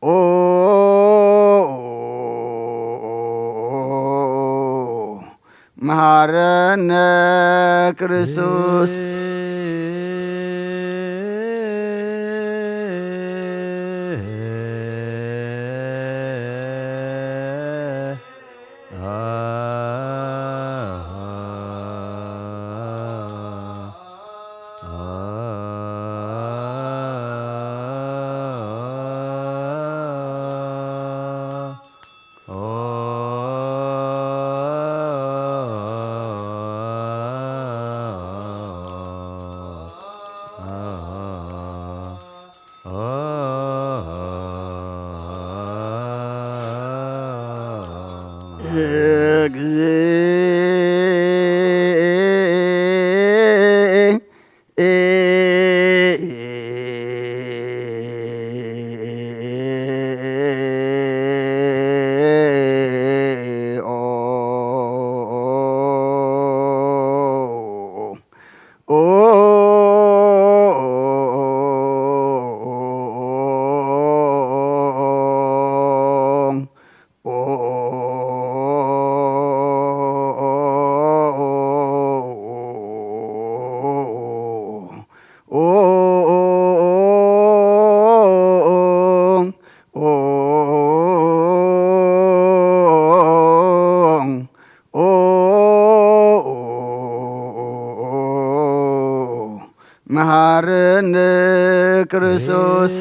ኦ መሃረነ ክርስቶስ። መሃረነ ክርስቶስ።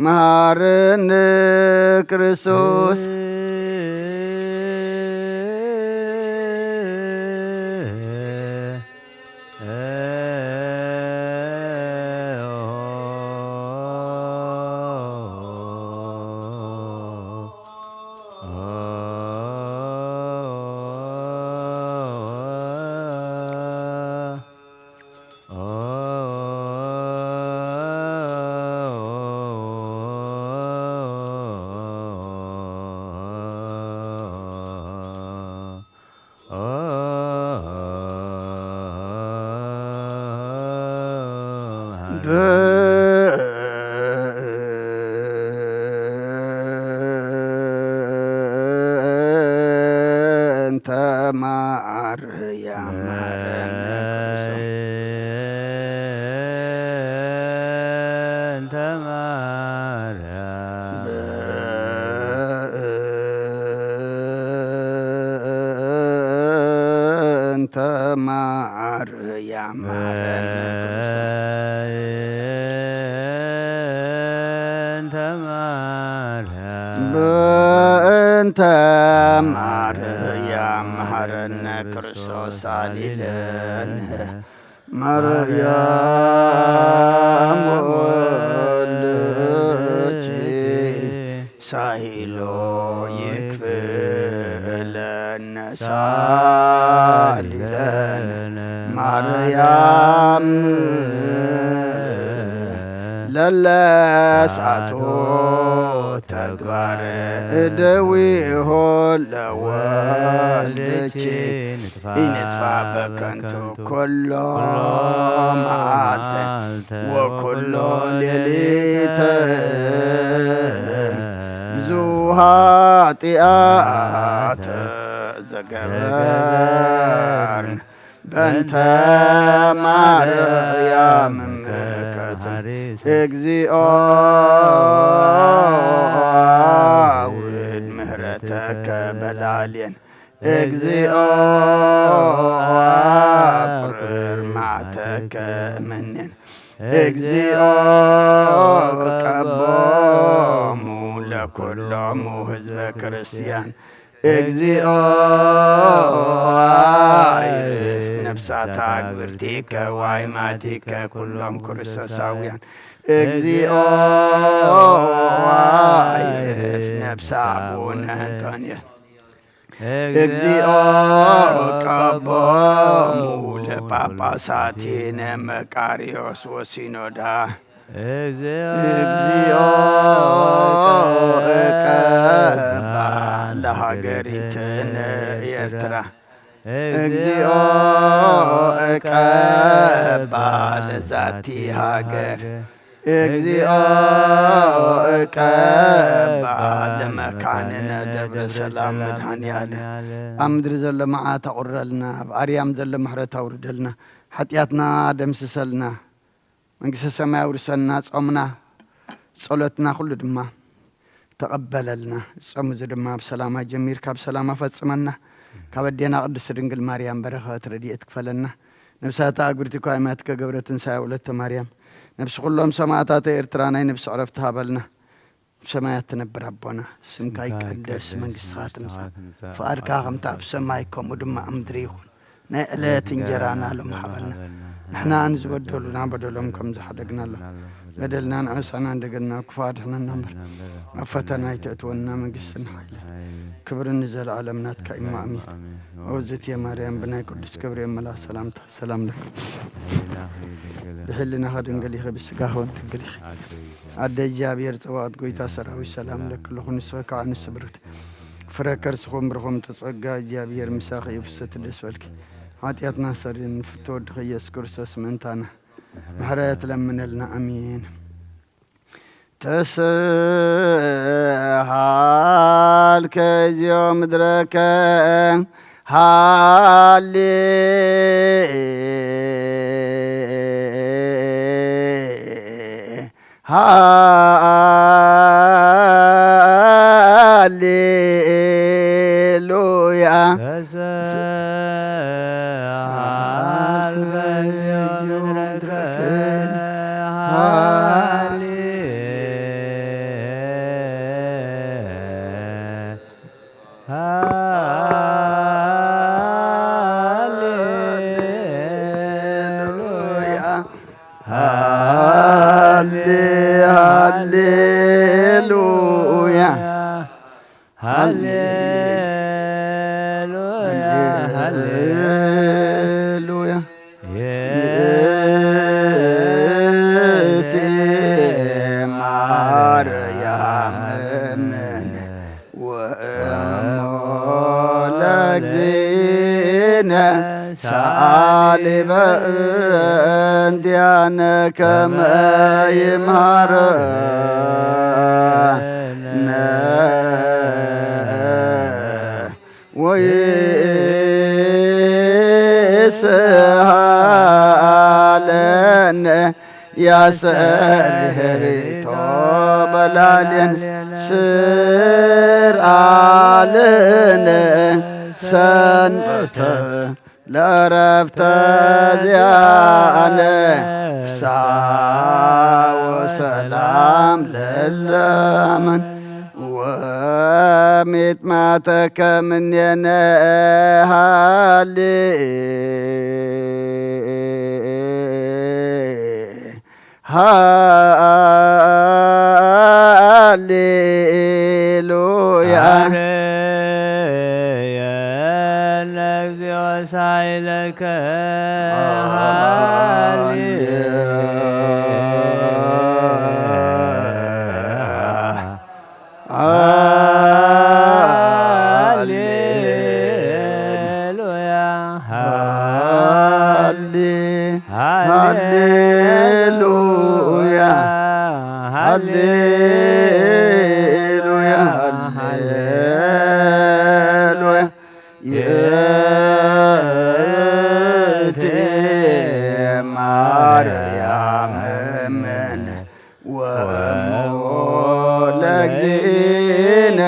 መሃረነ ክርስቶስ። በእንተ ማርያም መሃረነ ክርስቶስ። በእንተ ማርያም። በእንተ ማርያም መሃረነ ክርስቶስ። በእንተ ማርያም። በእንተ ማርያም መሃረነ ክርስቶስ ሳሊለነ። ማርያም ወልድኪ ሳይሎ ይክፍለነ ሳሊለነ ማርያም ለለሳቱ ተግባር እደዊሆ ለወልድኪ ኢንጥፋ በከንቱ ኩሎ መዓልተ ወኩሎ ሌሊተ ብዙ ኃጢአት ዘገበርን በእንተ ማርያም ምሕረት እግዚኦ አውርድ ምሕረተከ በላልየን። እግዚኦ አቁርር መዓተከ እምኔን። እግዚኦ ቀቦሙ ለኩሎሙ ህዝበ ክርስቲያን። እግዚኦ አይርፍ ነፍሳት አግብርቲከ ወአይማቲከ ኩሎም ክርስቶሳውያን። እግዚኦ አይርፍ ነፍሳ አቡነ አንጦንዮስ። እግዚኦ ቀቦሙ ለጳጳሳቲነ መቃርዮስ ወሲኖዳ። እግዚኦ እቀባ ለሃገሪትነ ኤርትራ። እግዚኦ እቀባ ለዛቲ ሃገር። እግዚኦ እቀባ ለመካንነ ደብረ ሰላም መድኃኔ ዓለም። ኣብ ምድሪ ዘሎ መዓት ኣቑረልና፣ ኣብ ኣርያም ዘሎ ምሕረት ኣውርደልና፣ ሓጢኣትና ደምስሰልና፣ መንግስተ ሰማይ ኣውርሰና። ጾምና ጸሎትና ኩሉ ድማ ተቐበለልና። ጾም እዚ ድማ ብሰላማ ጀሚርካ ብሰላማ ፈጽመና። ካብ ኣዴና ቅድስት ድንግል ማርያም በረኸት ረድኤት ክፈለና። ነብሳታ ኣግብርቲ ኳይማት ከገብረ ትንሳኤ ወለተ ማርያም፣ ነብሲ ኩሎም ሰማዕታተ ኤርትራ ናይ ነብሲ ዕረፍቲ ሃበልና። ብሰማያት ትነብር ኣቦና፣ ስምካ ይቀደስ፣ መንግስትኻ ትምጻእ፣ ፍቓድካ ከምታ ኣብ ሰማይ ከምኡ ድማ ኣብ ምድሪ ይኹን። ናይ ዕለት እንጀራና ሎም ሃበና። ንሕና ንዝበደሉና በደሎም ከም ዝሓደግናሎም፣ በደልናን ዓመፃናን እንደገና ክፉ ኣድሕነና እምበር፣ ኣብ ፈተና ኣይተእትወና። መንግስትን ሓይልን ክብርን ንዘለኣለም ናትካ እዩ። እሞ ኣሜን። ኦዝት የማርያም ብናይ ቅዱስ ገብርኤል መልኣክ ሰላምታ ሰላም ለኪ። ብሕልናኺ ድንግል ኢኺ፣ ብስጋኺ እውን ድንግል ኢኺ። ኣደ እግዚኣብሔር ጸባኦት ጎይታ ሰራዊት ሰላም ለኪ ኣለኹ። ንስኺ ከዓ ንስብርት ፍረ ከርስኹም ብርኹም ተጸጋ እግዚኣብሔር ምሳኺ እዩ። ፍስሕቲ ደስ በልኪ። ሓጢኣትና ሰሪን ፍትወ ወድኺ ኢየሱስ ክርስቶስ ምእንታና ምሕረት ለምነልና። ኣሜን። ተስሃልከ እግዚኦ ምድረከ ሃሌ ሃሌሉያ። ተስሃልከ እግዚኦ ምድረከ ሃሌ ሃሌሉያ። ሃሌ ሃሌሉያ። ሃሌሉያ። ሃሌሉያ። ይእቲ ማርያም እምነ ወእሞ ለእግዚእነ ሰአሊ በእንቲአነ ከመ ይምሃረነ ወይስሃለነ ያሰርህሪቶ በላልየን ስርአልነ ሰንበተ ለረፍተ ዚአነ ፍስሐ ወሰላም ለለመን ወሚጥማተ ከምኔነ ሃሌ ሃሌሉያ። ሃሌ ሃሌሉያ፣ ሃሌ፣ ሃሌሉያ፣ ሃሌሉያ፣ ሃሌሉያ። ይእቲ ማርያም እምነ ወእሞ ለእግዚእነ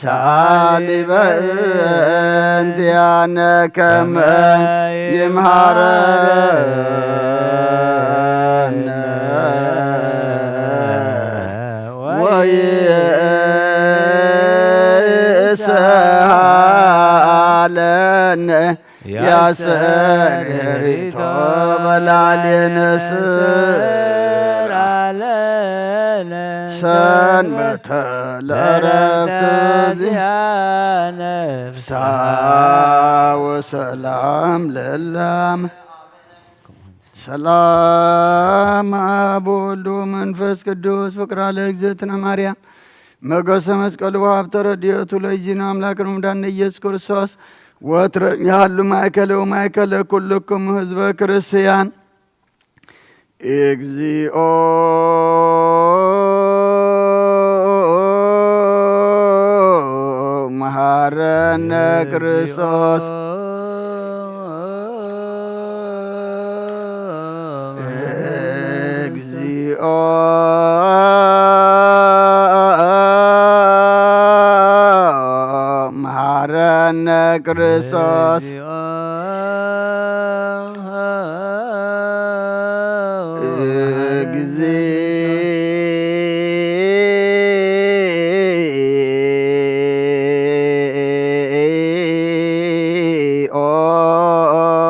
ሳሊ በእንቲአነ ከመ ይምሃረነ ወይእሰሃለነ ያሰሪ ሪቶ በላሌነ ስር አለነ ሰንበተ ለረፍት ዚያነ ፍስሐ ወሰላም ለላም ሰላም አብ ወልድ ወመንፈስ ቅዱስ ፍቅራ ለእግዝእትነ ማርያም መገሰ መስቀሉ ወሀብተ ረድኤቱ ለእግዚእነ አምላክነ ወመድኃኒነ ኢየሱስ ክርስቶስ ወትረ ያሉ ማእከለ ወማእከለ ኩልክሙ ህዝበ ክርስቲያን። እግዚኦ መሐረነ ክርስቶስ። እግዚኦ መሐረነ ክርስቶስ። እግዚኦ መሐረነ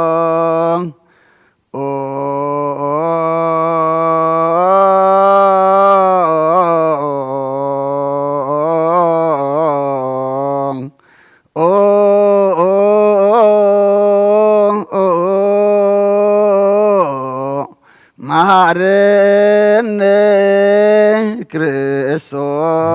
ክርስቶስ። መሐረነ እግዚኦ መሐረነ ክርስቶስ። እግዚኦ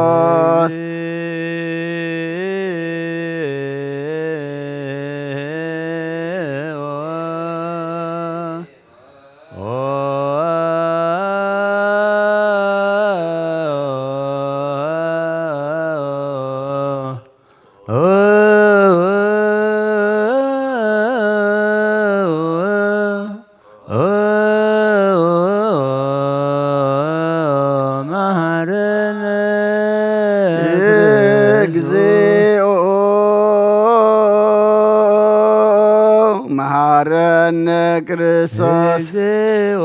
መሐረነ እግዚኦ ክርስቶስ። መሐረነ ክርስቶስ። እግዚኦ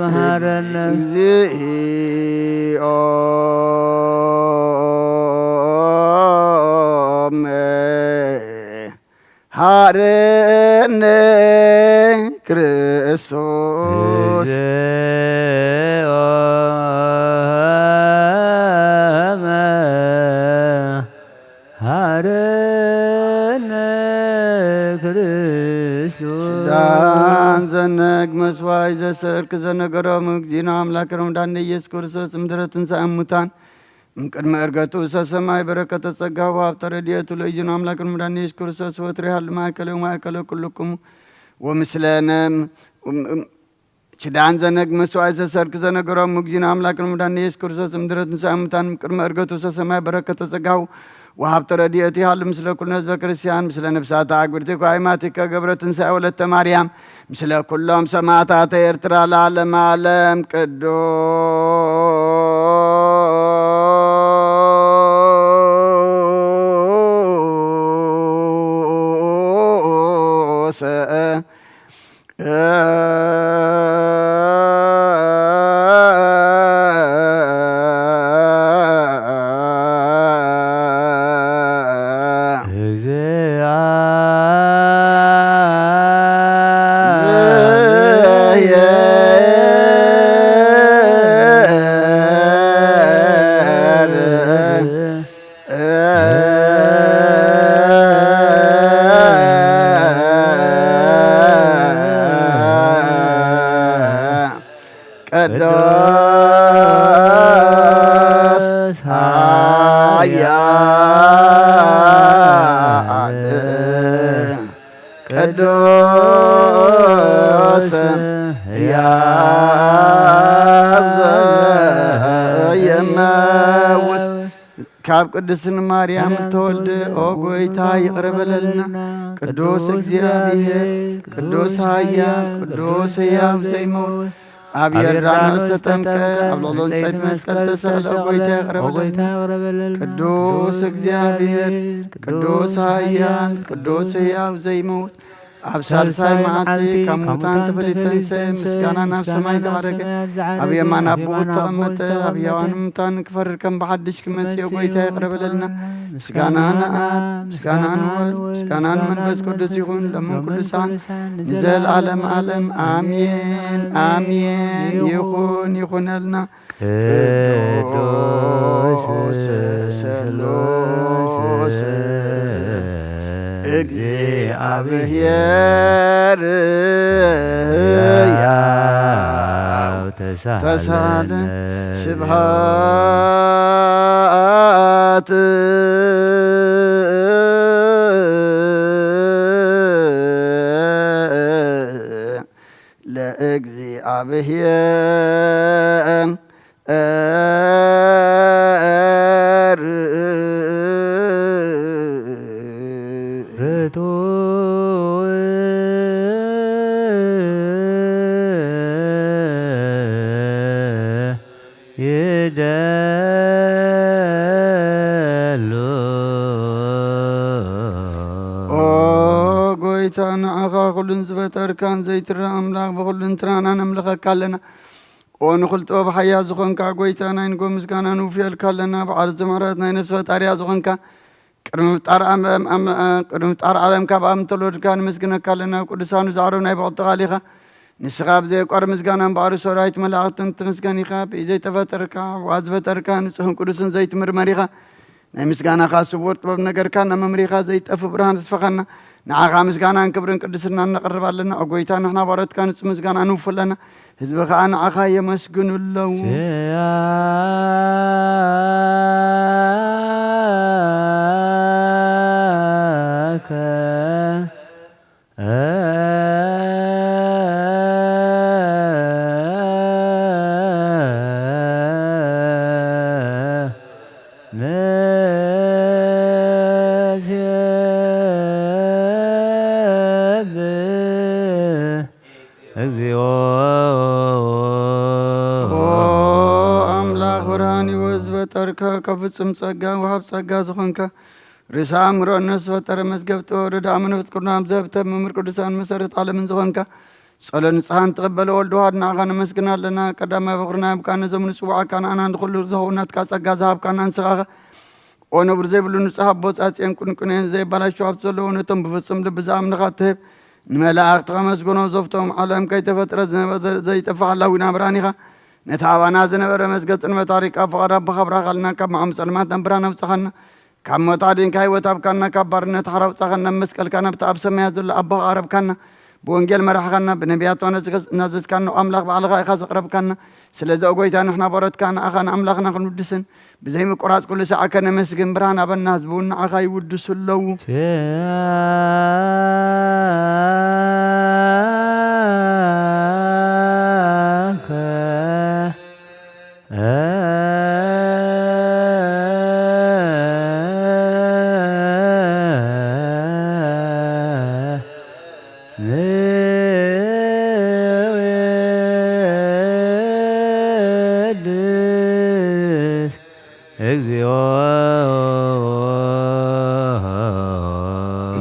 መሐረነ። እግዚኦ መሐረነ ክርስቶስ። እግዚኦ መሐረነ ክርስቶስ። ዳን ዘነግ መስዋይ ዘሰርክ ዘነገሮም እግዚእነ አምላክነ ወመድኃኒነ ኢየሱስ ክርስቶስ እምድረ ትንሣኤ እሙታን እምቅድመ ዕርገቱ ሰሰማይ በረከተ ጸጋ ወሀብተ ረድኤቱ ለእግዚእነ አምላክነ ወመድኃኒነ ኢየሱስ ክርስቶስ ወትሬሃሉ ማእከለ ወማእከለ ኩልክሙ ወምስለነ። ችዳን ዘነግ መስዋዕት ዘሰርክ ዘነገሮም እግዚእነ አምላክነ ወመድኃኒነ ኢየሱስ ክርስቶስ እምድረ ትንሣኤ እሙታን እምቅድመ ዕርገቱ ሰሰማይ በረከተ ጸጋሁ ወሀብተ ረድኤቱ ይሃሉ ምስለ ኩልነ ህዝበ ክርስቲያን ምስለ ነፍሳተ አግብርቲከ ወአይማቲከ ገብረ ትንሣኤ ወለተ ማርያም ምስለ ኩሎም ሰማዕታተ ኤርትራ ለዓለመ ዓለም። ቅዱስ ኃያል ቅዱስ ሕያው ዘየመውት ካብ ቅድስት ማርያም ተወልደ። ኦ ጎይታ ይቕረ በለልና። ቅዱስ እግዚኣብሔር፣ ቅዱስ ኃያል፣ ቅዱስ ሕያው ዘይመውት፣ ኣብ ዮርዳኖስ ተጠምቀ፣ ኣብ ልዕሊ ዕንጸይቲ መስቀል ተሰቕለ። ኦ ጎይታ ይቕረ በለልና። ቅዱስ እግዚኣብሔር፣ ቅዱስ ኃያል፣ ቅዱስ ሕያው ዘይመውት፣ ኣብ ሳልሳይ መዓልቲ ካብ ሙታን ተፈልዩ ተንሰ፣ ምስጋና ናብ ሰማይ ዝዓረገ፣ ኣብ የማን ኣቦኡ ተቐመጠ፣ ኣብ ሕያዋን ሙታን ክፈርድ ከም ብሓድሽ ክመጽእ። ኦ ጎይታ ይቕረ በለልና። ምስጋና ንኣብ፣ ምስጋና ንወልድ፣ ምስጋና ንመንፈስ ቅዱስ ይኹን፣ ሎምን ኩሉ ሰዓት፣ ንዘለዓለም ዓለም። ኣሜን፣ ኣሜን። ይኹን፣ ይኹነልና። ቅዱስ ስሉስ እግዚኣብሔር ሕያው ተሳለ። ተሳለ። ስብሐት ለእግዚኣብሔር። ርቱዕ ይደሉ። ኦ ጎይታ፣ ንዓኻ ኩሉን ዝፈጠርካን ዘይትረኣ ኣምላኽ፣ ብኹሉ እንትናና ነምልኸካ ኣለና። ኦ ንኹሉ ጥበብ ሓያ ዝኾንካ ጎይታ፣ ናይ ንጎ ምስጋና ንውፍየልካ ኣለና። በዓል ዘማራት ናይ ነፍሲ ፈጣሪያ ዝኾንካ፣ ቅድሚ ምፍጣር ኣም-፣ ኣም-፣ ኣም-፣ ቅድሚ ምፍጣር ዓለም ካብ ኣብ እንተወለድካ ንመስግነካ ኣለና። ኣብ ቅዱሳኑ ዛዕሮ ናይ ብቕጥቓል ኢኻ። ንስኻ ብዘየቋር ምስጋና እምበኣር ሰራዊት መላእኽትን ትምስገን ኢኻ። ብኢድ ዘይተፈጠርካ፣ ብዋ ዝፈጠርካ፣ ንጹሕን ቅዱስን ዘይትምርመር ኢኻ። ናይ ምስጋናኻ ስውር ጥበብ ነገርካና፣ መምሪኻ ዘይጠፍእ ብርሃን ተስፋኻና። ንዓኻ ምስጋናን ክብርን ቅድስናን ነቕርብ ኣለና። ኦ ጎይታ፣ ንሕና ባሮትካ ንጹህ ምስጋና ንውፉ ኣለና። ህዝቢ ኸኣ ንዓኻ የመስግኑ ኣለዉ። ኪያከ ንሴብህ እግዚኦ። ኦ ኣምላኽ ብርሃን ሕይወት ዝፈጠርካ፣ ካብ ፍጹም ጸጋ ወሃብ ጸጋ ዝኾንካ፣ ርእሰ ኣእምሮ ነፍሲ ፈጠረ መዝገብ ጥበብ ረድኣ መንፈስ ቅዱስ ዘህብተ መምህር ቅዱሳን መሰረት ዓለምን ዝኾንካ፣ ጸሎት ንጽሓን ትቕበል ወልድ ዋሕድ ንዓኻ ነመስግን ኣለና። ቀዳማይ በኹርና ኣብ ካህን ነዞም ንጽውዓካ ንኣና ንኹሉ ዝኸውን ናትካ ጸጋ ዝሃብካና ንስኻ ኢኻ። ኦ ነውሪ ዘይብሉ ንጹሕ ኣቦ ጻጽየን ቁንቁኔን ዘይባላሹ ሃብቲ ዘለዎ ነቶም ብፍጹም ልቢ ዝኣምንኻ ትህብ ንመላእኽቲ ከመስግኖ ዘፍቶም ዓለም ከይተፈጥረ ዝነበረ ዘይጠፍእ ሓላዊና ብርሃን ኢኻ። ነቲ ኣባና ዝነበረ መዝገብ ጽልመት ኣሪቕካ ፍቓድ ኣቦኻ ኣብራኻልና ካብ መዓሙ ጸልማት ናብ ብርሃን ኣውጻኻና። ካብ ሞት ኣዲንካ ህይወት ኣብካና፣ ካብ ባርነት ሓራ ኣውጻኻና፣ መስቀልካ ናብቲ ኣብ ሰማያት ዘሎ ኣቦኻ ኣቕረብካና። ብወንጌል መራሕኻና፣ ብነቢያት ዋነዝከ-፣ ናዘዝካና ኣምላኽ ባዕልኻ ኢኻ ዘቕረብካና። ስለዚ ኦ ጎይታ ንሕና ባሮትካ ንኣኻ ንኣምላኽና ክንውድስን ብዘይ ምቁራጽ ኩሉ ሰዓት ከነመስግን ብርሃን ኣበና ህዝቢ እውን ንዓኻ ይውድሱ ኣለዉ። ኪያከ ንውድስ እግዚኦ።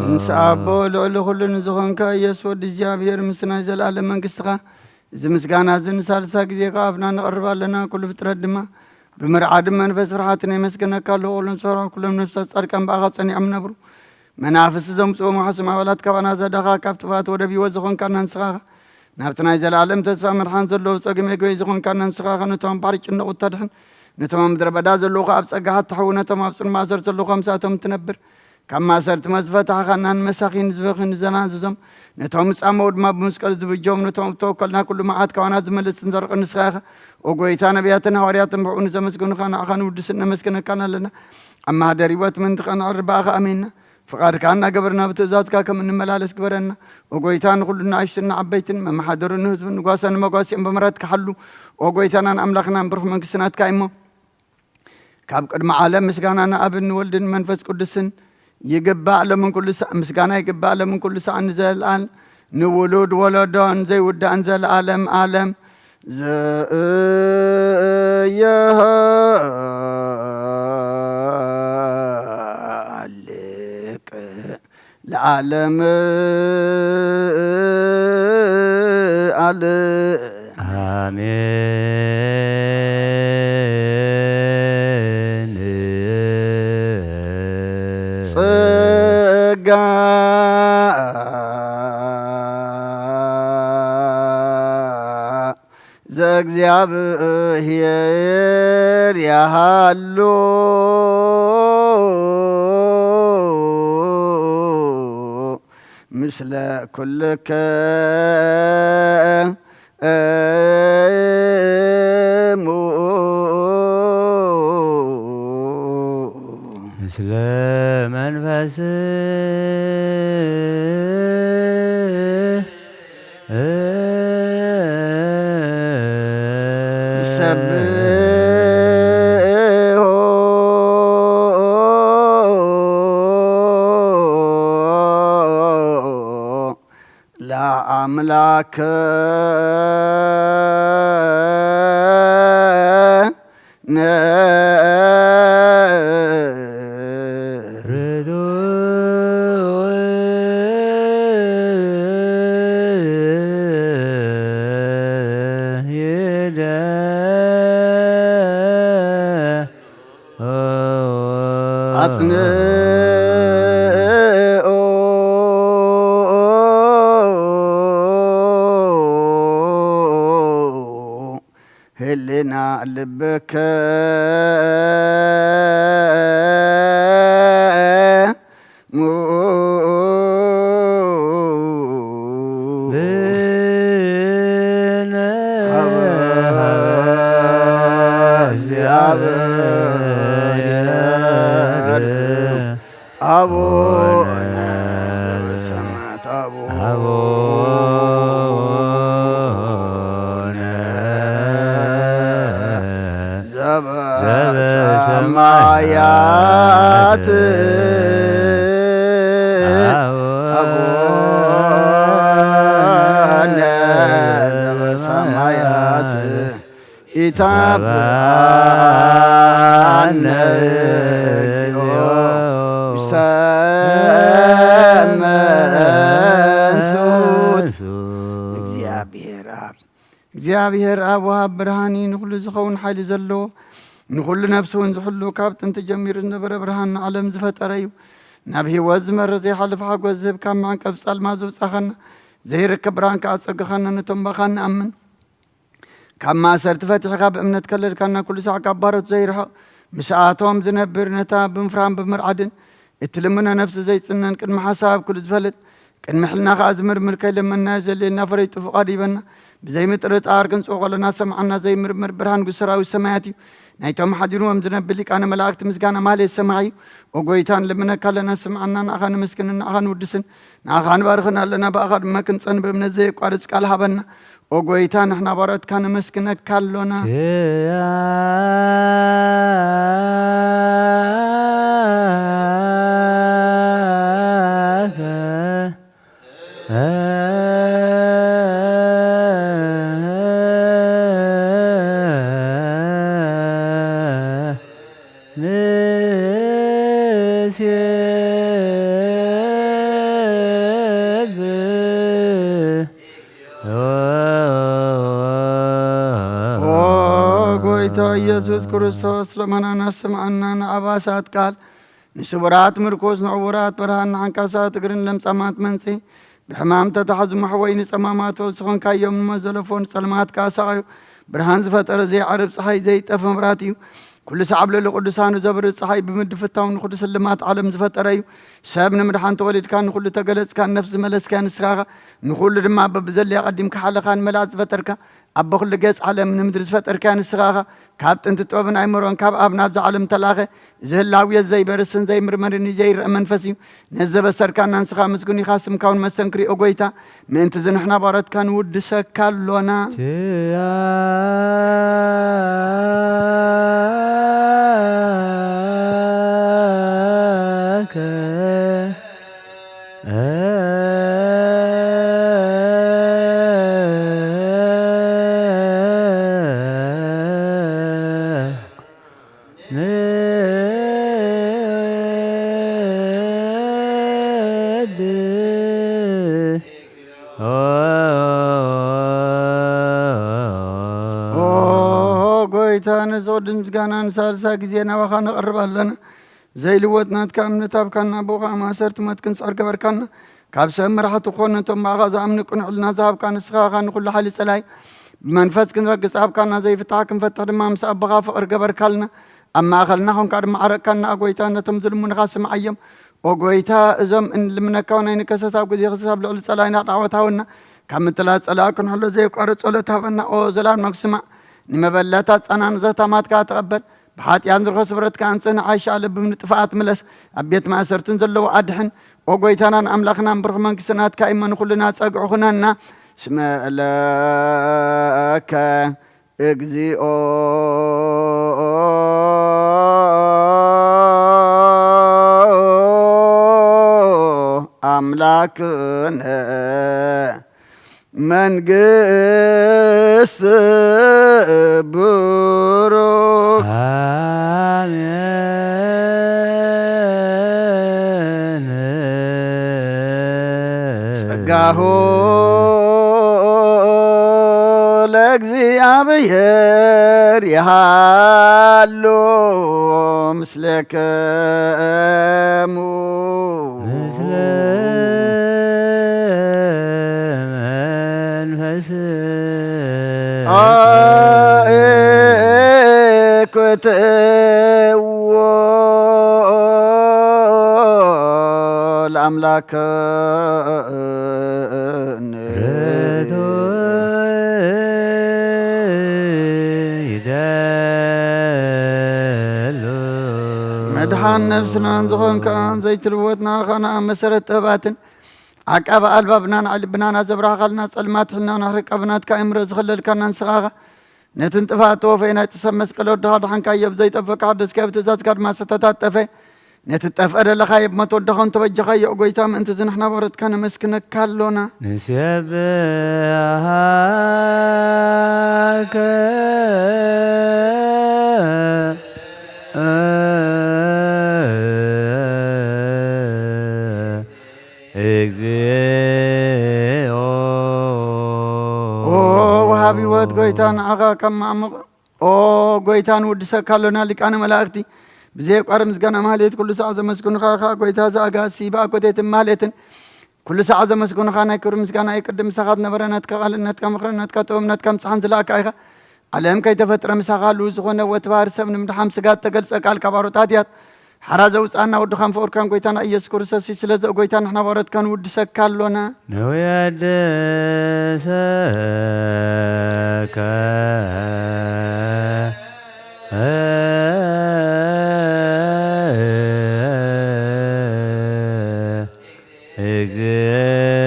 ምስ ኣቦ ልዕሊ ኩሉ ንዝኾንካ ኢየሱስ ወዲ እግዚኣብሔር ምስ ናይ ዘለኣለም መንግስትኻ እዚ ምስጋና እዚ ንሳልሳ ግዜ ከኣፍና ነቕርብ ኣለና። ኩሉ ፍጥረት ድማ ብመርዓድን መንፈስ ፍርሓትን የመስገነካ ኣሎ። ኩሎም ዝፈርሑ ኩሎም ነፍሳት ጻድቃን ብኣኻ ጸኒዖም ነብሩ። መናፍስቲ ዘምጽኡ መሓሱም ኣባላት ካባና ዘዳኻ ካብ ጥፋት ወደብ ህይወት ዝኾንካና ንስኻ ኢኻ። ናብቲ ናይ ዘለኣለም ተስፋ መድሓን ዘለዎ ጸገም የግበይ ዝኾንካና ንስኻ ኢኻ። ነቶም ኣብ ባሕሪ ጭነቑ እተድሕን፣ ነቶም ኣብ ምድረ በዳ ዘለዉ ኸኣ ኣብ ጸጋኻ እተሕዊ፣ ነቶም ኣብ ጽኑዕ ማእሰርቲ ዘለዉ ኸኣ ምስኣቶም እትነብር፣ ካብ ማእሰርቲ መዝፈታሕኻና ንመሳኺን ዝበኺ ንዘናዝዞም፣ ነቶም ዝጻመዉ ድማ ብመስቀል ዝብጀዎም፣ ነቶም እተወከልና ኩሉ መዓት ካባና ዝመልስን ዘርቕን ንስኻ ኢኻ። ኦ ጎይታ፣ ነቢያትን ሃዋርያትን ብዕኡ ንዘመስገኑኻ ንዓኻ ንውድስን ነመስግነካን ኣለና። ኣብ ማህደር ህይወት ምእንቲ ኸነዕሪ ብኣኻ ኣሚንና፣ ፍቓድካ እናገበርና ብትእዛዝካ ከም እንመላለስ ግበረና። ኦ ጎይታ፣ ንኹሉ ንኣሽቱን ንዓበይትን፣ መመሓደሩ ንህዝብን ንጓሰ ንመጓሲኦም ብምሕረትካ ሓሉ። ኦ ጎይታናን ኣምላኽናን ብሩኽ መንግስቲ ናትካ እሞ፣ ካብ ቅድሚ ዓለም ምስጋና ንኣብን ንወልድን መንፈስ ቅዱስን ይግባእ፣ ሎምን ኩሉ ሳዕ ምስጋና ይግባእ፣ ሎምን ኩሉ ሳዕ ንዘለኣል ንውሉድ ወለዶን ዘይውዳእን ዘለኣለም ኣለም። ዘየሃልቅ ለዓለም ኣለ። ኣሜን። ጸጋ ዘእግዚኣብሔር ያሃሉ ምስለ ኩልከ እሙ። ምስለ መንፈስ ንሰብሖ ለኣምላክ ነ ኣጽንኦ ህልና ልብከ ሙ ብነ እግዚኣብሔር ኣቡነ ዘበሰማያት ኣቡነ ዘበሰማያት ኣቡነ ዘበሰማያት ኢታብአነ እግዚኦ ውስተ መንሱት። እግዚኣብሔር ኣብ እግዚኣብሔር ኣብ ወሃብ ብርሃን እዩ፣ ንኹሉ ዝኸውን ሓይሊ ዘለዎ፣ ንኹሉ ነፍሲ እውን ዝሕሉ፣ ካብ ጥንቲ ጀሚሩ ዝነበረ ብርሃን ንዓለም ዝፈጠረ እዩ። ናብ ህይወት ዝመርሕ ዘይሓልፍ ሓጎስ ዝህብ፣ ካብ መዕንቀፍ ጻልማ ዘውጻኻና፣ ዘይርከብ ብርሃን ከኣ ጸግኻና፣ ነቶም ባኻ ንኣምን። ካብ ማእሰርቲ ፈቲሕካ ብእምነት ከለልካና፣ ኩሉ ሳዕ ካብ ባሮት ዘይርሕቕ፣ ምስኣቶም ዝነብር፣ ነታ ብምፍራን ብምርዓድን እትልምኖ ነፍሲ ዘይጽነን፣ ቅድሚ ሓሳብ ኩሉ ዝፈልጥ፣ ቅድሚ ሕልና ከኣ ዝምርምር፣ ከይለመንናዮ ዘድልየና ፈለይጡ ፍቓዱ ይበና። ብዘይምጥርጣር ክንጽኦ ከለና ዝሰምዓና ዘይምርምር ብርሃን ንጉስ ሰራዊት ሰማያት እዩ። ናይቶም ሓዲርዎም ዝነብር ሊቃነ መላእክቲ ምስጋና ማህሌት ሰማዒ እዩ። ኦ ጎይታ፣ ንልምነካ ኣለና፣ ስምዓና፣ ንኣኻ ነመስግንን ንኣኻ ንውድስን፣ ንኣኻ ንባርኽን ኣለና፣ ብኣኻ ድማ ክንጸን ብእምነት ዘየቋርጽ ቃል ሃበና። ኦ ጎይታ፣ ንሕና ባሮትካ ነመስግነካ ኣሎና። ንሴብህ ኦ ጎይታ ኢየሱስ ክርስቶስ፣ ልመናና ስምዓና፣ ንኣባሳት ቃል፣ ንስቡራት ምርኩስ፣ ንዕውራት ብርሃን፣ ንዓንካሳት እግርን ለምጻማት መንጽሂ፣ ብሕማም ተታሕዙ መሕወይ፣ ንጸማማት ፈውሲ ኾንካዮም፣ ንመዘለፎ ንጸልማት ከኣ ሰቓዩ፣ ብርሃን ዝፈጠረ ዘይዓርብ ጸሓይ ዘይጠፍ መብራት እዩ። ኩሉ ሳዕ ኣብ ልዕሊ ቅዱሳኑ ዘብርህ ጸሓይ ብምድፍታው ንኹሉ ስልማት ዓለም ዝፈጠረ እዩ። ሰብ ንምድሓን ተወሊድካ ንኹሉ ተገለጽካ፣ ነፍሲ ዝመለስካያ ንስኻ ኢኻ። ንኹሉ ድማ በብዘድልያ ቀዲምካ ሓለኻን መልኣት ዝፈጠርካ፣ ኣቦ ኩሉ ገጽ ዓለም ንምድሪ ዝፈጠርካያ ንስኻ ኢኻ። ካብ ጥንቲ ጥበብን ኣይምሮን ካብ ኣብ ናብዛ ዓለም ተላኸ። እዚ ህላውየት ዘይበርስን ዘይምርመርን እዩ፣ ዘይረአ መንፈስ እዩ። ነዚ ዘበሰርካና ንስኻ ምስጉን ኢኻ፣ ስምካ እውን መሰንክር እዩ፣ ኦ ጎይታ። ምእንቲ እዚ ንሕና ባሮትካ ንውድሰካ ኣሎና። ኪያከ ኦ ጎይታ፣ ነዚ ቅዱስ ምስጋና ንሳልሳይ ግዜ ናባኻ ነቕርብ ኣለና። ዘይልወጥ ናትካ እምነት ሃብካና፣ ብኡ ኸኣ ማእሰርቲ ሞት ክንስዕር ገበርካና። ካብ ሰብ መራሕቲ ክኾኑ ነቶም ብኣኻ ዝኣምኑ ቅኑዕ ሕልና ዝሃብካ ንስኻ ኢኻ፣ ንኹሉ ሓይሊ ጸላኢ ብመንፈስ ክንረግጽ ሃብካና፣ ዘይፍታሕ ክንፈትሕ ድማ ምስ ኣቦኻ ፍቕሪ ገበርካልና። ኣብ ማእከልና ኾንካ ድማ ዓረቅካና፣ ኦ ጎይታ፣ ነቶም ዝልምኑኻ ስምዓዮም። ኦ ጎይታ፣ እዞም እንልምነካ እውን ኣይንከሰስ፣ ኣብ ግዜ ክሰስ ኣብ ልዕሊ ጸላኢና ዳዕወት ሃበና። ካብ ምትላል ጸላኢ ክንሕሎ ዘየቋርጽ ጸሎት ሃበና። ኦ ዘላለማዊ ስማዕ፣ ንመበለታት ጸናንዘት ኣማትካ ተቐበል። ብሓጢኣት ንዝረኸ ስብረትካ ኣንጽህ፣ ንዓሻ ልቢ ንጥፍኣት ምለስ፣ ኣብ ቤት ማእሰርትን ዘለዎ ኣድሕን። ኦ ጎይታናን ኣምላኽናን ብሩኽ መንግስቲ ናትካ እሞ ንኹልና ጸግዒ ኹነና። እስመ ለከ እግዚኦ አምላክነ መንግስት ብሩክ። አሜን። ጸጋሁ ለእግዚኣብሔር ይሃሉ ምስሌክሙ። ምስለ መንፈስ አእኩትዎ ለአምላክነ። ርቱ ይደሉ። መድሓን ነፍስናን ዝኾንካ ዘይትልወጥ ንኣኻ ንኣብ መሰረት ጥበባትን ዓቃቢ ኣልባብናን ኣዕልብናን ኣዘብራኻልና ጸልማት ሕልና ናሕሪ ቀብናትካ እምሮ ዝኸለልካና ንስኻ ኢኻ። ነቲ ንጥፋት ተወፈየ ናይ ጥሰብ መስቀል ወድኻ ድሓንካዮ ብዘይጠፍእ ክሓደስካዮ ብትእዛዝካ ድማ ዝተታጠፈ ነቲ ጠፍአ ደለኻዮ ብሞት ወድኻ እንተበጀኻዮ፣ ኦ ጎይታ፣ ምእንቲ እዚ ንሕና ባሮትካ ነመስግነካ ኣሎና። ንሴብሐከ እግዚኦ። ኦ ወሃቢ ህይወት ጎይታ፣ ንዓኻ ካብ ማዕሙቕ ኦ ጎይታ፣ ንውድሰካ ኣሎና። ሊቃነ መላእክቲ ብዘየቋርጽ ምስጋና ማህሌት ኩሉ ሳዕ ዘመስግኑኻ ኢኻ። ጎይታ ዘኣጋሲ ብኣኮቴትን ማህሌትን ኩሉ ሳዕ ዘመስግኑኻ። ናይ ክብሪ ምስጋና እዩ። ቅድም ምሳኻ ዝነበረ ናትካ ቃልን ናትካ ምኽርን ናትካ ጥበብን ናትካ ምጽሓን ዝለኣካ ኢኻ። ዓለም ከይተፈጥረ ምሳኻ ህልው ዝኾነ ወትባህሪ ሰብ ንምድሓን ስጋ እተገልጸ ቃል ካብ ኣሮት ሃጥያት ሓራ ዘውጽኣና ወድኻን ፍቑርካን ጎይታና ኢየሱስ ክርስቶስ እዩ። ስለዚ ኦ ጎይታ ንሕና ባሮትካ ንውድሰካ ኣሎና። ንውየድሰከ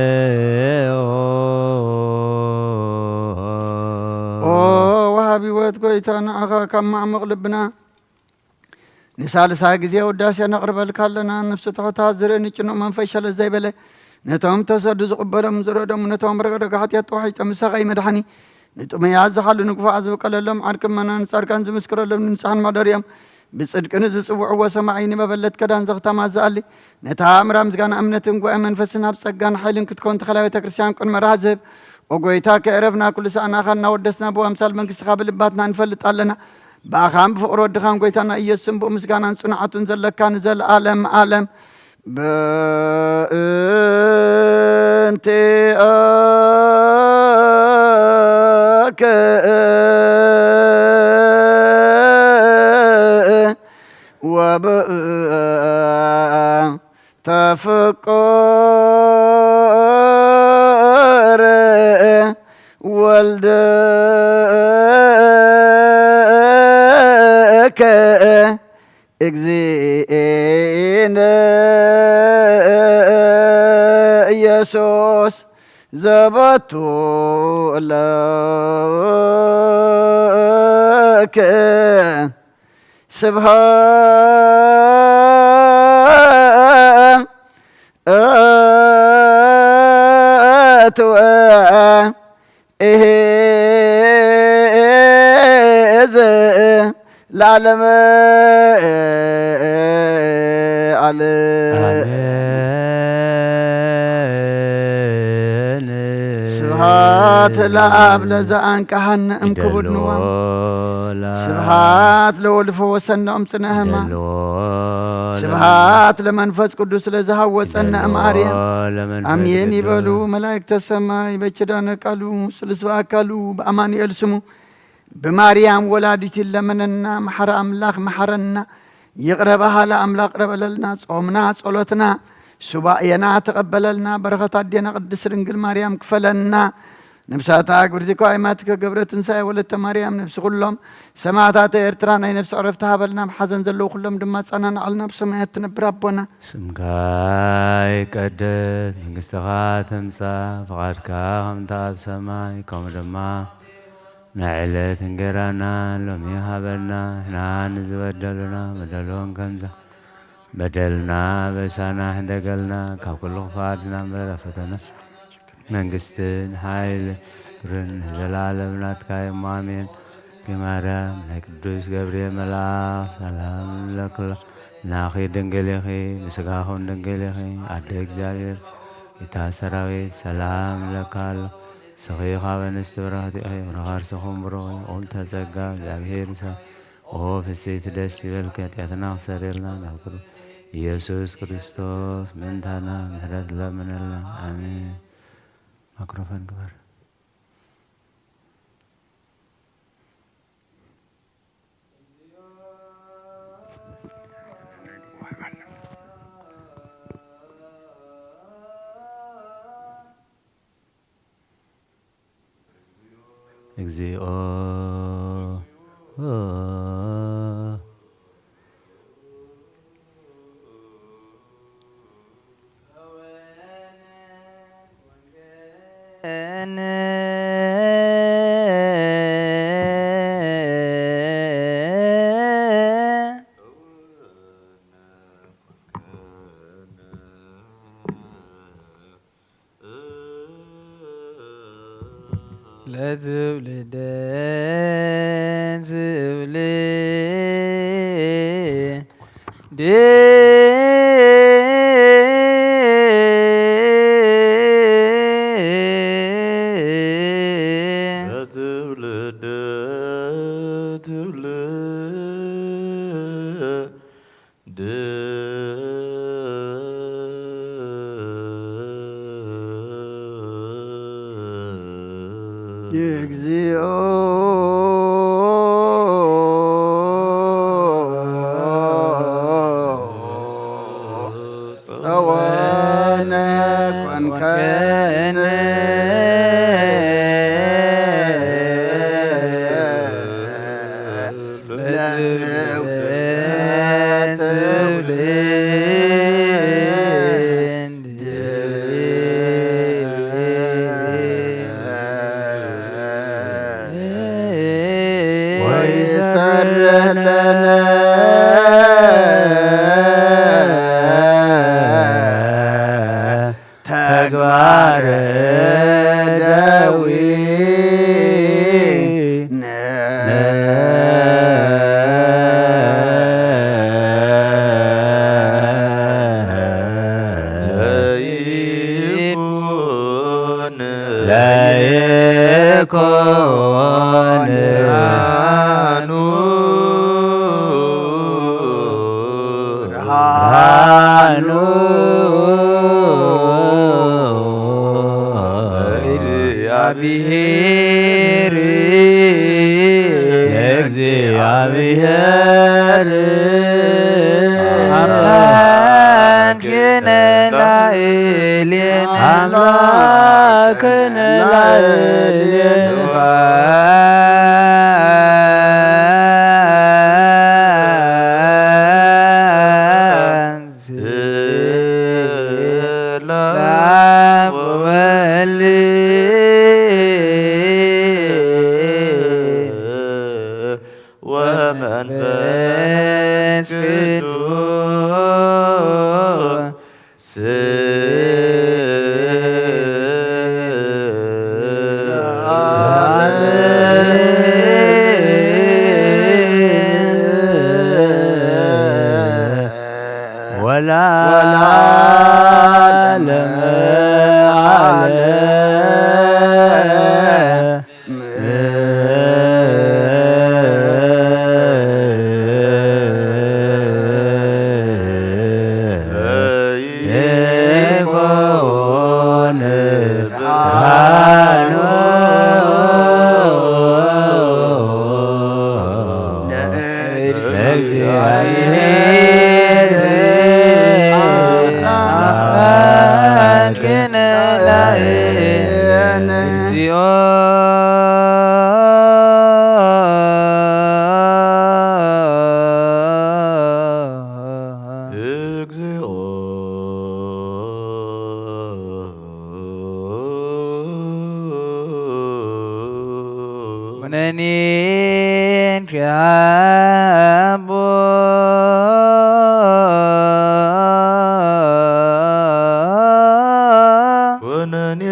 እግዚኦ። ኦ ወሃቢ ህይወት ጎይታ፣ ንዓኻ ካብ ማዕሙቕ ልብና ንሳልሳይ ግዜ ውዳሴ ነቕርበልካ ኣለና። ነፍሲ ትሑታት ዝርኢ ንጭኑቕ መንፈስ ሸለል ዘይበለ፣ ነቶም ተሰዱ ዝቕበሎም ዝረዶም፣ ነቶም ረግረግ ሓጢኣት ተዋሒጦም ምሳኻ እዩ መድሓኒ። ንጥሙያት ዝሓሉ ንክፉኣት ዝብቀለሎም ዓርኪ እመናን ጻድቃን ዝምስክረሎም ንንጹሓን መሕደሪኦም ብጽድቂ ንዝጽውዕዎ ሰማዒ ንመበለት ከዳን ዘኽታማ ዝኣሊ ነታ ምራ ምስጋና እምነትን ጉባኤ መንፈስን ኣብ ጸጋን ሓይልን ክትከውን ተኸላ ቤተ ክርስቲያን ቅን መርሃ ዝህብ ኦ ጎይታ ከየዕረፍና ኩሉ ሳዕ ንኣኻ እናወደስና ብኣምሳል መንግስትኻ ብልባትና ንፈልጥ ኣለና። ብኣኻን ብፍቕሪ ወድኻን ጎይታና ኢየሱስን ብኡ ምስጋናን ጽኑዓቱን ዘለካ ንዘለኣለም ኣለም። በእንቲአከ ወብእአ ተፍቅር ወልድከ እግዚእነ ኢየሱስ ዘበቱ ለከ ስብሐት ወእሄዘ ለዓለመ ዓለም። ስብሐት ለአብ ለዘአንቀሐነ እምክቡድ ንዋም። ስብሐት ለወልድ ፈወሰነ እምጽነ ሕማም። ስብሐት ለመንፈስ ቅዱስ ለዘሃወጸነ እምአርያም። አሜን ይበሉ መላእክተ ሰማይ በኪዳነ ቃሉ ስሉስ በአካሉ በአማኑኤል ስሙ ብማርያም ወላዲት ይለመነና። መሐረ አምላክ መሐረና። ይቅረ በሃለ አምላክ ቅረ በለልና። ጾምና ጸሎትና ሱባኤና ተቀበለልና። በረኸት አዴና ቅድስት ድንግል ማርያም ክፈለና። ነፍሳታ ግብርቲ ከዋይማት ከገብረ ትንሳኤ ወለተ ማርያም ነፍሲ ኩሎም ሰማዕታተ ኤርትራ ናይ ነፍሲ ዕረፍቲ ሃበልና። ብሓዘን ዘለዉ ኩሎም ድማ ጸናናዕልና። ብሰማያት ትነብር ኣቦና ስምካ ይቀደስ መንግስትኻ ትምጻእ ፍቓድካ ከምታ ኣብ ሰማይ ከምኡ ድማ ናይ ዕለት እንጌራና ሎሚ ሃበና። ንሕና ንዝበደሉና በደሎም ከምዛ በደልና በሳና ሕደገልና ካብ ኩሉ ክፋትና እምበር ኣብ ፈተና መንግስትን ሓይልን ክብርን ንዘለዓለም ናትካ እዮም። ኣሜን። ማርያም ናይ ቅዱስ ገብርኤል መልኣኽ ሰላም ለክሎ ናኺ ድንግል ኢኺ፣ ብስጋኹን ድንግል ኢኺ፣ ኣደ እግዚኣብሔር ጌታ ሰራዊት ሰላም ለካ ኣሎ። ንስኺ ካብ ኣንስቲ ብርኽቲ ኢኺ፣ ፍረ ከርስኹም ብሩኽ እዩ። ኦም ተጸጋ እግዚኣብሔር ምሳኺ። ኦ ፍስሕቲ ደስ ይበልኪ፣ ኃጢአትና ክሰርየልና ናብ ቅዱስ ኢየሱስ ክርስቶስ ምእንታና ምሕረት ለምነልና። ኣሜን። ማይክሮፎን ግበር። እግዚኦ። ለትውልደ ትውልድ ለትውልደ ትውልድ እግዚኦ ጸወነ ኮንከነ ለትውልድ ወይሰርሕ ለነ ተግባረ ደዊነ ለይኩን ለይኩን ብርሃኑ እግዚአብሔር እግዚአብሔር ኣምላክነ ላዕሌነ ኣምላክነ ላዕሌነ ወወልድ ወመንፈስ ቅዱስ ወለዓለመ ዓለም። ኩነኔ እንኪ ኣቦ ኩነኔ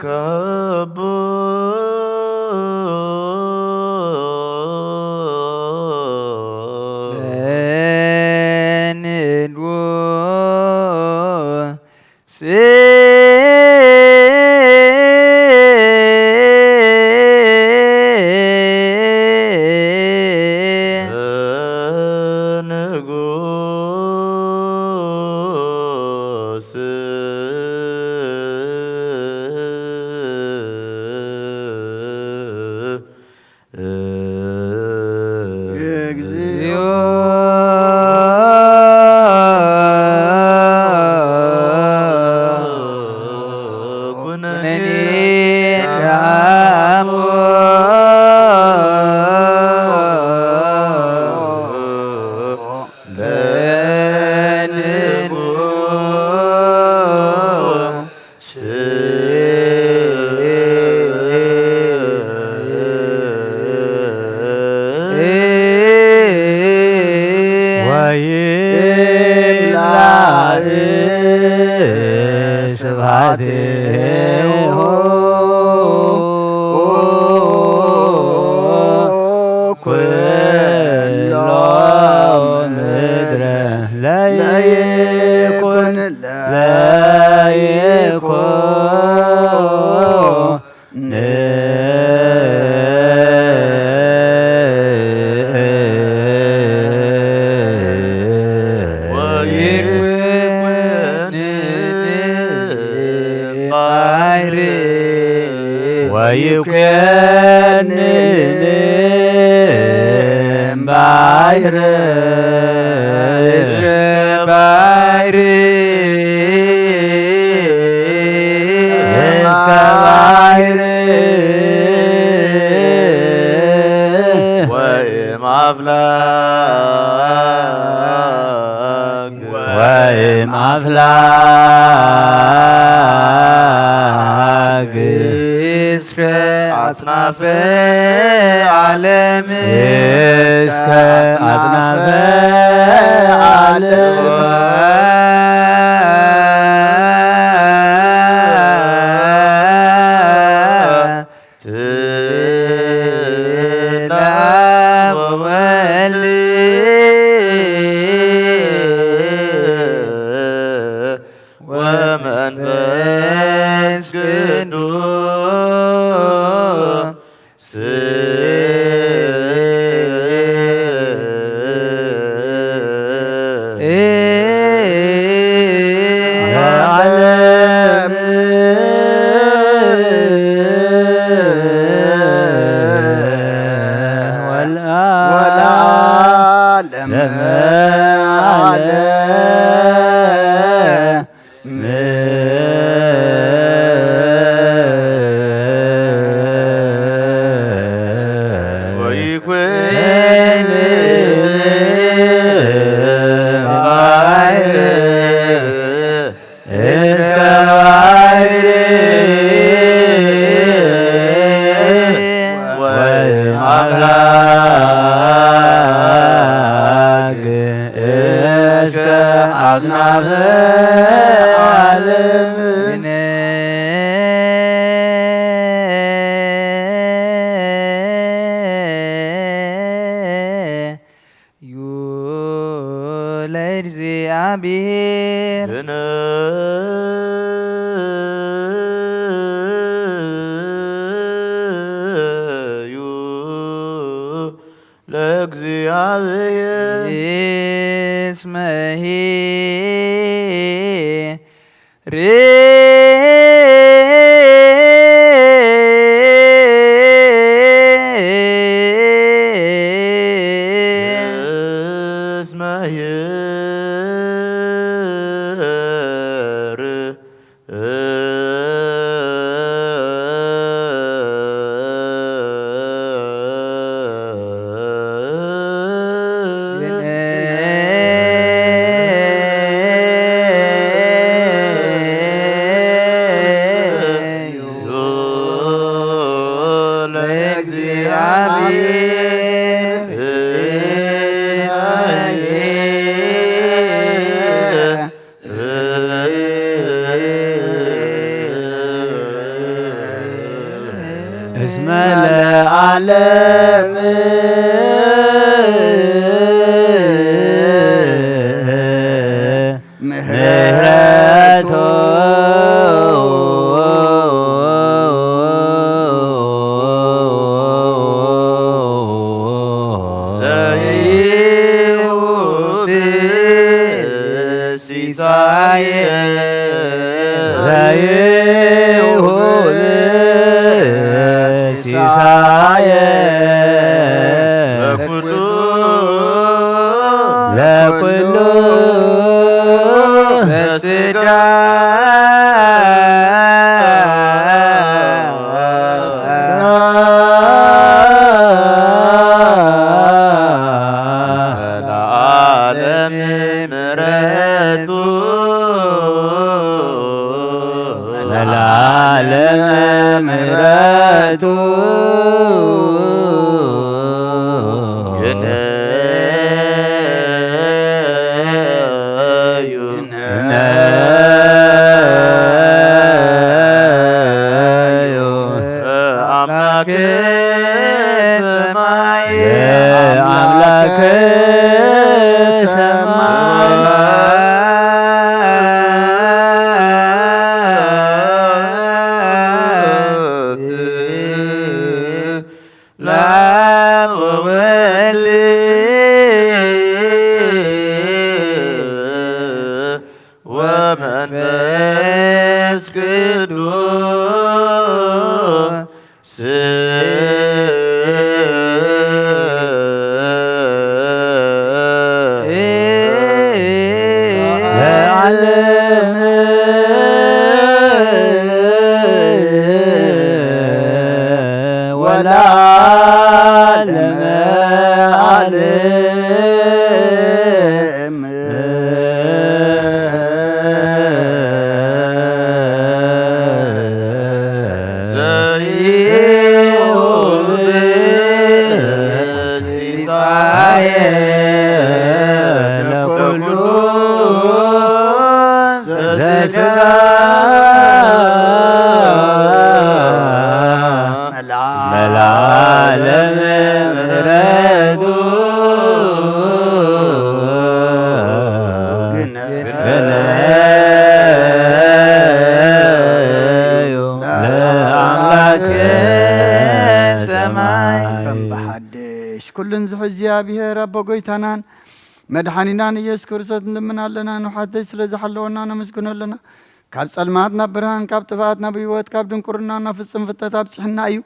ካቦ ንድዎ ወይብላዕ ስብሐቲሁ ኩሎ ምድረ ለይኩን ለይኩን ወይም ኣፍላግ እስከ ኣጽናፈ ዓለም እስከ ኣጽናፈ ዓለም ብሔር። ለእግዚኣብሔር። እስመ ኄር እስመ ኄር እስመ ለዓለም ምህረቱ ዘይሁብ ሲሳየ ዘይሁብ ሲሳየ ለኩሉ ለኩሉ ስጋ ለዓለም ምሕረቱ ለዓለም ምሕረቱ ግነዩ ግነዩ አምላክ ሰማይ አምላክ ሰማይ ለአብ ወወልድ ወመንፈስ ቅዱስ ለዓለም ወለዓለመ ዓለም። ዘይሁብ ሲሳየ ለኩሉ ዘስጋ መላለም ምሕረቱ ግነዩ ለአምላክ ሰማይ። ከም ብሓድሽ ኩሉን ዝሕዝ እግዚኣብሔር ኣቦ ጎይታናን መድሓኒናን ኢየሱስ ክርስቶስ ንልምን ኣለና፣ ንሓተይ ስለ ዝሓለወና ነመስግኖ ኣለና። ካብ ጸልማት ናብ ብርሃን፣ ካብ ጥፍኣት ናብ ህይወት፣ ካብ ድንቁርና ናብ ፍጹም ፍልጠት ኣብጽሕና እዩ።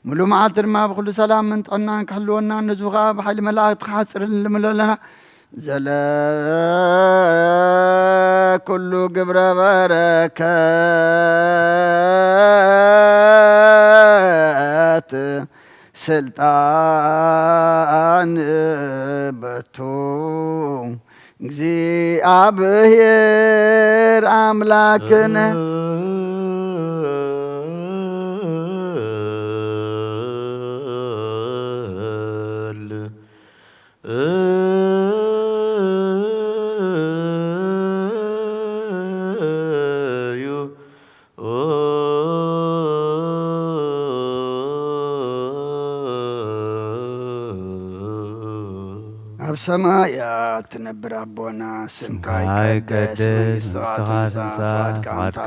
ምሉእ መዓልቲ ድማ ብኹሉ ሰላምን ጥዕናን ክሕልወና፣ ንዙ ኸኣ ብሓይሊ መላእኽቲ ክሓጽርን ንልምኖ ኣለና። ዘለ ኩሉ ግብረ በረከት ስልጣን በቱ እግዚኣብሔር ኣምላክነ። ኣብ ሰማያት ትነብር ኣቦና፣ ስምካ ይቀደስ፣ መንግስትኻ ትምጻእ፣ ፍቓድካ ከምታ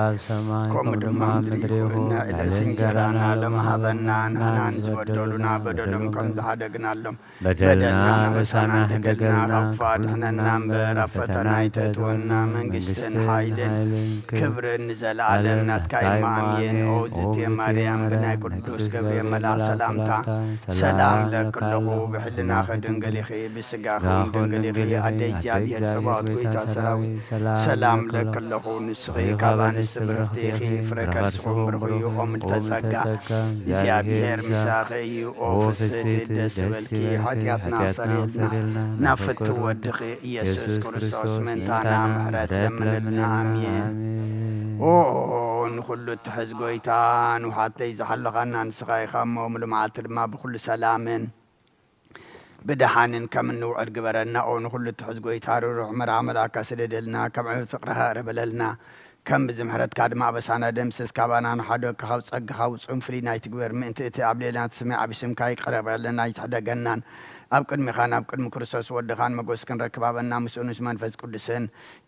ኣብ ሰማይ ከምኡ ድማ ኣብ ምድሪ ይኹን። ንዕለቲ እንጀራና ሎሚ ሃበና፣ ንሕና ንዝበደሉና በደሎም ከም ዝሓደግናሎም በደልና ኣበሳና ሕደገልና፣ ካብ ክፉእ ኣድሕነና እምበር፣ ኣብ ፈተና ኣይተእትወና፣ መንግስትን ሓይልን ክብርን ንዘለኣለም ናትካ እዩ። ኣሜን። ኦ ዝቴ ማርያም፣ ብናይ ቅዱስ ገብርኤል መልኣኽ ሰላምታ ሰላም እብለኪ ኣለኹ፣ ብሕልናኺ ድንግል ኢኺ፣ ብስጋኺ እውን ድንግል ኢኺ። ኣደ እግዚኣብሔር ጸባኦት፣ ጎይታ ሰራዊት፣ ሰላም እብለኪ ኣለኹ። ንስኺ ካብ ኣንስቲ ብርኽቲ ኢኺ፣ ፍረ ከርስኺ እውን ብሩኽ እዩ። ኦ ምልዕተ ጸጋ፣ እግዚኣብሔር ምሳኺ እዩ። ኦ ፍስሕቲ፣ ደስ ይበልኪ፣ ሓጢኣትና ኣስተሰርየልና፣ ናብ ፍትው ወድኺ ኢየሱስ ክርስቶስ ምእንታና ምሕረት ለምንልና። ኣሜን። ኦ ንኹሉ እትሕዝ ጎይታ፣ ንውሓተይ ዝሓለኻና ንስኻ ኢኻ እሞ፣ ምሉእ መዓልቲ ድማ ብኹሉ ሰላምን ብደሓንን ከም እንውዕል ግበረና። ኦ ንኹሉ እትሕዝ ጎይታ፣ ርሩሕ መርዓ መልኣካ ስደደልና፣ ከም ዕብት ፍቕርኻ እረበለልና፣ ከም ብዚ ምሕረትካ ድማ ኣበሳና ደምስስ፣ ካባና ንሓደግካ፣ ካብ ጸጋኻ ውጹን ፍልይን ኣይትግበር፣ ምእንቲ እቲ ኣብ ልዕሌና እትስመ ዓቢ ስምካ ይቕረ በለልና፣ ኣይትሕደገናን። ኣብ ቅድሚኻን ኣብ ቅድሚ ክርስቶስ ወድኻን መጎስ ክንረክብ ሃበና፣ ምስኡን ምስ መንፈስ ቅዱስን።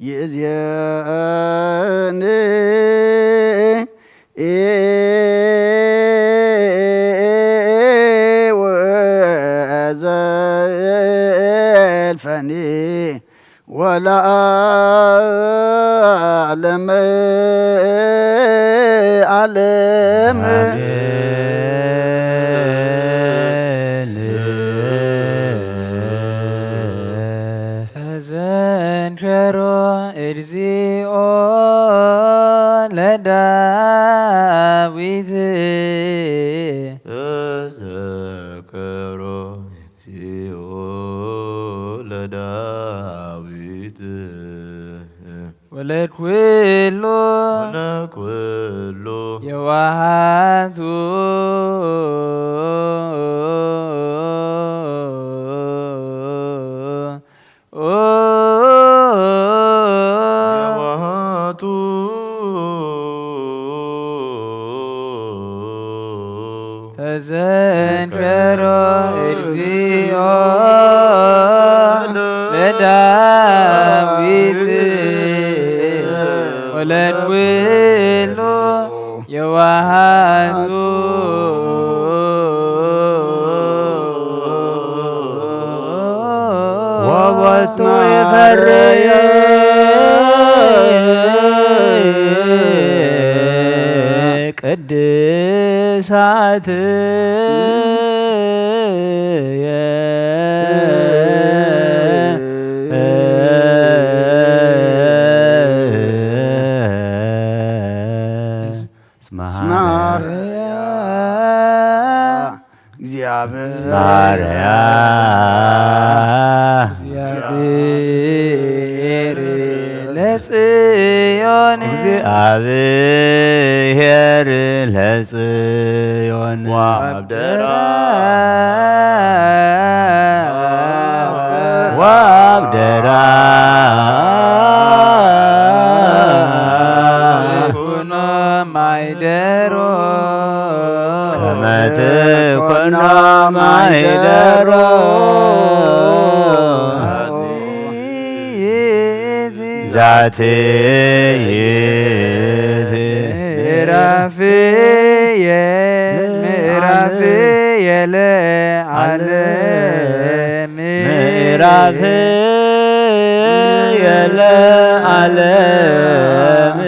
ይእዜኒ ወዘልፈኒ ወለዓለመ ዓለም። ኣሜን። ተዘንከሮ እግዚኦ ለዳዊት። ተዘከሮ እግዚኦ ለዳዊት። ወለድ ኩሉ ወለድ ኩሉ የዋሃቱ። ኦ የዋሃቱ። ተዘንከሮ እግዚኦ ለዳዊት ወለድ ኩሉ የዋሃቱ። ወቦቱ ይፈርይ ቅድሳት እስመ ሐረያ እግዚአብሔር። ሐረያ እግዚአብሔር ለጽዮን። እግዚአብሔር ለጽዮን። ወአብደራ ወአብደራ ኩኖ ማይደሮ። ከመ ትኩኖ ማይደሮ። ዛቲ ይእቲ ምዕራፍየ ምዕራፍየ ለዓለም። ምዕራፍየ ለዓለም።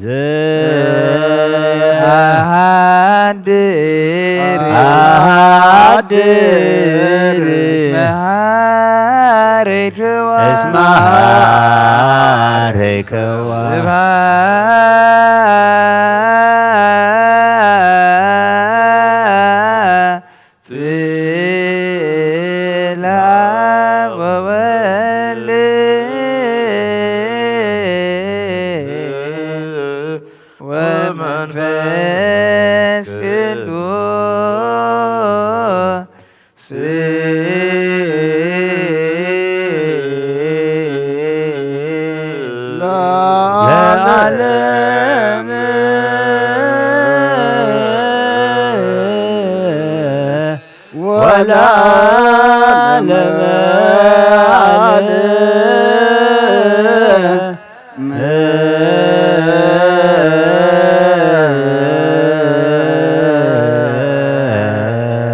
ዘ- አሃድር አሃድር እስመ ሐረይክዋ እስመ ሐረይክዋ። ስብሐት ለአብ ወወልድ ወመንፈስ ቅዱስ ለዓለም። ወለዓለመ ዓለም።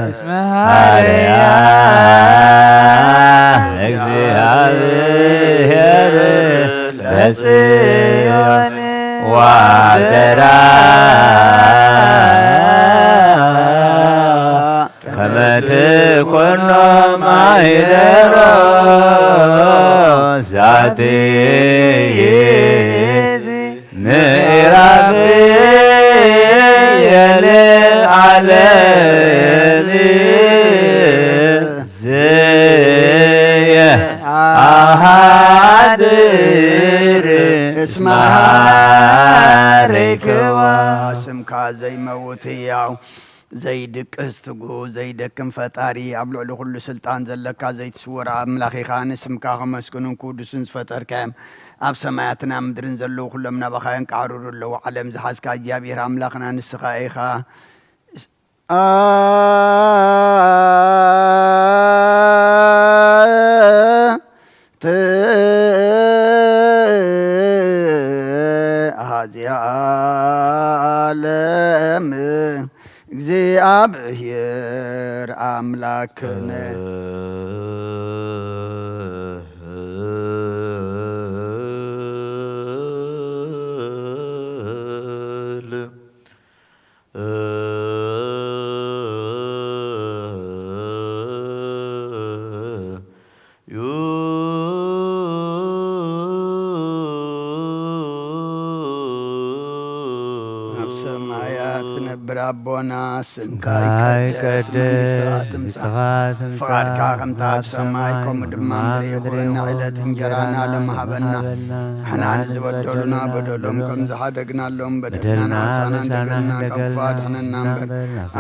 እስመ ሃረያ እግዚአብሔር በጽዮን ወአብደራ ከመ ትኩኖ ማይደሮ ዛቲ ምዕራፍ የለ ዓለም ዘየ ኣሃድር እስመ ሃረይክዋ። ስምካ ዘይመውት ህያው ዘይድቅስ ትጉህ ዘይደክም ፈጣሪ፣ ኣብ ልዕሊ ኩሉ ስልጣን ዘለካ ዘይትስወር ኣምላኽ ኢኻ። ንስምካ ከመስግኑን ክውድሱን ዝፈጠርካዮም ኣብ ሰማያትን ኣብ ምድርን ዘለዉ ኩሎም ናባኻ የንቃዕርሩ ኣለዉ። ዓለም ዝሓዝካ እግዚኣብሔር ኣምላኽና ንስኻ ኢኻ። አ- ት- ኣሃዚ ዓለም እግዚኣብሔር ኣምላክነ። ኣብ ሰማያት ትነብር ኣቦና፣ ስምካ ይቀደስ፣ መንግስትኻ ትምጻእ፣ ፍቓድካ ከምቲ ኣብ ሰማይ ከምኡ ድማ ኣብ ምድሪ ይኹን። ዕለት እንጀራና ሎሚ ሃበና፣ ንሕና ንዝበደሉና በደሎም ከም ዝሓደግናሎም፣ በደልና ምሳና ንደገልና፣ ካብ ክፉእ ኣድሕነና እምበር፣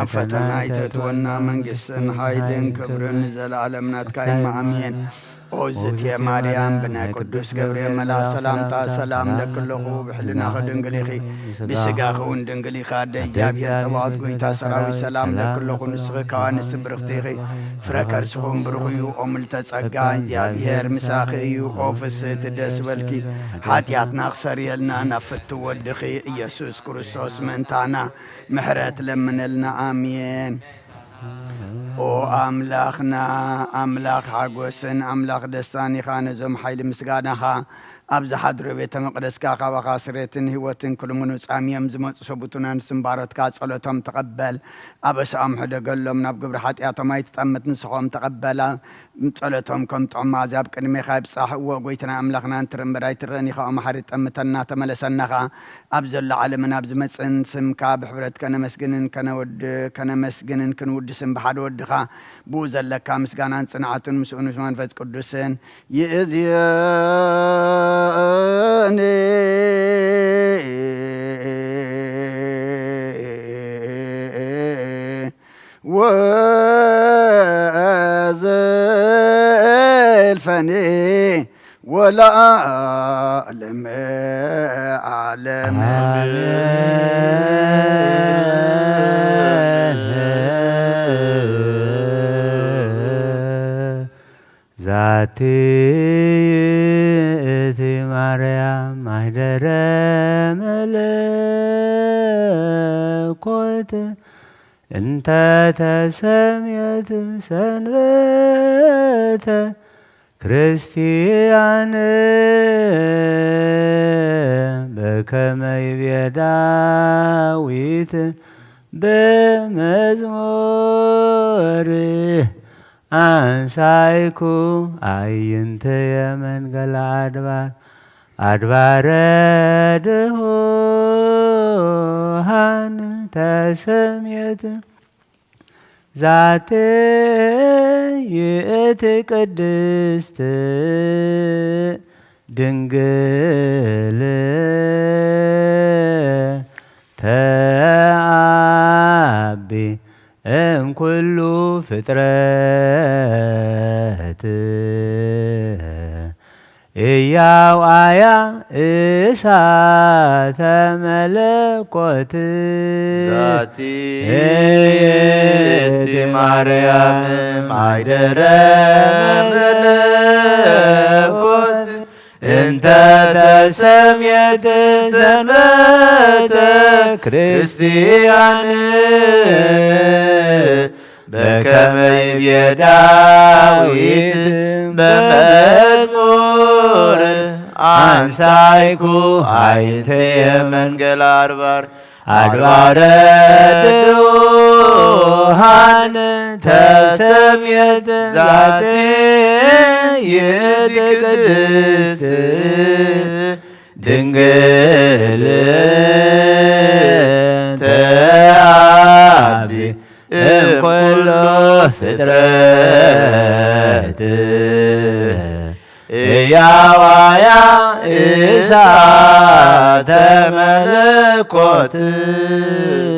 ኣብ ፈተና ኣይተእትወና፣ መንግስትን ሓይልን ክብርን ንዘለኣለም ናትካ እዩ። ኣሜን። ኦዝትየ ማርያም ብናይ ቅዱስ ገብርኤል መልኣኽ ሰላምታ ሰላም ለኪ ኣለኹ፣ ብሕልናኺ ድንግል ኢኺ፣ ብስጋኺ እውን ድንግል ኢኺ። ኣደ እግዚኣብሔር ጸባኦት ጎይታ ሰራዊት ሰላም ለኪ ኣለኹ፣ ንስኺ ካብ ኣንስቲ ብርኽቲ ኢኺ፣ ፍረ ከርስኺ እውን ብሩኽ እዩ። ኦ ምልዕተ ጸጋ እግዚኣብሔር ምሳኺ እዩ። ኦ ፍስህቲ ደስ በልኪ፣ ሓጢኣትና ክሰርየልና ናብ ፍትው ወድኺ ኢየሱስ ክርስቶስ ምእንታና ምሕረት ለምነልና። ኣሜን። ኦ ኣምላኽና፣ ኣምላኽ ሓጎስን ኣምላኽ ደስታን ኢኻ። ነዞም ሓይሊ ምስጋናኻ ኣብ ዝሓድሮ ቤተ መቕደስካ ካባኻ ስሬትን ህይወትን ክልምኑ ጻምዮም ዝመጹ ሰቡቱና ንስም ባሮትካ ጸሎቶም ተቐበል። ኣበሳኦም ሕደገሎም፣ ናብ ግብሪ ሓጢኣቶም ኣይትጠምት፣ ንስኾም ተቐበላ። ጸሎቶም ከም ጥዑም መኣዛ ኣብ ቅድሜኻ ይብጻሕ። እወ፣ ጎይታና ኣምላኽና፣ እንትርምር ኣይትረን ኢኻ፣ ኦ መሓሪ፣ ጠምተና፣ ተመለሰና ኸኣ። ኣብ ዘሎ ዓለምን ኣብ ዝመጽእን ስምካ ብሕብረት ከነመስግንን ከነወድ-፣ ከነመስግንን ክንውድስን ብሓደ ወድኻ ብኡ ዘለካ ምስጋናን ጽንዓትን ምስኡ ምስ መንፈስ ቅዱስን ይእዝየኒ። ወዘልፈኒ ወለዓለመ ዓለም። ዛቲ ይእቲ ማርያም ማህደረ መለኮት እንተ ተሰምየት ሰንበተ ክርስቲያን በከመ ይቤ ዳዊት በመዝሙር አንሳይኩ አይንትየ መንገለ አድባር አድባረ ድሁሃን ተሰምየት ዛቴ ይእቲ ቅድስት ድንግል ተአቢ እምኩሉ ፍጥረት ሕያው ኣያ እሳተ መለኮት። ዛቲ ይእቲ ማርያም ማይደረ መለኮት፣ እንተ ተሰምየት ሰንበተ ክርስቲያን፣ በከመ ይቤ ዳዊት በመዝሙር፣ አንሳይኩ አይንትየ መንገል አድባር፣ አድባረ ድውሃን ተሰምየት ዛቲ ይእቲ ቅድስት ድንግል ተአቢ እምኩሉ ፍጥረት። ሕያዋያ እሳተ መለኮት።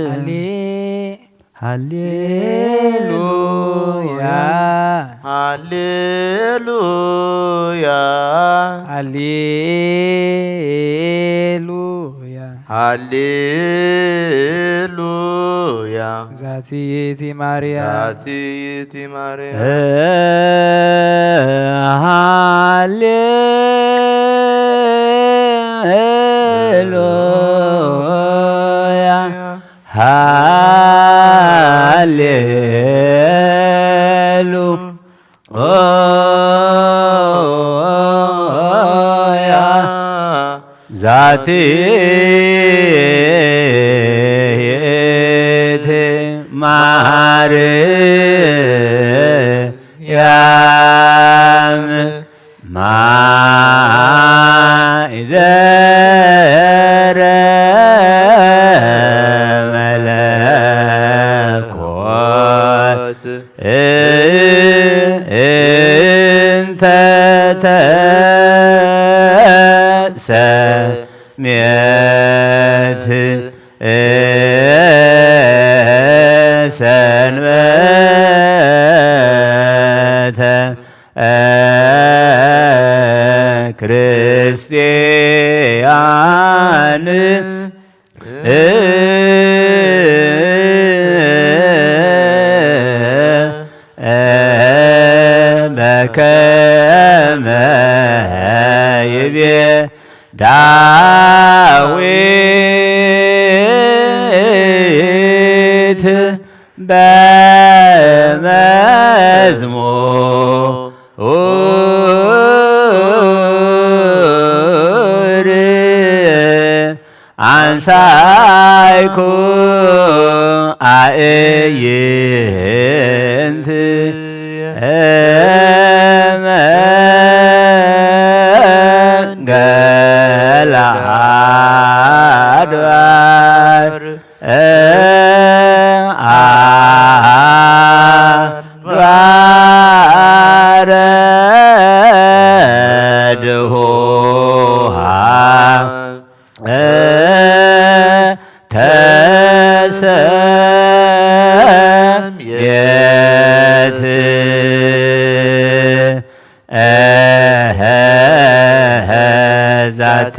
ሃሌ-፣ ሃሌሉያ። ሃሌሉያ። ሃሌሉያ። ሃሌሉያ። ሃሌሉያ። ዛቲ ይእቲ ማርያም። ዛቲ ይእቲ ማርያም። ሃሌሉያ። ሃሌሉ ኦያ። ዛቲ ይእቲ ማርያም ማይደረ መለኮት። እንተ ተሰምየት ሰንበተ ክርስቲያን በከመ ይቤ ዳዊት በመዝሙር አንሳይኩ አእይንት እመ ገለአድ ባር አድባረ ድሆሃ ተሰምየት ዛቲ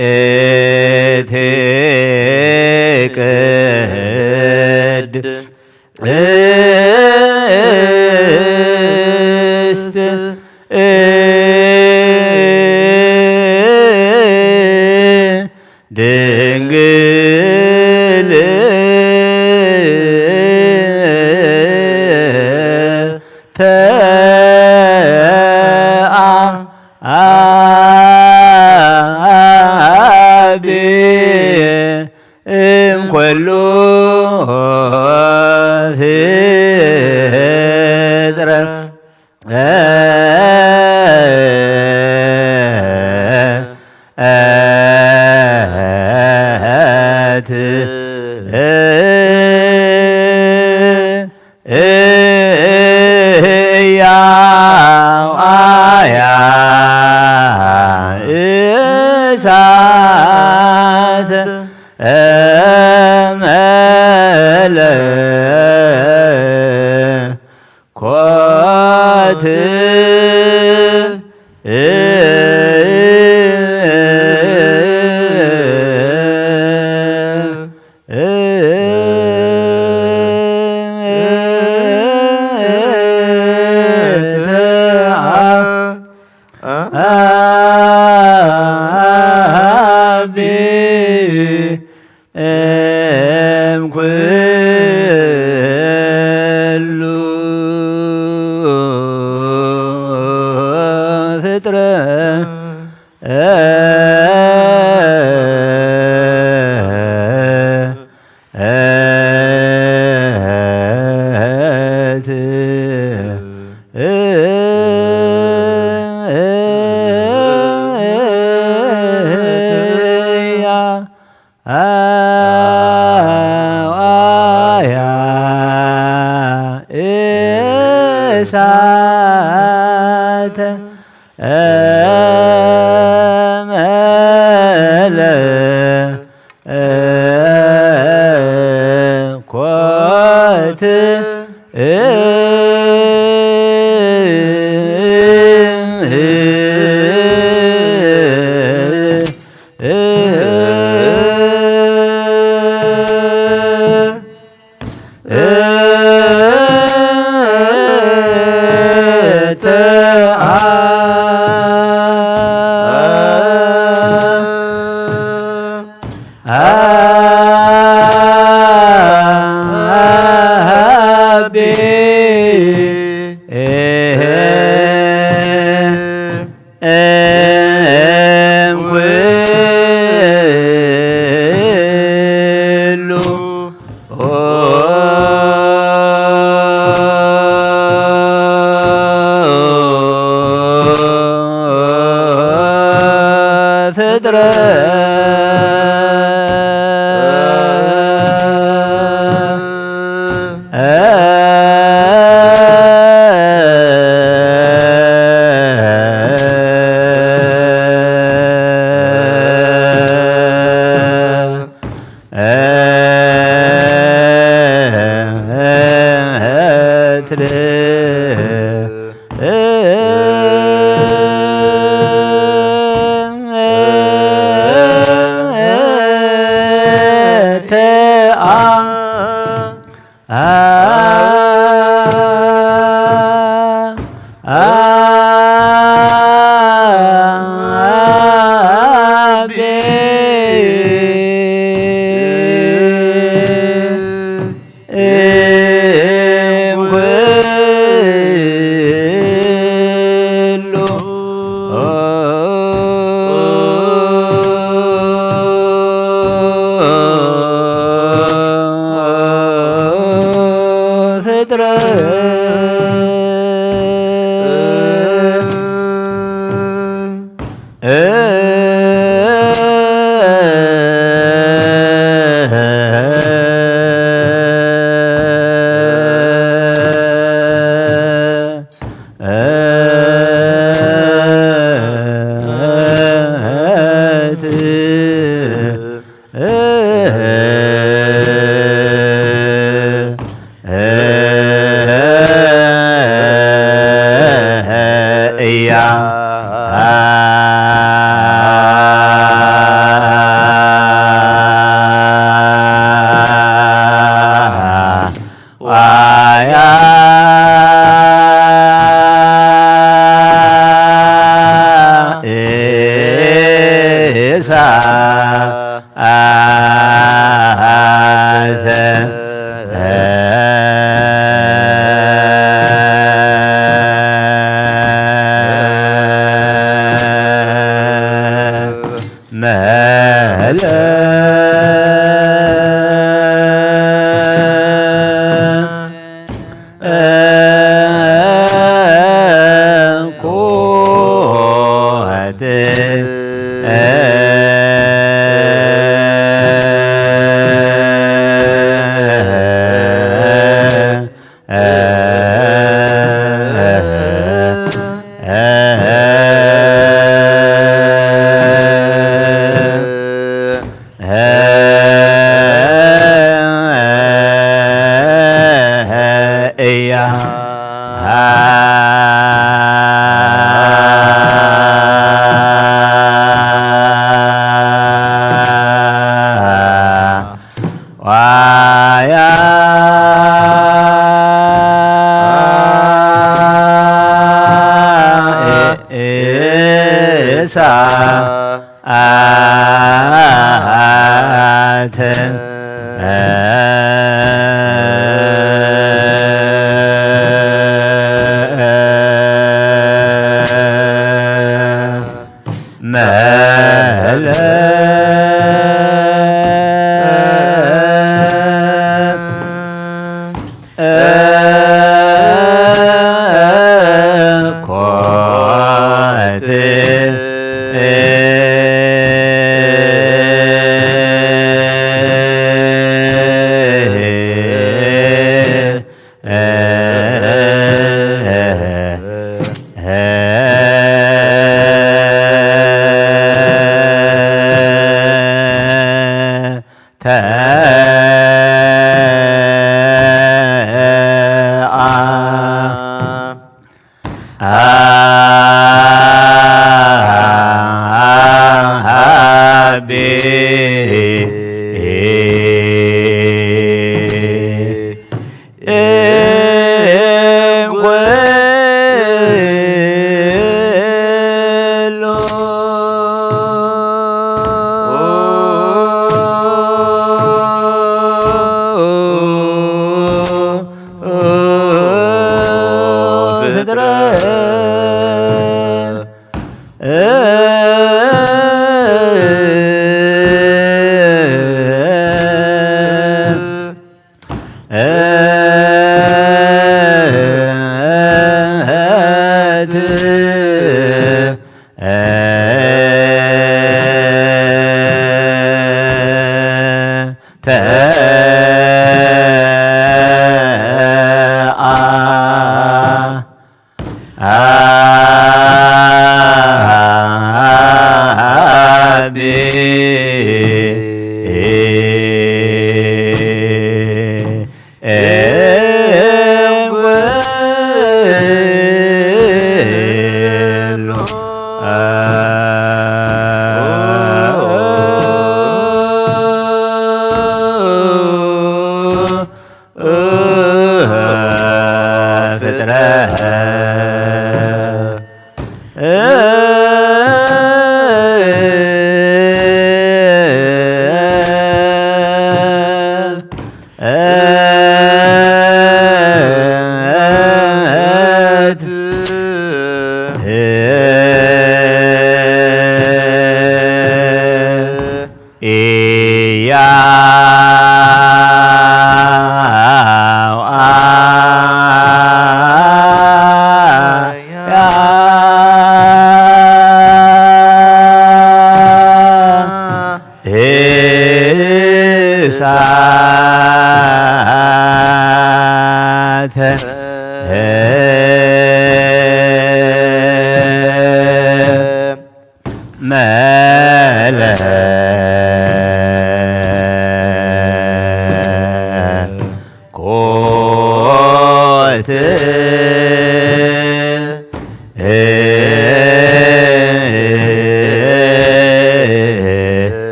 ይእቲ ቅድስት ድንግል ተአቢ እምኩሉ ፍጥረት። ሕያው አያ እሳት እሳተ መለኮት እያ። ዋያ ኢሳ ኣተ መለ ኮት እያ። ዋያ ኢሳ ኣተ መ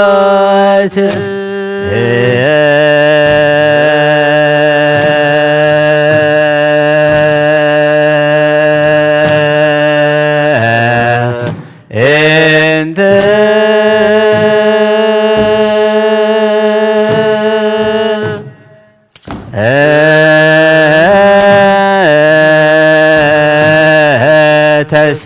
ኮት እንተ ተሰ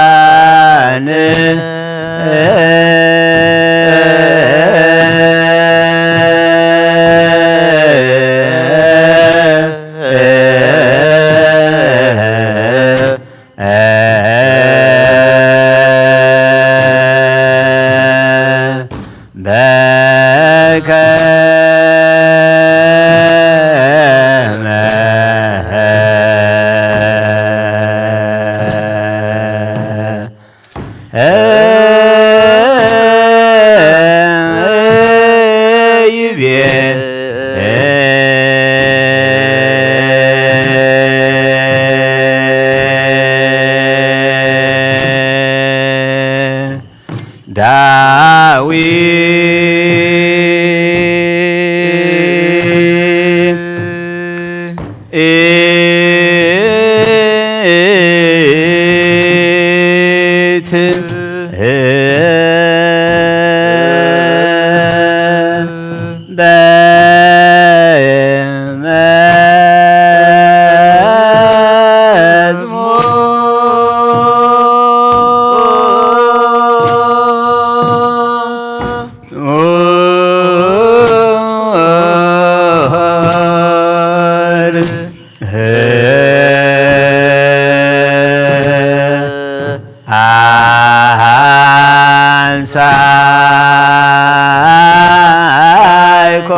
ክርስቲያን በከመ ይቤ ዳዊት። አንሳይኮ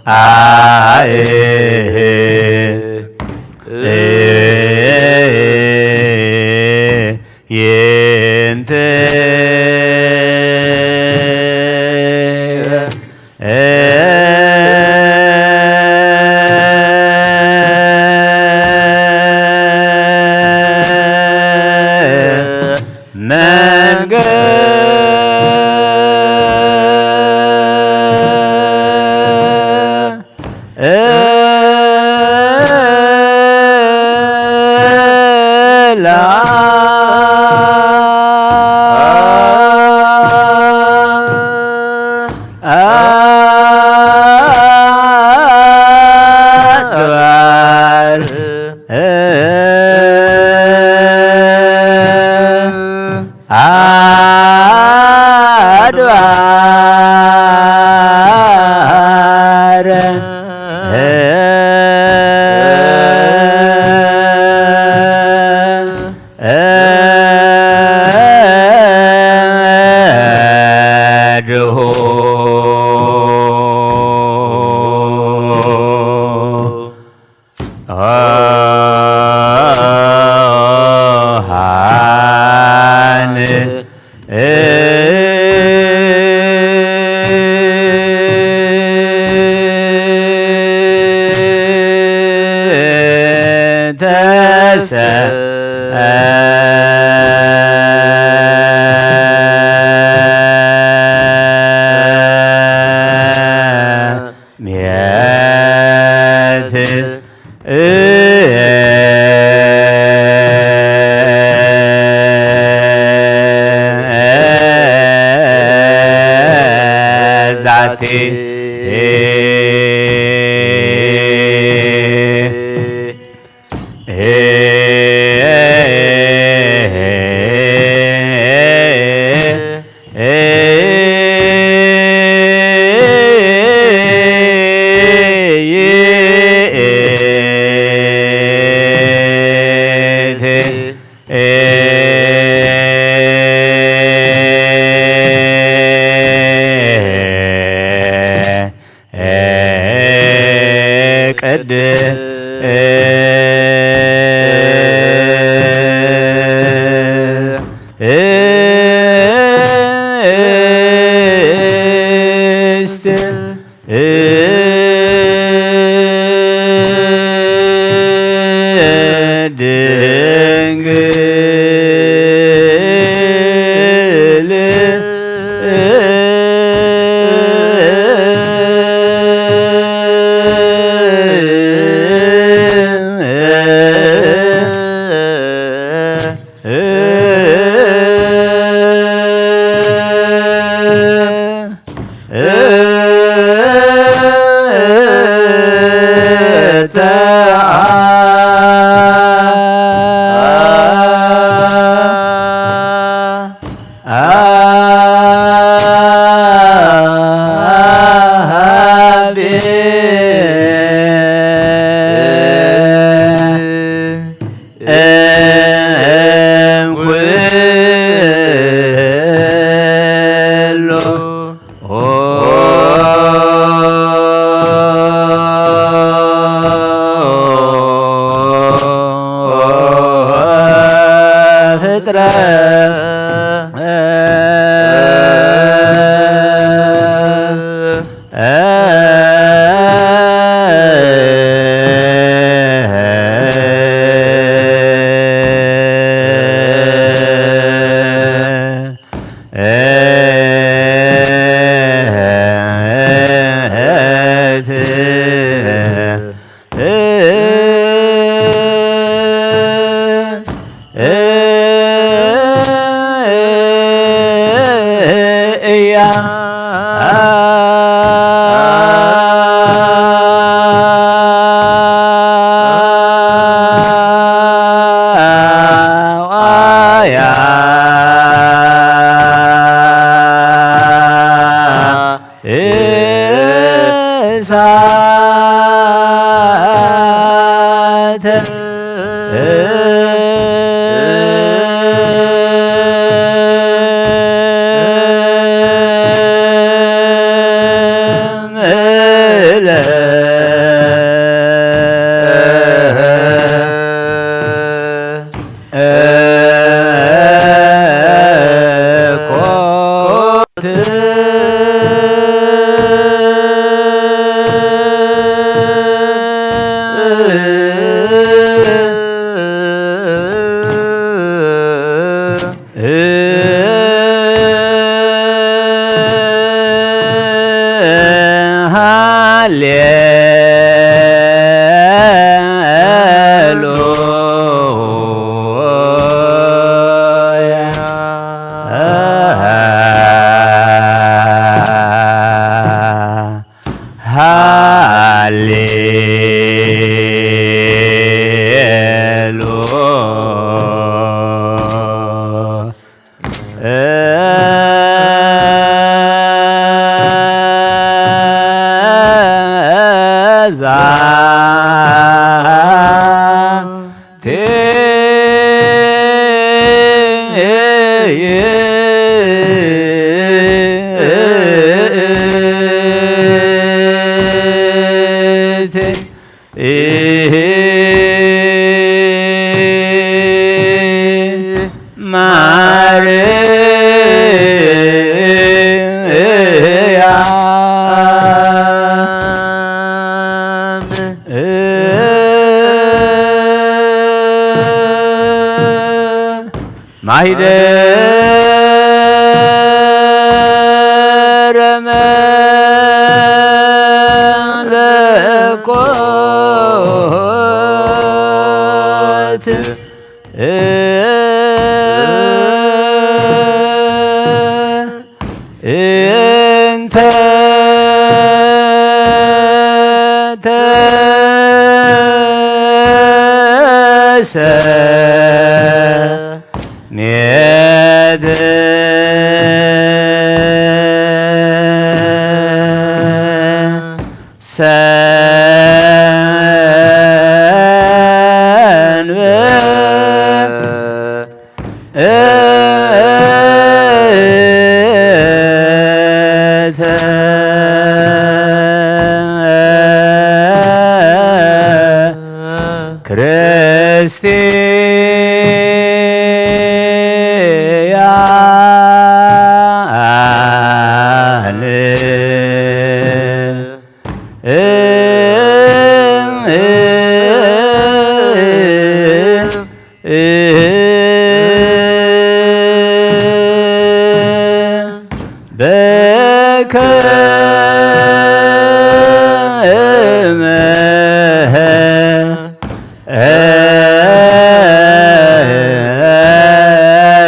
አይ ይንት ሜት ዛቲ ቅድስት ድንግል ፍጥረት እያ። እሳተ ሃሌሉያ። ዛቲ ማርያም ማሂደረ መለኮት እንተ ተሰሜት ሰንበ እተ ክርስቲያን በከመ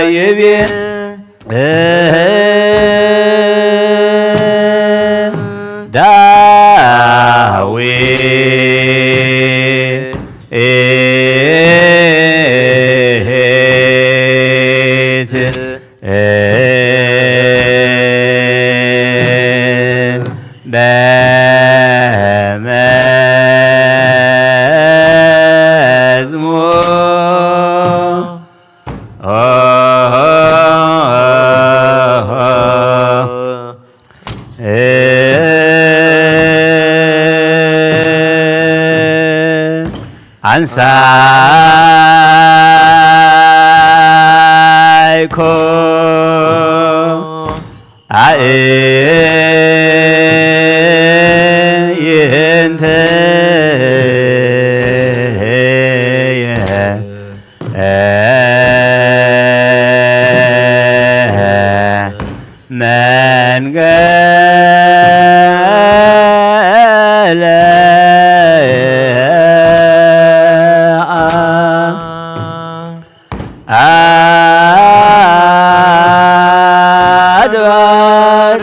ይቤ ዳዊት በመዝሙር አንሳይኮ አእይንተ መንገለ አድባር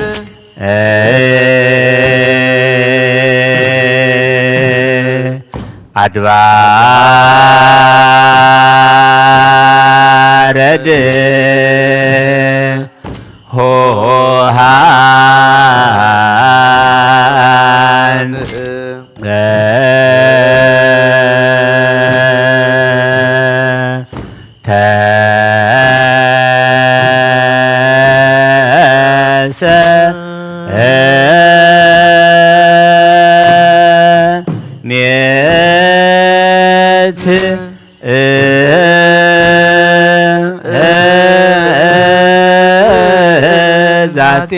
አድባረ ድሆሃን ተሰሜት ዛቲ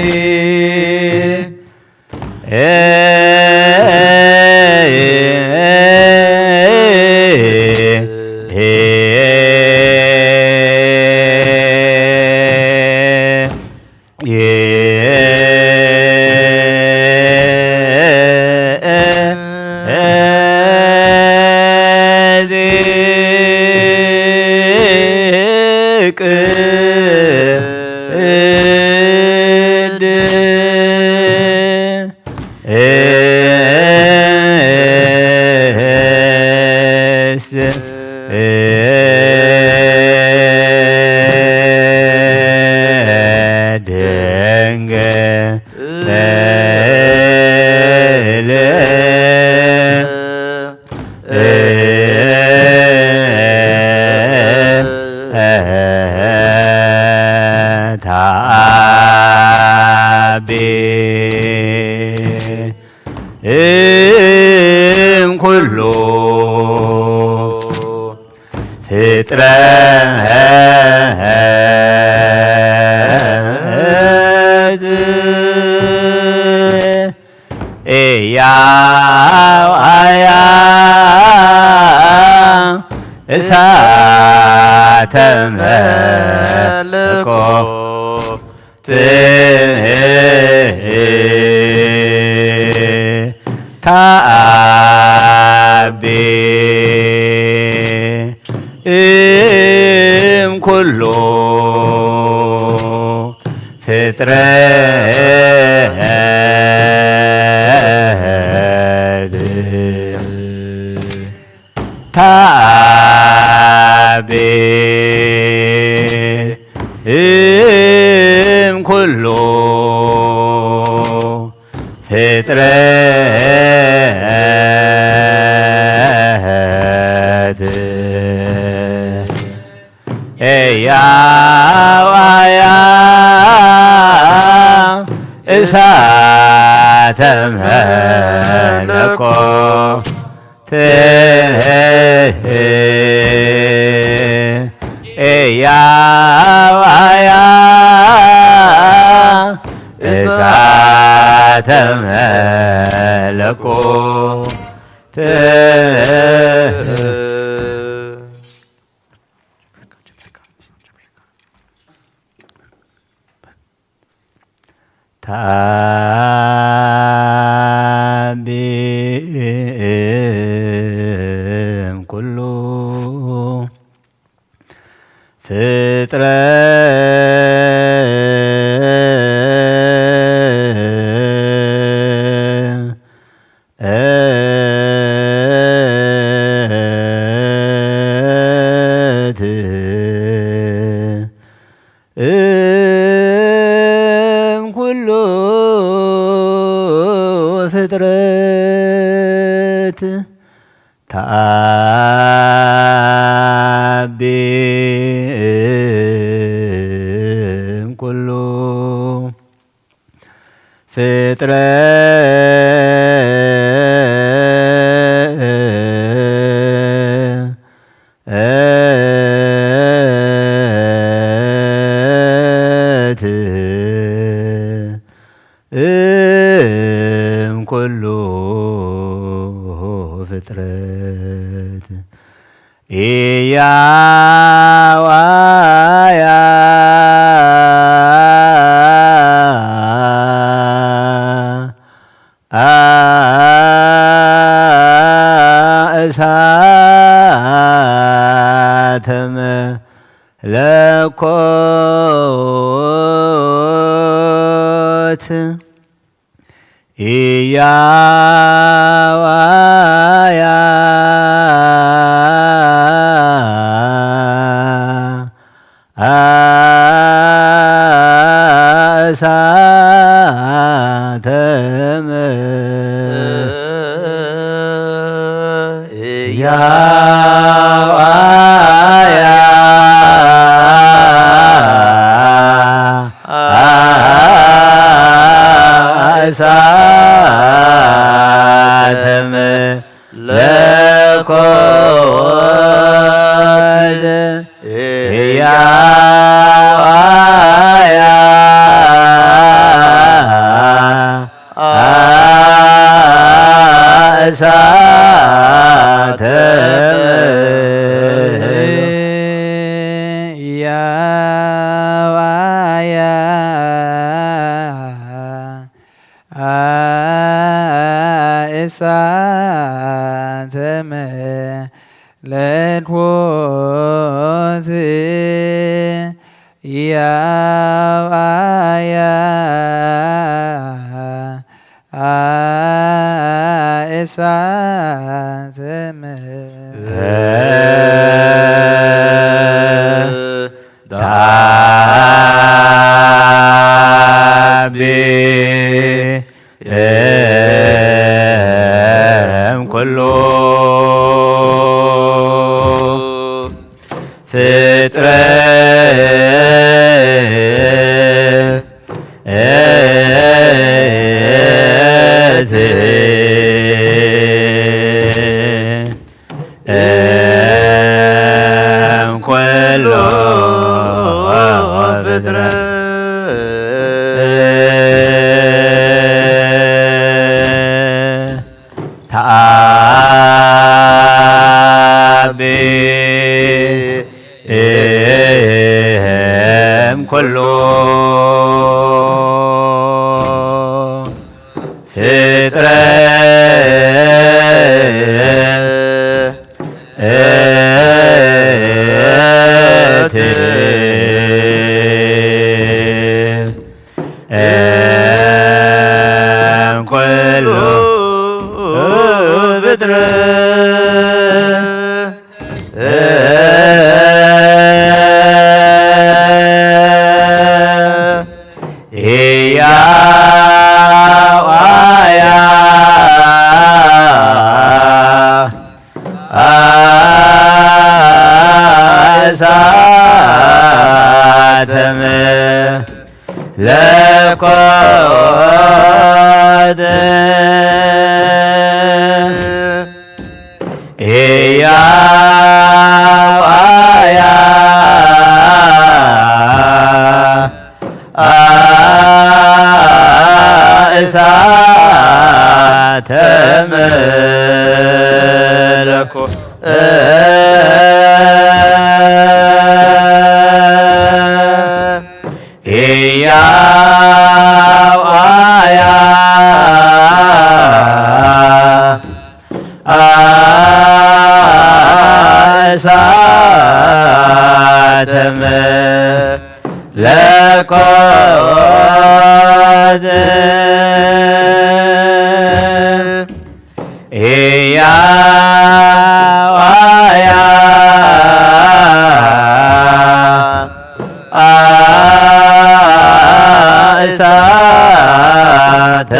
ድንግል ታቢ እም ኩሉ ፍጥረት እያው አያ እሳት ተመለኮት ተኣቢ እም ኩሉ ፍጥረት ተኣቢ እም ኩሉ ፍጥረት እያዋያ እሳተ መለኮት እያዋያ እሳተ መለኮት ተኣቢ እም ኩሉ ፍጥረት እም ኩሉ ፍጥረት ተኣቢ እም ኩሉ ፍጥረት እም ኩሉ ፍጥረት እያዋያ እሳተ መለኮት እያዋያ እሳተ እያዋያ እሳተ መለኮት እያዋያ እሳተ ያዋያ እሳተ መለኮት ያዋያ እሳተ መለኮት ተአቢ እም ኩሉ ፍጥረት እም ኩሉ ፍጥረት ተአቢ እም ኩሉ ፍጥረት እም ኩሉ ፍጥረት እያዋያ እሳተመ ለኮት እያዋያ እሳተ መለኮት እያዋያ እሳተ መለኮት እያዋያ እሳተ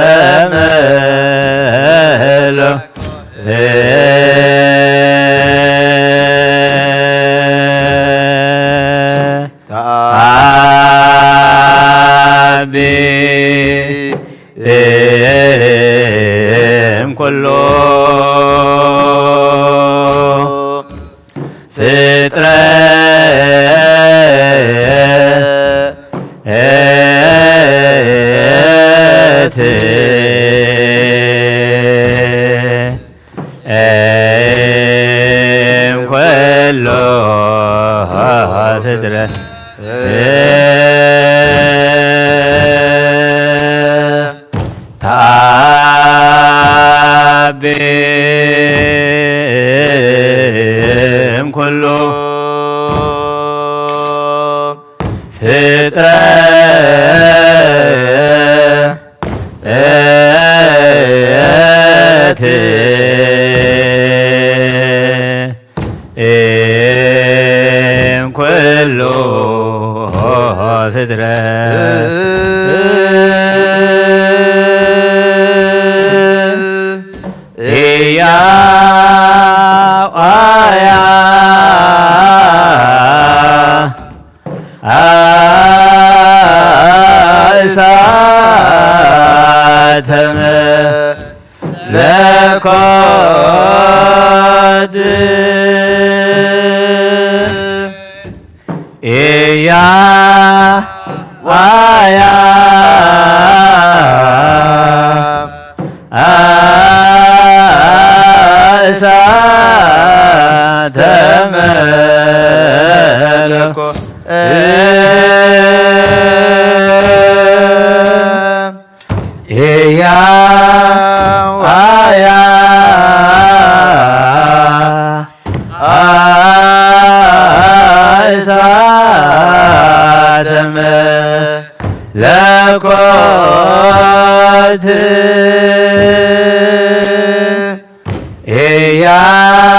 መለኮት ተአቢ እም ኩሉ ፍጥረት እም ኩሉ ፍጥረት ተአቢ እም ኩሉ ፍጥረት እም ኩሉ ፍጥረት እያዋያ እሳተ መለኮት እያዋያ እሳተ መለኮት እያዋያ እሳተ መለኮት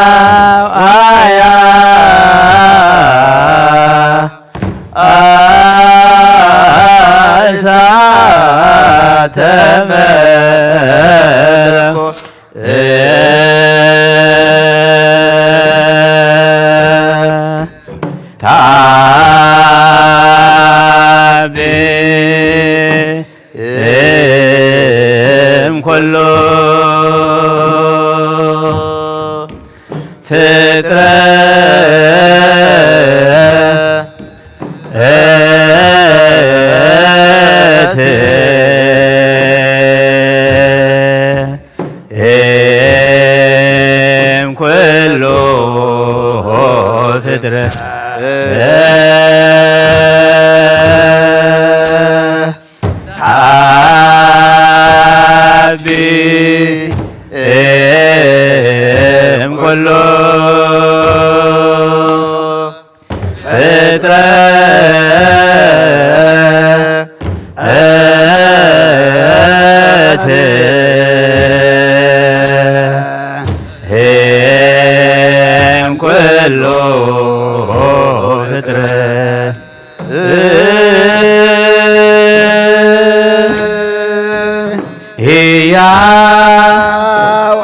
እያዋያ እሳተ መለኮት ተአቢ እም ኩሉ ፍጥረት እም ኩሉ ፍጥረት ተዓቢ እምኩሉ ፍጥረት እምኩሉ ፍጥረት ህያው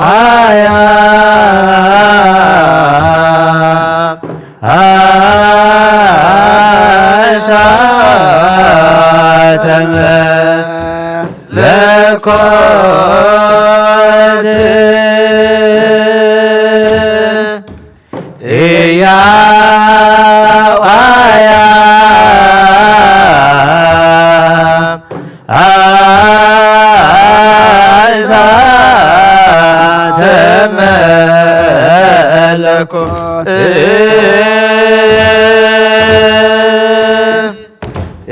ኣያ እሳተ መለኮት ህያው ኣያ እሳተ መለኮት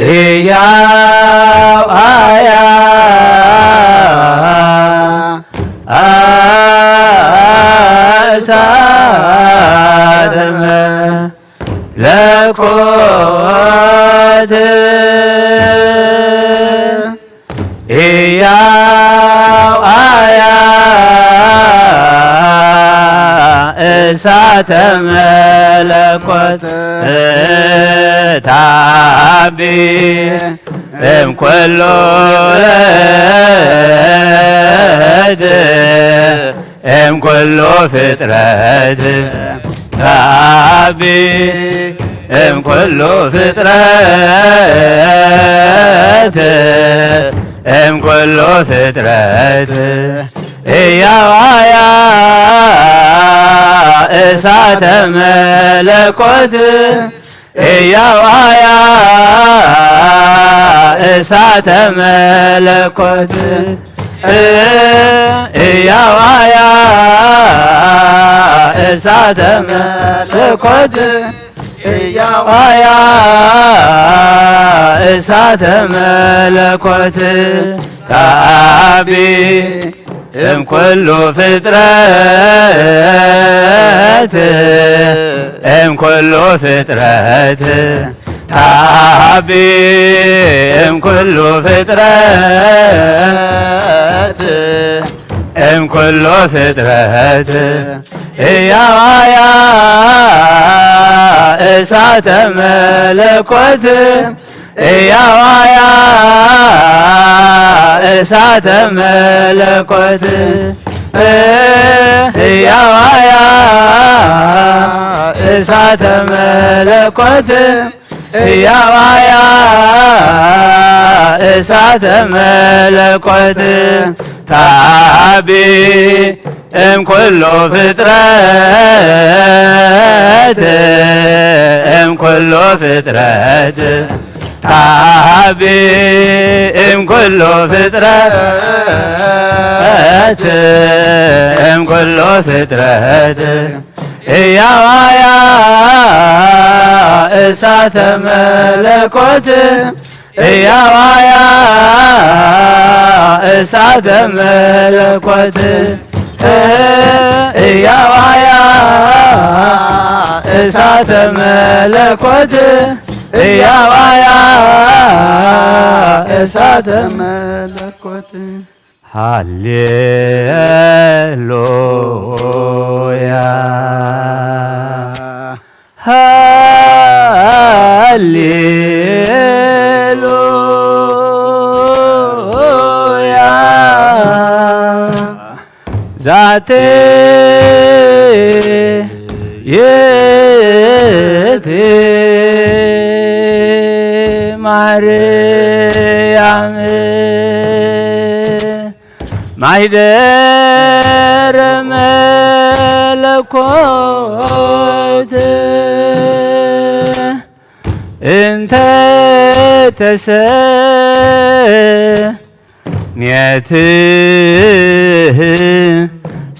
ህያው ኣያ እሳተ መለኮት ህያው ኣያ እሳተ መለኮት ተዓቢ እምኩሉ ፍጥረት እምኩሉ ፍጥረት ተዓቢ እምኩሉ ፍጥረት እምኩሉ ፍጥረት ህያው ኣያ እሳተ መለኮት ህያው ኣያ እሳተ መለኮት ህያው ኣያ እሳተ መለኮት ህያው ኣያ እሳተ መለኮት ተዓቢ እምኩሉ ፍጥረት እምኩሉ ፍጥረት ተዓቢ እምኩሉ ፍጥረት እምኩሉ ፍጥረት ህያው ኣያ እሳተ መለኮት ህያው ኣያ እሳተ መለኮት ህያው ኣያ እሳተ መለኮት ህያው ኣያ እሳተ መለኮት ተዓቢ እምኩሉ ፍጥረት እምኩሉ ፍጥረት ተዓቢ እምኩሉ ፍጥረት እምኩሉ ፍጥረት ህያው ኣያ እሳተ መለኮት ህያው ኣያ እሳተ መለኮት ህያው ኣያ እሳተ መለኮት ህያው ኣያ እሳተ መለኮት ሃሌሉያ ሃሌሉያ ዛቲ ይእቲ ማርያም ማይደረ መለኮት እንተ ተሰምየት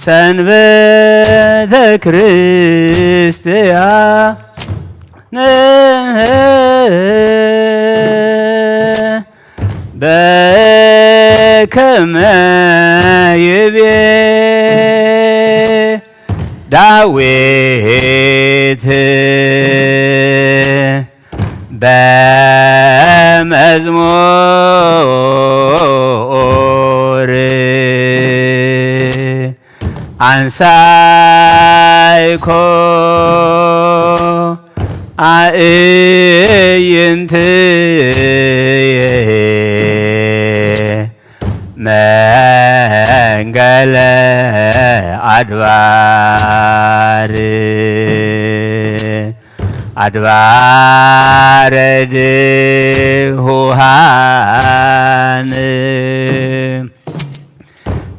ሰንበተ ክርስትያ በከመ ይቤ ዳዊት በመዝሙር አንሳይኮ አእይንትየ መንገለ አድባር አድባረ ድሁሃን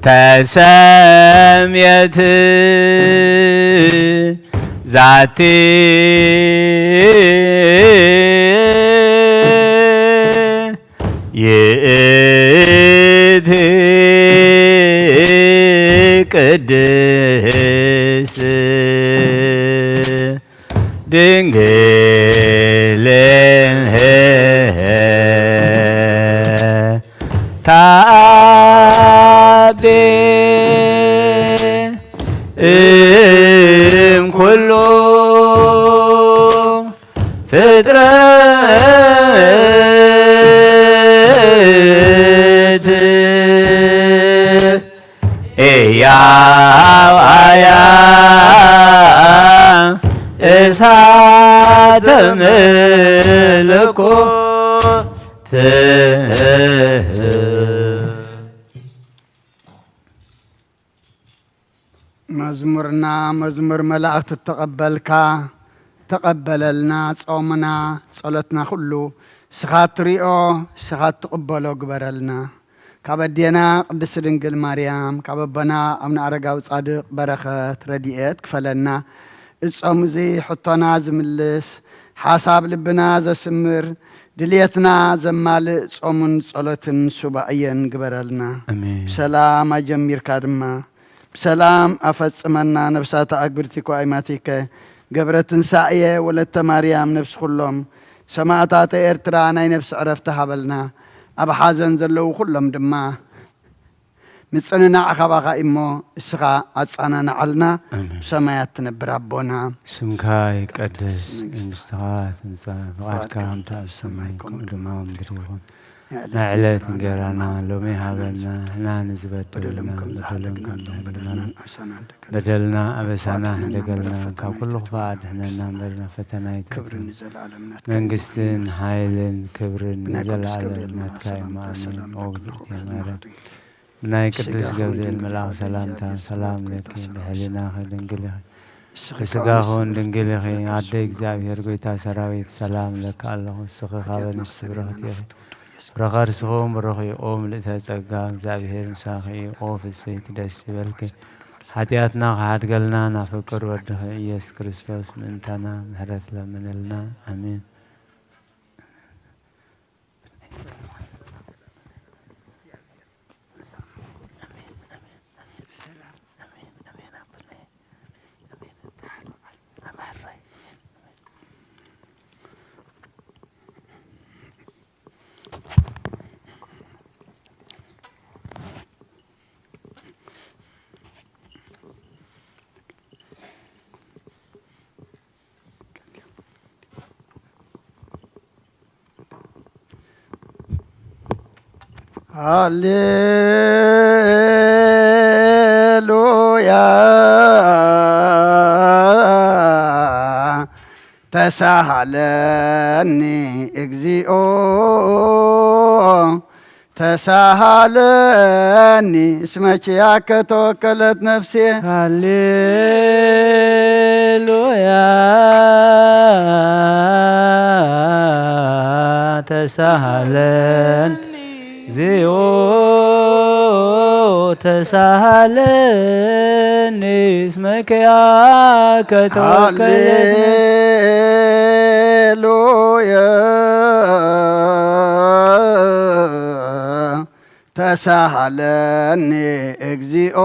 ተሰምየት ዛቲ ይእቲ ቅድስት ድንግል ታቤ እም ኩሉ ፍጥረት እያው አያ እሳተ መለኮት መዝሙርና መዝሙር መላእክት ተቐበልካ፣ ተቐበለልና። ጾምና፣ ጸሎትና ኩሉ ስኻ ትሪኦ፣ ስኻ ትቕበሎ ግበረልና። ካብ ኣዴና ቅድስት ድንግል ማርያም፣ ካብ ኣቦና ኣቡነ ኣረጋዊ ጻድቕ በረኸት ረድኤት ክፈለና። እጾም እዚ ሕቶና ዝምልስ፣ ሓሳብ ልብና ዘስምር፣ ድልየትና ዘማልእ ጾምን ጸሎትን ሱባኤን ግበረልና። ኣሜን። ብሰላም ኣጀሚርካ ድማ ብሰላም ኣፈጽመና። ነብሳተ ኣግብርቲኮ ኣይማቲከ ገብረ ትንሳኤ ወለተ ማርያም ነብሲ ኩሎም ሰማእታተ ኤርትራ ናይ ነብሲ ዕረፍቲ ሃበልና። ኣብ ሓዘን ዘለዉ ኩሎም ድማ ምጽንናዕ ካባኻ እሞ እስኻ ኣጸናንዓልና። ኣሜን። ብሰማያት ትነብር ኣቦና ስምካ ይቀደስ፣ መንግስትኻ መንግስትኻ ትምጻእ፣ ፍቓድካ ፍቓድካ ከምቲ ኣብ ሰማይ ከምኡ ድማ ኣብ ምድሪ ይኹን። ናይ ዕለት እንጀራና ሎሚ ሃበና፣ ንሕና ንዝበደሉና በደሎም ከም በደሎም ዝሓለና ከም በደልና በደልና ኣበሳና ኣበሳና ሕደገልና፣ ሕደገልና፣ ካብ ኩሉ ክፋእ ኣድሕነና እምበር ናብ ፈተና ኣይተእትወና። ክብሪ ንዘለኣለም ናትካ እዩ። መንግስትን ሓይልን ክብርን ብናይ ቅዱስ ንዘለኣለም ገብርኤል ናትካ እዩ። ሰላምታ ኣሜን። ሰላም ኦ ለኪ እግዝእትየ ምሕረት፣ ብናይ ቅዱስ ገብርኤል መልኣኽ ሰላምታ ሰላም ለኪ፣ ብሕሊናኺ ድንግል ኢኺ፣ ብስጋኺ እውን ድንግል ኢኺ። ኣደ እግዚኣብሔር ጎይታ ሰራዊት ሰላም ለኪ ኣለኹ። እስኺ ካብ ኣንስቲ ብርኽቲ ኢኺ፣ ፍረ ከርስኺ እውን ብሩኽ እዩ። ኦ ምልእተ ጸጋ እግዚኣብሔር ምሳኺ እዩ። ኦ ፍስሕቲ ደስ ይበልኪ፣ ሓጢኣትና ክሓድገልና ናብ ፍቅር ወድኺ ኢየሱስ ክርስቶስ ምእንታና ምሕረት ለምንልና። ኣሜን። ሃሌሉያ ተሳሃለኒ እግዚኦ ተሳሃለኒ እስመ ኪያከ ተወከለት ነፍሴ። ሃሌሉያ ተሳሃለኒ እግዚኦ ተሳሃለኒ እስመ ኪያከ ተወከለት ነፍሴ። ሃሌሉያ ተሳሃለኒ እግዚኦ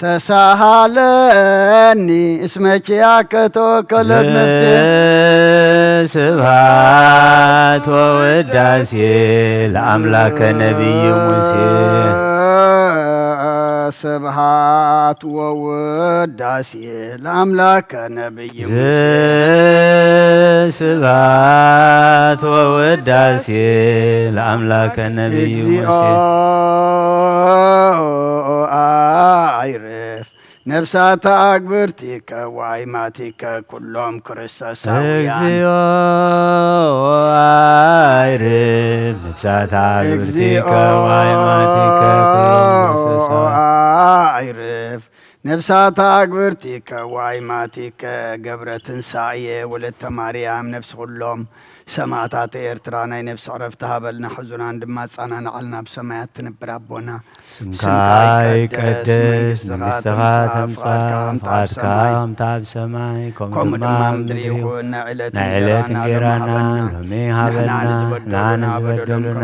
ተሳሃለኒ እስመ ኪያከ ተወከለት ነፍሴ። ስብሐት ወውዳሴ ለአምላከ ነቢይ ሙሴ። ስብሐት ወውዳሴ ለአምላከ ነቢይ ሙሴ። ስብሐት ወውዳሴ ለአምላከ ነቢይ እግዚኦ ሙሴ። አይርፍ ነፍሳተ አግብርቲከ ወአይማቲከ ኩሎም ክርስቶሳውያን። እግዚኦ አይርፍ ነፍሳተ አግብርቲከ እግዚኦ ወአይማቲከ ኩሎም ክርስቶሳውያን። አይርፍ ነፍሳተ አግብርቲከ ወአይማቲከ ገብረ ትንሳኤ ወለተ ማርያም ነፍሲ ኩሎም ሰማዕታት ኤርትራ ናይ ነፍሲ ዕረፍቲ ሃበልና፣ ሕዙናን ድማ ኣጸናንዓልና። ኣብ ሰማያት ትነብር ኣቦና፣ ስምካ ስምካ ይቀደስ፣ ይቀደስ፣ መንግስትኻ መንግስትኻ ትምጻእ፣ ትምጻእ፣ ፍቓድካ ከም ኣብ ፍቓድካ ሰማይ ከምቲ ኣብ ሰማይ፣ ከምኡ ከምኡ ድማ ድማ ኣብ ኣብ ምድሪ ምድሪ ይኹን። ይኹን። ናይ ዕለት ናይ ዕለት እንጀራና እንጀራና ሎሚ ሎሚ ሃበና፣ ሃበና፣ ንሕና ንሕና ንዝበደሉና ንዝበደሉና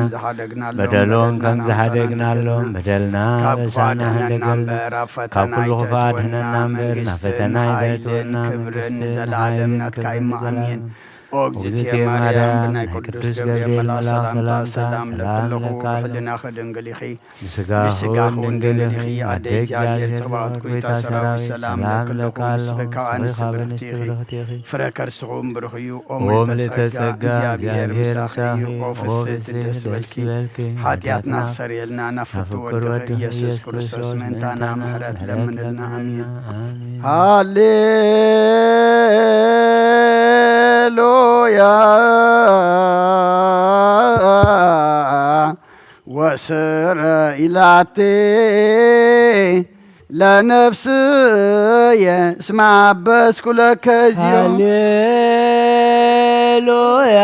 በደሎም ከም ዝሓደግናሎም በደሎም በደልና ከም ንኣበሳና ዝሓደግናሎም ንበደልና በደልና ካብ ክፉእ ኣበሳና ኣድሕነና ሃደገልና። እምበር፣ ኣብ ካብ ፈተና ኩሉ ክፉእ ኣይተእትወና። ኣድሕነና እምበር፣ ናብ መንግስትን ፈተና ሓይልን ኣይተእትወና። ክብርን መንግስትን ንዘለኣለም ሓይልን ናትካ ክብርን እዩ። ኣሜን። ንዘለኣለም። ኦ እግዝእትየ እግዝእትየ ማርያም፣ ማርያም፣ ብናይ ናይ ቅዱስ ቅዱስ ገብርኤል ገብርኤል መልኣኽ መልኣኽ ሰላምታ ሰላምታ ሰላም ሰላም ለክለኹ፣ ለክለኹ፣ ሕልናኺ ድንግል ኢኺ፣ ሕልናኺ ድንግል ኢኺ፣ ኣደ ኣደ እግዚኣብሔር እግዚኣብሔር ጸባኦት ጸባኦት ጎይታ ጎይታ ሰራዊት ሰራዊት ሰላም ሰላም ለክለኹ፣ ለክለኹ፣ ንስኺ ከኣ ንስኺ ንስብርኽቲ ከኣ ኢኺ። ንስብርኽቲ ኢኺ። ፍረ ከርስኹም ብሩኽ እዩ። ኦ ኦ ምልእተ ምልእተ ጸጋ ጸጋ እግዚኣብሔር እግዚኣብሔር ምሳኺ እዩ። ምሳኺ እዩ። ኦ ኦ ፍስህቲ ፍስህቲ ደስ ደስ ይበልኪ። ይበልኪ። ሓጢኣትና ሓጢኣትና ክሰርየልና ናብ ናብ ፍቱው ፍቁር ወድኺ ወድኺ ኢየሱስ ኢየሱስ ክርስቶስ ክርስቶስ ምእንታና ምእንታና ምሕረት ምሕረት ለምንልና። ለምንልና። ኣሜን። ኣሜን። ሃሌ ሉያ ወስረ ኢላቴ ለነፍስየ እስመ አበስኩ ለከ እግዚኦ። ሃሌሉያ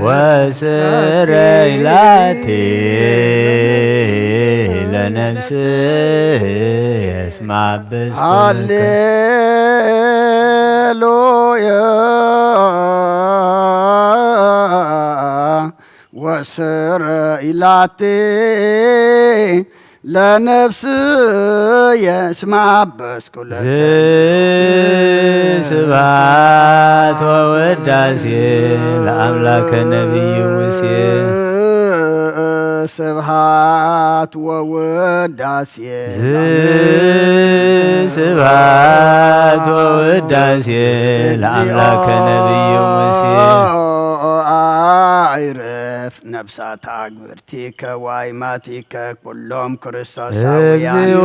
ወስረ ኢላቴ ለነፍስየ እስመ አበስኩ ለከ ሃሌሉያ ወስረ ኢላቴ ለነፍስየ እስመ አበስኩ ለከ። ስብሐት ወውዳሴ ለአምላከ ነቢይ ሙሴ። ስብሐት ወውዳሴ ስብሐት ወውዳሴ ለአምላከ ነቢይ ሙሴ። አይርፍ ነፍሳት አግብርቲከ ወአይማቲከ ኩሎም ክርስቶሳውያን። እግዚኦ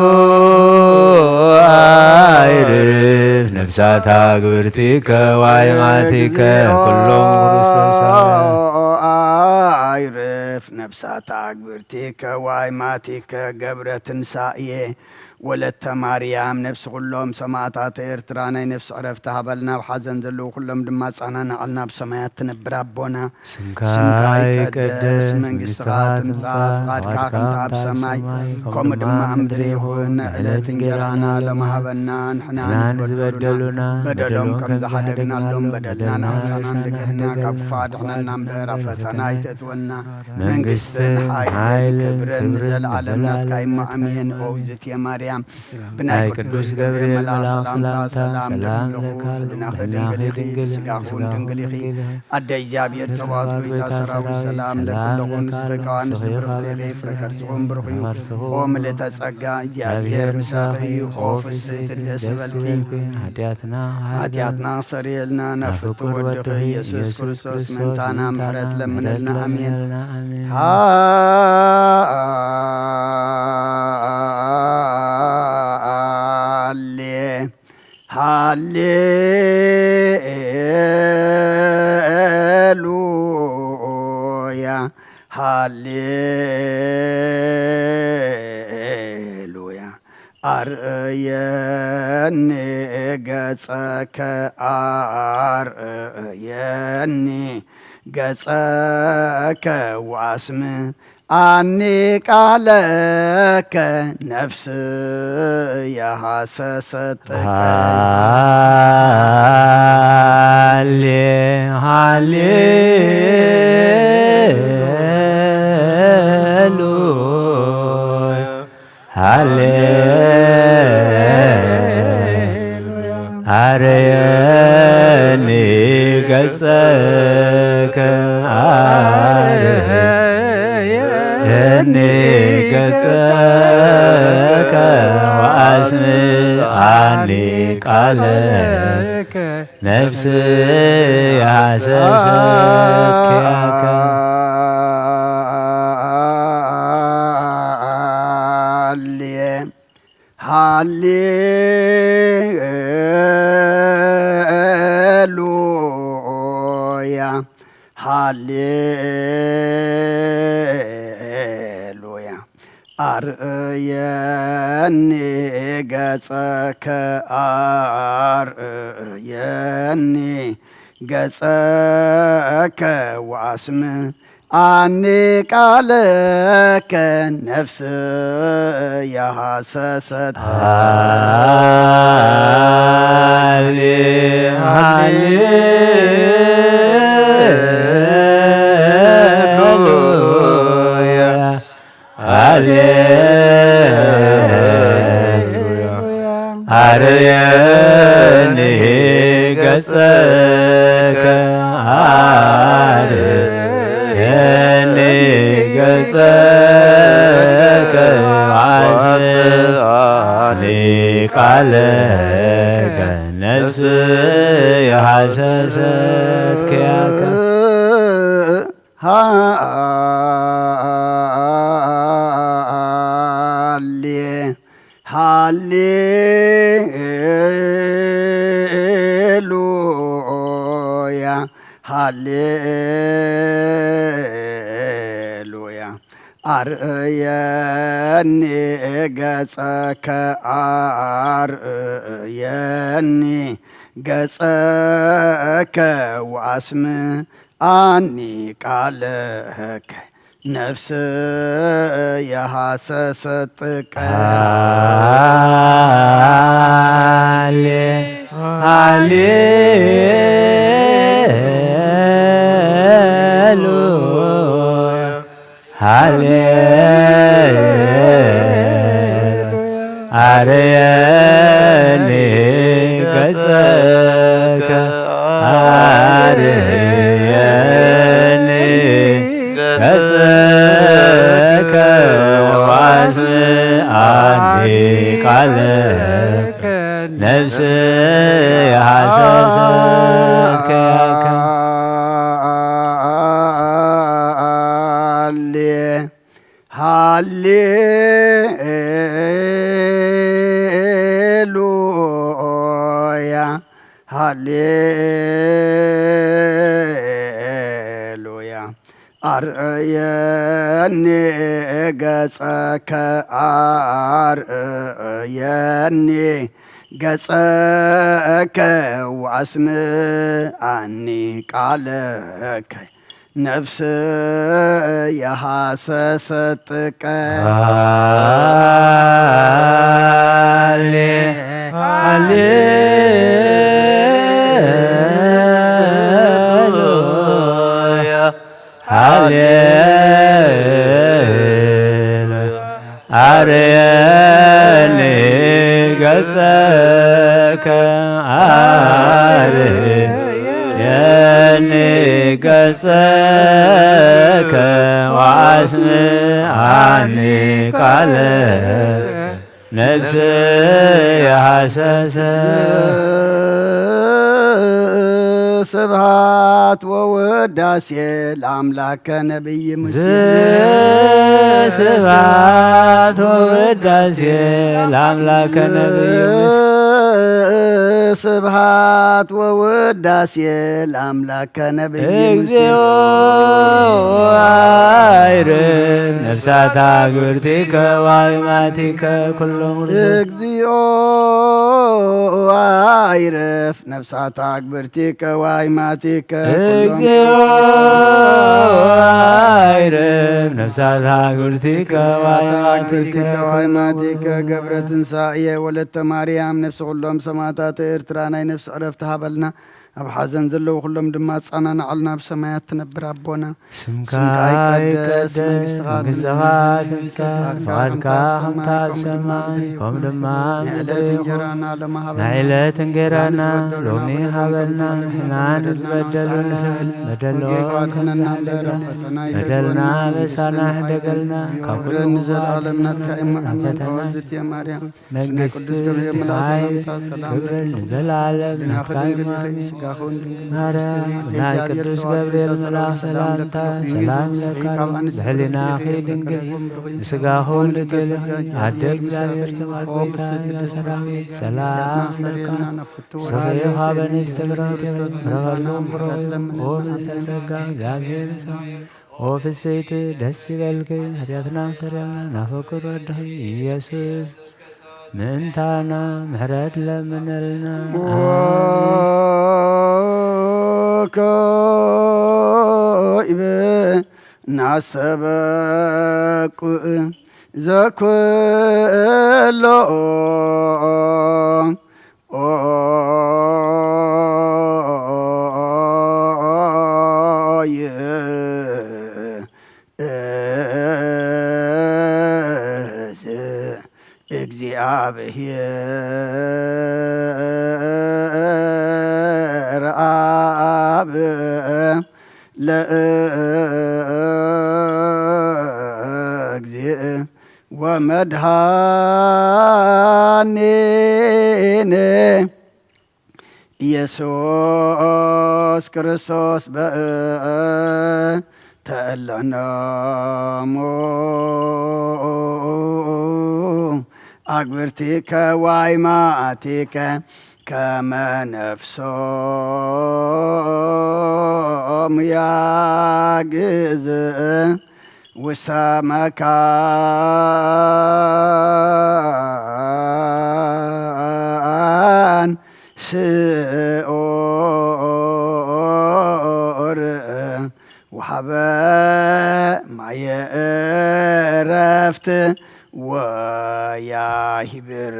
አይርፍ ነፍሳት አግብርቲከ ወአይማቲከ ኩሎም ክርስቶሳውያን። አይርፍ ነፍሳት አግብርቲከ ወአይማቲከ ገብረ ትንሳኤ ወለተ ማርያም ነፍሲ ኩሎም ሰማዕታት ኤርትራ ናይ ነፍሲ ዕረፍቲ ሃበልና፣ ኣብ ሓዘን ዘለዉ ኩሎም ድማ ኣጸናንዓልና። ኣብ ሰማያት ትነብር ኣቦና ስምካ ስምካ ይቀደስ፣ ይቀደስ፣ መንግስትኻ መንግስትኻ ትምጻእ፣ ትምጻእ፣ ፍቓድካ ፍቓድካ ከምቲ ኣብ ከምቲ ኣብ ሰማይ ሰማይ ከምኡ ከምኡ ድማ ድማ ኣብ ኣብ ምድሪ ምድሪ ይኹን። ይኹን። ዕለት ዕለት እንጀራና እንጀራና ሎሚ ሎሚ ሃበና፣ ንሕና ንሕና ንዝበደሉና ንዝበደሉና በደሎም በደሎም ከም ከም ዝሓደግናሎም ዝሓደግናሎም በደልና በደልና ንሕና ንሕና ንሕና ንገልና፣ ካብ ንገልና፣ ክፉእ ኣድሕነና እምበር ኣብ ፈተና ኣይተእትወና። መንግስትን መንግስትን ሓይልን ሓይልን ክብርን ክብርን ንዘለኣለም ናትካ እዩ። ንዘለኣለም ኣሜን። ናትካ እዩ። ኦ እግዝእትየ ማርያም፣ ብናይ ናይ ቅዱስ ቅዱስ ገብርኤል ገብርኤል መልኣኽ መልኣኽ ሰላምታ ሰላምታ ሰላም ሰላም ለክለኹ፣ ለካ ህልናኺ ህልናኺ ድንግል እዩ፣ ድንግል እዩ፣ ስጋኹ ስጋኹ ድንግል እዩ። ድንግል እዩ። ኣደ እግዚኣብሔር ኣደ ጸባኦት እግዚኣብሔር ጎይታ ጸባኦት ሰራዊት ጎይታ ሰላም ሰላም ለክለኹ፣ ለካ ንስኺ ከኣ ንስኺ ንስኺ ከኣ ንስኺ ፍረ ከኣ ከርስኹም ፍረ ብሩኽ እዩ። ከርስኹም ኦ ምልእተ ጸጋ እግዚኣብሔር እግዚኣብሔር ምሳኺ ምሳኺ እዩ። እዩ። ኦ ኦ ፍስሕቲ ፍስሕቲ ደስ ደስ ይበልኪ። ይበልኪ። ሓጢኣትና ሓጢኣትና ክሰርየልና ናብ ፍቁር ወድኺ ኢየሱስ ክርስቶስ ምእንታና ምሕረት ለምነልና። ኣሜን። ለምነልና። ኣሜን። ሃሌ ሃሌሉያ ሃሌሉያ። አርእየኒ ገጸከ አርእየኒ ገጸከ ወአስምዓኒ ቃለከ ነፍስየ ሃሰሰት ጥቀ ሃሌ ሃሌ ሃሌሉያ። ኣርየኒ ገጸከ፣ ኣርየኒ ገጸከ፣ ወኣስምዓኒ ቃለከ፣ ነፍስየ ሃሰሰት ኪያከ። ሃሌ፣ ሃሌሉያ፣ ሃሌሉያ። ኣርእየኒ ገጸከ፣ ኣርእየኒ ገጸከ፣ ወኣስምዓኒ ቃለከ፣ ነፍስየ ሃሰሰት። ሃሌ፣ ሃሌሉያ። ሃሌሉያ። ኣርየኒ ገጸከ፣ ኣርየኒ ገጸከ፣ ወኣስምዓኒ ቃለከ፣ ነፍስየ ሃሰሰት ኪያከ። ሃሌ፣ ሃሌሉያ፣ ሃሌሉያ። ኣርእየኒ ገጸከ፣ ኣርእየኒ ገጸከ፣ ወኣስምዓኒ ቃለከ፣ ነፍስየ ሃሰሰት ጥቀ። ሃሌ፣ ሃሌሉያ። ሃሌ፣ ኣርየኒ ገጸከ፣ ኣርየኒ ገጸከ፣ ወኣስምዓኒ ቃለከ፣ ነፍስየ ሃሰሰት ኪያከ። ሃሌ፣ ሃሌሉያ፣ ሃሌሉያ። ኣርእየኒ ገጸከ፣ ኣርእየኒ ገጸከ፣ ወኣስምዓኒ ቃለከ፣ ነፍስየ ሃሰሰት ጥቀ። ሃሌ፣ ሃሌሉያ፣ ሃሌሉያ። ኣርየኒ ገጸከ፣ ኣርየኒ ገጸከ፣ ወኣስምዓኒ ቃለከ፣ ነፍስየ ሃሰሰት። ስብሐት ወውዳሴ ለአምላከ ነቢይ ሙሴ። ስብሐት ወውዳሴ ለአምላከ ነቢይ ሙሴ። ስብሐት ወውዳሴ ለአምላከ ነቢይ ሙሴ። እግዚኦ አይርፍ ነፍሳት አግብርቲከ ወአይማቲከ ኩሎም ርዙ። እግዚኦ አይርፍ ነፍሳት አግብርቲከ ወአይማቲከ ኩሎም። እግዚኦ አይርፍ ነፍሳት አግብርቲከ ነፍሳት ወአይማቲከ አግብርቲከ ወአይማቲከ ገብረ ትንሳኤ ወለተ ማርያም ነፍሲ ኩሎም ሰማዕታት ኤርትራ ናይ ነፍሲ ዕረፍቲ ሃበልና። ኣብ ሓዘን ዘለዉ ኩሎም ድማ ኣጸናንዓልና። ኣብ ሰማያት ትነብር ኣቦና፣ ስምካ ይቀደስ፣ መንግስትኻ ትምጻእ፣ ፍቓድካ ከምታ ኣብ ሰማይ ከምኡ ድማ ኣብ ምድሪ ይኹን። ናይ ዕለት እንጌራና ሎሚ ሃበና፣ ንሕና ንዝበደሉና በደሎም ንሕና ንበድለና፣ በደልና በሳና ሕደገልና፣ ካብ ኩሉ ንዘለዓለም ናትካ እየ፣ ፈተና ናይ ቅዱስ ገብርኤል መልኣክ ሰላምታ ሰላም ክብርን ንዘለዓለም ናትካ እዩ። ማርያም ናይ ቅዱስ ገብርኤል መልኣክ ሰላምታ ሰላም ይብለካ። ብሕሊናኺ ድንግል፣ ንስጋኹ ድንግል፣ ኣደ እግዚኣብሔር ተባረኪ፣ ሰራዊት ሰላም ይብለካ። ሰበዮሃ በንስተብራተ ረኸብዞም ብሮት ኦም ተጸጋ እግዚኣብሔር ሰው ኦ ፍስሕቲ ደስ ይበልኪ፣ ሓጢኣትና ሰሪያልና ናፈቅር ወድኺ ኢየሱስ ምእንታና ምሕረት ለምነልና። ወኮይበ ናሰበቁ ዘኩሎ እግዚአብሔር አብ ለእግዚእ ወመድኃኒነ ኢየሱስ ክርስቶስ በእንተ እለኖሙ አግብርቲከ ዋይማቲከ ከመ ነፍሶሙ ያግዝ ውስተ መካን ስዑር ወሃበ ማየ ዕረፍት ወያሂብር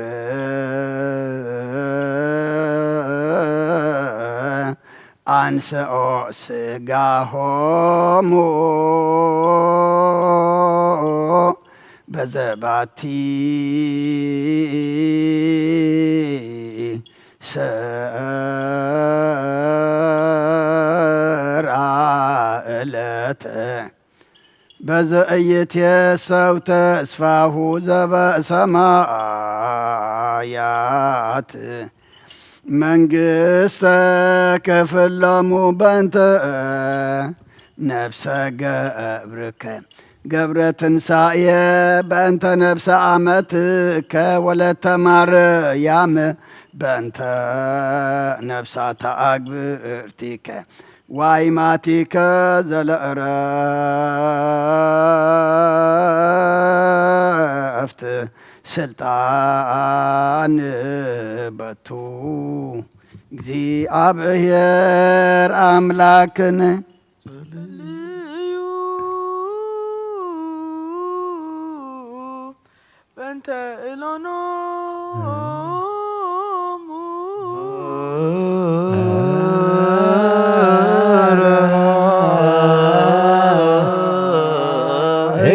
አንሰኦ ስጋሆሙ በዘባቲ ሰራ እለተ በዘእይትየሰው ተስፋሁ ዘበሰማያት መንግስተ ክፍሎሙ በእንተ ነፍሰ ገብርከ ገብረ ትንሳኤ በእንተ ነፍሰ አመትከ ወለተ ማርያም በእንተ ነፍሳተ አግብርቲከ ዋይማቲከ ዘለእረፍት ስልጣን በቱ እግዚኣብሔር አምላክን ጸልዩ በእንተ እሎኖሙ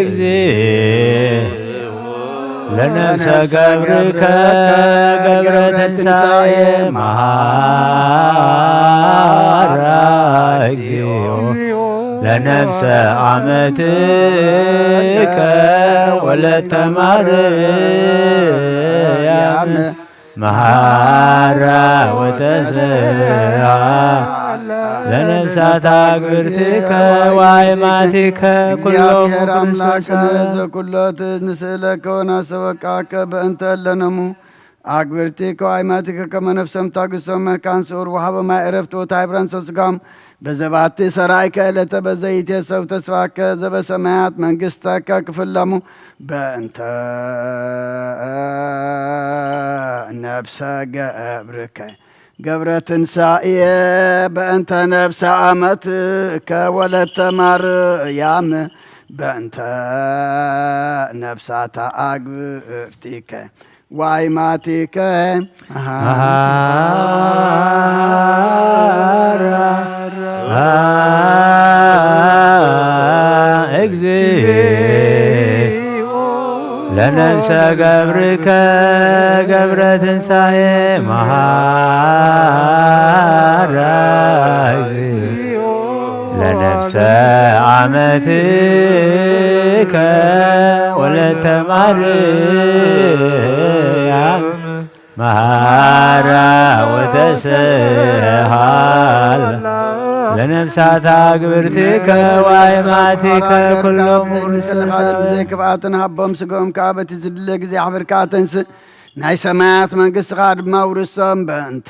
እግዚእ ለነፍሰ ገብርከ ገብረ ትንሳኤ መሃራ እግዚኦ ለነፍሰ አመትከ ወለተ ማርያም መሃራ ወተስአ ለነፍሳት አግብርቲከ ዋይማቲከ ኩሎም እግዚኣብሔር አምላክነ ዘኩሎ ንስእለከ ወናስተበቃከ በእንተ እለነሙ አግብርቲከ ዋይማቲከ ከመ ነፍሶም ታግሶም መካን ስዑር ወሃበ ማይ ዕረፍት ወታይብረን ሰስጋም በዘባቲ ሰራይከ ዕለተ በዘይቴሰው ተስፋከ ዘበሰማያት መንግስተከ ክፍለሙ በእንተ ነፍሰ ገብርከ ገብረ ትንሳኤ በእንተ ነፍሰ አመትከ ወለተ ማርያም በእንተ ነፍሳተ አግብርቲከ ዋይ ማቲከ መሃራ እግዚእ ለነፍሰ ገብርከ ገብረ ትንሳኤ መሃራ እግዚእ ለነፍሰ አመትከ ወለተ ማርያም መሃራ ወተስሃል ለነፍሳታ ግብርቲከ ዋይማቲከ ኩሎም ብዘይክፍኣትን ሃቦም ስግኦም ከዓ በቲ ዝድለ ግዜ ኣሕብርካ ተንስእ ናይ ሰማያት መንግስትኻ ድማ ውርሶም በእንተ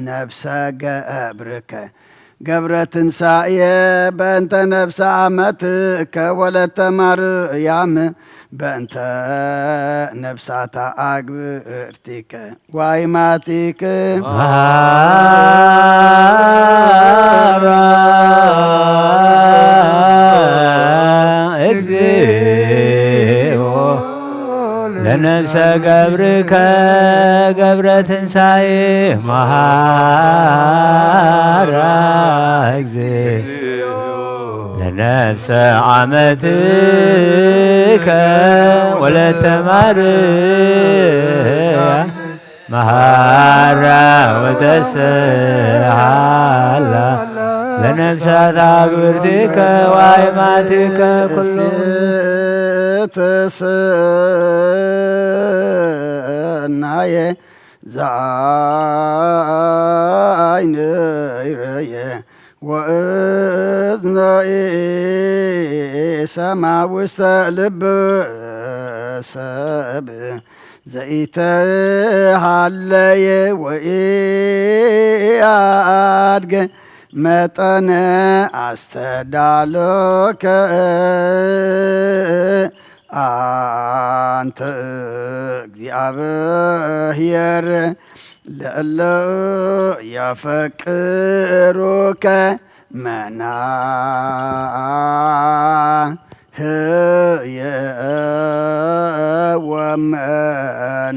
ነብሰ ገብርከ ገብረ ትንሳኤ በእንተ ነፍሰ ኣመትከ ወለተ ማርያም በእንተ ነፍሳታ ኣግብርቲከ ዋይማቲክ መሃራ እግዚኦ ለነፍሰ ገብርከ ገብረ ትንሳኤ መሃራ እግዚኦ ለነፍሰ አመትከ ወለተ ማርያም መሃራ ወተስሃላ ለነፍሳት አግብርቲከ ዋይማቲከ ኩሉ ተሰናየ ዘአይነይረየ ወእዝነ ኢሰማ ውስተ ልብ ሰብ ዘኢተሃለየ ወኢአድገ መጠነ አስተዳሎከ አንተ እግዚአብሔር ለእለ ያፈቅሩከ መናህየ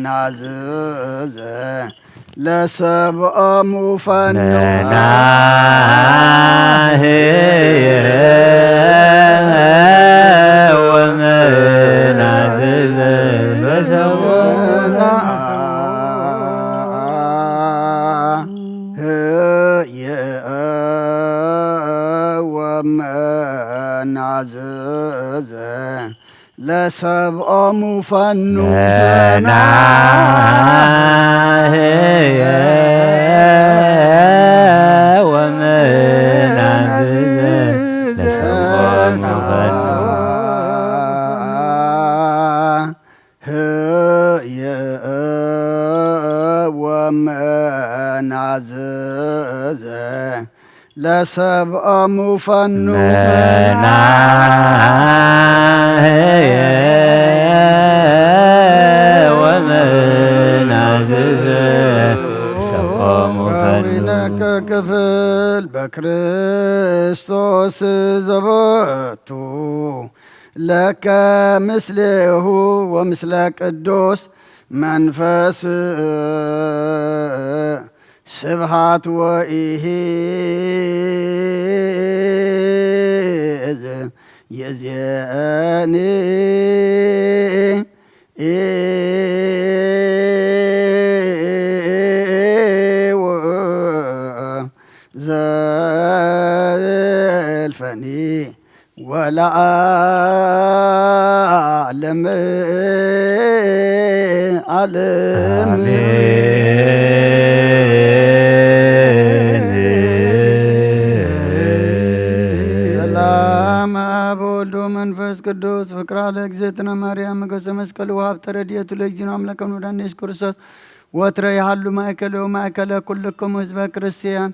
ወመናዝዘ ለሰብኦሙ ፈኑ መናህየ ወመናዝዘ ለሰብኦሙ ህየ ወመናዝዘ ለሰብኦሙ ፈኑ መናህየ ወመናዝዘ ለሰብኦሙ ፈኑ ህየ ወመናዝዘ ለሰብኦሙ ፈኑ መናህየ ወመናዝዘ ለሰብኦሙ ፈኑ ከዊነከ ክፍል በክርስቶስ ዘበቱ ለከ ምስሌሁ ወምስለ ቅዱስ መንፈስ ስብሃት ወኢሂዝ የዜኒ ዘልፈኒ ወለዓለም ዓለም። ሰላም አብ ወልድ ወመንፈስ ቅዱስ ፍቅራ ለእግዝእትነ ማርያም ገጸ መስቀል ወሀብተ ረድኤቱ ለእግዚእነ አምላክነ ወመድኃኒነ ኢየሱስ ክርስቶስ ወትረ ይሃሉ ማእከለ ወማእከለ ኩልክሙ ህዝበ ክርስቲያን።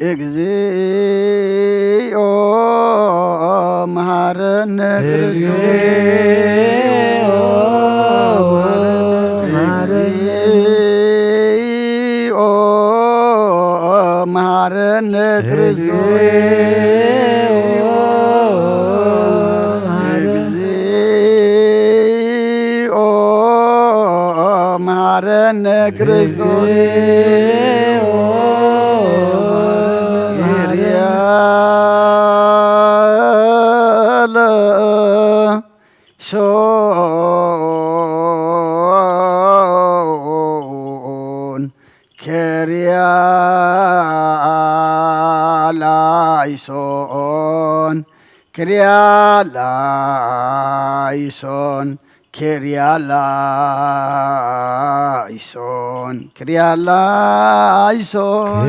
እግዚኦ መሐረነ ክርስቶስ። እግዚኦ መሐረነ ክርስቶስ። እግዚኦ ማረነ ክርስቶስ። ኪርያላይሶን፣ ኪርያላይሶን፣ ኪርያላይሶን፣ ኪርያላይሶን፣ ኪርያላይሶን።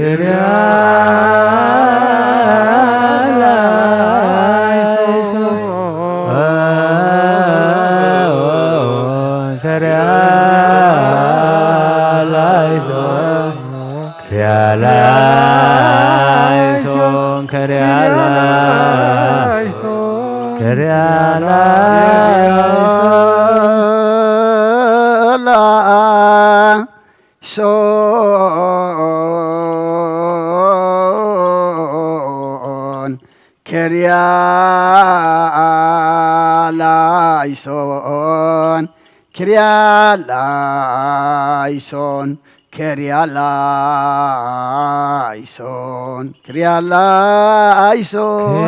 ላይሶን፣ ኪርያላይሶን፣ ኪርያላይሶን፣ ኪርያላይሶን፣ ኪርያላይሶን፣ ኪርያላይሶን፣ ኪርያላይሶን፣ ኪርያላይሶን፣ ኪርያላይሶን፣ ኪርያላይሶን፣ ኪርያላይሶን፣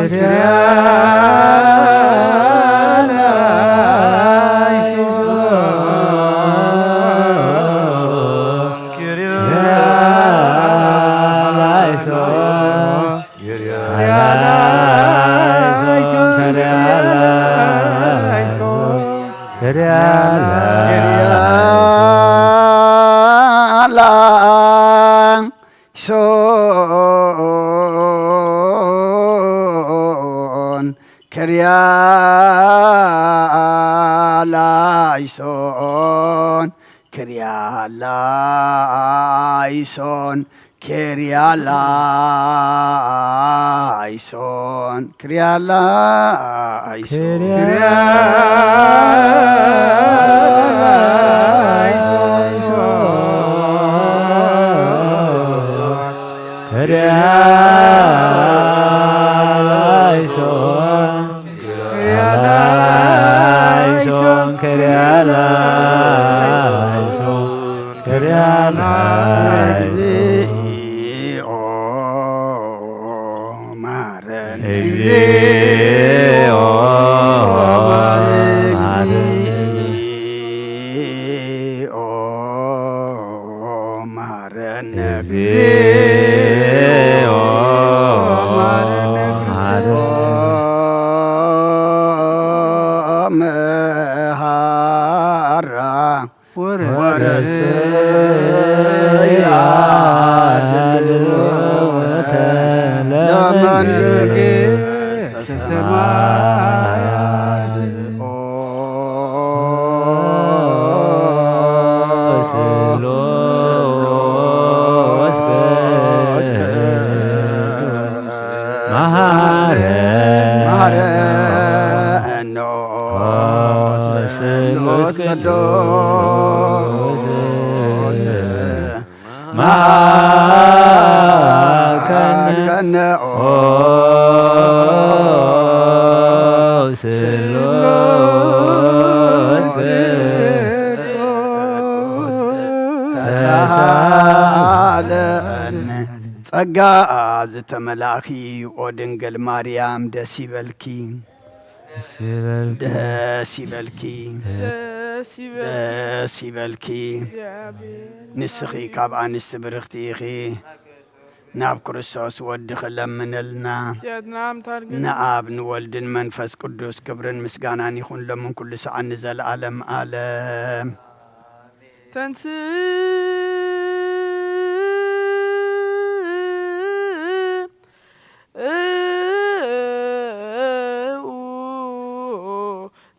ኪርያላይሶን፣ ኪርያላይሶን፣ ኪርያላይሶን፣ ኪርያላይሶን፣ ኪርያላይሶን፣ ኪርያላይሶን፣ ኪርያላይሶን። እግዚኦ ማረን። እግዚኦ ማረን። እግዚኦ ማረን። እግዚኦ ማረን። መሃራ ወረስያ ድልወተ ለመንግስተ ሰማያት። ኦ ስሉስ መሐረነ መሐረነ ስሉስ ቅዱስ መሐረነ ኦ ስሉስ ቅዱስ ተሳሃለነ። ጸጋ ዝተመላእኺ ኦ ድንግል ማርያም ደስ ይበልኪ። ደስ ይበልኪ። ደስ ይበልኪ። ደስ ይበልኪ። ደስ ይበልኪ። እግዚኣብሔር ንስኺ ካብ ኣንስቲ ብርኽቲ ኢኺ። ናብ ክርስቶስ ወድኺ ለምንልና። የድናም ታርግን። ንኣብ ንወልድን መንፈስ ቅዱስ ክብርን ምስጋናን ይኹን፣ ለምን ኩሉ ሰዓት ንዘለዓለም ዓለም። ተንስ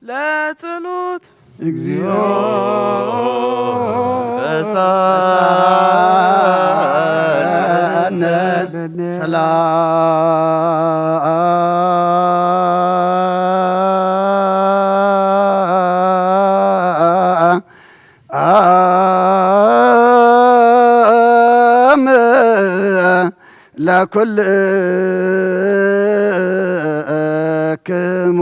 ለጸሎት። እግዚኦ ተሳሃለነ። ሰላም ለኩልክሙ።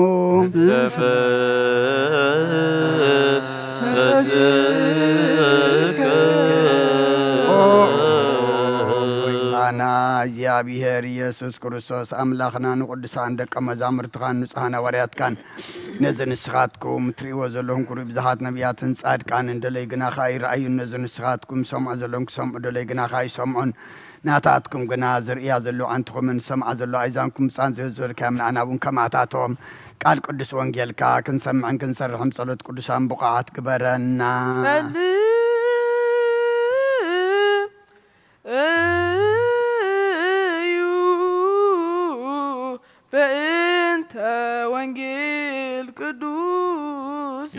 ኣና እግዚኣብሔር ኢየሱስ ክርስቶስ ኣምላኽና ንቅዱሳን ደቀ መዛሙርትኻን ንጹሓን ሃዋርያትካን ነዚ ንስኻትኩም ትርእይዎ ዘለኹም ክሩብ ብዙሓት ነቢያትን ጻድቃንን ደለይ ግናኻ ይረኣዩን ነዚ ንስኻትኩም ሰምዖ ዘለኹም ክሰምዑ ደለይ ግናኻ ይሰምዑን ናታትኩም ግና ዝርእያ ዘለዉ ዓንትኹምን ዝሰምዓ ዘለዉ ኣእዛንኩም ብጻን ዘዝበልካዮም ንኣና እውን ከማታቶም ቃል ቅዱስ ወንጌልካ ክንሰምዕን ክንሰርሕን ጸሎት ቅዱሳን ብቑዓት ግበረና። ጸልእ እዩ በእንተ ወንጌል ቅዱስ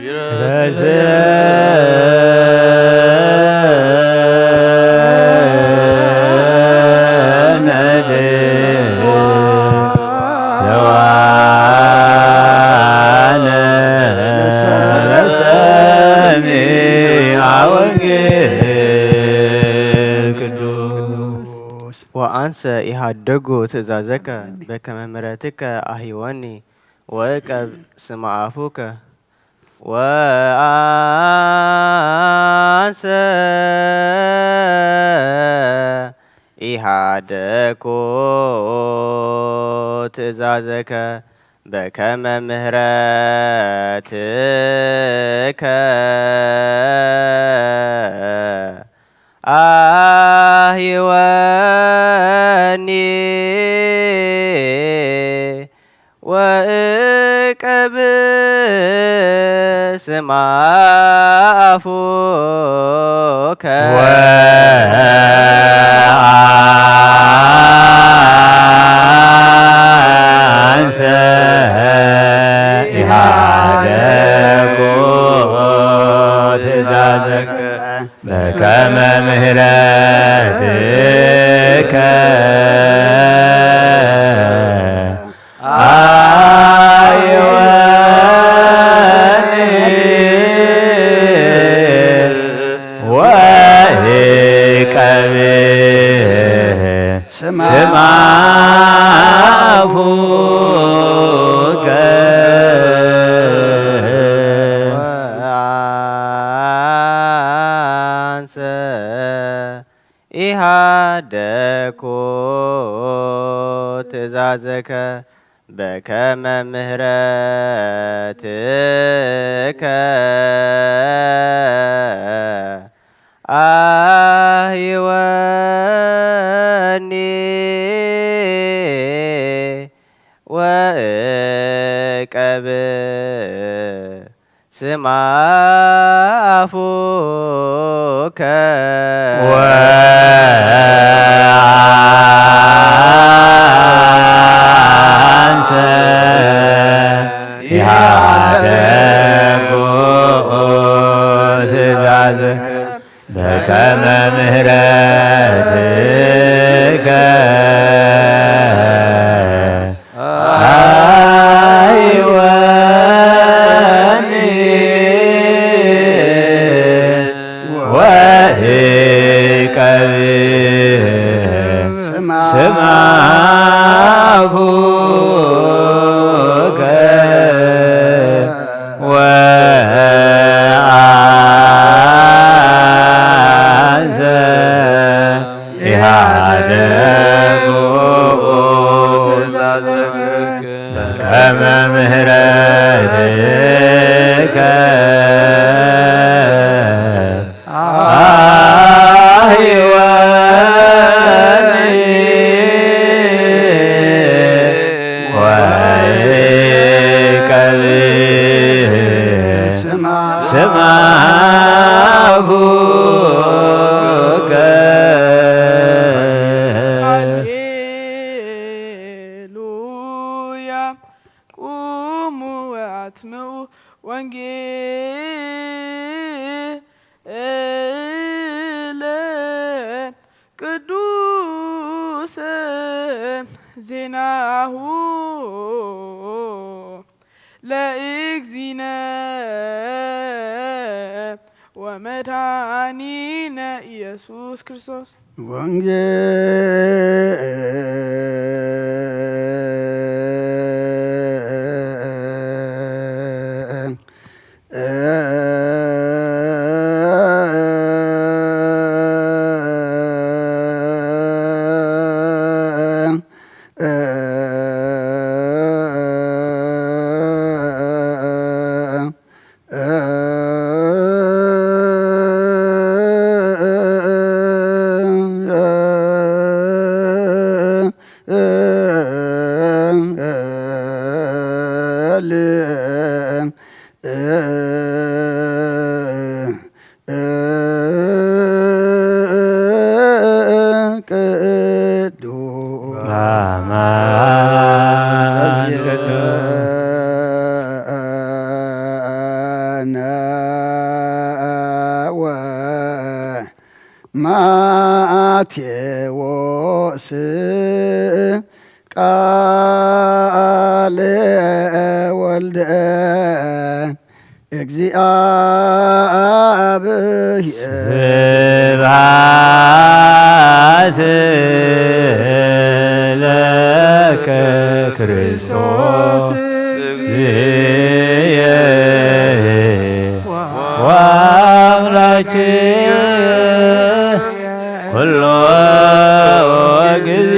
ወአንሰ ኢሃደጉ ትእዛዘከ በከመ ምሕረትከ አህይወኒ ወእቀብ ስመ አፉከ። ወአንሰ ኢሃደኩ ትእዛዘከ በከመ ምሕረትከ አህይወኒ ወእቀብ ስመ አፉከ። ወአንሰ ኢሃደኩ ትእዛዘከ በከመ ምሕረትከ አህይወኒ ወእቀብ ስመ አፉከ። ወአንሰ ኢሃደኩ ትእዛዘከ በከመ ምሕረትከ አህይወኒ ወእቀብ ስመ አፉከ። ወአንሰ ኢሃደኩ ትእዛዘከ በከመ ምሕረትከ አህይወኒ ወእቀብ ስመ አፉከ። ወአንሰ ኢሃደኩ ትእዛዘከ በከመ ምሕረትከ አህይወኒ ወእቀብ ስመ አፉከ። ሃሌሉያ። ቁሙ ወአትምኡ ወንጌለ ቅዱስ ዜናሁ ለእግዚእነ ወመድኃኒነ ኢየሱስ ክርስቶስ። ወንጌል ማቴዎስ ቃለ ወልደ እግዚኣብሔር። ስብሐት ለከ ክርስቶስ እግዚእ ወአምላኬ ኩሎ ጊዜ።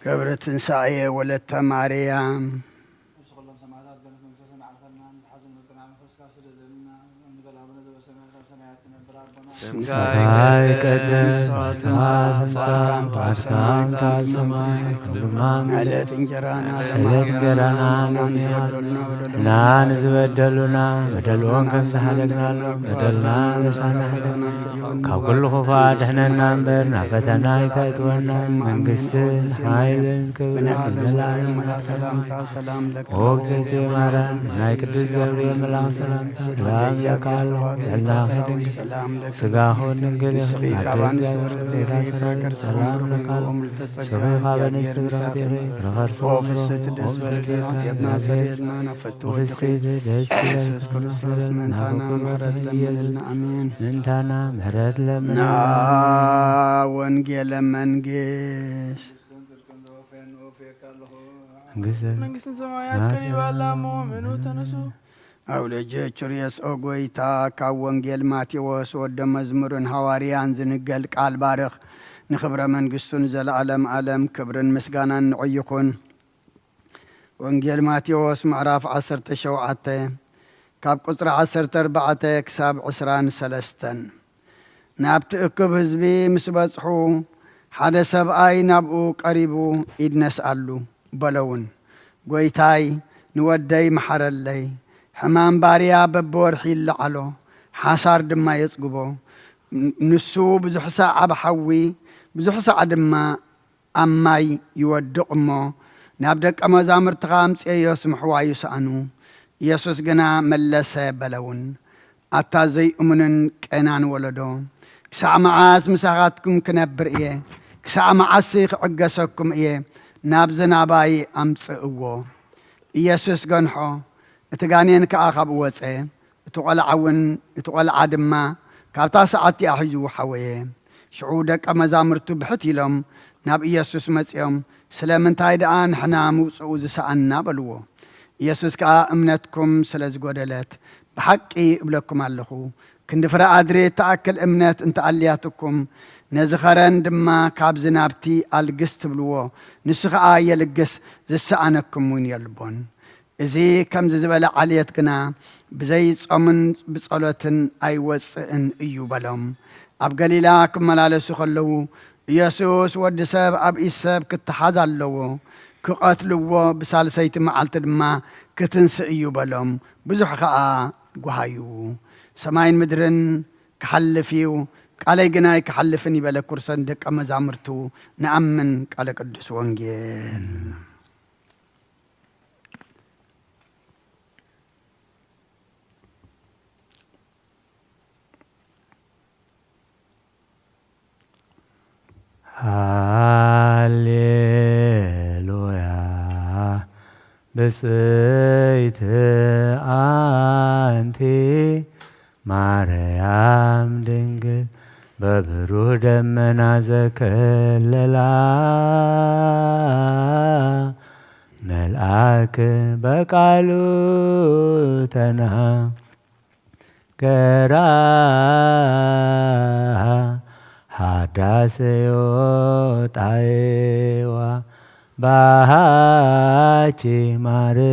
ገብረ ትንሳኤ ወለተ ማርያም። ስምካ ይቀደስ፣ መንግስትኻ ትምጻእ፣ ፍቃድካ ኣብ ሰማይ ከም ኣብ ሰማይ ትምጻእ። ዕለት እንጀራና ዕለት እንጀራና ለማና ንና ንዝበደሉና በደልዎም ከሳሕለግናሎም በደልና ንሳናሕለና ካብ ኩሉ ክፉ ኣድሕነና እምበር ናብ ፈተና ኣይተእትወና። መንግስትን ሓይልን ክብርን ንዘለዓለሙ። ሰላምታ ሰላም ለኪ ኦ እግዝእትየ ማርያም ናይ ቅዱስ ገብርኤል መልኣክ ሰላምታ ሰላም ለኪ። ልዕልና ሰላም ለኪ። ስጋኹ ድንግል ኢኺ፣ ንስኺ ካብ ኣንስቲ ብርክቲ ኢኺ፣ ፍረ ከርሥኺ ሰላም ብሩኽ እዩ። ለካል ኦም ልተጸጋ ስኺ ካብ ኣንስቲ ብርክቲ ኢኺ፣ ፍረ ከርሥኺ ኦ ብሩኽ ፍስሕቲ እዩ። ደስ በልኪ፣ ኦ ኃጢኣትና ፍስሕቲ ሰሪየልና፣ ናብ ፍትወት ወፍስሕቲ ደስ ኢየሱስ ይበልኪ፣ ክርስቶስ ይበልኪ፣ ምእንታና ናፍቆት ምሕረት ኢየሱስ ለምንልና፣ ኣሜን። ምእንታና ምሕረት ለምንልና። ንዓ ወንጌለ መንግስት። መንግስትን ሰማያት ቀሪባ ኣላ እሞ፣ ምኑ ተነሱ። ኣውለጀ ቹርየስ ኦ ጎይታ፣ ካብ ወንጌል ማቴዎስ ወደ መዝሙርን ሃዋርያን ዝንገል ቃል ባርኽ፣ ንኽብረ መንግስቱ ንዘለዓለም ዓለም ክብርን ምስጋናን ንዑ ይኹን። ወንጌል ማቴዎስ ምዕራፍ ዓሰርተ ሸውዓተ ካብ ቁጽሪ ዓሰርተ ኣርባዕተ ክሳብ ዕስራን ሰለስተን። ናብቲ እኩብ ህዝቢ ምስ በጽሑ፣ ሓደ ሰብኣይ ናብኡ ቀሪቡ፣ "ኢድ ነስኣሉ" በለውን። "ጐይታይ፣ ንወደይ መሓረለይ። ሕማም ባርያ በብወርሒ ይለዓሎ፣ ሓሳር ድማ የጽግቦ። ን-፣ ንሱ ብዙሕ ሳዕ ኣብ ሓዊ፣ ብዙሕ ሳዕ ድማ ኣብ ማይ ይወድቕ እሞ፣ ናብ ደቀ መዛሙርትኻ ኣምጽኤዮስ ምሕዋዩ ሰኣኑ። ኢየሱስ ግና መለሰ በለውን፣ ኣታ ዘይእሙንን ቄናን ወለዶ፣ ክሳዕ መዓስ ምሳኻትኩም ክነብር እየ? ክሳዕ መዓስሲ ክዕገሰኩም እየ? ናብዚ ናባይ ኣምጽእዎ። ኢየሱስ ገንሖ፣ እቲ ጋኔን ከኣ ካብኡ ወጸ። እቲ ቈልዓ እውን፣ እቲ ቈልዓ ድማ ካብታ ሰዓት እቲኣ ሒዙ ሓወየ። ሽዑ ደቀ መዛሙርቱ ብሕት ኢሎም ናብ ኢየሱስ መጺኦም፣ "ስለምንታይ ደኣ ንሕና ምውጽኡ ዝሰኣንና?" በልዎ። ኢየሱስ ከኣ፣ "እምነትኩም ስለ ዝጐደለት፣ ብሓቂ እብለኩም ኣለኹ፣ ክንዲ ፍረ ኣድሪ እትኣክል እምነት እንተ ኣልያትኩም፣ ነዚ ኸረን ድማ ካብዚ ናብቲ ኣልግስ ትብልዎ፣ ንሱ ኸኣ የልግስ፣ ዝሰኣነኩም እውን የልቦን።" እዚ ከምዚ ዝበለ ዓልየት ግና ብዘይ ጾምን ብጸሎትን ኣይወጽእን እዩ በሎም። ኣብ ገሊላ ክመላለሱ ከለዉ፣ ኢየሱስ፣ "ወዲ ሰብ ኣብ ኢድ ሰብ ክተሓዝ ኣለዎ፣ ክቐትልዎ፣ ብሳልሰይቲ መዓልቲ ድማ ክትንስእ እዩ" በሎም። ብዙሕ ኸኣ ጓሃዩ። "ሰማይን ምድርን ክሓልፍ እዩ፣ ቃለይ ግና ኣይክሓልፍን" ይበለ ኩርሰን ደቀ መዛሙርቱ። ንኣምን ቃለ ቅዱስ ወንጌል። ሃሌሉያ። ብፅዕት ኣንቲ ማርያም ድንግል በብሩህ ደመና ዘከለላ መልኣክ በቃሉ ተናገራ ሃዳሰዮ ጣይዋ ባሃቺ ማርያም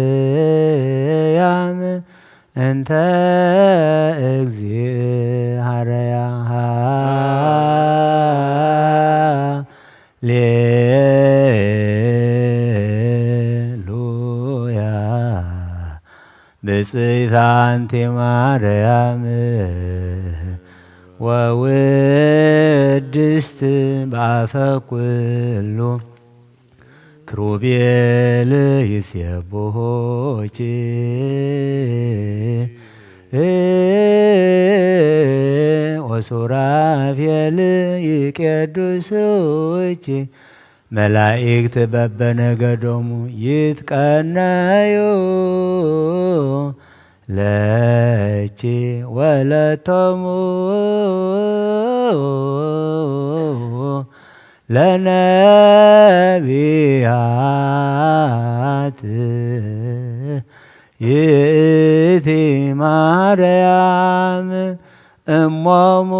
እንተ እግዚእ ሃረያ ሃሌሉያ። ብፅዕት ኣንቲ ማርያም ወውድስት በአፈ ኩሉ ክሩቤል ይሴብሖኪ ወሱራፌል ይቄዱስኪ። መላእክት በበነገዶሙ ይትቀነዩ ለኪ ወለቶሙ ለነቢያት ይእቲ ማርያም እሞሙ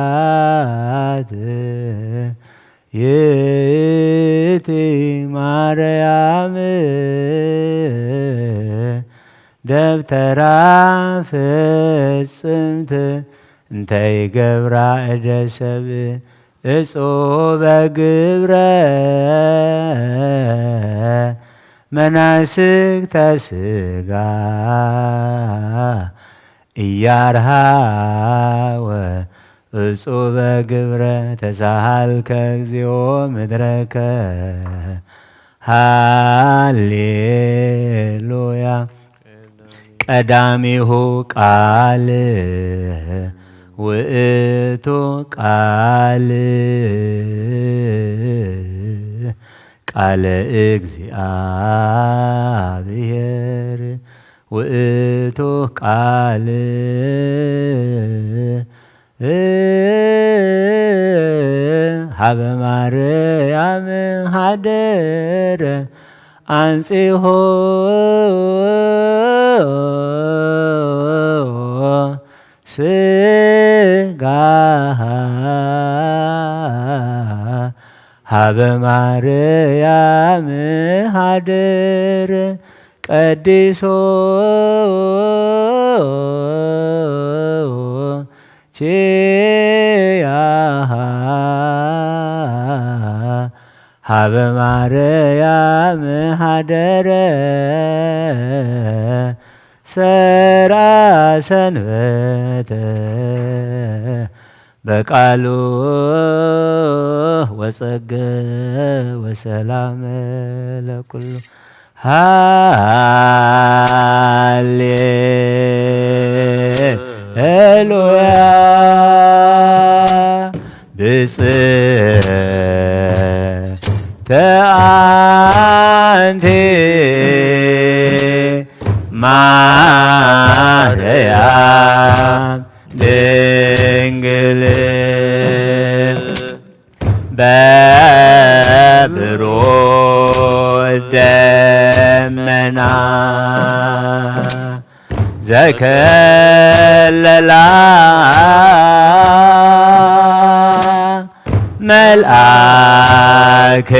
ለሐዋርያት ይእቲ ማርያም ደብተራ ፍጽምት እንተ ይገብራ እደ ሰብ እጹበ ግብረ መናስክተ ስጋ እያርሃወ እጹበ ግብረ ተሳሃልከ እግዚኦ ምድረከ ሃሌሉያ። ቀዳሚሁ ቃል ውእቱ ቃል ቃለ እግዚአብሔር ውእቱ ቃል ሀበ ማርያም ሀደረ አንጺሆ ስጋሃ ሀበ ማርያም ሀደረ ቀዲሶ ኪያሃ ሀበ ማርያም ሀደረ ሰርዐ ሰንበተ በቃሉ ወጸገ ወሰላም ለኩሉ። ሃሌሉያ። ብጽዕት ኣንቲ ማርያም ድንግል በብሩህ ደመና ዘከለላ መልአክ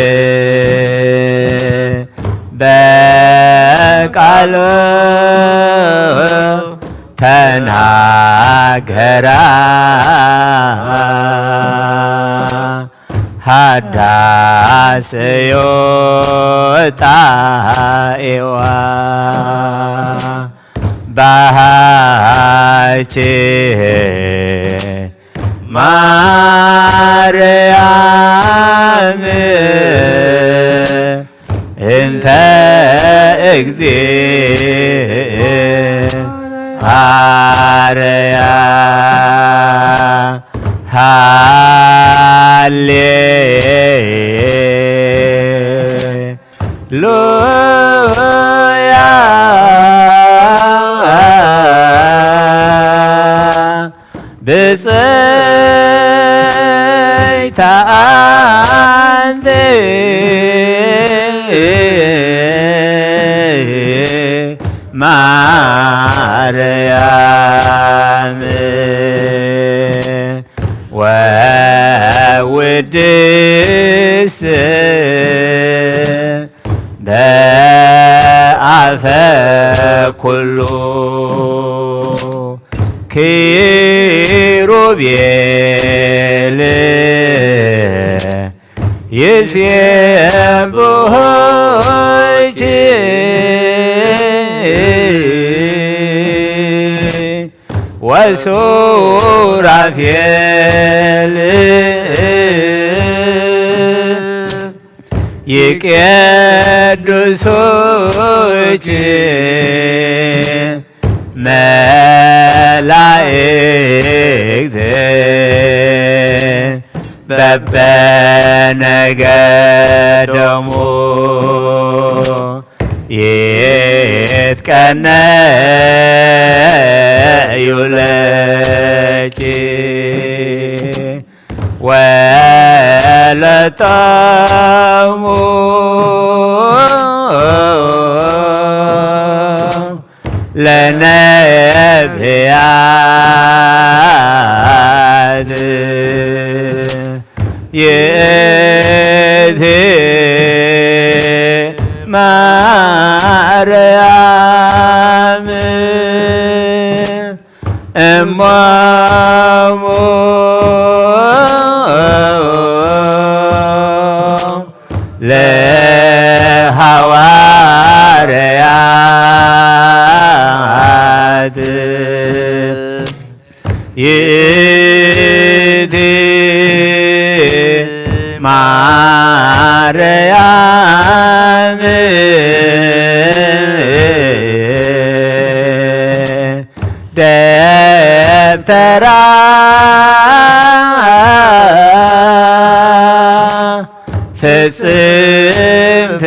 በቃሉ ተናገራ ሃዳስ ዮጣኤዋ ባሃቼ ማርያም እንተ እግዚእ ሃረያ ሃሌ ሉያ ብፅዕታ ኣንቲ ማርያም ወውድስት በአፈ ኩሉ ኪሩቤል ይሴብሖኪ ሱራፌል ይቄዱሱኪ መላእክት በበነገዶሙ ይትቀነዩ ለኪ ወለጠሙ ለነብያት ይእቲ ማርያም እሞሙ ለሐዋርያት ይእቲ ማርያም ደብተራ ፍጽምት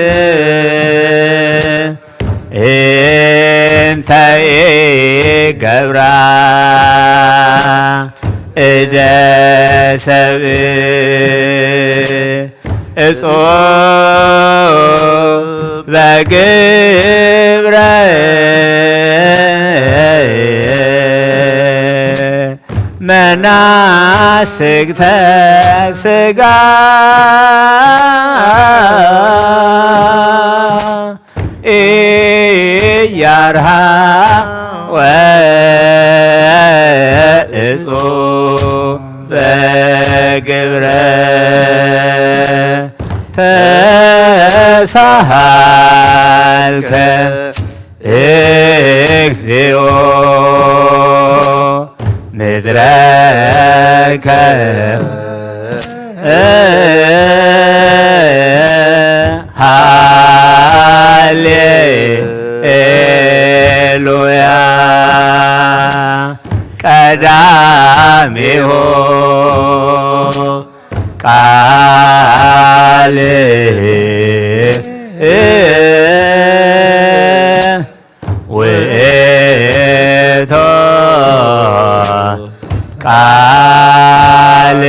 እንተ ኢገብራ እደ ሰብ እጹበ ግብረ መናስግተ ስጋ ኢያርሃ ወእጹበ ግብረ ተሳሃልከ እግዚኦ ምድረከ ሃሌሉያ ቀዳሚሁ ቃል ውእቶ ቃል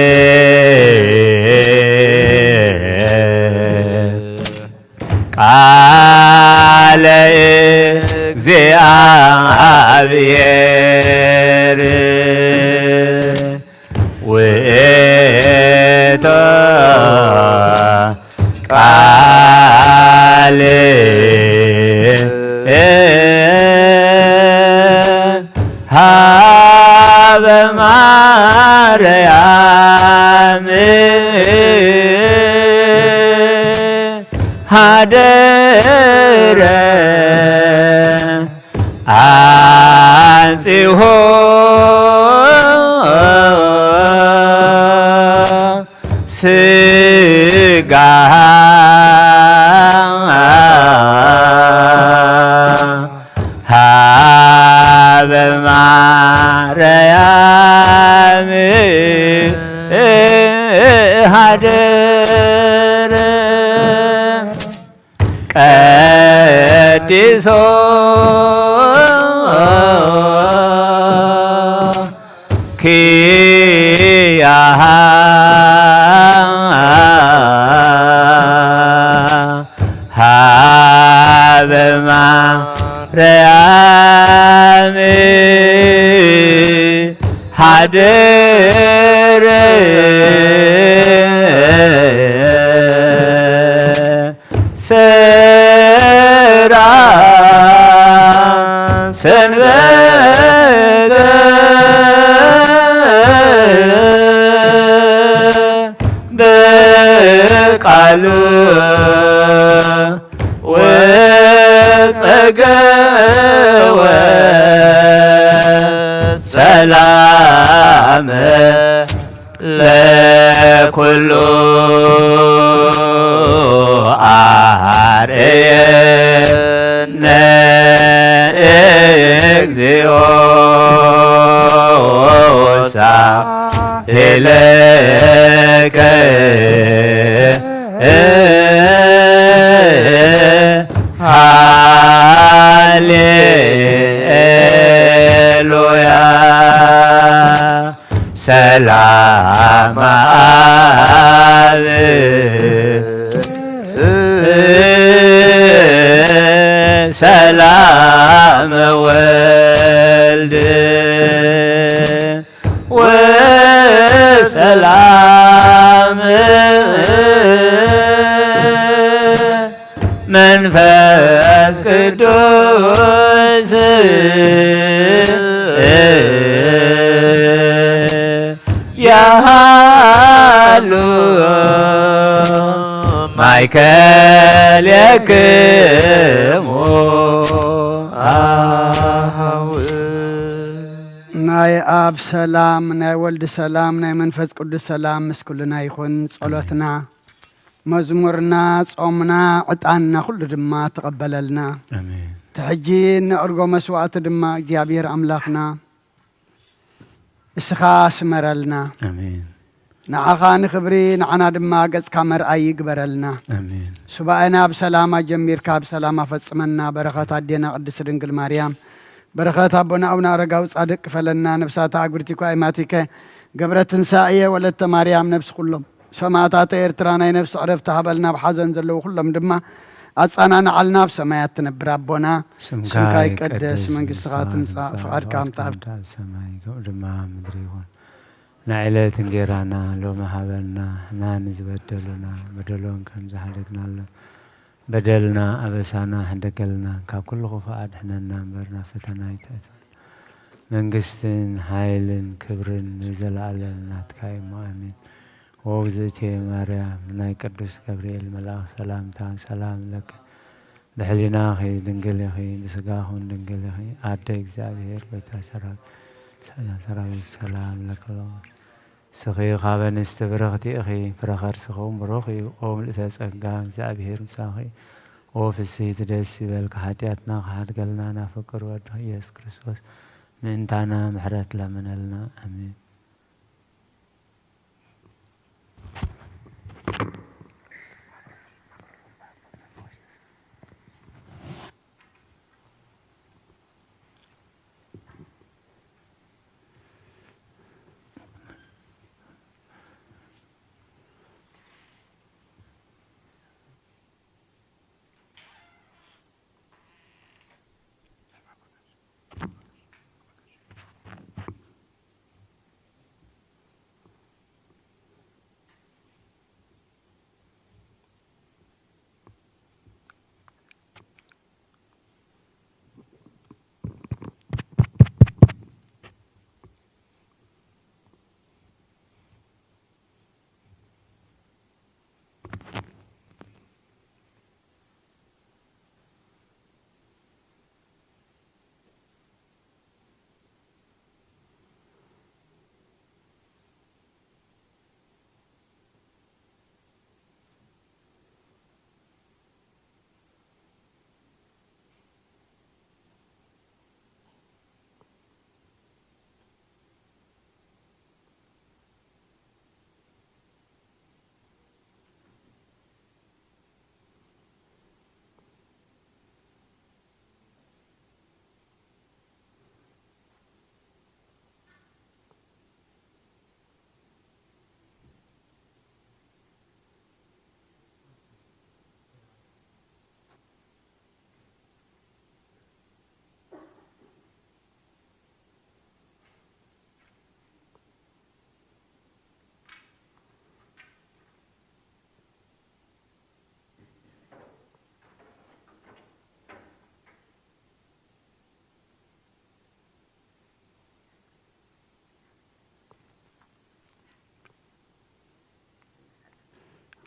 ቃለ እግዚአብሔር ውእቶ ቃል ሀበ ማርያም ሀደረ አንጺሆ ስጋሃ ሀበ ማርያም ሀደረ ቀዲሶ ኪያሃ ሀበ ማርያም ሀደረ ሰራ ሰንበተ በቃሉ ወጸገወ ሰላ ኩሉ ኣርእየነ እግዚኦ ሳሄለከ ሃሌሉያ። ሰላም ኣብ ሰላም ወልድ ወሰላም መንፈስ ቅዱስ ያሃሉ ማእከሌክሙ። ኣሃው ናይ ኣብ ሰላም፣ ናይ ወልድ ሰላም፣ ናይ መንፈስ ቅዱስ ሰላም ምስ ኩልና ይኹን። ጸሎትና፣ መዝሙርና፣ ጾምና፣ ዕጣንና ኩሉ ድማ ተቐበለልና። ኣሜን። እቲ ሕጂ እነዕርጎ መስዋዕቲ ድማ እግዚኣብሔር ኣምላኽና እስኻ ስመረልና። ኣሜን። ንዓኻ ንኽብሪ፣ ንዓና ድማ ገጽካ መርኣይ ይግበረልና። ኣሜን። ሱባኤና ብሰላም ኣጀሚርካ ብሰላም ኣፈጽመና። በረኸት ኣዴና ቅድስት ድንግል ማርያም፣ በረኸት ኣቦና ኣቡነ ኣረጋዊ ጻድቅ ክፈለና። ነብሳታ ኣጉርቲ ኳይማቲከ ገብረ ትንሳኤ ወለተ ማርያም፣ ነብሲ ኩሎም ሰማእታተ ኤርትራ ናይ ነፍሲ ዕረፍቲ ሃበልና። ኣብ ሓዘን ዘለዉ ኩሎም ድማ ኣጻናንዓልና። ኣብ ሰማያት ትነብር ኣቦና፣ ስምካ ስምካ ይቀደስ፣ ይቀደስ፣ መንግስትኻ መንግስትኻ ትምጻእ፣ ትምጻእ፣ ፍቓድካ ፍቓድካ ትምጻእ። ትምጻእ፣ ኣብ ሰማይ ከምኡ ድማ ኣብ ምድሪ ይኹን። ናይ ዕለት እንጌራና ሎሚ ሃበና፣ እና ንዝበደሉና በደሎም ከም ዝሓደግናሎም በደልና ኣበሳና ሕደገልና፣ ካብ ኩሉ ክፉእ ኣድሕነና እምበር ናብ ፈተና ኣይተእትወና። መንግስትን ሓይልን ክብርን ንዘለኣለም ናትካ እዩ እሞ፣ ኣሜን። ኦ እግዝእትየ ማርያም፣ ናይ ቅዱስ ገብርኤል መልኣኽ ሰላምታ ሰላም ለኪ፣ ብሕሊናኺ ድንግል ኢኺ፣ ብስጋኹን ድንግል ኢኺ፣ ኣደ እግዚኣብሔር፣ ጎይታ ሰራዊት፣ ሰላም ሰራዊት፣ ሰላም ለኪ። ንስኺ ካብ ኣንስቲ ብርኽቲ ኢኺ፣ ፍረ ከርስኺ እውን ብሩኽ እዩ። ኦ ምልእተ ጸጋ፣ እግዚኣብሔር ምሳኺ። ኦ ፍስሕቲ ደስ ይበልኪ፣ ሓጢኣትና ክሓድገልና ናብ ፍቁር ወድኺ ኢየሱስ ክርስቶስ ምእንታና ምሕረት ለምነልና። ኣሜን።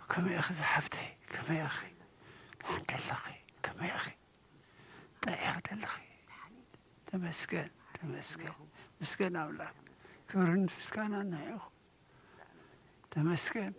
ከመይ ኢኺ ዝሓፍተይ? ከመይ ኢኺ? ደሓን ደለኺ? ከመይ ኢኺ? ጥዕያ ደለኺ? ተመስገን፣ ተመስገን። ምስገን ኣምላኽ። ክብርን ምስጋናን ንዕኡ። ተመስገን።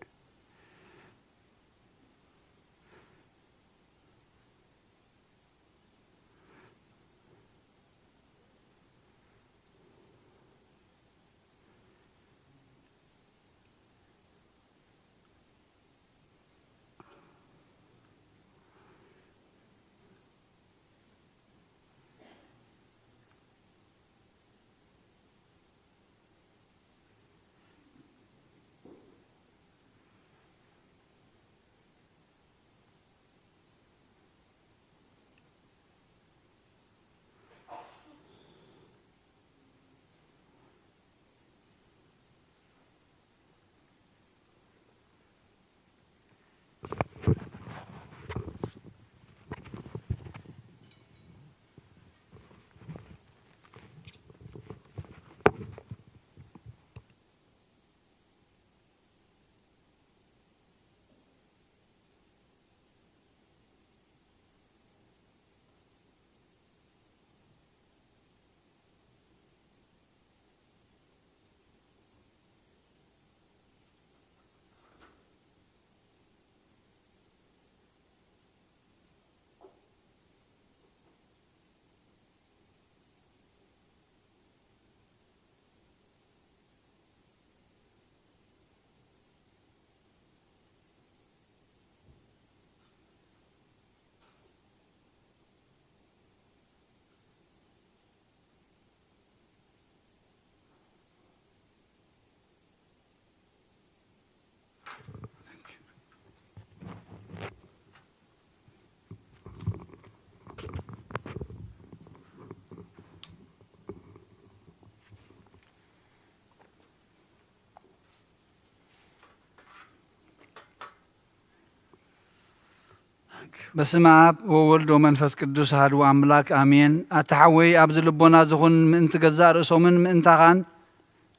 በስመ አብ ወወልድ ወመንፈስ ቅዱስ አሐዱ አምላክ አሜን። ኣታ ሓወይ፣ ኣብዚ ልቦና ዝኹን ምእንቲ ገዛእ ርእሶምን ምእንታኻን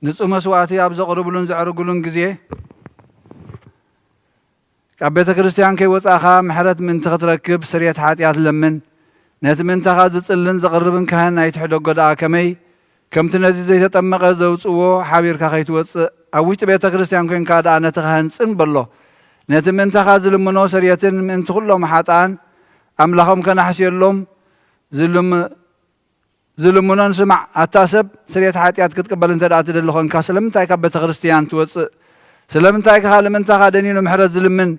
ንጹህ መስዋእቲ ኣብ ዘቕርብሉን ዘዕርግሉን ግዜ፣ ካብ ቤተ ክርስቲያን ከይወጻእኻ ምሕረት ምእንቲ ክትረክብ ስርየት ሓጢኣት ለምን። ነቲ ምእንታኻ ዝጽልን ዘቕርብን ካህን ኣይትሕደጎ ደኣ ከመይ፣ ከምቲ ነቲ ዘይተጠመቐ ዘውጽእዎ ሓቢርካ ከይትወጽእ፣ ኣብ ውሽጢ ቤተ ክርስቲያን ኮይንካ ደኣ ነቲ ካህን ጽን በሎ። ነቲ ምእንታኻ ዝልምኖ ስርየትን ምእንቲ ኩሎም ሓጥኣን ኣምላኾም ከናሕስየሎም ዝልም-፣ ዝልምኖን ስማዕ። ኣታ ሰብ፣ ስርየት ሓጢኣት ክትቅበል እንተ ደኣ ትደሊ ኾንካ፣ ስለምንታይ ካብ ቤተ ክርስቲያን ትወጽእ? ስለምንታይ ከ ካልእ ምእንታኻ ደኒኑ ምሕረት ዝልምን?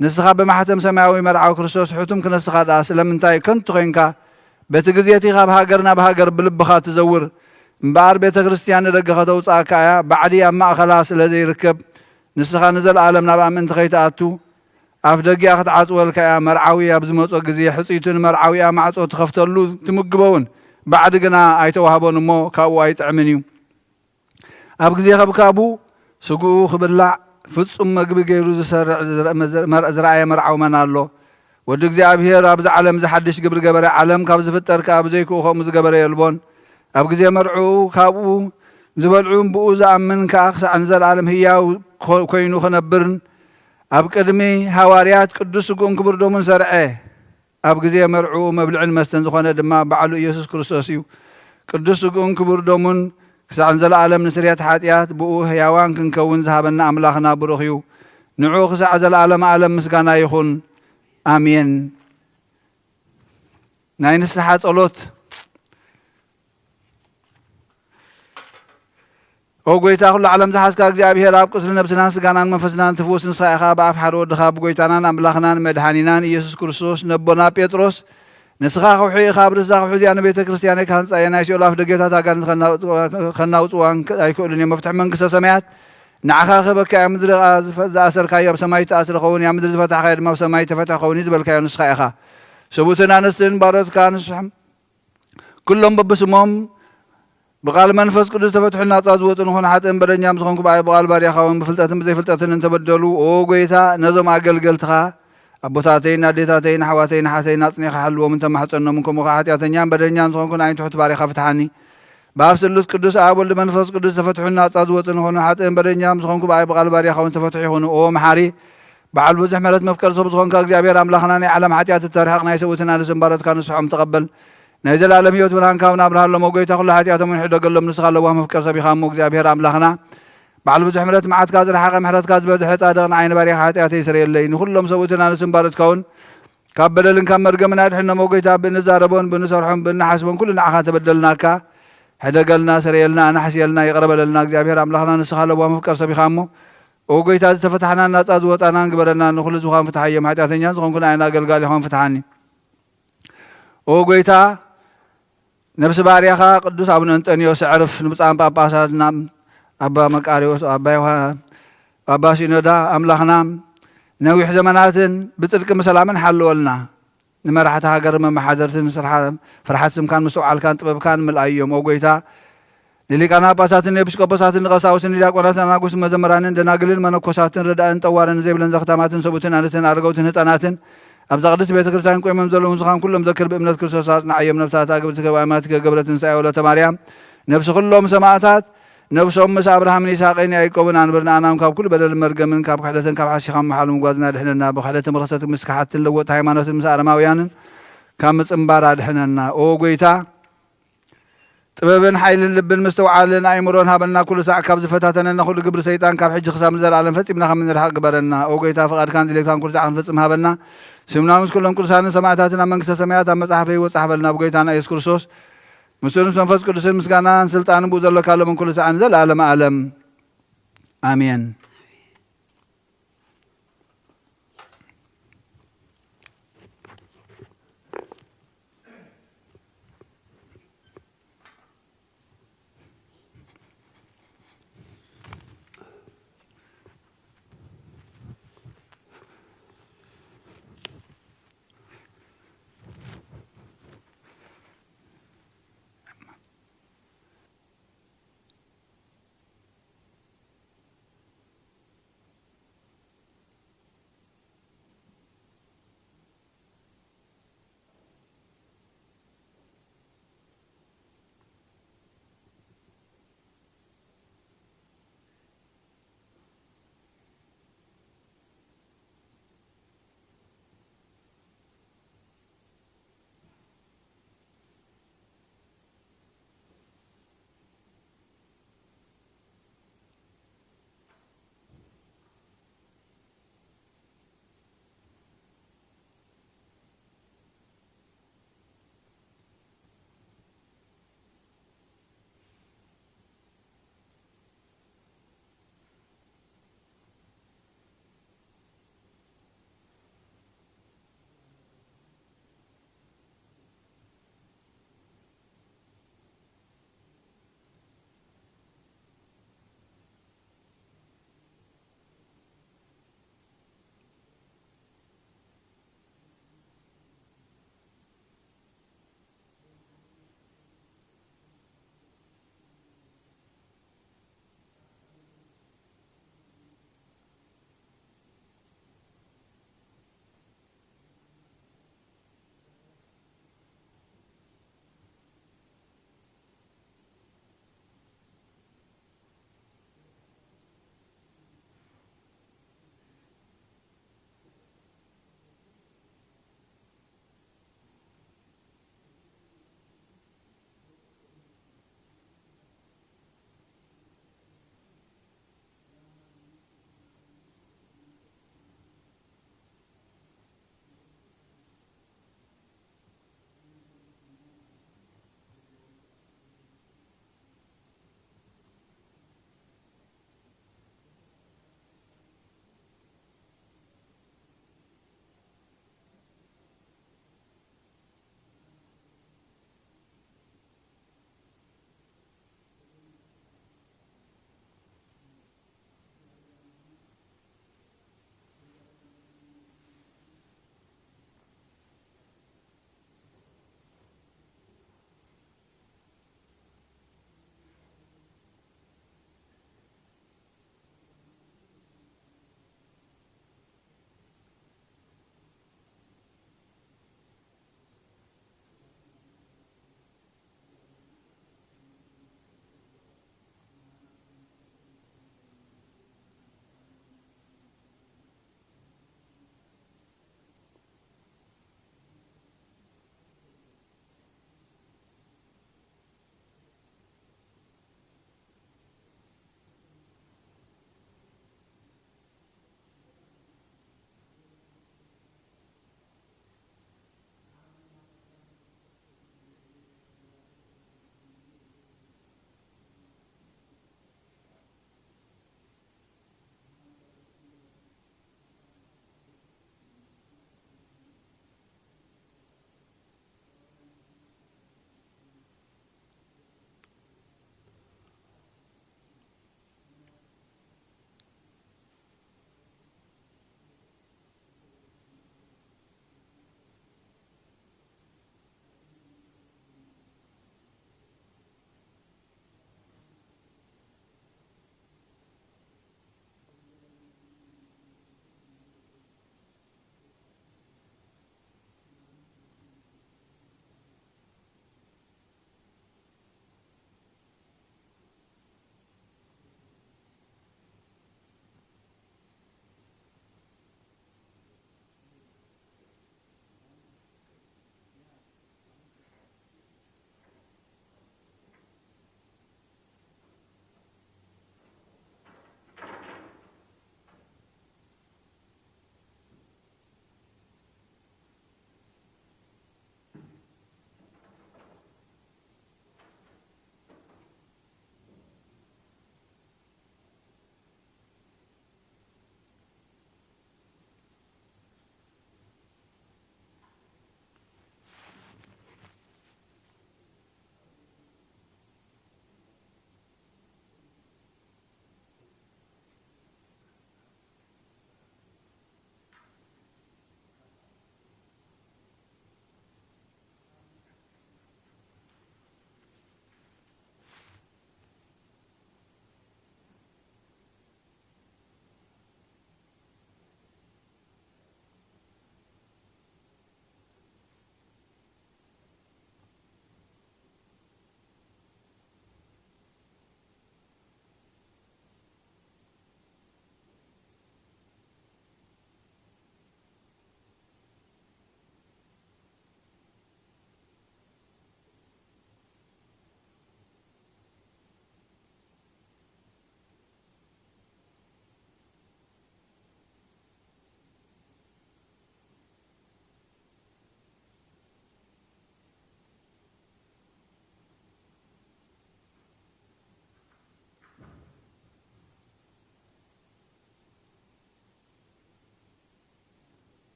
ንስኻ ብማሕተም ሰማያዊ መርዓዊ ክርስቶስ ሕቱም ክነስኻ ደኣ ስለምንታይ ከንቱ ኾይንካ? በቲ ግዜ እቲ ካብ ሃገር ናብ ሃገር ብልብኻ ትዘውር። እምበኣር ቤተ ክርስቲያን ንደገ ከተውጽኣካ እያ፣ ባዕዲ ኣብ ማእከላ ስለ ዘይርከብ፣ ንስኻ ንዘለኣለም ናብኣ ምእንቲ ከይትኣቱ፣ ኣፍ ደጊኣ ክትዓጽወልካ እያ። መርዓዊ ኣብ ዝመጾ ግዜ፣ ሕጽይቱ ንመርዓዊኣ ማዕጾ ትኸፍተሉ፣ ትምግቦ እውን። ባዕዲ ግና ኣይተዋህቦን እሞ፣ ካብኡ ኣይጥዕምን እዩ። ኣብ ግዜ ከብካቡ፣ ስግኡ ክብላዕ፣ ፍጹም መግቢ ገይሩ ዝሰርዕ ዝረ-፣ መዘ-፣ መር-፣ ዝረኣየ መርዓዊ መን ኣሎ? ወዲ እግዚኣብሔር ኣብዚ ዓለም እዚ ሓድሽ ግብሪ ገበረ፣ ዓለም ካብ ዝፍጠር ከኣ ብዘይክኡ ከምኡ ዝገበረ የልቦን። ኣብ ግዜ መርዕኡ ካብኡ ዝበልዑን ብኡ ዝኣምን ከኣ ክሳዕ ንዘለኣለም ህያው ኮ-፣ ኮይኑ ክነብርን ኣብ ቅድሚ ሃዋርያት ቅዱስ ስግኡን ክቡር ደሙን ሰርዐ። ኣብ ግዜ መርዕኡ መብልዕን መስተን ዝኾነ ድማ ባዕሉ ኢየሱስ ክርስቶስ እዩ። ቅዱስ ስግኡን ክቡር ደሙን ክሳዕ ንዘለኣለም ንስርየት ሓጢኣት ብኡ ህያዋን ክንከውን ዝሃበና ኣምላኽና ብሩኽ እዩ። ንዑ ክሳዕ ዘለኣለም ዓለም ምስጋና ይኹን። ኣሜን። ናይ ንስሓ ጸሎት። ኦ ጐይታ፣ ኵሉ ዓለም ዝሓዝካ እግዚኣብሔር፣ ኣብ ቁስሊ ነብስናን ስጋናን መንፈስናን ትፍውስ ንስኻ ኢኻ። ብኣፍ ሓደ ወድኻ፣ ብጐይታናን ኣምላኽናን መድሓኒናን ኢየሱስ ክርስቶስ፣ ነቦና ጴጥሮስ፣ ንስኻ ከውሒ ኢኻ፣ ኣብ ርእስዛ ከውሒ እዚኣ ንቤተ ክርስቲያነይ ክሃንጻ እየ፣ ናይ ሲኦል ኣፍ ደገታት ኣጋንንቲ ኸናውጽዋ-፣ ኸናውጽዋ ኣይክእሉን እዮም። መፍትሒ መንግስተ ሰማያት ንዓኻ ክህበካ እያ። ምድሪ ኸኣ ዝፈ-፣ ዝኣሰርካዮ ኣብ ሰማይ ዝተኣስረ ኸውን እያ፣ ምድሪ ዝፈታሕካዮ ድማ ኣብ ሰማይ ዝተፈትሐ ኸውን እዩ ዝበልካዮ ንስኻ ኢኻ። ሰብኡትን ኣንስትን ባሮትካ ንስሖም ኩሎም በብስሞም ብቓል መንፈስ ቅዱስ ዝተፈትሑ ናጻ ዝወጹ ንኾኑ፣ ሓጥእን በደኛም ዝኾንኩ ብኣይ ብቓል ባርያኻውን ብፍልጠትን ብዘይፍልጠትን እንተበደሉ፣ ኦ ጐይታ፣ ነዞም ኣገልገልትኻ ኣቦታተይን ኣዴታተይን ኣሕዋተይን ኣሓተይን ኣጽኒኻ ሓልዎም እንተማሕጸኖምን፣ ከምኡ ኸኣ ሓጢኣተኛን በደኛን ዝኾንኩ ንኣይን ትሑት ባርያኻ ፍትሓኒ። ብኣብ ስሉስ ቅዱስ ኣብ ወልድ መንፈስ ቅዱስ ዝተፈትሑ ናጻ ዝወጹ ንኾኑ፣ ሓጥእን በደኛም ዝኾንኩ ብኣይ ብቓል ባርያኻውን ዝተፈትሑ ይኹኑ። ኦ መሓሪ፣ በዓል ብዙሕ ምሕረት መፍቀሪ ሰብ ዝኾንካ እግዚኣብሔር ኣምላኽና፣ ናይ ዓለም ሓጢኣት እተርሕቕ ናይ ሰብኡትን ኣንስትን ባሮትካ ንስሖም ተቐበል። ናይ ዘለኣለም ህይወት ብርሃን ካብ ናብርሃሎም፣ ኦ ጐይታ፣ ኩሉ ሓጢኣቶም እውን ሕደገሎም። ንስኻ ለዋህ መፍቀሪ ሰብ ኢኻ እሞ፣ እግዚኣብሔር ኣምላኽና፣ በዓል ብዙሕ ምሕረት፣ መዓትካ ዝረሓቐ፣ ምሕረትካ ዝበዝሐ፣ ጻድቕ፣ ንዓይ ንባርያኻ ሓጢኣተይ ስረየለይ። ንኹሎም ሰብኡትን ኣንስትን ባሮትካ እውን ካብ በደልን ካብ መርገምን ኣድሕኖም። ኦ ጎይታ፣ ብእንዛረቦን ብእንሰርሖን ብእንሓስቦን ኩሉ ንዓኻ ተበደልናካ። ሕደገልና፣ ስረየልና፣ ኣናሕስየልና፣ ይቕረ በለልና። እግዚኣብሔር ኣምላኽና፣ ንስኻ ለዋህ መፍቀር ሰብ ኢኻ እሞ፣ ኦ ጎይታ፣ ዝተፈታሕናን ናጻ ዝወጻናን ግበረና። ንኹሉ ህዝብኻን ፍትሓዮም። ሓጢኣተኛ ዝኾንኩ ንዓይን ኣገልጋሊኻን ፍትሓኒ። ኦ ጎይታ፣ ነብሲ ባርያኻ ቅዱስ ኣቡነ እንጠንዮስ ኣዕርፍ። ንብፁዓን ጳጳሳትና ኣባ መቃርዮስ፣ ኣባ ዮሃ-፣ ኣባ ሲኖዳ ኣምላኽና ነዊሕ ዘመናትን ብጽድቂ ብሰላምን ሓልወልና። ንመራሕቲ ሃገር መመሓደርትን ስርሓ-፣ ፍርሓት ስምካን ምስትውዓልካን ጥበብካን ምልኣዮም። ኦ ጎይታ፣ ንሊቃነ ጳጳሳትን ንኤጲስቆጶሳትን ንቀሳውስትን ንዲያቆናትን ኣናጉስን መዘምራንን ደናግልን መነኮሳትን ረዳእን ጠዋርን ዘይብለን ዘኽታማትን ሰብኡትን ኣንስትን ኣረገውትን ህፃናትን ኣብዛ ቅድስት ቤተ ክርስቲያን ቆይሞም ዘለዉ ንስኻን ኩሎም ዘክር ብእምነት ክርስቶስ ኣጽንዓዮም። ነፍሳት ኣግብርቲ ገባእማት ገገብረ ትንሳኤ ወለተ ማርያም ነፍሲ ኩሎም ሰማዕታት ነፍሶም ምስ ኣብርሃምን ይስሐቅን ያዕቆብን ኣንብር። ንኣናም ካብ ኩሉ በደልን መርገምን ካብ ክሕደትን ካብ ሓሲኻን ምሓሉ ምጓዝና ድሕነና። ብክሕደትን ርኽሰትን ምስ ከሓድትን ለወጥቲ ሃይማኖትን ምስ ኣረማውያንን ካብ ምጽንባር ኣድሕነና። ኦ ጎይታ፣ ጥበብን ሓይልን ልብን ምስትውዓልን ኣእምሮን ሃበና። ኩሉ ሳዕ ካብ ዝፈታተነና ኩሉ ግብሪ ሰይጣን ካብ ሕጂ ክሳብ ንዘለኣለም ፈጺምና ከም እንርሕቕ ግበረና። ኦ ጎይታ፣ ፍቓድካን ድሌትካን ኩሉ ሳዕ ክንፍጽም ሃበና። ስምና ምስ ኩሎም ቅዱሳንን ሰማዕታትን ኣብ መንግስተ ሰማያት ኣብ መጽሓፈ ህይወት ጻሕፈልና። ብጎይታና ኢየሱስ ክርስቶስ ምስኡ ምስ መንፈስ ቅዱስን ምስጋናን ስልጣንን ብኡ ዘሎካ ሎምን ኩሉ ሳዕን ዘለኣለም ኣለም። ኣሜን።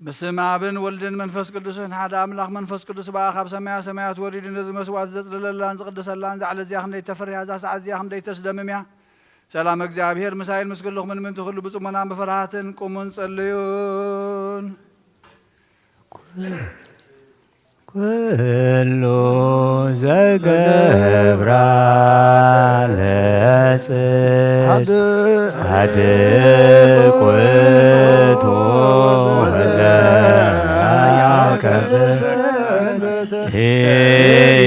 ብስም ኣብን ወልድን መንፈስ ቅዱስን ሓደ ኣምላኽ መንፈስ ቅዱስ በኣ ካብ ሰማያ ሰማያት ወሪዱ ነዚ መስዋዕት ዘጽለለላን ዝቕድሰላን ዛዕለ እዚኣ ክንደይ ተፈርያ እዛ ሰዓት እዚኣ ክንደይ ተስደምም እያ። ሰላም እግዚኣብሔር ምሳይን ምስ ኩልኹምን ምእንቲ ኩሉ ብጽሞናን ብፍርሃትን ቁሙን ጸልዩን። ኩሉ ዘገብራ ለጽድቅ ጻድቅ ውእቱ ወዘያከብር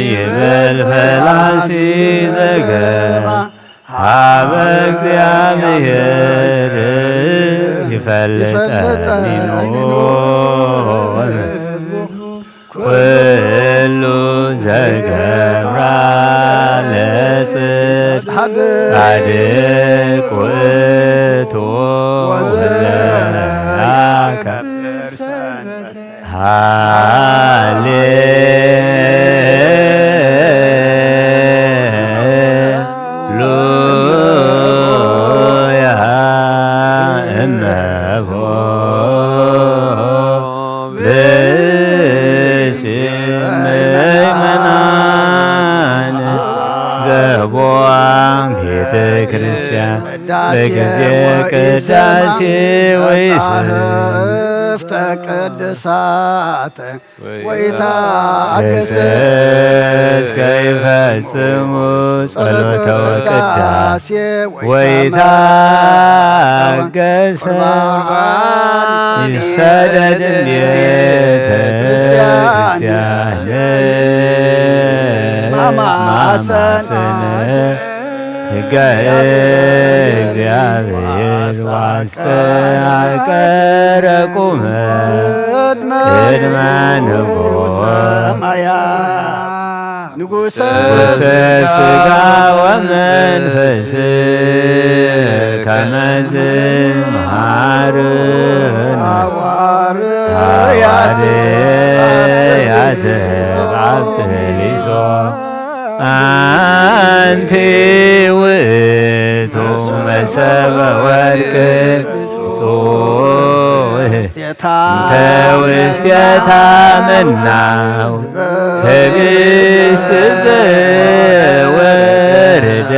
ይብል ፈላሲ ዘገ ሀበ እግዚኣብሔር ይፈልጠኒ ኩሉ ዘገብራ ለጽድቅ ጻድቅ ውእቱ ወዘያከብር ሰንበተ። ሃሌሉያ እመቦ ብስም ምእመናን ዘቦዋም ቤተ ክርስቲያን በጊዜ ቅዳሴ ወይስ መጻሕፍተ ቅዱሳት ወይታገሰ እስከ ይፈጽሙ ጸሎተ ወቅዳሴ ወይታገሰ ይሰደድ ቤተ ክርስቲያን ስማማሰን ሕገ እግዚአብሔር ዋስተቀረቁመ ቅድመ ንጉሰ ንጉሰ ስጋ ወመንፈስ ከመዝ መሃር ሐዋርያት ሐዋርያት አብጥሊሶ አንቲ ውእቱ መሰበ ወርቅ ጽውህ እንተ ውስቴታ መናው ህብስት ዘወረደ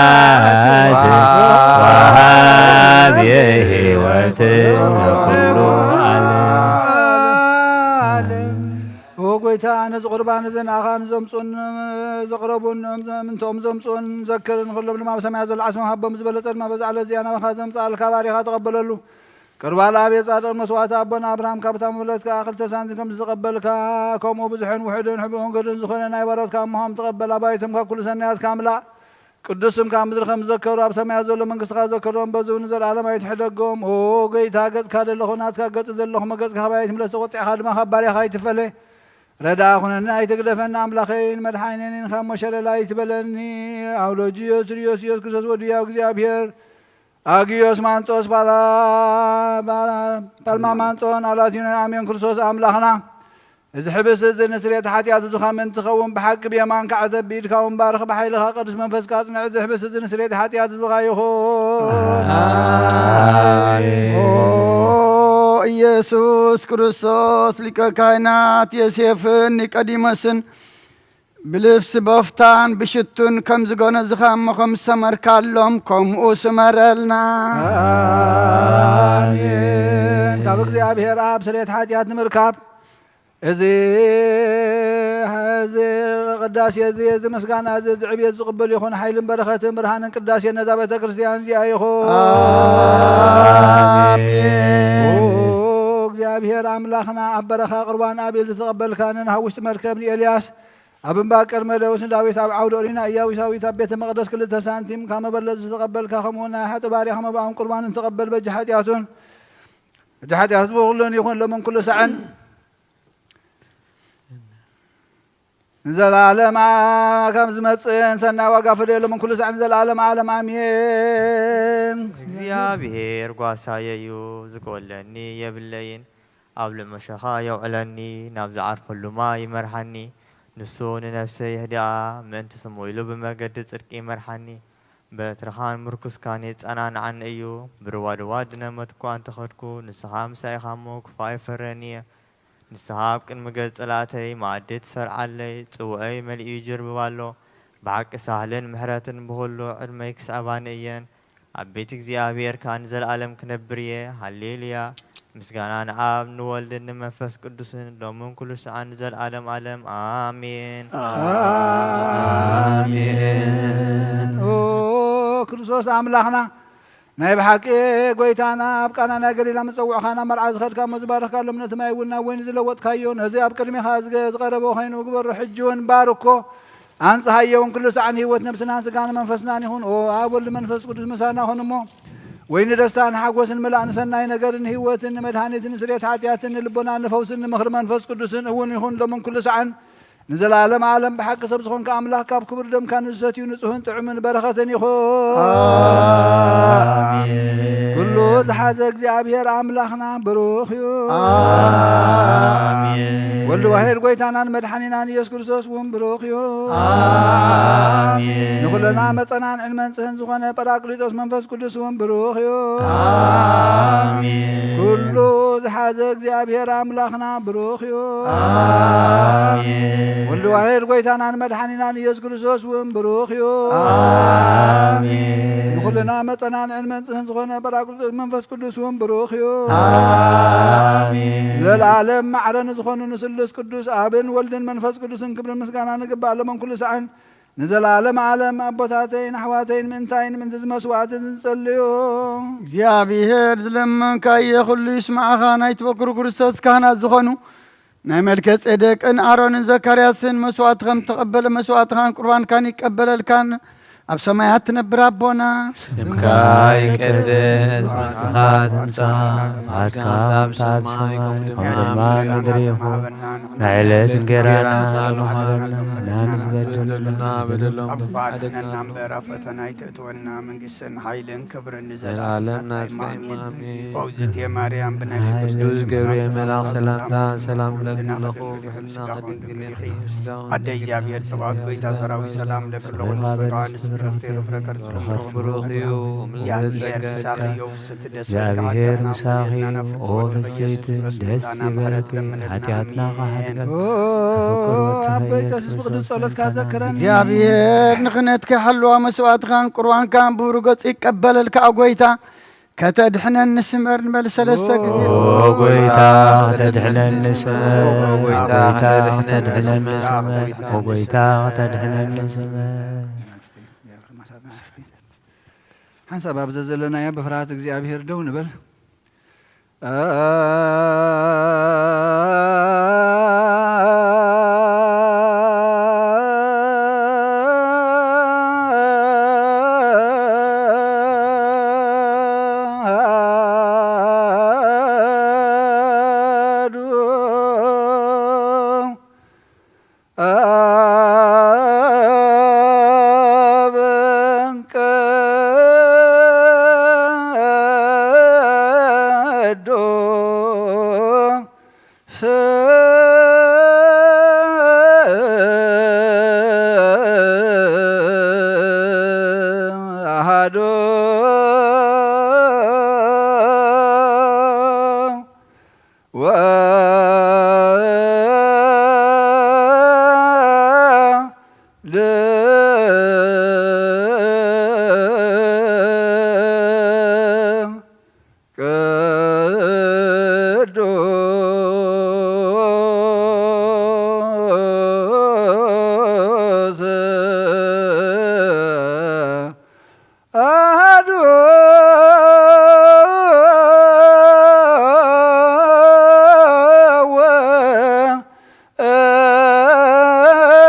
ሰማያት ወሃብ የህይወት ለኩሉ ዓለም። ኦ ጎይታ፣ ነዚ ቁርባን እዚ ንኣኻ ንዘምጹን ዘቕረቡን ምንቶም ዘምጹን ዘክርን፣ ኩሎም ድማ ኣብ ሰማያት ዘሎ ዓስቦም ሃቦም። ዝበለጸ ድማ በዛ ዕለት እዚኣ ናባኻ ዘምጽኣልካ ባሪኻ ተቐበለሉ። ቅርባ ለኣብ የጻድቕ መስዋዕቲ ኣቦና ኣብርሃም ካብታ መበለትካ ክልተ ሳንቲም ከም ዝተቐበልካ፣ ከምኡ ብዙሕን ውሑድን ሕቡእን ገድን ዝኾነ ናይ ባሮትካ እምሆም ተቐበል። ኣባይቶም ካብ ኩሉ ሰናያትካ ኣምላእ ቅዱስ ስምካ ኣብ ምድሪ ከም ዝዘከሩ ኣብ ሰማያት ዘሎ መንግስትኻ ዘከሮም፣ በዚ እውን ንዘለኣለም ኣይትሕደጎም። ኦ ጎይታ፣ ገጽካ ደለኹ ናትካ ገጽ ዘለኹ መገጽካ ካባይ ኣይትምለስ፣ ተቖጢዕካ ድማ ካብ ባርያኻ ኣይትፈለ። ረዳ ኩነኒ ኣይትግደፈኒ ኣምላኸይን መድሓኒንን ካብ ሞሸለል ኣይትበለኒ። ኣውሎጂዮስ ርዮስ ኢየሱስ ክርስቶስ ወዲ ያው እግዚኣብሔር ኣግዮስ ማንጦስ ፓላ-፣ ፓ-፣ ፓልማ ማንጦን ኣላቲኖን ኣሜን። ክርስቶስ ኣምላኽና፣ እዚ ሕብስ እዚ ንስርየት ሓጢኣት እዚ ኻብ ምእንቲ ኸውን ብሓቂ ብየማንካ ዕተብ፣ ብኢድካ እውን ባርኽ፣ ብሓይልኻ ቅዱስ መንፈስካ ኣጽንዕ። እዚ ሕብስ እዚ ንስርየት ሓጢኣት ህዝብኻ ይኹን። ኣሜን። ኦ ኢየሱስ ክርስቶስ ሊቀ ካህናት ዮሴፍን ኒቆዲሞስን ብልብሲ በፍታን ብሽቱን ከም ዝጎነዝኻ እሞ ከም ዝሰመርካሎም ከምኡ ስመረልና። ኣሜን። ካብ እግዚኣብሔር ኣብ ስርየት ሓጢኣት ንምርካብ እዚ፣ እዚ ቅዳሴ እዚ፣ እዚ ምስጋና እዚ፣ እዚ ዕብየት ዝቕበል ይኹን። ሓይልን በረኸትን ብርሃንን ቅዳሴ ነዛ ቤተ ክርስቲያን እዚኣ ይኹን። ኣሜን። ኦ እግዚኣብሔር ኣምላኽና፣ ኣብ በረኻ ቁርባን ኣቤል ዝተቐበልካ፣ ንናህ ውሽጢ መርከብ ንኤልያስ፣ ኣብ እምባ ቅድመ ደውስ ንዳዊት፣ ኣብ ዓውደ ኦሪና ኢያቡሳዊት ኣብ ቤተ መቕደስ ክልተ ሳንቲም ካብ መበለት ዝተቐበልካ፣ ከምኡ ናይ ሓጢ ባርያኻ መባኦም ቁርባን እንተቐበል፣ በጃ ሓጢኣቱን በጃ ሓጢኣት ብኩሉን ይኹን፣ ሎምን ኩሉ ሳዕን ንዘለኣለም ከም ዝመጽእን ሰናይ ዋጋ ፈደየሎም ኩሉ ሳዕ ንዘለኣለም ዓለም ኣሜን። እግዚኣብሔር ጓሳየ እዩ፣ ዝጎለኒ የብለይን። ኣብ ልመሸኻ የውዕለኒ፣ ናብ ዝዓርፈሉ ማይ ይመርሓኒ። ንሱ ንነፍሰይ የህድኣ፣ ምእንቲ ስሙ ኢሉ ብመገዲ ጽድቂ ይመርሓኒ። በትርኻን ምርኩስካን የጸናንዓኒ እዩ። ብርዋድዋድ ድነ መትኳ እንተኸድኩ፣ ንስኻ ምሳይ ኢኻ እሞ፣ ክፉእ ኣይፈርህን እየ። ንስኻ ኣብ ቅድሚ ገጽ ጸላእተይ መኣዲ ትሰርዓለይ፣ ጽውዐይ መሊኡ ይጅርብብ ኣሎ። ብሓቂ ሳህልን ምሕረትን ብኹሉ ዕድመይ ክስዕባኒ እየን። ኣብ ቤት እግዚኣብሔር ከኣ ንዘለኣለም ክነብር እየ። ሃሌሉያ! ምስጋና ንኣብ ንወልድን ንመንፈስ ቅዱስን ሎምን ኩሉ ሰዓን ንዘለኣለም ኣለም ኣሜን። ኣሜን። ኦ ክርስቶስ ኣምላኽና፣ ናይ ብሓቂ ጎይታና፣ ኣብ ቃና ናይ ገሊላ መጸውዕኻና መርዓ ዝኸድካ እሞ ዝባረኽካሎም ነቲ ማይ እውን ናብ ወይኒ ዝለወጥካዮ፣ ነዚ ኣብ ቅድሜኻ ዝገ-፣ ዝቐረበ ኮይኑ ግበሮ፣ ሕጂ እውን ባርኮ፣ ኣንጽሃዮ እውን ኩሉ ሰዓን ህይወት ነብስናን ስጋን መንፈስናን ይኹን። ኦ ኣብ ወልድ መንፈስ ቅዱስ ምሳና ኹን እሞ፣ ወይኒ ደስታን ሓጎስን ምላእ ንሰናይ ነገርን ህይወትን ንመድሃኒትን ንስርየት ሓጢኣትን ንልቦናን ንፈውስን ንምኽሪ መንፈስ ቅዱስን እውን ይኹን ሎምን ኩሉ ሰዓን ንዘለኣለም ዓለም። ብሓቂ ሰብ ዝኾንካ ኣምላኽ ካብ ክቡር ደምካ ንዝሰትዩ ንጹህን ጥዑምን በረኸትን ይኹን። ኣሜን። ኩሉ ዝሓዘ እግዚኣብሔር ኣምላኽና ብሩኽ እዩ። ኣሜን። ወልድ ዋሕድ ጎይታናን መድሓኒናን ኢየሱስ ክርስቶስ እውን ብሩኽ እዩ። ኣሜን። ንኹለና መጸናንዕን መንጽህን ዝኾነ ጳራቅሊጦስ መንፈስ ቅዱስ እውን ብሩኽ እዩ። ኣሜን። ኩሉ ዝሓዘ እግዚኣብሔር ኣምላኽና ብሩኽ እዩ። ኣሜን። ወልድ ዋሕድ ጎይታናን መድሓኒናን ኢየሱስ ክርስቶስ እውን ብሩኽ እዩ። ኣሜን። ንኹልና መጸናንዕን መንጽህን ዝኾነ ጳራቅሊጦስ መንፈስ ቅዱስ እውን ብሩኽ እዩ። ኣሜን። ዘለኣለም ማዕረ ንዝኾኑ ንስሉስ ቅዱስ ኣብን ወልድን መንፈስ ቅዱስን ክብርን ምስጋና ንግባእ ለመን ኩሉ ሰዓን ንዘለኣለም ዓለም። ኣቦታተይን ኣሕዋተይን ምእንታይን ምእንቲ እዚ መስዋዕቲ ዝጸልዩ እግዚኣብሔር ዝለመንካዮ ኩሉ ይስማዕኻ። ናይ ትበክሩ ክርስቶስ ካህናት ዝኾኑ ናይ መልከ ጼዴቅን ኣሮንን ዘካርያስን መስዋዕቲ ከም ተቐበለ መስዋዕትኻን ቁርባንካን ይቀበለልካን። ኣብ ሰማያት ትነብር ኣቦና፣ ስምካ ይቀደስ፣ መንግስትኻ ትምጻእ፣ ፍቓድካ ኣብ ሰማይ ከም ኣብ ሰማይ ከምኡ ድማ ኣብ ምድሪ ይኹን። ምድሪ ይኹን። ናይ ዕለት እንጌራና እንጌራና ሎሚ ሃበና፣ ንስበደሉና በደሎም ኣብ ክፋል ክሓደግና ንሕነና እምበር ኣብ ፈተና ኣይተእትወና፣ መንግስትን ሓይልን ክብርን ንዘለኣለም ዘላለም ናትካ ናትካ እዩ። እዩ። ኣሜን። ኣሜን። ኦግዝእትየ ማርያም ብናይ ናይ ቅዱስ ገብርኤል መልኣክ ሰላምታ ሰላም እብለኪ ኣለኹ፣ ብሕልና ድንግል ኢኺ፣ ስጋኹን ኣደ እግዚኣብሔር ጸባኦት ጎይታ ሰራዊት ሰላም ለኪ ኣለኹ፣ ንስጋኺ ንስብርኽቲ ፍረ ከርስኺ ብሩኽ እዩ። ብሩኽ እዩ። እግዚኣብሔር ምሳኺ እዩ። ፍስሕቲ ደስ ይበልኪ፣ እግዚኣብሔር ሓጢኣትና ምሳኺ እዩ። ምሕረትና ኦ ፍስሕቲ ደስ ይበልኪ፣ ሓጢኣትና ከሕድገልና። ኦ ኣቦይ ቀሲስ ብቕዱስ ጸሎትካ ዘክረኒ። እግዚኣብሔር ንኽህነትካ ይሓልዋ፣ መስዋዕትኻን ቁርባንካን ብብሩህ ገጹ ይቀበለልካ፣ ኦ ጎይታ። ከተድሕነኒ ስመር ንበል ሰለስተ ግዜ። ኦ ጎይታ፣ ከተድሕነኒ ስመር። ኦ ጎይታ፣ ከተድሕነኒ ስመር። ኦ ጎይታ፣ ከተድሕነኒ ስመር። ሓንሳብ ኣብ ዘዘለናዮ ብፍርሃት እግዚኣብሔር ደው ንበል። ቅዱስ አሐዱ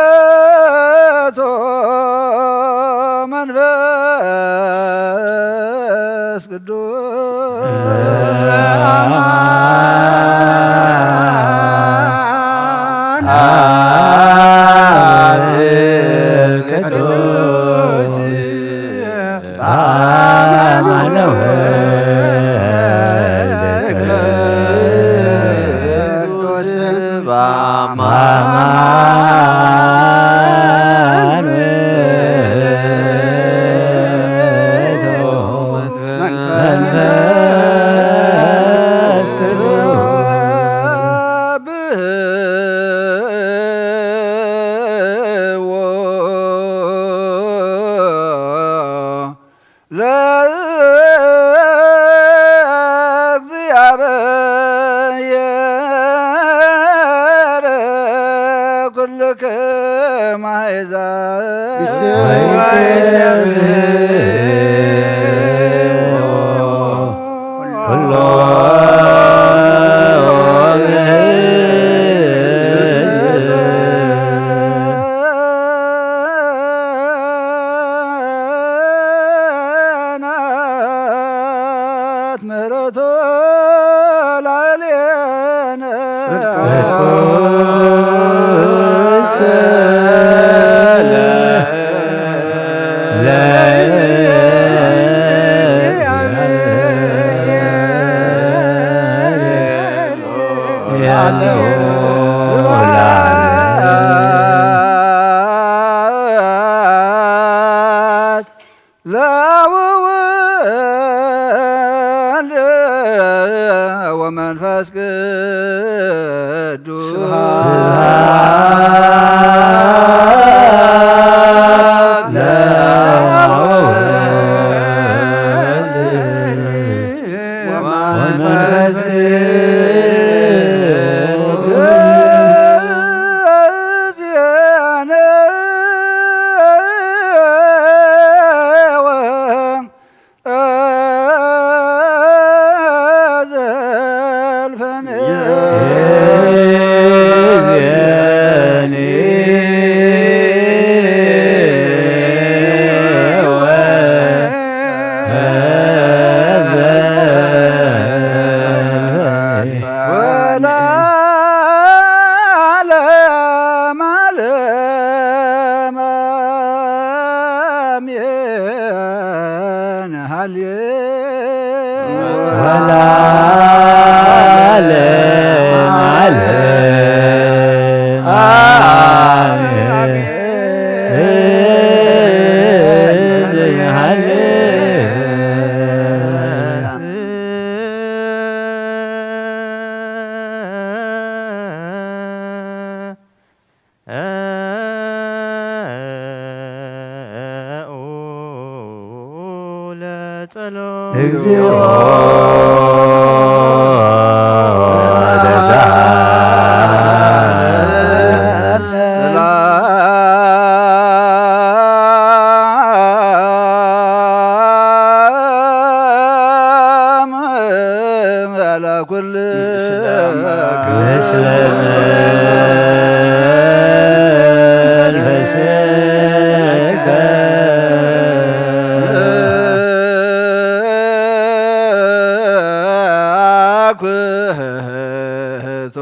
ውእቱ መንፈስ ቅዱስ። ቅዱስ በአማን ወልድ ቅዱስ በአማን ኩልክም ኣሕዛብ ምህረቱ ላዕሌነ ስብሐት ለወወልድ ወመንፈስ ቅዱስ ስብሐት ለወወልድ ወመንፈስ ቅዱስ ወለዓለመ ዓለም አሜን። ሃሌ ወለዓለመ ዓለም አሜን። ሃሌ ለጸሎት እግዚኦ ለኩል ምስለ መንፈስከ አኩህቶ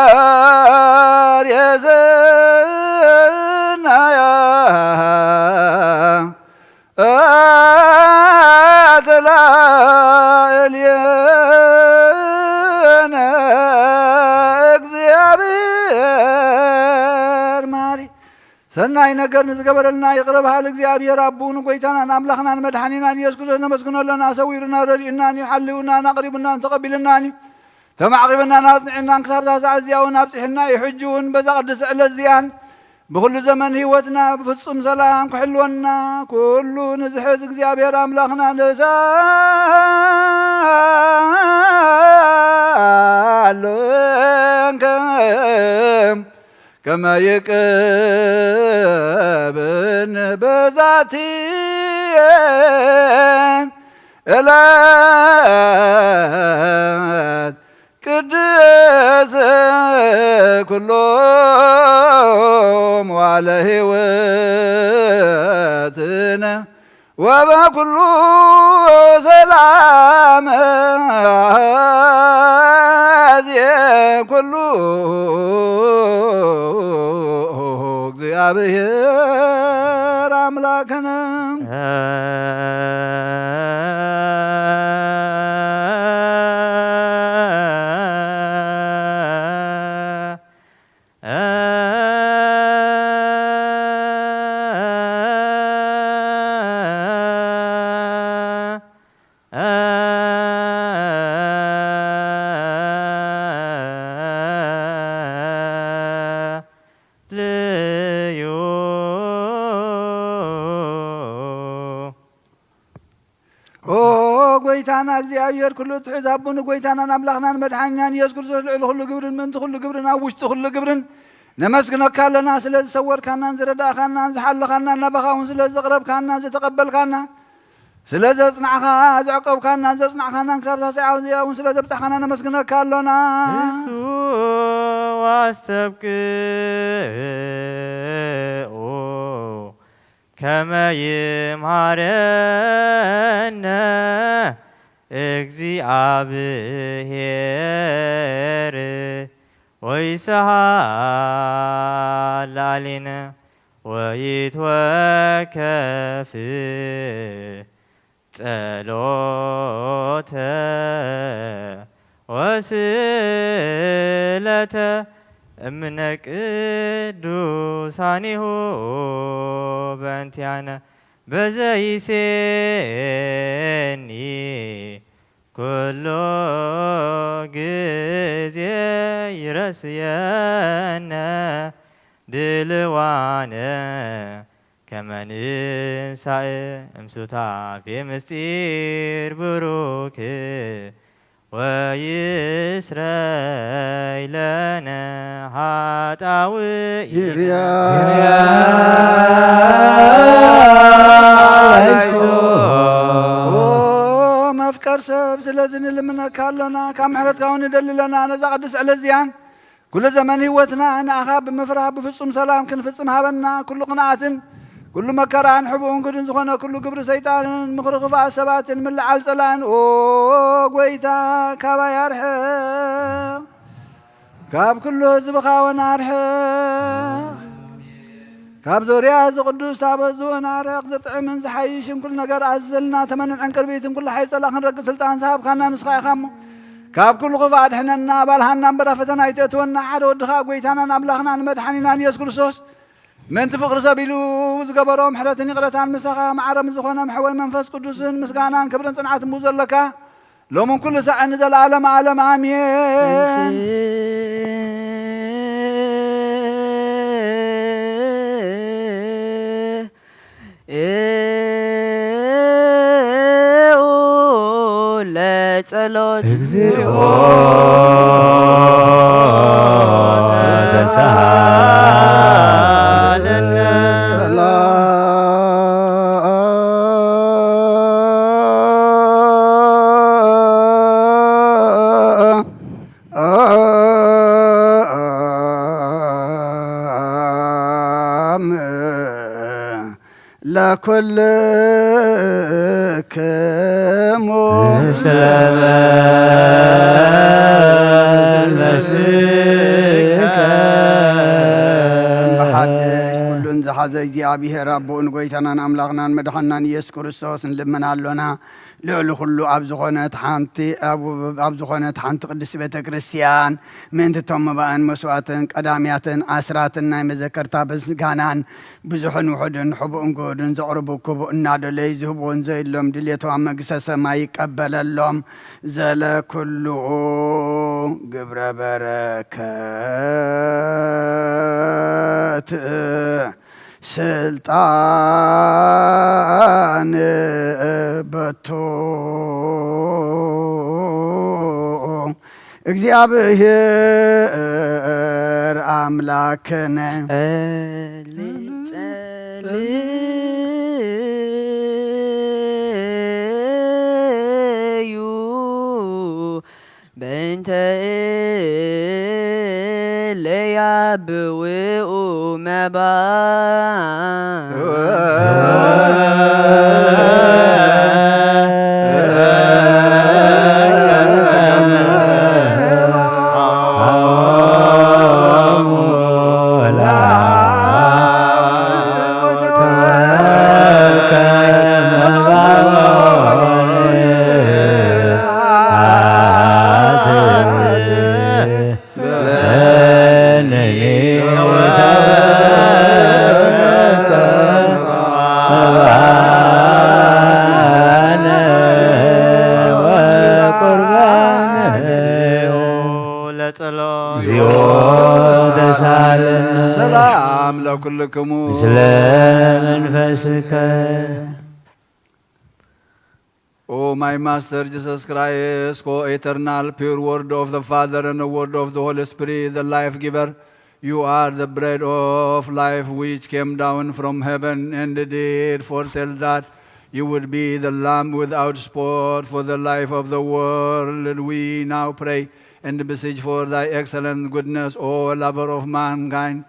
ለገባር የሰናያ አትላ እልየነ እግዚአብሔር ማሪ ሰናይ ነገር ንዝገበረልና ይቕረ በሃል እግዚኣብሔር ኣቦኡ ንጎይታናን ኣምላኽናን መድሓኒናን ኢየሱስ ክርስቶስ ነመስግኖ ኣለና። ሰዊሩና ረዲኡናን እዩ፣ ሓልዩናን ኣቕሪቡናን ተቐቢልናን እዩ። ተማዕቂብናን ኣጽኒዕናን ክሳብ እዛ ሰዓት እዚኣ እውን ኣብጺሕና እዩ። ሕጂ እውን በዛ ቅድስቲ ዕለት እዚኣን ብኹሉ ዘመን ህይወትና ብፍጹም ሰላም ክሕልወና ኩሉ ንዝሕዝ እግዚኣብሔር ኣምላኽና ንሳለንከ ከመ ይቅብን በዛቲ ዕለት ቅድስ ኩሎም ዋለ ሕይወትነ ወበኩሉ ሰላም አዜ ኩሉ እግዚአብሔር አምላክነ። ልዩ ጎይታና እግዚኣብሔር ኩሉ እትሕዝ ኣቦ ንጎይታናን ኣምላኽናን መድሓኒናን ኢየሱስ ክርስቶስ ልዕሊ ኩሉ ግብርን ምእንቲ ኩሉ ግብርን ኣብ ውሽጢ ኩሉ ግብርን ነመስግነካ ኣለና። ስለ ዝሰወርካናን ዝረዳእካናን ዝሓለኻናን ናባኻ እውን ስለ ዘቕረብካናን ዝተቐበልካና ስለ ዘጽናዕካ ዘዕቀብካናን ዘጽናዕካናን ክሳብ ሳስዓ እውን ስለ ዘብጻሕካና ነመስግነካ ኣሎና። እሱ ኣስተብቅዑ ከመ ይምሃረነ እግዚኣብሔር ወይሰሃል ላዕሌነ ወይትወከፍ ጸሎተ ወስእለተ እምነ ቅዱሳኒሁ በእንቲአነ በዘይሴኒ ኩሉ ግዜ ይረስየነ ድልዋነ ከመ ንሳእ እምሱታፌ ምስጢር ብሩክ ወይስረይ ለነ ኃጣውኢነ። ኦ መፍቀር ሰብ፣ ስለዚ ንልምነካ ኣሎና፣ ካብ ምሕረትካ እውን ንደሊ ኣለና። ነዛ ቅድስቲ ዕለት እዚኣን ኩሉ ዘመን ህይወትና ንኣኻ ብምፍራህ ብፍጹም ሰላም ክንፍጽም ሃበና። ኩሉ ቅንኣትን ኩሉ መከራን ሕቡእን ግዱን ዝኾነ ኩሉ ግብሪ ሰይጣንን ምኽሪ ክፉኣት ሰባትን ምልዓል ጸላእን፣ ኦ ጎይታ፣ ካባይ ኣርሕቕ። ካብ ኩሉ ህዝብኻ እውን ኣርሕቕ። ካብ ዙርያ እዚ ቅዱስ ታቦት ዝወን ኣረቕ ዘጥዕምን ዝሓይሽን ኩሉ ነገር ኣዝዘልና፣ ተመንን ዕንቅርቢትን ኩሉ ሓይል ጸላእ ክንረግጽ ስልጣን ዝሃብካና ንስኻ ኢኻ እሞ፣ ካብ ኩሉ ክፉእ ኣድሕነና፣ ባልሃና እምበር ኣብ ፈተና ኣይተእትወና። ሓደ ወድኻ ጐይታናን ኣምላኽናን መድሓኒናን ኢየሱስ ክርስቶስ ምእንቲ ፍቕሪ ሰብ ኢሉ ዝገበሮ ምሕረትን ይቕረታን ምሳኻ ማዕረ ምስ ዝኾነ ምሕወይ መንፈስ ቅዱስን ምስጋናን ክብርን ጽንዓትን ብኡ ዘለካ ሎምን ኩሉ ሳዕን ንዘለዓለም ዓለም ኣሜን። ለጸሎት እግዚኦ ተሳሃለነ። ለኩልክሙ ሰበ መስከ። ብሓድሽ ኩሉን ዝሓዘ እግዚኣብሔር ኣቦኡን ጐይታናን ኣምላኽናን መድሓናን ኢየሱስ ክርስቶስ ንልምን ኣሎና። ልዕሊ ኩሉ ኣብ ዝኾነት ሓንቲ፣ ኣብ፣ ኣብ ዝኾነት ሓንቲ ቅድስቲ ቤተ ክርስቲያን ምእንቲ እቶም መባእን መስዋእትን ቀዳምያትን ኣስራትን ናይ መዘከርታ ምስጋናን ብዙሕን ውሑድን ሕቡእን ግሁድን ዘቕርቡ ክቡእ እናደለዩ ዝህብዎን ዘየሎም ድሌቶም ኣብ መንግስተ ሰማይ ይቀበለሎም። ዘለኩሉ ግብረ በረከት ስልጣን በቱ እግዚኣብሔር ኣምላክነ። ጸሊ-፣ ጸልዩ በእንተ እለ ያብውኡ መባ። ለጸሎት። እግዚኦ ተሳለነ። ሰላም ለኩልክሙ። ምስለ መንፈስከ። O my Master Jesus Christ, co-eternal, pure Word of the Father and the Word of the Holy Spirit, the life giver, you are the bread of life which came down from heaven and did foretell that you would be the Lamb without spot for the life of the world. We now pray and beseech for thy excellent goodness, O lover of mankind,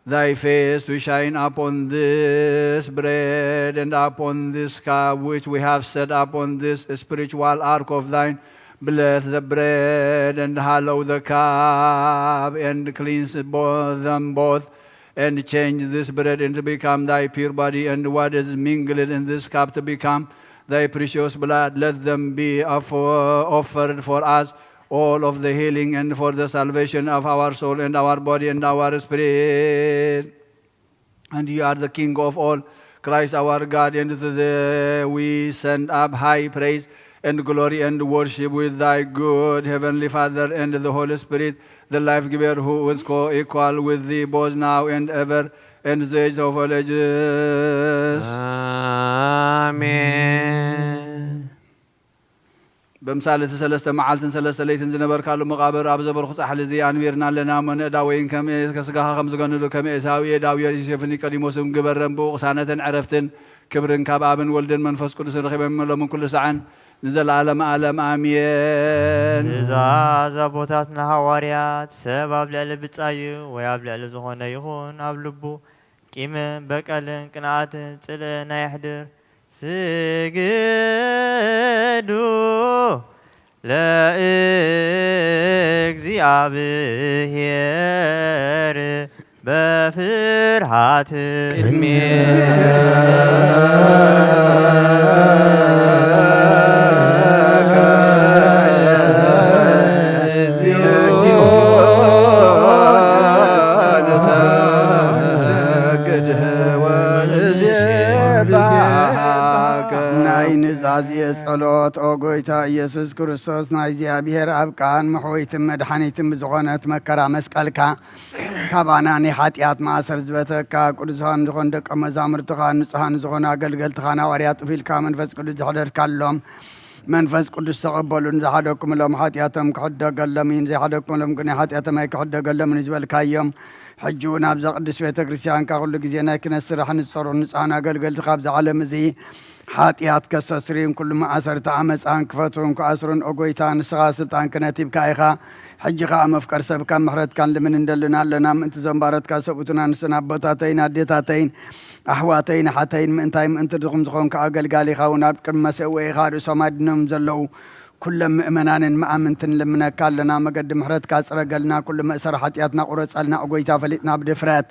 thy face to shine upon this bread and upon this cup which we have set upon this spiritual ark of thine. Bless the bread and hallow the cup and cleanse both them both and change this bread into become thy pure body and what is mingled in this cup to become thy precious blood. Let them be offer- offered for us all of the healing and for the salvation of our soul and our body and our spirit. And you are the King of all, Christ our God, and to thee we send up high praise and glory and worship with thy good heavenly Father and the Holy Spirit, the life giver, who is co-equal with thee both now and ever and the age of all ages. ኣሜን። በምሳሌ እቲ ሰለስተ መዓልትን ሰለስተ ለይትን ዝነበርካሉ መቓብር ኣብ ዘበርኩ ጻሕሊ እዚ ኣንቢርና ኣለና እሞ፣ ንእዳ ወይን ከም ከስጋኻ ከም ዝገንሉ ከም ኤሳው፣ ኤዳው፣ ዮሴፍ ኒቆዲሞስም ግበረን። ብኡ ቅሳነትን ዕረፍትን ክብርን ካብ ኣብን ወልድን መንፈስ ቅዱስን ረኺበን፣ ሎምን ኩሉ ሳዕን ንዘለኣለም ኣለም ኣሜን። ትእዛዝ ኣቦታትና ሃዋርያት፣ ሰብ ኣብ ልዕሊ ብጻዩ ወይ ኣብ ልዕሊ ዝኾነ ይኹን ኣብ ልቡ ቂምን በቀልን ቅንኣትን ጽልእን ኣየሕድር። ስግዱ ለእግዚኣብሔር በፍርሃት። ቅድሜ ንሰግድ ወንሴብሐከ። ናይ ኑዛዜ ጸሎት። ኦ ጎይታ ኢየሱስ ክርስቶስ፣ ናይ እግዚኣብሔር ኣብ ቃል መሕወይትን መድሓኒትን ብዝኾነት መከራ መስቀልካ፣ ካባና ናይ ሓጢኣት ማእሰር ዝበተካ፣ ቅዱሳን ዝኾኑ ደቀ መዛሙርትኻ፣ ንጹሃን ዝኾኑ ኣገልገልትኻ፣ ናዋርያ ጥፊልካ መንፈስ ቅዱስ ዝሕደርካሎም፣ መንፈስ ቅዱስ ተቐበሉ። ንዝሓደግኩምሎም ሓጢኣቶም ክሕደገሎም እዩ፣ ንዘይሓደግኩምሎም ግን ሓጢኣቶም ኣይክሕደገሎምን እዩ ዝበልካዮም። ሕጂ እውን ኣብዛ ቅድስት ቤተ ክርስቲያንካ ኩሉ ግዜ ናይ ክነት ስራሕ ንዝሰርሑ ንጹሃን ኣገልገልትኻ ኣብዚ ዓለም እዚ ሓጢኣት ከስተስርዩን ኩሉ መኣሰርቲ ዓመፃን ክፈትውን ክኣስሩን፣ ኦ ጎይታ፣ ንስኻ ስልጣን ክህነት ሂብካ ኢኻ። ሕጂ ኸኣ መፍቀር ሰብካን ምሕረትካን ልምን እንደልን ኣለና። ምእንቲ ዘንባረትካ ሰብኡትን ኣንስትን ኣቦታተይን ኣዴታተይን ኣሕዋተይን ኣሓተይን ምእንታይ ምእንቲ ድኹም ዝኾንካ ኣገልጋሊኻ እውን ኣብ ቅድሚ መሰውኢኻ ርእሶም ኣድኖም ዘለዉ ኩሎም ምእመናንን መኣምንትን ልምነካ ኣለና። መገዲ ምሕረትካ ጽረገልና፣ ኩሉ መእሰሪ ሓጢኣትና ቁረጸልና። ኦ ጎይታ፣ ፈሊጥና ብድፍረት፣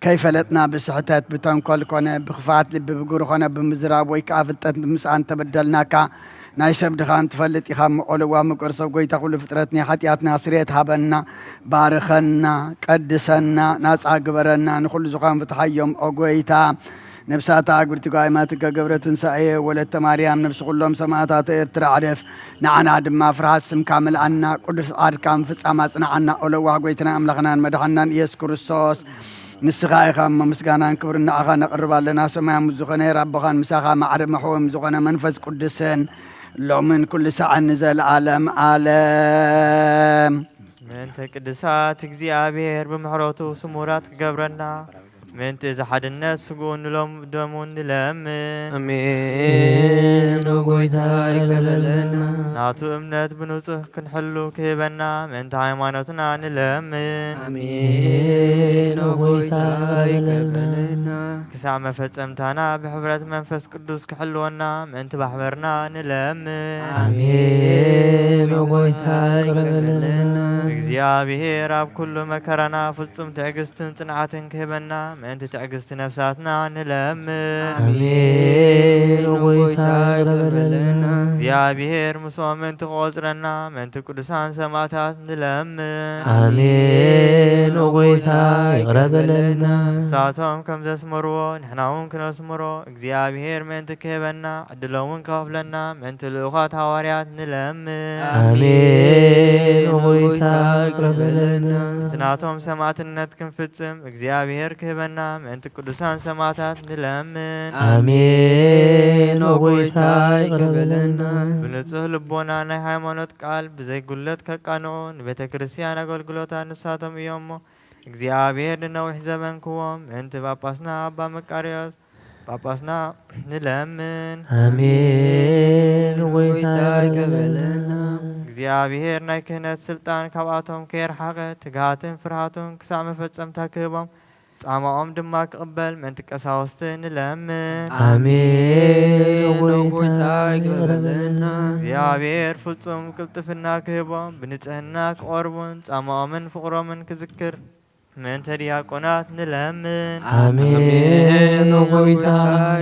ከይፈለጥና ብስሕተት፣ ብተንኮል ኮነ ብኽፍኣት ልቢ፣ ብግብሪ ኮነ ብምዝራብ ወይ ከኣ ፍልጠት ምስኣን ተበደልናካ። ናይ ሰብ ድኻን ትፈልጥ ኢኻ እሞ፣ ኦ ለዋህ ምቁር ሰብ፣ ጎይታ ኩሉ ፍጥረት፣ ናይ ሓጢኣትና ስርየት ሃበና፣ ባርኸና፣ ቀድሰና፣ ናጻ ግበረና፣ ንኹሉ ዝኻን ፍትሓዮም ኦ ጎይታ። ነብሳታ ኣግብርቲ ጓይማትከ ገብረ ትንሳኤ ወለተ ማርያም፣ ነብሲ ኩሎም ሰማእታት ኤርትራ ዕረፍ። ንዓና ድማ ፍርሃት ስምካ ምልኣና፣ ቅዱስ ፍቓድካ ምፍጻም ኣጽንዓና። ኦ ለዋህ ጎይትናን ኣምላኽናን መድሓንናን ኢየሱስ ክርስቶስ፣ ንስኻ ኢኻ እሞ ምስጋናን ክብርን ንዓኻ ነቕርብ ኣለና። ሰማያዊ ምስ ዝኾነ ሄር ኣቦኻን ምሳኻ ማዕረ መሕወም ዝኾነ መንፈስ ቅዱስን ሎምን ኩሉ ሳዕን ንዘለኣለም ኣለም። ምእንቲ ቅዱሳት እግዚኣብሔር ብምሕረቱ ስሙራት ክገብረና፣ ምእንቲ እዚ ሓድነት ስግኡን ንሎም ደሙን ንለምን። ኣሜን። ኦ ጎይታ ይቅር በለና። ናቱ እምነት ብንጹህ ክንሕሉ ክህበና፣ ምእንቲ ሃይማኖትና ንለምን። ኣሜን። ኦ ጎይታ ይቅር በለና። ክሳዕ መፈጸምታና ብሕብረት መንፈስ ቅዱስ ክሕልወና፣ ምእንቲ ማሕበርና ንለምን። ኣሜን። ኦ ጎይታ ይቅር በለና። እግዚኣብሔር ኣብ ኩሉ መከራና ፍጹም ትዕግስትን ጽንዓትን ክህበና፣ ምእንቲ ትዕግስቲ ነፍሳትና ንለምን። ኣሜን። ኦ ጎይታ ይቅር በለና። እግዚኣብሔር ምስኦም ምእንቲ ክቆጽረና፣ ምእንቲ ቅዱሳን ሰማእታት ንለምን። ኣሜን። ኦ ጎይታ ይቅረ በለና። ንሳቶም ከም ዘስመርዎ ንሕና እውን ክነስምሮ፣ እግዚኣብሔር ምእንቲ ክህበና፣ ዕድሎም እውን ክኸፍለና፣ ምእንቲ ልኡኻት ሃዋርያት ንለምን። ኣሜን። ኦ ጎይታ ይቅረ በለልና። እቲ ናቶም ሰማዕትነት ክንፍጽም እግዚኣብሔር ክህበና ምእንቲ ቅዱሳን ሰማዕታት ንለምን። ኣሜን። ኦ ጎይታ ይቅረ በለልና። ብንጹህ ልቦና ናይ ሃይማኖት ቃል ብዘይ ጉለት ከቃንዑ ንቤተ ክርስቲያን ኣገልግሎታ ንሳቶም እዮም እሞ እግዚኣብሔር ንነዊሕ ዘበን ክዎም ምእንቲ ጳጳስና ኣባ መቃርዮስ ጳጳስና ንለምን። ኣሜን። ጎይታ ይቀበለና። እግዚኣብሔር ናይ ክህነት ስልጣን ካብኣቶም ከየርሓቐ ትግሃትን ፍርሃቱን ክሳዕ መፈጸምታ ክህቦም ጻማኦም ድማ ክቕበል ምእንቲ ቀሳውስቲ ንለምን። ኣሜን። ጎይታ ይቀበለና። እግዚኣብሔር ፍጹም ቅልጥፍና ክህቦም ብንጽህና ክቐርቡን ጻማኦምን ፍቕሮምን ክዝክር ምእንተ ዲያቆናት ንለምን። ኣሜን። ኦ ጎይታ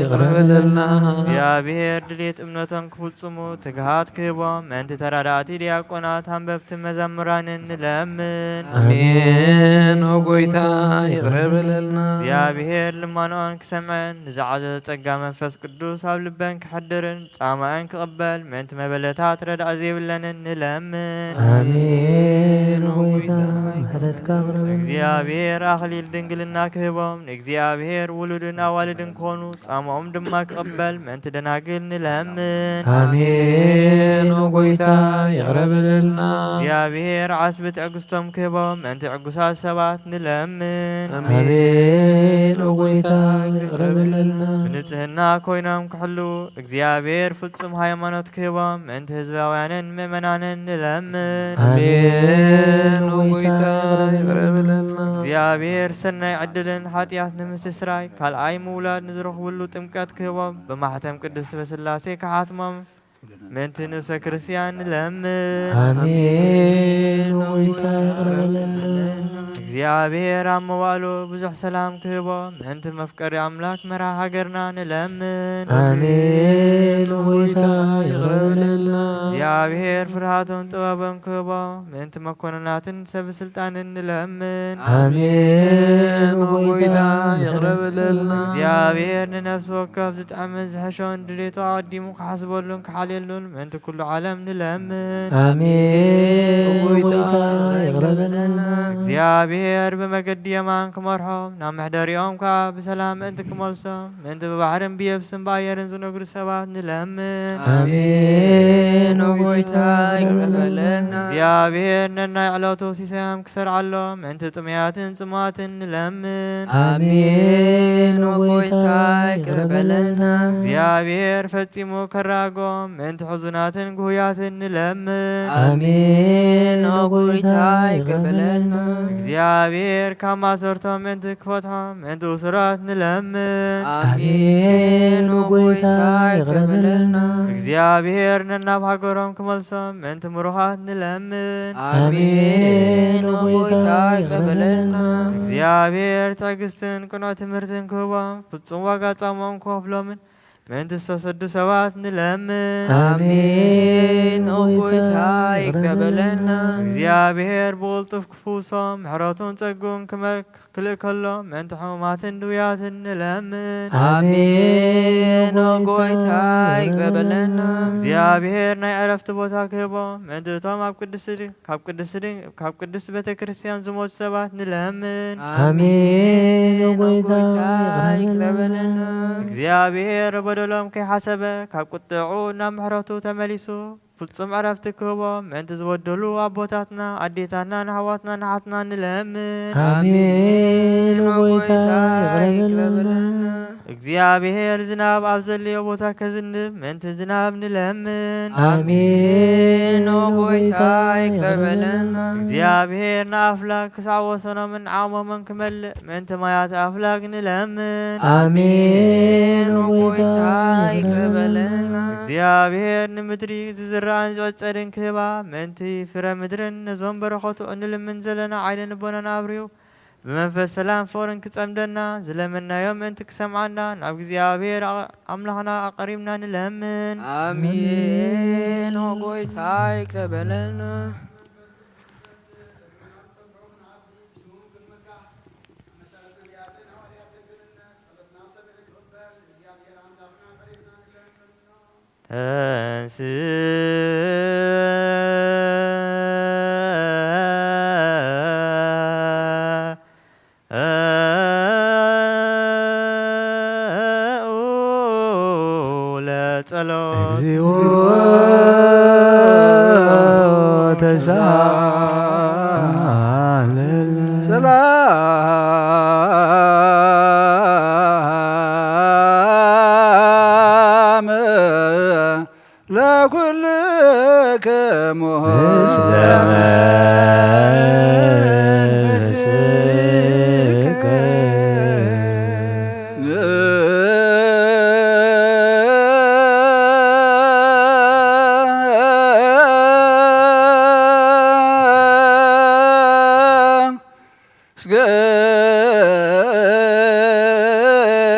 ይቕረ በለልና። እግዚኣብሔር ድሌት እምነቶም ክፍጽሙ ትግሃት ክህቦም ምእንቲ ተራዳእቲ ዲያቆናት ኣንበብቲ መዘምራንን ንለምን። ኣሜን። ኦ ጎይታ ይቕረ በለልና። እግዚኣብሔር ልማንኦን ክሰምዐን ንዝዓዘዘ ጸጋ መንፈስ ቅዱስ ኣብ ልበን ክሕድርን ጻማእን ክቕበል ምእንቲ መበለታት ረዳእ ዘይብለንን ንለምን። ኣሜን። ኦ ጎይታ ምሕረትካ ቅረብ። እግዚኣብሔር ኣኽሊል ድንግልና ክህቦም ንእግዚኣብሔር ውሉድን ኣዋልድን ክኾኑ ጻማኦም ድማ ክቕበል ምእንቲ ደናግል ንለምን። ኣሜን። ኦ ጎይታ ይቕረ በለልና። እግዚኣብሔር ዓስቢ ትዕግስቶም ክህቦም ምእንቲ ዕጉሳት ሰባት ንለምን። ኣሜን። ኦ ጎይታ ይቕረ በለልና። ብንጽህና ኮይኖም ክሕልዉ እግዚኣብሔር ፍጹም ሃይማኖት ክህቦም ምእንቲ ህዝባውያንን ምእመናንን ንለምን። ኣሜን። ኦ ጎይታ ይቕረ በለልና። እግዚኣብሔር ሰናይ ዕድልን ሓጢኣት ንምስትስራይ ካልኣይ ምውላድ ንዝረኽብሉ ጥምቀት ክህቦም ብማሕተም ቅድስት በስላሴ ክሓትሞም ምእንቲ ንእሰ ክርስቲያን ንለምን። ኣሜን። ኦ ጎይታ ይቕረ በለልና። እግዚኣብሔር ኣብ መዋእሉ ብዙሕ ሰላም ክህቦ ምእንቲ መፍቀሪ ኣምላክ መርሃ ሃገርና ንለምን። ኣሜን። ኦ ጎይታ ይቕረ በለልና። እግዚኣብሔር ፍርሃቶም ጥበቦም ክህቦ ምእንቲ መኮንናትን ሰብ ስልጣንን ንለምን። ኣሜን። ኦ ጎይታ ይቕረ በለልና። እግዚኣብሔር ንነፍሲ ወከፍ ዝጥዕምን ዝሕሾን ድሌቱ ኣቐዲሙ ክሓስበሉን ክሓልየሉን ምእንቲ ኩሉ ዓለም ንለምን። ኣሜን። ኦ ጎይታ ይቕረ በለልና። እግዚኣብሔር ብመገዲ የማን ክመርሖም ናብ መሕደሪኦም ከኣ ብሰላም ምእንቲ ክመልሶም ምእንቲ ብባሕርን ብየብስን ብኣየርን ዝነግዱ ሰባት ንለምን። ኣሜን። ኦ ጎይታ ይቕረ በለልና። እግዚኣብሔር ነናይ ዕለቱ ሲሳዮም ክሰርዓሎም ምእንቲ ጥሙያትን ጽሙኣትን ንለምን። ኣሜን። ኦ ጎይታ ይቕረ በለልና። እግዚኣብሔር ፈጺሙ ከራጎም ምእንቲ ሕዙናትን ግሁያትን ንለምን። ኣሜን። ኦ ጎይታ ይቕረ በለልና። እግዚኣብሔር ካብ ማሰርቶም ምእንቲ ክፈትሖም ምእንቲ እሱራት ንለምን። ኣሜን። ኦ ጎይታ ይቕረ በለልና። እግዚኣብሔር ነናብ ሃገሮም ክመልሶም ምእንቲ ምሩኻት ንለምን። ኣሜን። ኦ ጎይታ ይቕረ በለልና። እግዚኣብሔር ትዕግስትን ቅኑዕ ትምህርትን ክህቦም ፍጹም ዋጋ ጻሞም ክኸፍሎምን ምእንቲ ዝተሰዱ ሰባት ንለምን። ኣሜን። ኦ ጎይታ ይቕረ በለልና። እግዚኣብሔር ብቕልጡፍ ክፍውሶም ምሕረቱን ጸግኡን ክመ-፣ ክልእ ከሎ ምእንቲ ሕሙማትን ድውያትን ንለምን። ኣሜን። ኦ ጎይታ ይቕረ በለልና። እግዚኣብሔር ናይ ዕረፍቲ ቦታ ክህቦም ምእንቲ እቶም ኣብ ቅድስቲ ድ-፣ ካብ ቅድስቲ ድን-፣ ካብ ቅድስቲ ቤተ ክርስቲያን ዝሞቱ ሰባት ንለምን። ኣሜን። ኦ ጎይታ ይቕረ በለልና። እግዚኣብሔር በደሎም ከይሓሰበ ካብ ቁጥዑ ናብ ምሕረቱ ተመሊሱ ፍጹም ዕረፍቲ ክህቦም ምእንቲ ዝበደሉ ኣቦታትና፣ ኣዴታትናን ኣሕዋትናን ኣሓትናን ንለምን። ኣሜን። ኦ ጎይታ ይቕረ በለልና። እግዚኣብሔር ዝናብ ኣብ ዘድልዮ ቦታ ከዝንብ ምእንቲ ዝናብ ንለምን። ኣሜን። ኦ ጎይታ ይቕረ በለልና። እግዚኣብሔር ንኣፍላግ ክሳዕ ወሰኖምን ዓቕሞምን ክመልእ ምእንቲ ማያት ኣፍላግ ንለምን። ኣሜን። ኦ ጎይታ ይቕረ በለልና። እግዚኣብሔር ንምድሪ ዝዝራእን ዝዕጸድን ክህባ ምእንቲ ፍረ ምድርን ነዞም በረኸቱ እንልምን ዘለና ዓይነ ልቦናና ኣብርሁ ብመንፈስ ሰላም ፍቕርን ክጸምደና ዝለመናዮ ምእንቲ ክሰምዓና ናብ እግዚኣብሔር ኣቕ-፣ ኣምላኽና ኣቐሪብና ንለምን። ኣሜን። ኦ ጎይታ ይቅረ በለልና። ተንስ ጸሎት። እግዚኦ ተሳለለ። ሰላም ለኩልክሙ ምስለ መንፈስከ።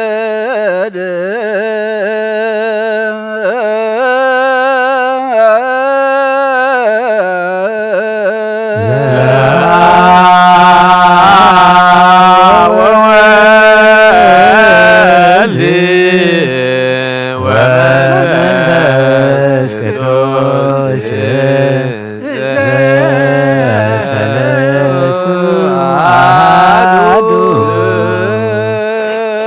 ስገድ ወወልድ ወመንፈስ ቅዱስ ሰለስቱ አሐዱ።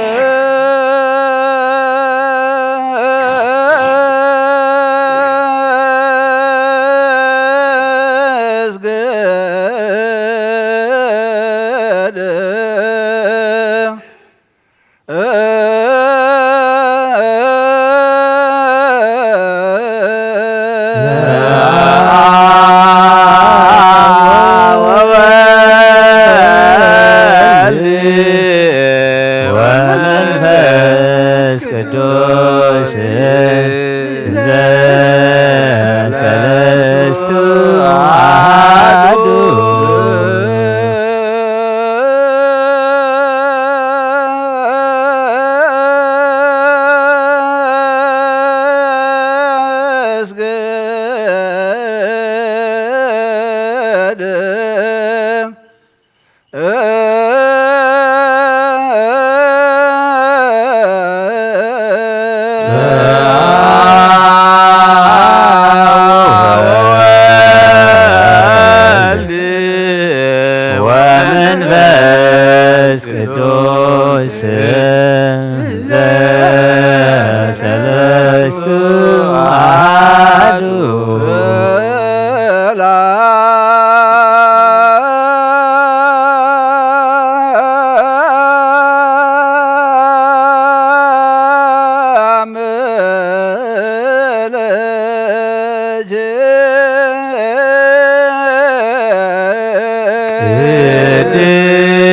ወመንፈስ ቅዱስ ዘሰለስቱ አሐዱ። ወወልድ ወመንፈስ ቅዱስ ዘሰለስቱ አሐዱ። ሰላም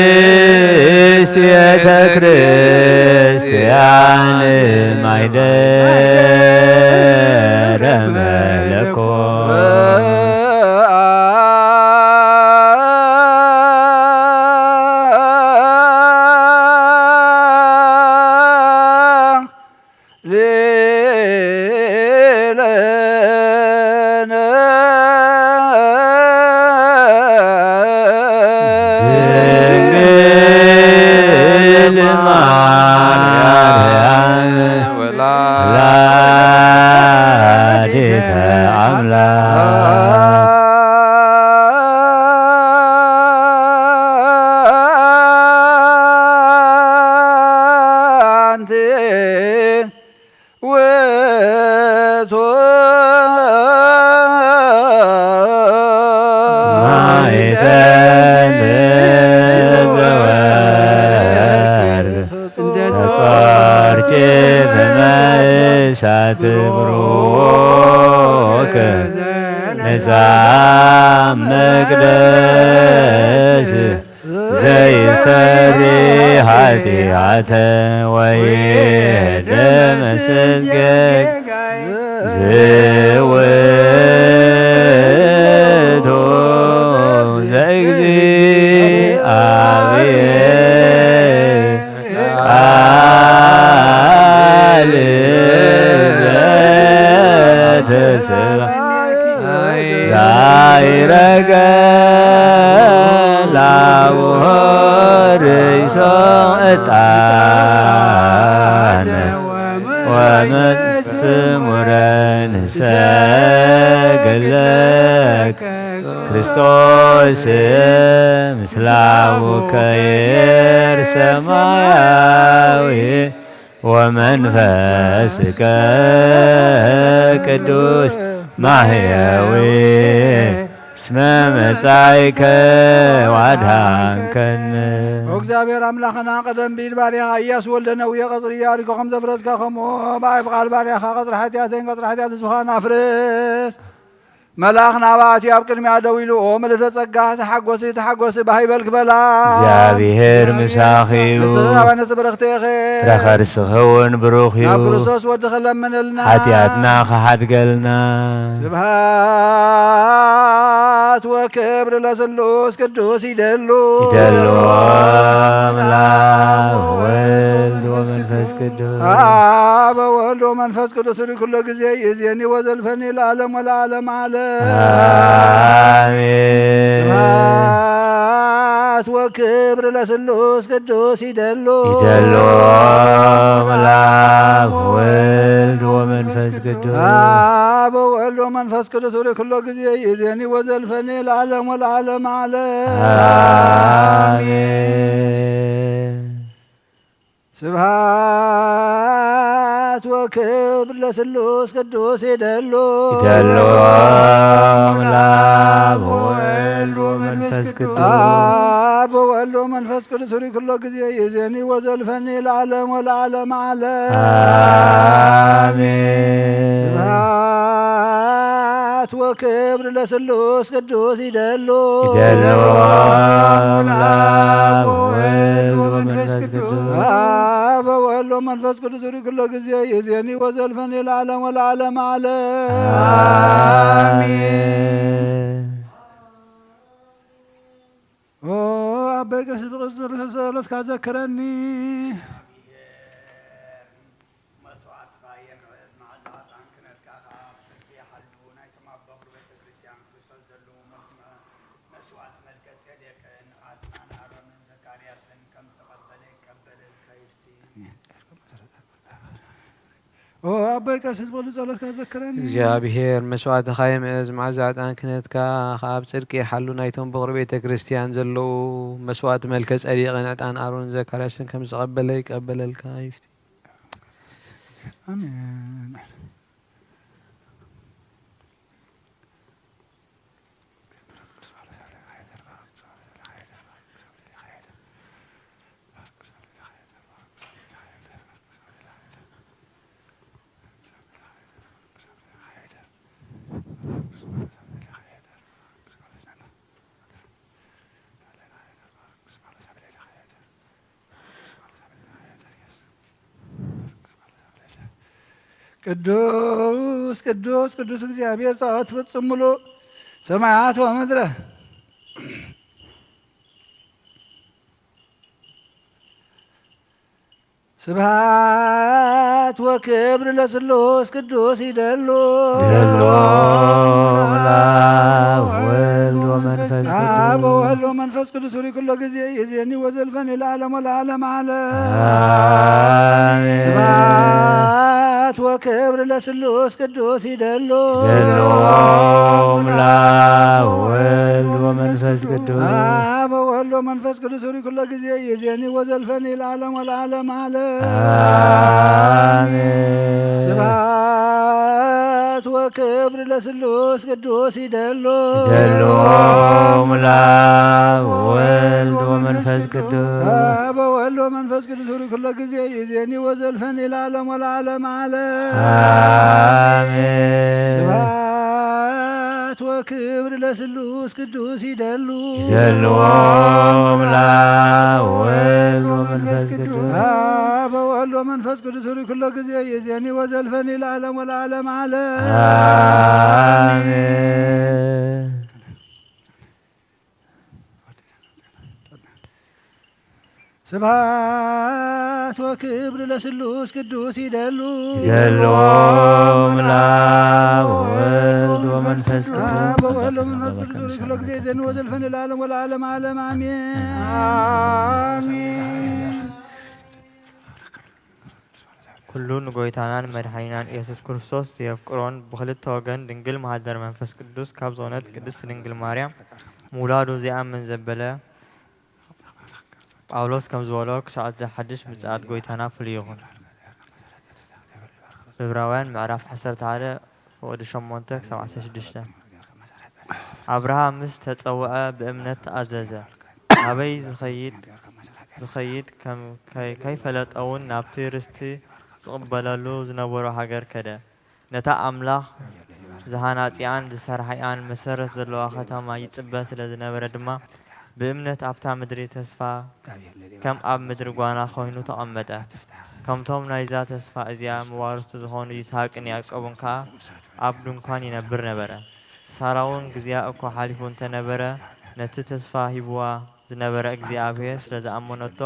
ቅድስት ቤተ ክርስቲያን ማይደረ መለኮት። ድንግል ማርያም ወላዲተ አምላክ። አንቲ ውእቱ ማይተን ዘወር ተጾርኪ በመእሳት ብሩክ ንዛም መቅደስ ዘይሰሪ ኃጢአተ ወይደመስስ ጌጋይ ዝውቱ ዘእግዚአብሔር ቃል ዘተሰብአ ዛይረገ ላውሆ ርእሶ ዕጣነ ወመጽሙረ ንሰግድ ለከ ክርስቶስ ምስለ አቡከ ይር ሰማያዊ ወመንፈስከ ቅዱስ ማህያዊ እስመ መጻእከ ወአድኃንከነ። ኦ እግዚኣብሔር ኣምላኽና፣ ቀደም ብኢድ ባርያኻ ኢያሱ ወልደ ነዌ ቀጽሪ ኢያሪኮ ከም ዘፍረስካ፣ ከምኡ ብኣይ ብቓል ባርያኻ ቀጽሪ ሓጢኣተይን ቀጽሪ ሓጢኣት ህዝብኻን ኣፍርስ። መልኣኽ ናብኣ ኣትዩ ኣብ ቅድሚኣ ደው ኢሉ፣ ኦ ምልእተ ጸጋ፣ ተሓጎሲ፣ ተሓጎሲ፣ ባህ ይበልኪ በላ። እግዚኣብሔር ምሳኺ እዩ። ንስኺ ኣበ ነጽ ብርኽቲ ኢኺ። ፍረ ከርስኺ እውን ብሩኽ እዩ። ናብ ክርስቶስ ወድኺ ለምንልና። ሓጢኣትና ክሓድገልና። ስብሃት ወክብር ለስሉስ ቅዱስ ይደሉ። ይደሉ ኣምላኽ ወወልድ ወመንፈስ ቅዱስ። አብ ወወልድ ወመንፈስ ቅዱስ ሪ ኩሎ ጊዜ ይእዜኒ ወዘልፈኒ ለዓለም ወለዓለም ዓለም። አሜን። ስብሐት ወክብር ለስሉስ ቅዱስ ይደሉ። ይደሉ አብ ወወልድ ወመንፈስ ቅዱስ። አብ ወወልድ ወመንፈስ ቅዱስ ሪ ኩሎ ጊዜ ይእዜኒ ወዘልፈኒ ለዓለም ወለዓለም ዓለም። አሜን። ስብሐት ወክብር ለስሉስ ቅዱስ ይደሉ። ይደሉ ለአብ ወወልድ ወመንፈስ ቅዱስ። አብ ወወልድ ወመንፈስ ቅዱስ ሪ ኩሎ ጊዜ ይእዜኒ ወዘልፈኒ ለዓለም ወለዓለም ዓለም። አሜን። ስብሐት ወክብር ለስሉስ ቅዱስ ይደሉ። ይደሉ ለአብ ወወልድ ወመንፈስ ቅዱስ። አብ ወወልድ ወመንፈስ ቅዱስ ሪ ኩሎ ጊዜ ይእዜኒ ወዘልፈኒ ለዓለም ወለዓለም ዓለም። አሜን። ኦ አበይ ቀሲስ ብቅዱስ ጸሎትካ ዘክረኒ። መስዋዕትኻ የምዕድ፣ መዓዛ ዕጣን ክነትካ ኸዓ ኣብ ጽድቂ ይሓሉ። ናይቶም ኣቦ ቤተ ክርስቲያን ክርስቶስ ዘለዉ መስዋዕት መልከ ጼዴቅን ዕጣን ኣሮንን ዘካርያስን ከም ዝተቐበለ ይቀበለልካ ይፍቲ። ኦ ኣቦይ ቀሲስ ብቅዱስ ጸሎትካ ዘክረኒ። እግዚኣብሔር መስዋዕትኻ የምዕዝ፣ መዓዛ ዕጣን ክህነትካ ኸኣ ኣብ ጽድቂ ይሓሉ። ናይቶም ብቑሪ ቤተ ክርስቲያን ዘለዉ መስዋዕቲ መልከ ጸዲቕን ዕጣን ኣሮን ዘካርያስን ከም ዝተቐበለ ይቀበለልካ ይፍቲ። ኣሜን። ቅዱስ ቅዱስ ቅዱስ እግዚኣብሔር ጸባኦት ፍጹም ምሉእ ሰማያት ወምድረ። ስብሐት ወክብር ለስሉስ ቅዱስ ይደሉ። ይደሉ ለአብ ወወልድ ወመንፈስ ቅዱስ። አብ ወወልድ ወመንፈስ ቅዱስ ሪ ኩሎ ጊዜ ይእዜኒ ወዘልፈኒ ለዓለም ወለዓለም ዓለም። አሜን። ስብሐት ወክብር ለስሉስ ቅዱስ ይደሉ። ይደሉ ለአብ ወወልድ ወመንፈስ ቅዱስ። አብ ወወልድ ወመንፈስ ቅዱስ ሪ ኩሎ ጊዜ ይእዜኒ ወዘልፈኒ ለዓለም ወለዓለም ዓለም። አሜን። ስብሐት ወክብር ለስሉስ ቅዱስ ይደሉ። ይደሉ ለአብ ወወልድ ወመንፈስ ቅዱስ። አብ ወወልድ ወመንፈስ ቅዱስ ሪ ኩሎ ጊዜ ይእዜኒ ወዘልፈኒ ለዓለም ወለዓለም ዓለም። አሜን። ስብሐት ወክብር ለስሉስ ቅዱስ ይደሉ። ይደሉ ለአብ ወወልድ ወመንፈስ ቅዱስ። አብ ወወልድ ወመንፈስ ቅዱስ ሪ ኩሎ ጊዜ ይእዜኒ ወዘልፈኒ ለዓለም ወለዓለም ዓለም። አሜን። ስብሐት ወክብር ለስሉስ ቅዱስ ይደሉ። ይደሉ ለአብ ወወልድ ወመንፈስ ቅዱስ። አብ ወወልድ ወመንፈስ ቅዱስ ሪ ኩሎ ጊዜ ይእዜኒ ወዘልፈኒ ለዓለም ወለዓለም ዓለም አሜን። አሜን። ኩሉ ንጎይታናን መድሓኒናን ኢየሱስ ክርስቶስ ዘየፍቅሮን ብኽልተ ወገን ድንግል ማህደር መንፈስ ቅዱስ ካብ ዝኾነት ቅድስት ድንግል ማርያም ምውላዱ ዘይኣምን ዘበለ ጳውሎስ ከም ዝበሎ ክሳዕ እቲ ሓድሽ ምጽኣት ጎይታና ፍሉይ ይኹን። ዕብራውያን ምዕራፍ ዓሰርተ ሓደ ፍቕዲ ሸሞንተ ክሳብ ዓሰርተ ሽዱሽተ። ኣብርሃምስ ተጸውዐ፣ ብእምነት ተኣዘዘ። ናበይ ዝኸይድ ዝኸይድ ከም ከይ- ከይፈለጠውን ናብቲ ርስቲ ዝቕበለሉ ዝነበሮ ሃገር ከደ። ነታ ኣምላኽ ዝሃናጺኣን ዝሰርሓኣን መሰረት ዘለዋ ከተማ ይጽበ ስለ ዝነበረ ድማ፣ ብእምነት ኣብታ ምድሪ ተስፋ ከም ኣብ ምድሪ ጓና ኮይኑ ተቐመጠ። ከምቶም ናይዛ ተስፋ እዚኣ መዋርስቱ ዝኾኑ ይስሐቅን ያዕቆብን ከኣ ኣብ ድንኳን ይነብር ነበረ። ሳራውን ግዜኣ እኳ ሓሊፉ እንተነበረ፣ ነቲ ተስፋ ሂብዋ ዝነበረ እግዚኣብሔር ስለ ዝኣመነቶ፣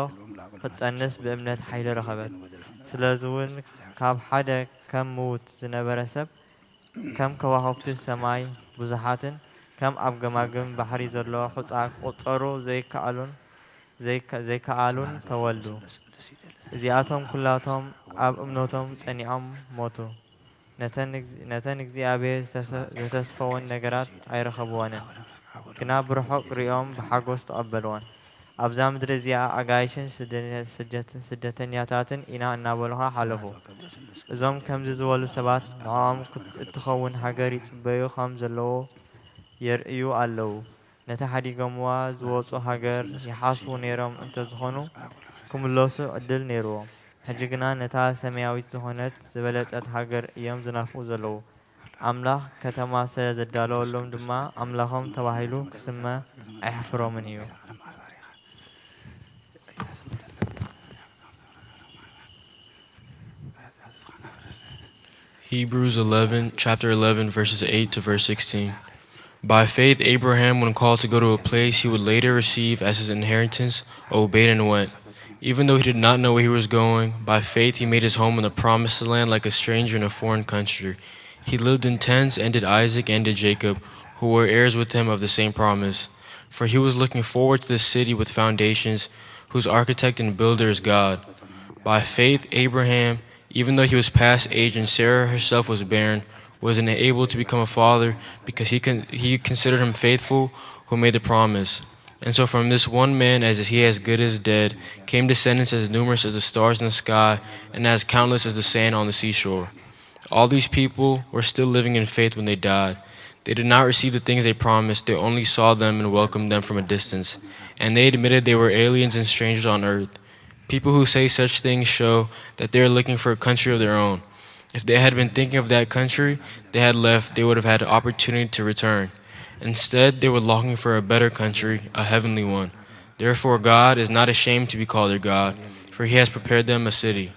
ክትጠንስ ብእምነት ሓይሊ ረኸበት። ስለዚ እውን ካብ ሓደ ከም ምዉት ዝነበረ ሰብ፣ ከም ከዋኽብቲ ሰማይ ብዙሓትን ከም ኣብ ገማግም ባሕሪ ዘሎ ሑጻ ክቑጸሩ ዘይከኣሉን ዘይከ- ዘይከኣሉን ተወልዱ። እዚኣቶም ኩላቶም ኣብ እምነቶም ጸኒዖም ሞቱ። ነተን እግ- ነተን እግዚኣብሔር ዝተሰ- ዘተስፈወን ነገራት ኣይረኸብወንን፣ ግና ብርሑቕ ሪኦም ብሓጎስ ተቐበልወን። ኣብዛ ምድሪ እዚኣ ኣጋይሽን ስደተ- ስደት- ስደተኛታትን ኢና እናበሉኻ ሓለፉ። እዞም ከምዚ ዝበሉ ሰባት ንዕኦም ክት- እትኸውን ሃገር ይጽበዩ ከም ዘለዉ የርእዩ ኣለዉ። ነታ ሓዲጎምዋ ዝወጹ ሃገር ይሓስቡ ነይሮም እንተዝኾኑ፣ ክምለሱ ዕድል ነይርዎም። ሕጂ ግና ነታ ሰማያዊት ዝኾነት ዝበለጸት ሃገር እዮም ዝናፍቑ ዘለዉ። ኣምላኽ ከተማ ስለ ዘዳለወሎም ድማ፣ ኣምላኾም ተባሂሉ ክስመ ኣየሕፍሮምን እዩ። Hebrews eleven, chapter eleven, verses eight to verse sixteen. By faith, Abraham, when called to go to a place he would later receive as his inheritance, obeyed and went. Even though he did not know where he was going, by faith he made his home in the promised land like a stranger in a foreign country. He lived in tents and did Isaac and did Jacob, who were heirs with him of the same promise. For he was looking forward to the city with foundations, whose architect and builder is God. By faith, Abraham, even though he was past age and Sarah herself was barren, was enabled to become a father because he, con- he considered him faithful who made the promise. And so from this one man, as he as good as dead, came descendants as numerous as the stars in the sky and as countless as the sand on the seashore. All these people were still living in faith when they died. They did not receive the things they promised, they only saw them and welcomed them from a distance. And they admitted they were aliens and strangers on earth. People who say such things show that they are looking for a country of their own. If they had been thinking of that country they had left, they would have had an opportunity to return. Instead, they were longing for a better country, a heavenly one. Therefore, God is not ashamed to be called their God, for he has prepared them a city.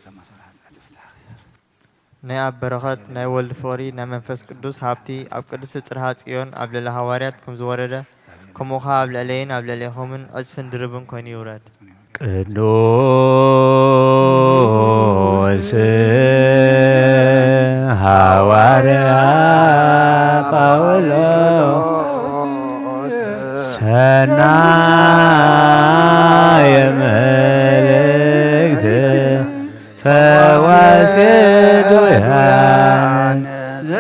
ናይ ኣብ በረኸት ናይ ወልድ ፍቕሪ ናይ መንፈስ ቅዱስ ሃብቲ ኣብ ቅድስቲ ጽርሃ ጽዮን ኣብ ልዕሊ ሃዋርያት ከም ዝወረደ፣ ከምኡ ኸኣ ኣብ ልዕለይን ኣብ ልዕሌኹምን ዕጽፍን ድርብን ኮይኑ ይውረድ። ቅዱስ ሃዋርያ ጳውሎስ ሰናየ መልእክት ፈዋሲ ዱያን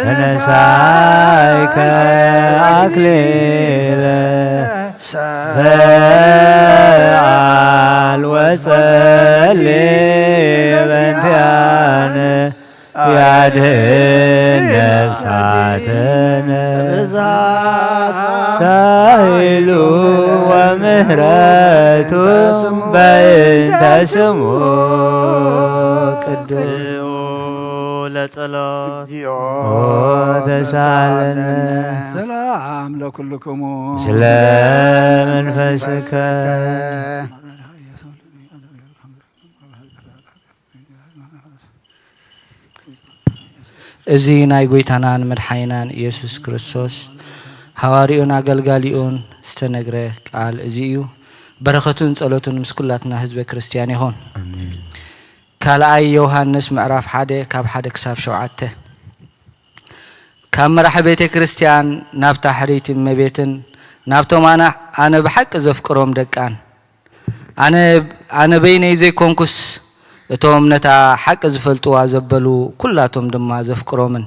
ተነሳይከ ኣክሊለ በዓል ወጸሊ በእንቲኣነ ያድህን ነፍሳትነ ብዝሃ ሳይሉ ወምህረቱ በእንተ ስሙ ቅዱስ ለጸሎት ተሳለነ ሰላም ለኩልክሙ ምስለ መንፈስከ እዚ ናይ ጐይታናን መድሓኒናን ኢየሱስ ክርስቶስ ሃዋርኡን ኣገልጋሊኡን ዝተነግረ ቃል እዚ እዩ። በረኸቱን ጸሎቱን ምስ ኩላትና ህዝበ ክርስትያን ይኹን። ካልኣይ ዮሃንስ ምዕራፍ ሓደ ካብ ሓደ ክሳብ ሸውዓተ። ካብ መራሒ ቤተ ክርስትያን ናብታ ሕርይቲ እመቤትን ናብቶም ኣነ ኣነ ብሓቂ ዘፍቅሮም ደቃን ኣነ ኣነ በይነይ ዘይኮንኩስ እቶም ነታ ሓቂ ዝፈልጥዋ ዘበሉ ኩላቶም ድማ ዘፍቅሮምን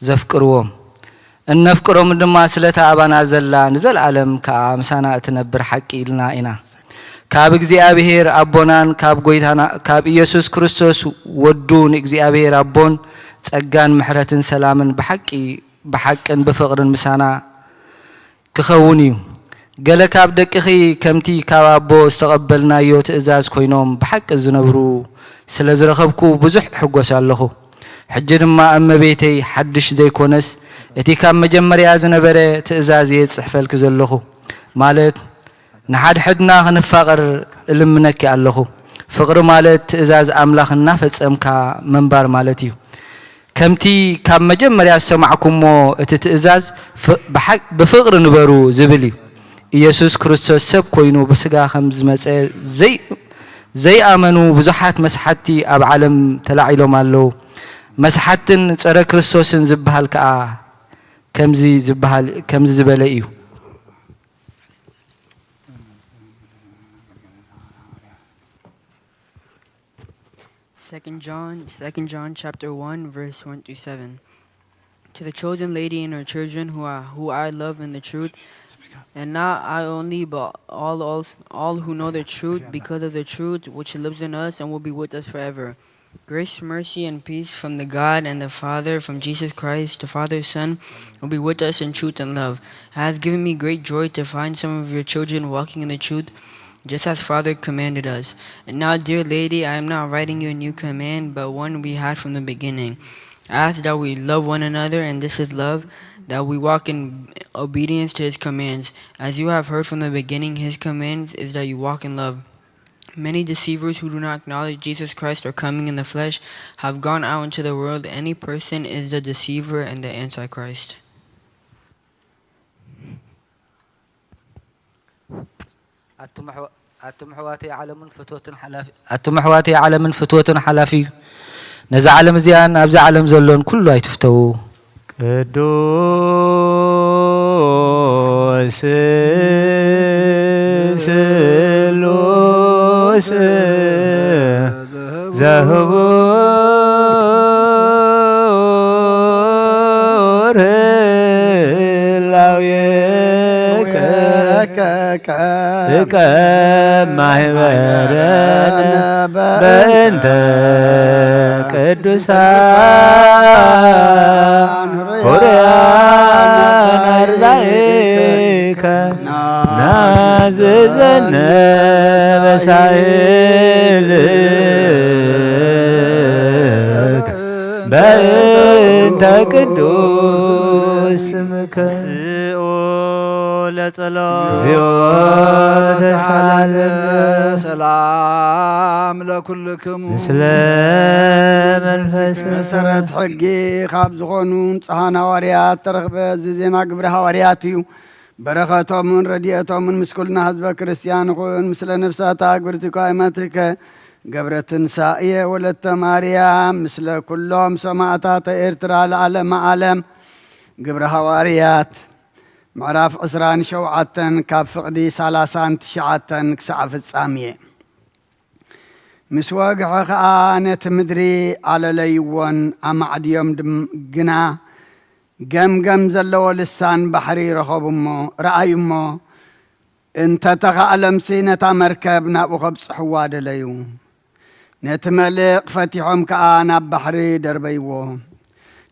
ዘፍቅርዎም እነፍቅሮምን ድማ ስለታ ኣባና ዘላ ንዘለኣለም ከኣ ምሳና እትነብር ሓቂ ኢልና ኢና። ካብ እግዚኣብሔር ኣቦናን ካብ ጐይታና ካብ ኢየሱስ ክርስቶስ ወዱ ንእግዚኣብሔር ኣቦን ጸጋን ምሕረትን ሰላምን ብሓቂ ብሓቅን ብፍቕርን ምሳና ክኸውን እዩ። ገለ ካብ ደቅኺ ከምቲ ካብ ኣቦ ዝተቐበልናዮ ትእዛዝ ኮይኖም ብሓቂ ዝነብሩ ስለ ዝረኸብኩ ብዙሕ እሕጎስ ኣለኹ። ሕጂ ድማ እመቤተይ ሓድሽ ዘይኮነስ እቲ ካብ መጀመርያ ዝነበረ ትእዛዝ እየ ዝጽሕፈልኪ ዘለኹ። ማለት ንሓድሕድና ክንፋቐር እልምነኪ ኣለኹ። ፍቕሪ ማለት ትእዛዝ ኣምላኽ እናፈጸምካ ምንባር ማለት እዩ። ከምቲ ካብ መጀመርያ ዝሰማዕኩሞ እቲ ትእዛዝ ፍ-፣ ብሓቅ-፣ ብፍቕሪ ንበሩ ዝብል እዩ። ኢየሱስ ክርስቶስ ሰብ ኮይኑ ብስጋ ከም ዝመጸ ዘይ-፣ ዘይኣመኑ ብዙሓት መስሓትቲ ኣብ ዓለም ተላዒሎም ኣለዉ። መስሓትን ጸረ ክርስቶስን ዝበሃል ከኣ ከምዚ ዝበሃል፣ ከምዚ ዝበለ እዩ። Second John, Second John chapter one, verse one through seven. To the chosen lady and her children who I, who I love in the truth, and not I only, but all, all, all who know the truth because of the truth which lives in us and will be with us forever. Grace, mercy, and peace from the God and the Father, from Jesus Christ, the Father's Son, will be with us in truth and love. It has given me great joy to find some of your children walking in the truth, just as Father commanded us. And now, dear lady, I am not writing you a new command, but one we had from the beginning. I ask that we love one another, and this is love, that we walk in obedience to his commands. As you have heard from the beginning, his commands is that you walk in love. Many deceivers who do not acknowledge Jesus Christ are coming in the flesh have gone out into the world. Any person is the deceiver and the antichrist. ኣቱም ኣሕዋ-፣ ኣቱም ኣሕዋተይ ዓለምን ፍትወትን ሓላፊ፣ ኣቱም ኣሕዋተይ ዓለምን ፍትወትን ሓላፊ እዩ። ነዛ ዓለም እዚኣን ኣብዛ ዓለም ዘሎን ኩሉ ኣይትፍተዉ። ቅዱስ ስሉስ ዘህቡር ህላዌከ ጥቀም ማህበረነ በእንተ ቅዱሳን ሆርያን አርዳኢከ ናዝዘነ በሳይልከ በእንተ ቅዱስ ስምከ። ለጸሎት እግዚኦ ተሳለነ ሰላም ለኩልክሙ ምስለ መንፈስ መሰረት ሕጊ ካብ ዝኾኑ ንጹሓን ሃዋርያት ተረኽበ። እዚ ዜና ግብሪ ሃዋርያት እዩ። በረኸቶምን ረድኤቶምን ምስ ኩልና ህዝበ ክርስቲያን ይኹን። ምስለ ነፍሳታ ግብርቲ ኳይማትከ ገብረ ትንሳኤ ወለተ ማርያም፣ ምስለ ኩሎም ሰማዕታተ ኤርትራ ለዓለመ ዓለም። ግብረ ሃዋርያት ምዕራፍ ዕስራን ሸውዓተን ካብ ፍቕዲ ሰላሳን ትሽዓተን ክሳዕ ፍጻሜ። ምስ ወግሐ ኸኣ ነቲ ምድሪ ኣለለይዎን ኣማዕድዮም ድም-፣ ግና ገምገም ዘለዎ ልሳን ባሕሪ ረኸቡ እሞ፣ ረኣዩ እሞ፣ እንተ ተኻእለምሲ ነታ መርከብ ናብኡ ከብጽሕዋ ደለዩ። ነቲ መልእቕ ፈቲሖም ከኣ ናብ ባሕሪ ደርበይዎ።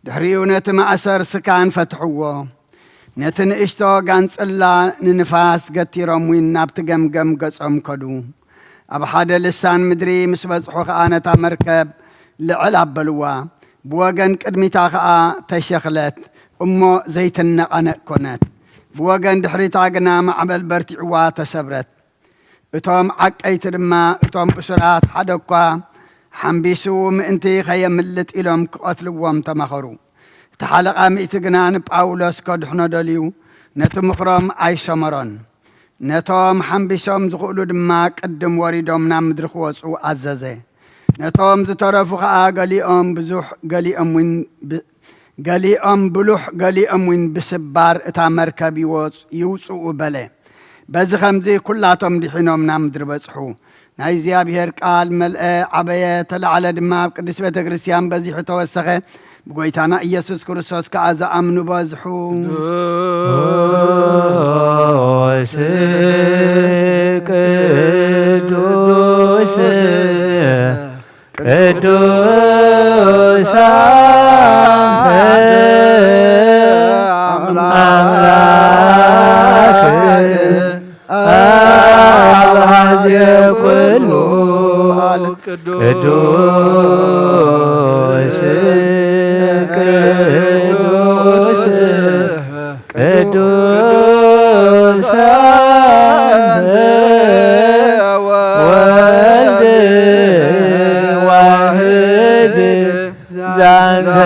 ድሕሪኡ ነቲ ማእሰር ስካን ፈትሕዎ። ነቲ ንእሽቶ ጋንጽላ ንንፋስ ገቲሮም ዊን ናብቲ ገምገም ገጾም ከዱ። ኣብ ሓደ ልሳን ምድሪ ምስ በጽሑ ኸኣ ነታ መርከብ ልዕል ኣበልዋ። ብወገን ቅድሚታ ኸኣ ተሸኽለት እሞ ዘይትነቐነቕ ኮነት። ብወገን ድሕሪታ ግና ማዕበል በርቲዕዋ ተሰብረት። እቶም ዓቀይቲ ድማ እቶም እሱራት ሓደ እኳ ሓምቢሱ ምእንቲ ኸየምልጥ ኢሎም ክቐትልዎም ተማኸሩ። እቲ ሓለቓ ሚእቲ ግና ንጳውሎስ ከድሕኖ ደልዩ ነቲ ምኽሮም ኣይሰመሮን። ነቶም ሓምቢሶም ዝኽእሉ ድማ ቅድም ወሪዶም ናብ ምድሪ ክወጹ ኣዘዘ። ነቶም ዝተረፉ ኸኣ ገሊኦም ብዙሕ ገሊኦም እውን ብ-፣ ገሊኦም ብሉሕ ገሊኦም እውን ብስባር እታ መርከብ ይወጽ-፣ ይውጽኡ በለ። በዚ ኸምዚ ኩላቶም ድሒኖም ናብ ምድሪ በጽሑ። ናይ እግዚኣብሔር ቃል መልአ፣ ዓበየ፣ ተላዕለ ድማ ኣብ ቅድስት ቤተ ክርስቲያን በዚሑ ተወሰኸ። ብጎይታና ኢየሱስ ክርስቶስ ከኣ ዝኣምኑ በዝሑ። ቅዱስ ቅዱስ ቅዱስ ቅዱስ ቅዱስ አንተ ወልድ ዋህድ ዛንተ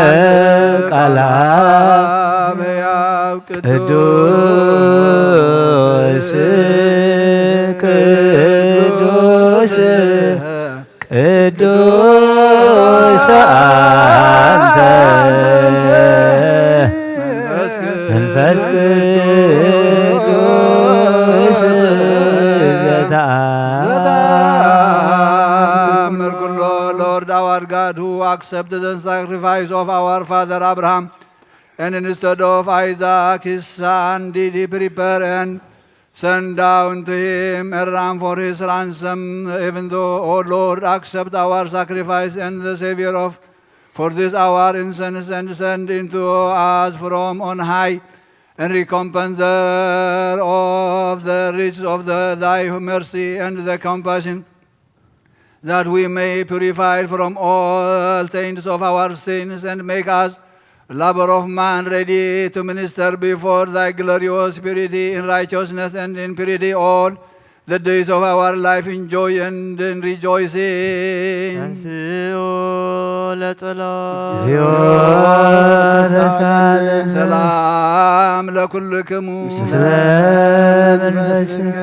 ቃል አብ ቅዱስ ቅዱስ ቅዱስ አንተ መንፈስ ቅዱስ ዘተአምር ኩሎ Lord our God, who accepted the sacrifice of our father Abraham, and instead of Isaac his son, did he prepare and send down to him a ram for his ransom? Even though, O Lord, accept our sacrifice and the Savior of for this our incense, and send into us from on high, and recompense thereof the riches of the, thy mercy and the compassion, that we may purify from all taints of our sins, and make us lover of man, ready to minister before thy glorious purity in righteousness and in purity all the days of our life, in joy and in rejoicing. ተንስኡ ለጸሎት። እግዚኦ ተሳለን። ሰላም ለኩልክሙ። ምስለ መንፈስከ።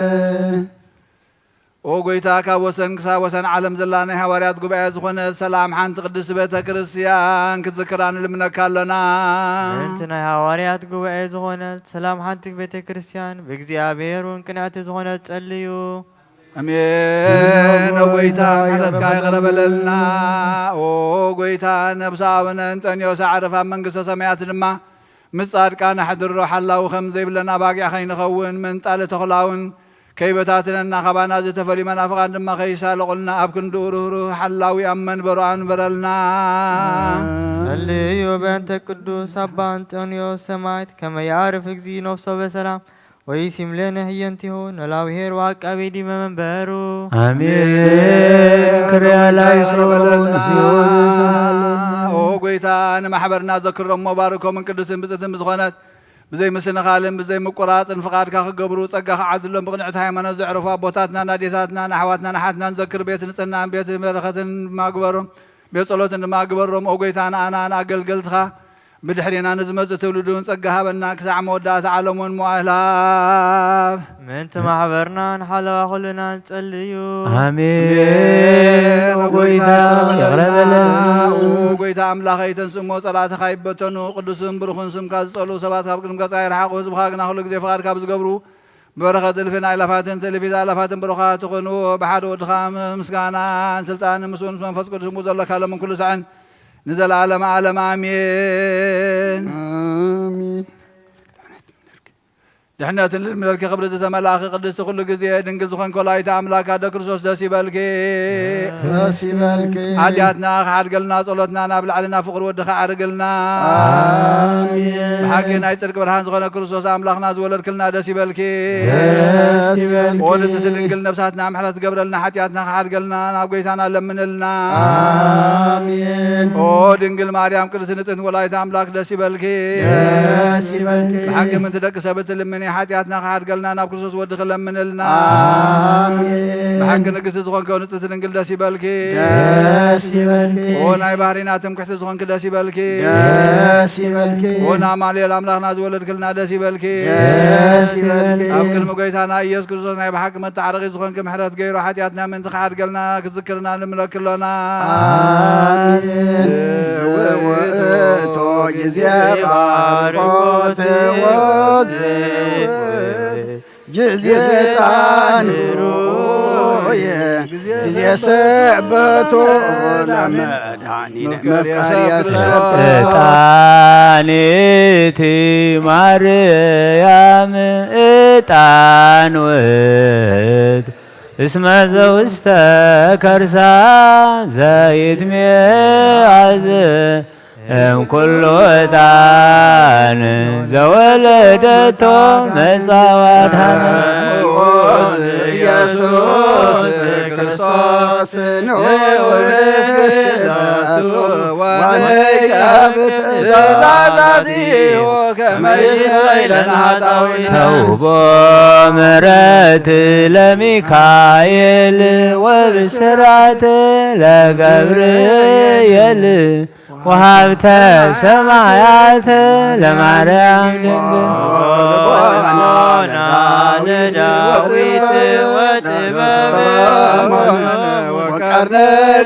ኦ ጎይታ፣ ካብ ወሰን ክሳብ ወሰን ዓለም ዘላ ናይ ሃዋርያት ጉባኤ ዝኾነት ሰላም ሓንቲ ቅድስቲ ቤተ ክርስቲያን ክትዝክራ ንልምነካ ኣሎና። ምእንቲ ናይ ሃዋርያት ጉባኤ ዝኾነት ሰላም ሓንቲ ቤተ ክርስቲያን ብእግዚኣብሔር እውን ቅንዕቲ ዝኾነት ጸልዩ። ኣሜን። ኦ ጎይታ፣ ምሕረትካ ይቕረ በለልና። ኦ ጎይታ፣ ነብሲ ኣቡነ እንጠንዮስ ኣዕርፍ ኣብ መንግስተ ሰማያት ድማ ምስ ጻድቃን ኣሕድሮ። ሓላዊ ከም ዘይብለን ኣባጊዕ ከይንኸውን፣ መንጣሊ ተኹላ እውን ከይበታትነና፣ ካባና ዝተፈልዩ መናፍቓን ድማ ከይሳለቑልና፣ ኣብ ክንድኡ ርህሩህ ሓላዊ ኣብ መንበሩ ኣንብረልና። ጸልዩ በእንተ ቅዱስ ኣባ እንጦንዮስ ሰማዕት፣ ከመ የዐርፍ እግዚእ ነፍሶ በሰላም፣ ወይሲም ለነ ህየንቲሁ፣ ኖላዊ ኄር ወዐቃቤ ዲበ መንበሩ። ኣሜን። ክርያ ላይሶ። ኦ ጎይታ፣ ንማሕበርና ዘክሮሞ፣ ባርኮምን ቅዱስን ብጽትን ብዝኾነት ብዘይ ምስንኻልን ብዘይ ምቁራጽን ፍቓድካ ክገብሩ ጸጋ ክዓድሎም ብቕንዕቲ ሃይማኖት ዘዕረፉ ኣቦታትናን ኣዴታትናን ኣሕዋትናን ኣሓትናን ዘክር። ቤት ንጽህናን ቤት በረኸትን ድማ ግበሮም፣ ቤት ጸሎትን ድማ ግበሮም። ኦ ጎይታ፣ ንኣና ንኣገልገልትኻ ብድሕሬና ንዝመጽእ ትውልድ እውን ጸጋ ሃበና፣ ክሳዕ መወዳእታ ዓለም እውን መዋእል ሃብ። ምእንቲ ማሕበርናን ሓለዋ ኩልና ንጸልዩ። ኣሜን። ኣሜን። ኦ ጎይታ፣ ይቕረ በለልና። ኦ ጎይታ ኣምላኸይ፣ ተንስእሞ ጸላእትኻ ይበተኑ፣ ቅዱስን ብሩኽን ስምካ ዝጸልኡ ሰባት ካብ ቅድሚ ገጽካ ይርሓቑ፣ ህዝብኻ ግና ኩሉ ግዜ ፍቓድካ ብዝገብሩ ብበረኸት እልፍን ኣእላፋትን ትእልፊት ኣእላፋትን ብሩኻት ትኹኑ። ብሓደ ወድኻ ምስጋናን ስልጣንን ምስኡ ምስ መንፈስ ቅዱስ ምስኡ ዘለካ ሎምን ኩሉ ሳዕን ንዘለኣለመ ዓለም ኣሜን። ኣሜን። ድሕነትን ልምለልኪ ክብሪ ዝተመላእኺ ቅድስቲ ኩሉ ግዜ ድንግል ዝኾንኪ ወላዲተ ኣምላክ ኣደ ክርስቶስ ደስ ይበልኪ። ደስ ይበልኪ። ሓጢኣትና ክሓድገልና ጸሎትና ናብ ላዕሊ ናብ ፍቕሪ ወድኻ ኣዕርግልና። ኣሜን። ብሓቂ ናይ ጽድቂ ብርሃን ዝኾነ ክርስቶስ ኣምላኽና ዝወለድክልና ደስ ይበልኪ። ደስ ይበልኪ። ኦ ንጽሕቲ ድንግል ነብሳትና ምሕረት ትገብረልና ሓጢኣትና ክሓድገልና ናብ ጎይታና ለምንልና። ኣሜን። ኦ ድንግል ማርያም ቅድስቲ ንጽሕቲ ወላዲተ ኣምላክ ደስ ይበልኪ። ደስ ይበልኪ። ብሓቂ ምንቲ ደቂ ሰብ እትልምኒ ሓጢኣትና ክሓድገልና ናብ ክርስቶስ ወድኺ ለምንልና። ኣሜን። ብሓቂ ንግስቲ ዝኾንኪ ንጽሕቲ ድንግል ደስ ይበልኪ። ደስ ይበልኪ። ኦ ናይ ባህሪና ትምክሕቲ ዝኾንኪ ደስ ይበልኪ። ደስ ይበልኪ። ኦ ንኣማኑኤል ኣምላኽና ዝወለድክልና ደስ ይበልኪ። ደስ ይበልኪ። ኣብ ቅድሚ ጎይታና ኢየሱስ ክርስቶስ ናይ ብሓቂ መተዓረቒ ዝኾንኪ ምሕረት ገይሩ ሓጢኣትና ምእንቲ ክሓድገልና ክዝክርና ንምለኪ ኣሎና። ኣሜን። ውእቱ ጊዜ ባርኮት ወዝ ጊዜ ዕጣን ሩየ ጊዜ ስዕበቱ ለመድኃኒነ መፍቀሪ የሰብ ዕጣኒቲ ማርያም ዕጣን ውእቱ እስመ ዘውስተ ከርሳ ዘይትሜአዝ እምኩሉ ዕጣን ዘወለደቶ መጻዋት ሃና ኢየሱስ ክርስቶስ ስኑ ውስክለቱ ወለይከብት ትእዛዛቲሁ ከመ ይስረይ ለነ ኃጣውኢነ። ተውቦ ምሕረት ለሚካኤል ወብስራት ለገብርኤል ወሃብተ ሰማያት ለማርያም ድንግል። ልቦና ለዳዊት ወጥበብ ወቀርነ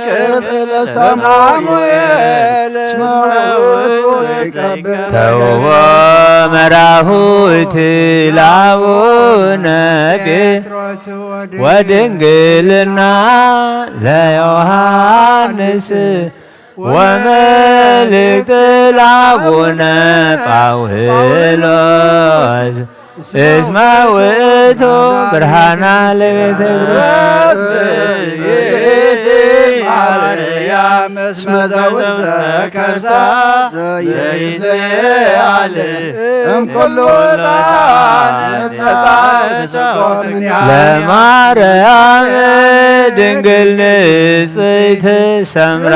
ክፍል ለሳሙኤል እስመ ውእቱ ሊቀ ተውቦ መራሁት ለአቡነ ጴጥሮስ ወድንግልና ለዮሐንስ ወመልእክት ለአቡነ ጳውሎስ እስመ ውእቱ ብርሃና ለቤተ ማርያም እስመ ዘውስተ ከርሳ ዘይትለዓል እምኩሉ ለማርያም ድንግል ንጽሕት ሰምራብ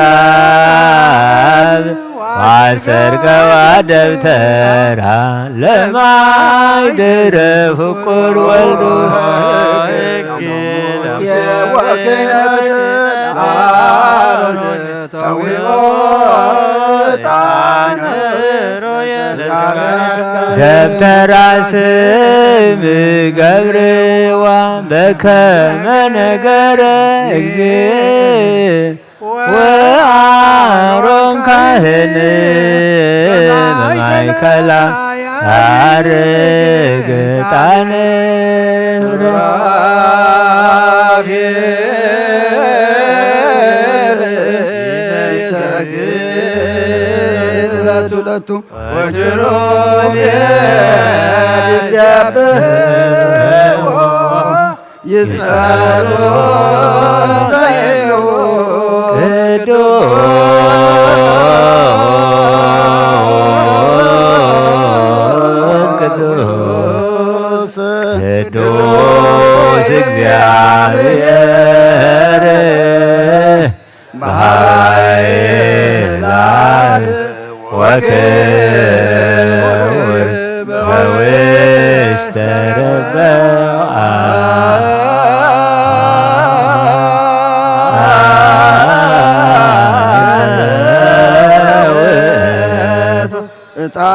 ዋሰርገዋ ደብተራ ለማይድረ ፍቁር ወልዱ ተዊቦ ዕጣን ደብተራ ስም ገብርዋ በከመ ነገረ እግዚእ ወአሮን ካህን በማእከላ ያርግ ዕጣን ሱራፌል ይሰግድ ለቱ ለቱ ወኪሩቤል ይሴብሕዎ ይጸሩ ለይሉ ቅዱስ ቅዱስ ቅዱስ እግዚአብሔር በኃይላት ወክብር በውስተ ረበ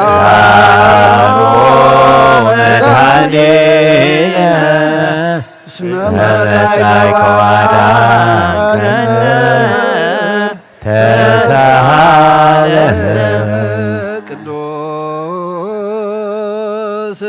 ዕጣኑ መድኃኒነ እስመ መጻእከ ወአዳንከነ ተሳሃለ ቅዱስ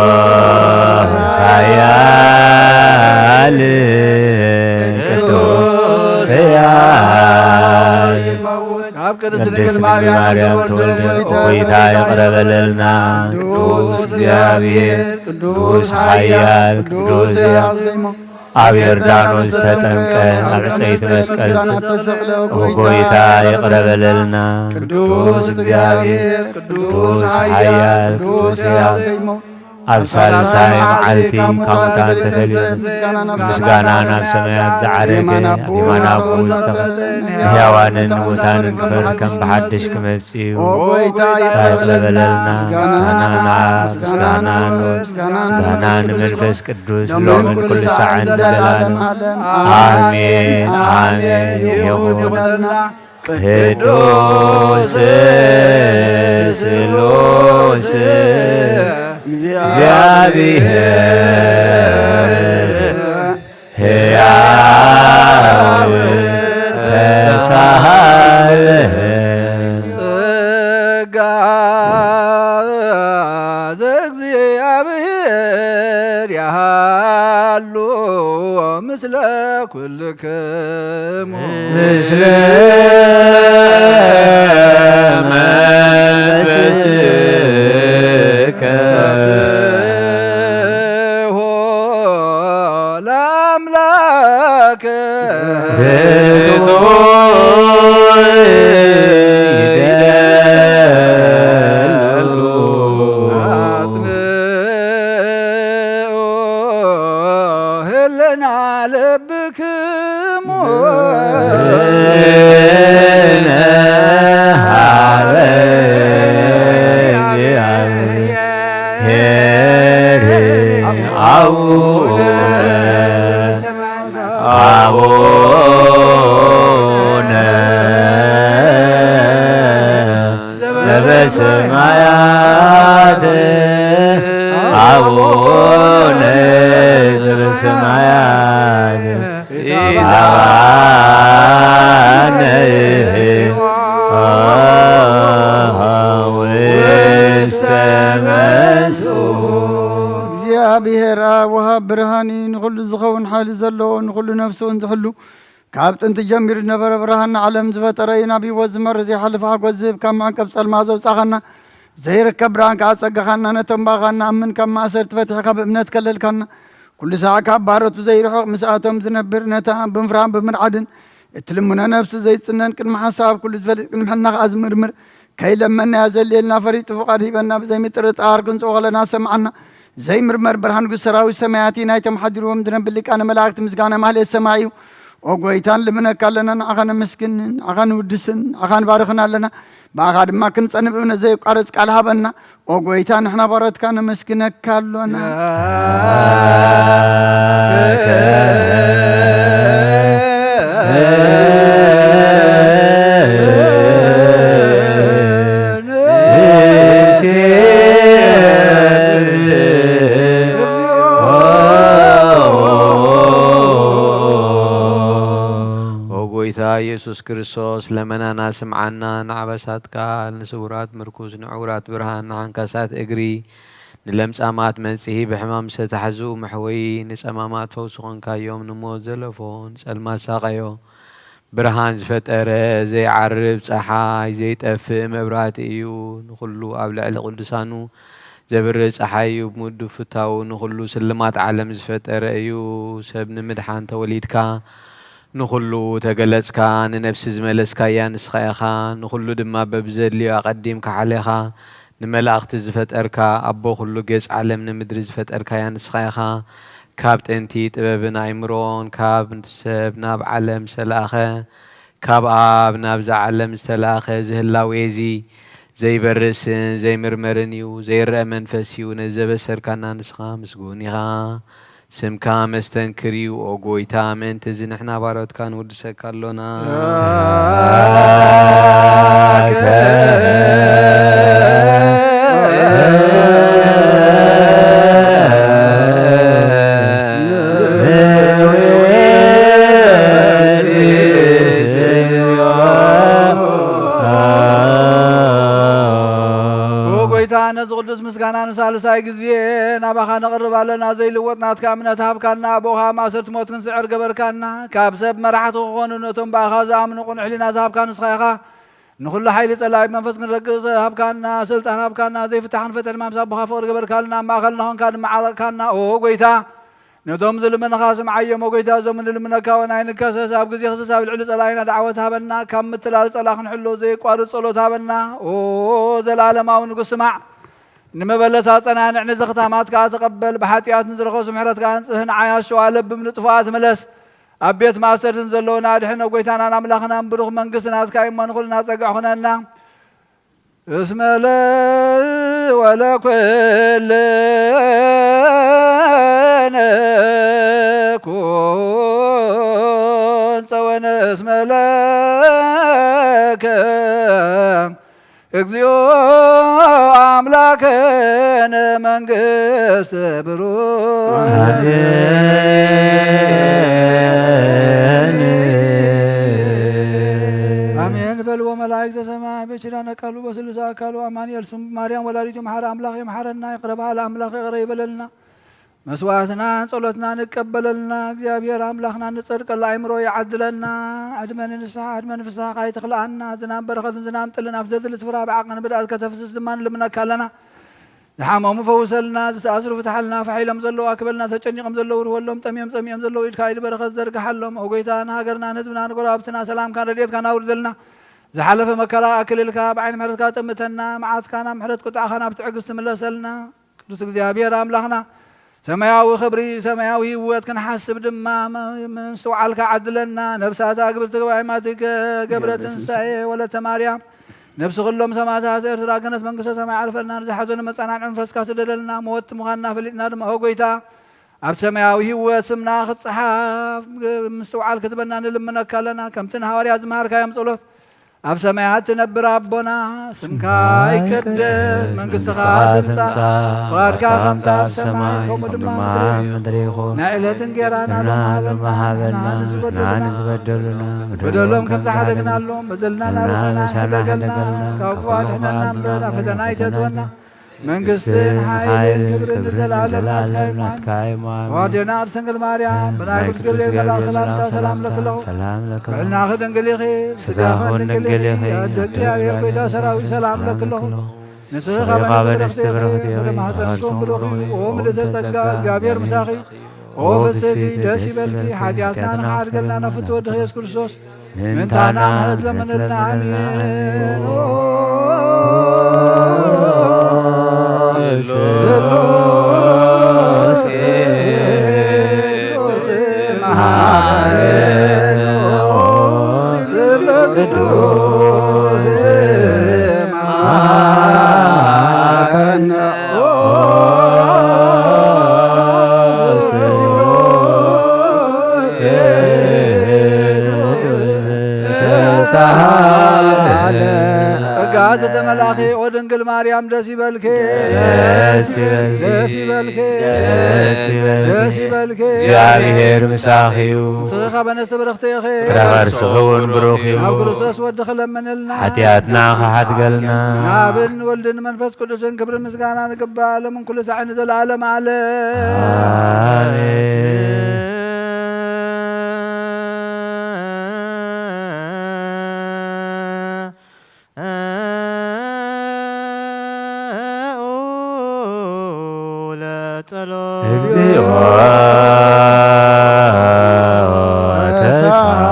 ቅዱስ ኃያል ቅዱስ ሕያው ካብ ቅድስት ድንግል ማርያም ተወልደ። ኦ ጌታ ይቅረ በለልና። ቅዱስ እግዚአብሔር ቅዱስ ኃያል ቅዱስ ሕያው ኣብ ዮርዳኖስ ተጠምቀ ኣብ ዕፀይቲ መስቀል ኦ ጌታ ይቅረ በለልና። ቅዱስ እግዚአብሔር ቅዱስ ኃያል ቅዱስ ሕያው ኣብ ሳልሳይ መዓልቲ ካብ ሙታን ተፈልዩ ምስጋና ናብ ሰማያት ዝዓረገ ኣብ የማነ ኣቦኡ ዝተቐመጠ ንሕያዋንን ንሙታንን ክፈርድ ከም ብሓድሽ ክመጽእ እዩ። ታይ ይቕረ በለልና። ምስጋና ናብ ምስጋና ናብ ምስጋና ንመንፈስ ቅዱስ ሎምን ኩሉ ሰዓን ንዘለዓለም ኣሜን ኣሜን ይኹን። ቅዱስ ስሉስ እግዚአብሔር ሕያው ተሳሃለ ጸጋ ዘእግዚአብሔር ያሃሉ ምስለ ኩልክሙ ምስለ መንፈስከ በሰማያት አቡነ ዘበሰማያት ይትባረክ ውስተ መንሱ። እግዚኣብሔር ኣብ ወሃብ ብርሃን እዩ፣ ንኹሉ ዝኸውን ሓይሊ ዘለዎ፣ ንኹሉ ነፍሱ እውን ዝሕሉ፣ ካብ ጥንቲ ጀሚሩ ዝነበረ ብርሃን ንዓለም ዝፈጠረ እዩ። ናብ ህይወት ዝመርህ ዘይሓልፍ ሓጎስ ዝህብ፣ ካብ ማዕቀብ ጸልማ ዘውጻኻና፣ ዘይርከብ ብርሃን ከኣ ጸጋኻና፣ ነቶም ብኣኻ እንኣምን ካብ ማእሰርቲ ፈቲሕካ ብእምነት ከለልካና፣ ኩሉ ሳዕ ካብ ባሮቱ ዘይርሕቕ ምስኣቶም ዝነብር፣ ነታ ብምፍራን ብምርዓድን እትልምኖ ነፍሲ ዘይጽነን፣ ቅድሚ ሓሳብ ኩሉ ዝፈልጥ፣ ቅድሚ ሕልና ከኣ ዝምርምር፣ ከይለመናዮ ዘድልየልና ፈሪጡ ፍቓድ ሂበና፣ ብዘይምጥርጣር ክንጽኦ ከለና ሰምዓና። ዘይምርመር ብርሃን ንጉስ ሰራዊት ሰማያት እዩ፣ ናይቶም ሓዲርዎም ዝነብር ሊቃነ መላእክት ምስጋና ማህሌት ሰማይ እዩ። ኦ ጎይታ፣ ንልምነካ ኣለና፣ ንዓኻ ነመስግን፣ ንዓኻ ንውድስን፣ ንዓኻ ንባርኽን ኣለና። ብኣኻ ድማ ክንጸንብ እምነት ዘየቋርጽ ቃል ሃበና። ኦ ጎይታ፣ ንሕና ባሮትካ ነመስግነካ ኣሎና። ኦ ጎይታ ኢየሱስ ክርስቶስ፣ ለመናና ስምዓና፣ ንዓበሳት ቃል፣ ንስውራት ምርኩስ፣ ንዕውራት ብርሃን፣ ንዓንካሳት እግሪ፣ ንለምጻማት መጽሂ፣ ብሕማም ዝተታሕዙ መሕወዪ፣ ንጸማማት ፈውሲ ኾንካዮም፣ ንሞት ዘለፎ፣ ንጸልማት ሳቐዮ። ብርሃን ዝፈጠረ ዘይዓርብ ጸሓይ፣ ዘይጠፍእ መብራህቲ እዩ። ንኹሉ ኣብ ልዕሊ ቅዱሳኑ ዘብርህ ጸሓይ እዩ። ብምውዱድ ፍታዉ ንኹሉ ስልማት ዓለም ዝፈጠረ እዩ። ሰብ ንምድሓን ተወሊድካ፣ ንኹሉ ተገለጽካ፣ ንነፍሲ ዝመለስካያ ንስኻ ኢኻ። ንኹሉ ድማ በብዘድልዮ ኣቐዲምካ ሓሌኻ። ንመላእኽቲ ዝፈጠርካ፣ ኣቦ ኩሉ ገጽ ዓለም ንምድሪ ዝፈጠርካያ ንስኻ ኢኻ። ካብ ጥንቲ ጥበብን ኣእምሮን ካብ ሰብ ናብ ዓለም ዝተላእኸ፣ ካብ ኣብ ናብዛ ዓለም ዝተላእኸ እዚ ህላዌ እዚ ዘይበርስን ዘይምርመርን እዩ፣ ዘይረአ መንፈስ እዩ። ነዚ ዘበሰርካና ንስኻ ምስጉን ኢኻ። ስምካ መስተንክር እዩ፣ ኦ ጎይታ፣ ምእንቲ እዚ ንሕና ባሮትካ ንውድሰካ ኣሎና። ኦ ጎይታ፣ ነዚ ቅዱስ ምስጋና ንሳልሳይ ግዜ ናባኻ ነቕርብ ኣለና። ዘይልወጥ ናትካ እምነት ሃብካና። ብኡኻ ማእሰርቲ ሞት ክንስዕር ገበርካና። ካብ ሰብ መራሕቲ ክኾኑ ነቶም ብኣኻ ዝኣምኑ ቅኑዕ ሕሊና ዝሃብካ ንስኻ ኢኻ። ንኹሉ ሓይሊ ጸላኢ መንፈስ ክንረግጽ ሃብካና። ስልጣን ሃብካና። ዘይፍታሕን ፍትሕን ማምሳ ኣቦኻ ፍቕሪ ገበርካልና። ኣብ ማእኸልና ኾንካ ድማ ዓረቕካና። ኦ ጎይታ፣ ነቶም ዝልምንኻ ስምዓዮም። ኦ ጎይታ፣ እዞም ንልምነካ እውን ኣይንከሰስ። ኣብ ግዜ ክስስ ኣብ ልዕሊ ጸላኢና ደዓወት ሃበና። ካብ ምትላል ጸላኢ ክንሕሎ ዘየቋርጽ ጸሎት ሃበና። ኦ ዘለኣለማዊ ንጉስ ስማዕ። ንመበለት ኣጸናንዕ፣ ንዘኽታማት ከኣ ተቐበል። ብሓጢኣት ንዝረኸሱ ምሕረትካ ኣንጽህ። ንዓያሾ ኣለብም ንጥፉኣት ምለስ። ኣብ ቤት ማእሰርቲ ንዘለዉና ኣድሕን። ኦ ጎይታናን ኣምላኽናን ብሩኽ መንግስቲ ናትካ እዩ እሞ ንኹልና ጸግዒ ኩነና። እስመ ለ ወለኩልነ ኩን ጸወነ እስመ ለከ እግዚኦ አምላከነ መንግስት ብሩክ። አሜን። አሜን በልዎ መላእክተ ሰማይ በኪዳነ ቃሉ በስሉሰ አካሉ አማኑኤል ስሙ ማርያም ወላዲቱ መሐረ አምላክ ይምሐረና። ይቅረ በሃሊ አምላክ ይቅረ ይበለልና። መስዋዕትና ጸሎትና ንቀበለልና። እግዚኣብሔር ኣምላኽና ንጸድቀላ ኣእምሮ ይዓድለና። ዕድመ ንንስሓ ዕድመ ንፍስሓ ካይትኽልኣና። ዝናም በረኸትን ዝናም ጥልን ኣብ ዘድሊ ስፍራ ብዓቕን ብድኣት ከተፍስስ ድማ ንልምነካ ኣለና። ዝሓመሙ ፈውሰልና። ዝተኣስሩ ፍትሓልና። ፋሕ ኢሎም ዘለዉ ኣክበልና። ተጨኒቖም ዘለዉ ርህወሎም። ጠምዮም ጸሚኦም ዘለዉ ኢድካ ኢድ በረኸት ዘርግሓሎም። ኦ ጎይታ ንሃገርና ንህዝብና ንጎረባብትና ሰላምካን ረድኤትካን ኣውርደልና። ዝሓለፈ መከራ ኣክልልካ ብዓይኒ ምሕረትካ ጠምተና። መዓትካ ናብ ምሕረት ቁጥዓኻ ናብ ትዕግስቲ ምለሰልና። ቅዱስ እግዚኣብሔር ኣምላኽና ሰማያዊ ክብሪ ሰማያዊ ህይወት ክንሓስብ ድማ ምስትውዓልካ ዓድለና። ነብሳት ኣግብርቲ ገባይማቲ ገብረ ትንሳኤ ወለተ ማርያም ነብሲ ኩሎም ሰማዕታት ኤርትራ ገነት መንግስተ ሰማይ ዓርፈልና። ንዝሓዘኑ መጸናንዒ መንፈስካ ስደደልና። መወቲ ምዃንና ፈሊጥና ድማ ኦ ጎይታ ኣብ ሰማያዊ ህይወት ስምና ክትጽሓፍ ምስትውዓል ክትበና ንልምነካ ኣለና። ከምቲ ንሃዋርያት ዝመሃርካዮም ጸሎት ኣብ ሰማያት ትነብር ኣቦና፣ ስምካ ይቀደስ፣ መንግስትኻ ትምጻእ፣ ፍቓድካ ከምታ ኣብ ሰማይ ከምኡ ድማ ኣብ ምድሪ ይኹን። ናይ ዕለት እንጌራና ሎሚ ሃበና፣ ንሕና ንዝበደሉና፣ በደሎም ከም ዝሓደግናሎም፣ በደልና ናብ ርእስና ኣይትሕደገልና፣ ካብ ክፉእ ኣድሕነና እምበር፣ ኣብ ፈተና ኣይተእትወና። መንግስትን ሓይልን ክብርን ንዘለኣለም ናትካ እዩ። ኣዴና ቅድስት ድንግል ማርያም፣ ብናይ ቅዱስ ገብርኤል መልኣኽ ሰላምታ ሰላም ለክለኹ። ምዕልናኺ ድንግል ኢኺ፣ ስጋኺ እውን ድንግል ኢኺ። ኣደ እግዚኣብሔር፣ ጎይታ ሰራዊት፣ ሰላም ለክለኹ። ንስኺ ካብ ኣንስቲ ብርኽቲ ኢኺ፣ ፍረ ማህፀንኪ እውን ብሩኽ እዩ። ኦ ምልዕተ ጸጋ፣ እግዚኣብሔር ምሳኺ እዩ። ኦ ፍስሕቲ፣ ደስ ይበልኪ፣ ሓጢኣትና ንኽሓድገልና ናብ ፍትወ ወድኺ ኢየሱስ ክርስቶስ ምእንታና ምሕረት ለምነልና። ኣሜን። ጸጋ ዘተመላኺ ኦ ድንግል ማርያም ደስ ይበልኪ፣ ደስ ይበልኪ፣ ደስ ይበልኪ፣ ደስ ይበልኪ። ደስ ይበልኪ። እግዚኣብሔር ምሳኺ እዩ። ንስኺ ካብ ኣንስቲ ብርኽቲ ኢኺ። ፍረ ከርስኺ እውን ብሩኽ እዩ። ናብ ክርስቶስ ወድኺ ለምንልና። ሓጢኣትና ክሓድገልና። ንኣብን ወልድን መንፈስ ቅዱስን ክብርን ምስጋናን ይግባእ፣ ሎምን ኩሉ ሳዕን ንዘለዓለም ዓለም። ኣሜን። ለጸሎት። እግዚኦ ተሳለ።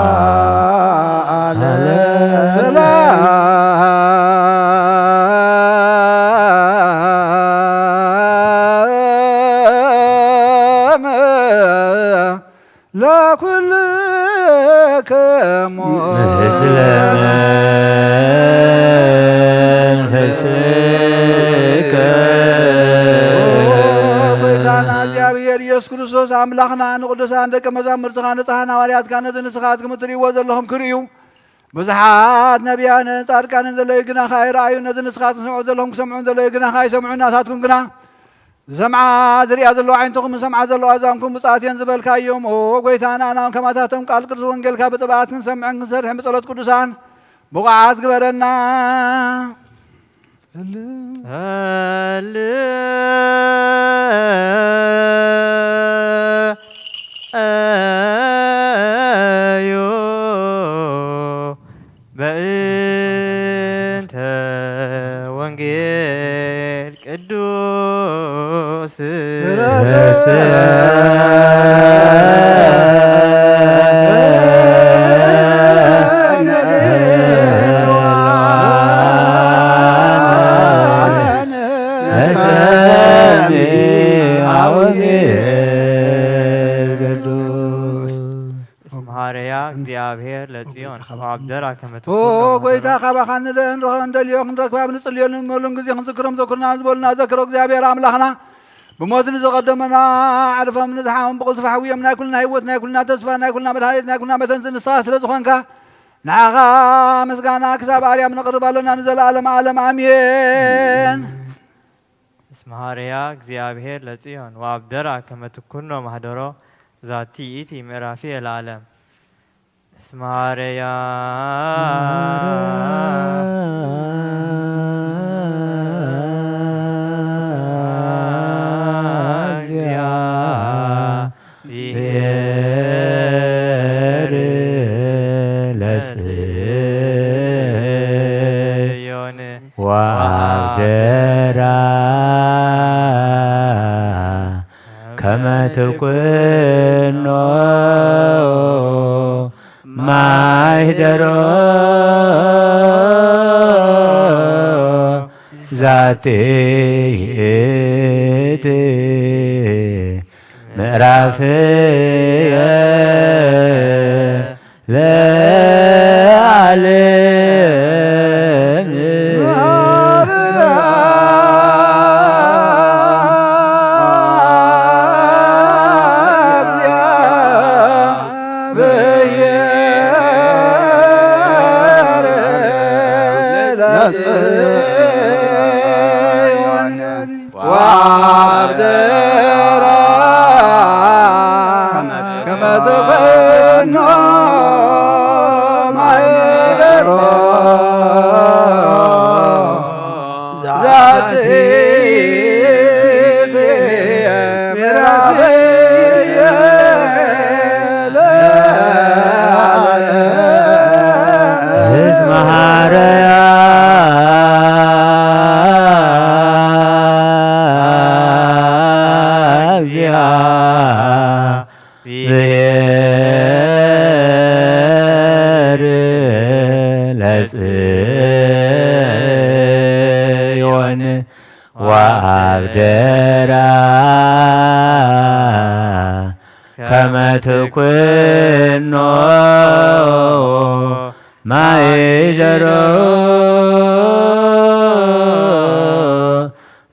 ሰላም ለኩልክሙ። ምስለ መንፈስከ። ኦ ጎይታና እግዚኣብሔር ኢየሱስ ክርስቶስ ኣምላኽና፣ ንቅዱሳን ደቀ መዛሙርትኻ፣ ንጽሓን ሃዋርያትካ፣ ነዚ ንስኻትኩም እትርእይዎ ዘለኹም ክርእዩ፣ ብዙሓት ነቢያንን ጻድቃንን ዘለዩ ግናኻ ኣይረኣዩ። ነዚ ንስኻ ትሰምዑ ዘለኹም ክሰምዑ ዘለዩ ግናኻ ኣይሰምዑ። ናታትኩም ግና ዝሰምዓ ዝርእያ ዘለዋ ዓይንትኹም፣ ዝሰምዓ ዘለዋ ኣዛንኩም ብጻት እየን ዝበልካዮም። ኦ ጎይታና፣ ናብ ከማታቶም ቃል ቅዱስ ወንጌልካ ብጥብዓት ክንሰምዕን ክንሰርሕን ብጸሎት ቅዱሳን ብቑዓት ግበረና። ጸልእ። ጸልእዮ በእንተ ወንጌል ቅዱስ። መሐረያ እግዚኣብሔር ለጽዮን ወአብደራ ከመ ኦ ትኩኖ ማህደሮ። ጎይታ፣ ካባኻ ንደን ረኸ እንደልዮ ክንረክባ ብንጽልዮ ንመሉን ግዜ ክንዝክሮም ዘኩርና ዝበሉና ዘክሮ እግዚኣብሔር ኣምላኽና። ብሞት ንዝቐደመና ዕርፎም ንዝሓሞም ብቕልጡፍ ሓውዮም ናይ ኩልና ህይወት፣ ናይ ኩልና ተስፋ፣ ናይ ኩልና መድሃኒት፣ ናይ ኩልና መተንስ ንስኻ ስለ ዝኾንካ፣ ንዓኻ ምስጋና ክሳብ ኣርያም ነቕርብ ኣሎና ንዘለኣለም ዓለም ኣሜን። እስመ ሐረያ እግዚኣብሔር ለጽዮን ወአብደራ ከመ ትኩኖ ማህደሮ። ዛቲ ይእቲ ምዕራፍየ ለዓለም። እስመ ሐረያ ብሔር ለጽዮን ወአብደራ ከመ ትኩኖ ማህደሮ። ዛቲ ይእቲ ምዕራፍየ ለዓለም። ወአብደራ ከመ ትኮኖ ማይደሮ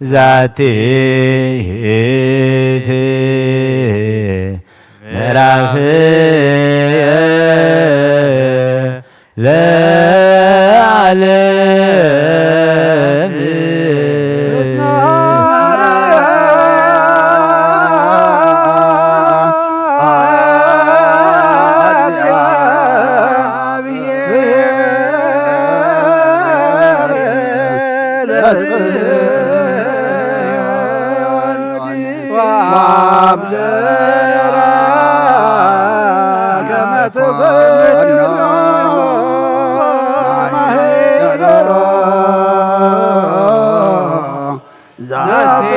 ዛቲ ምዕራፍየ ለዓለም። እስመ ሐረያ እግዚአብሔር ለጽዮን ወአብደራ ከመ ትኩኖ ማይደሮ ዛቲ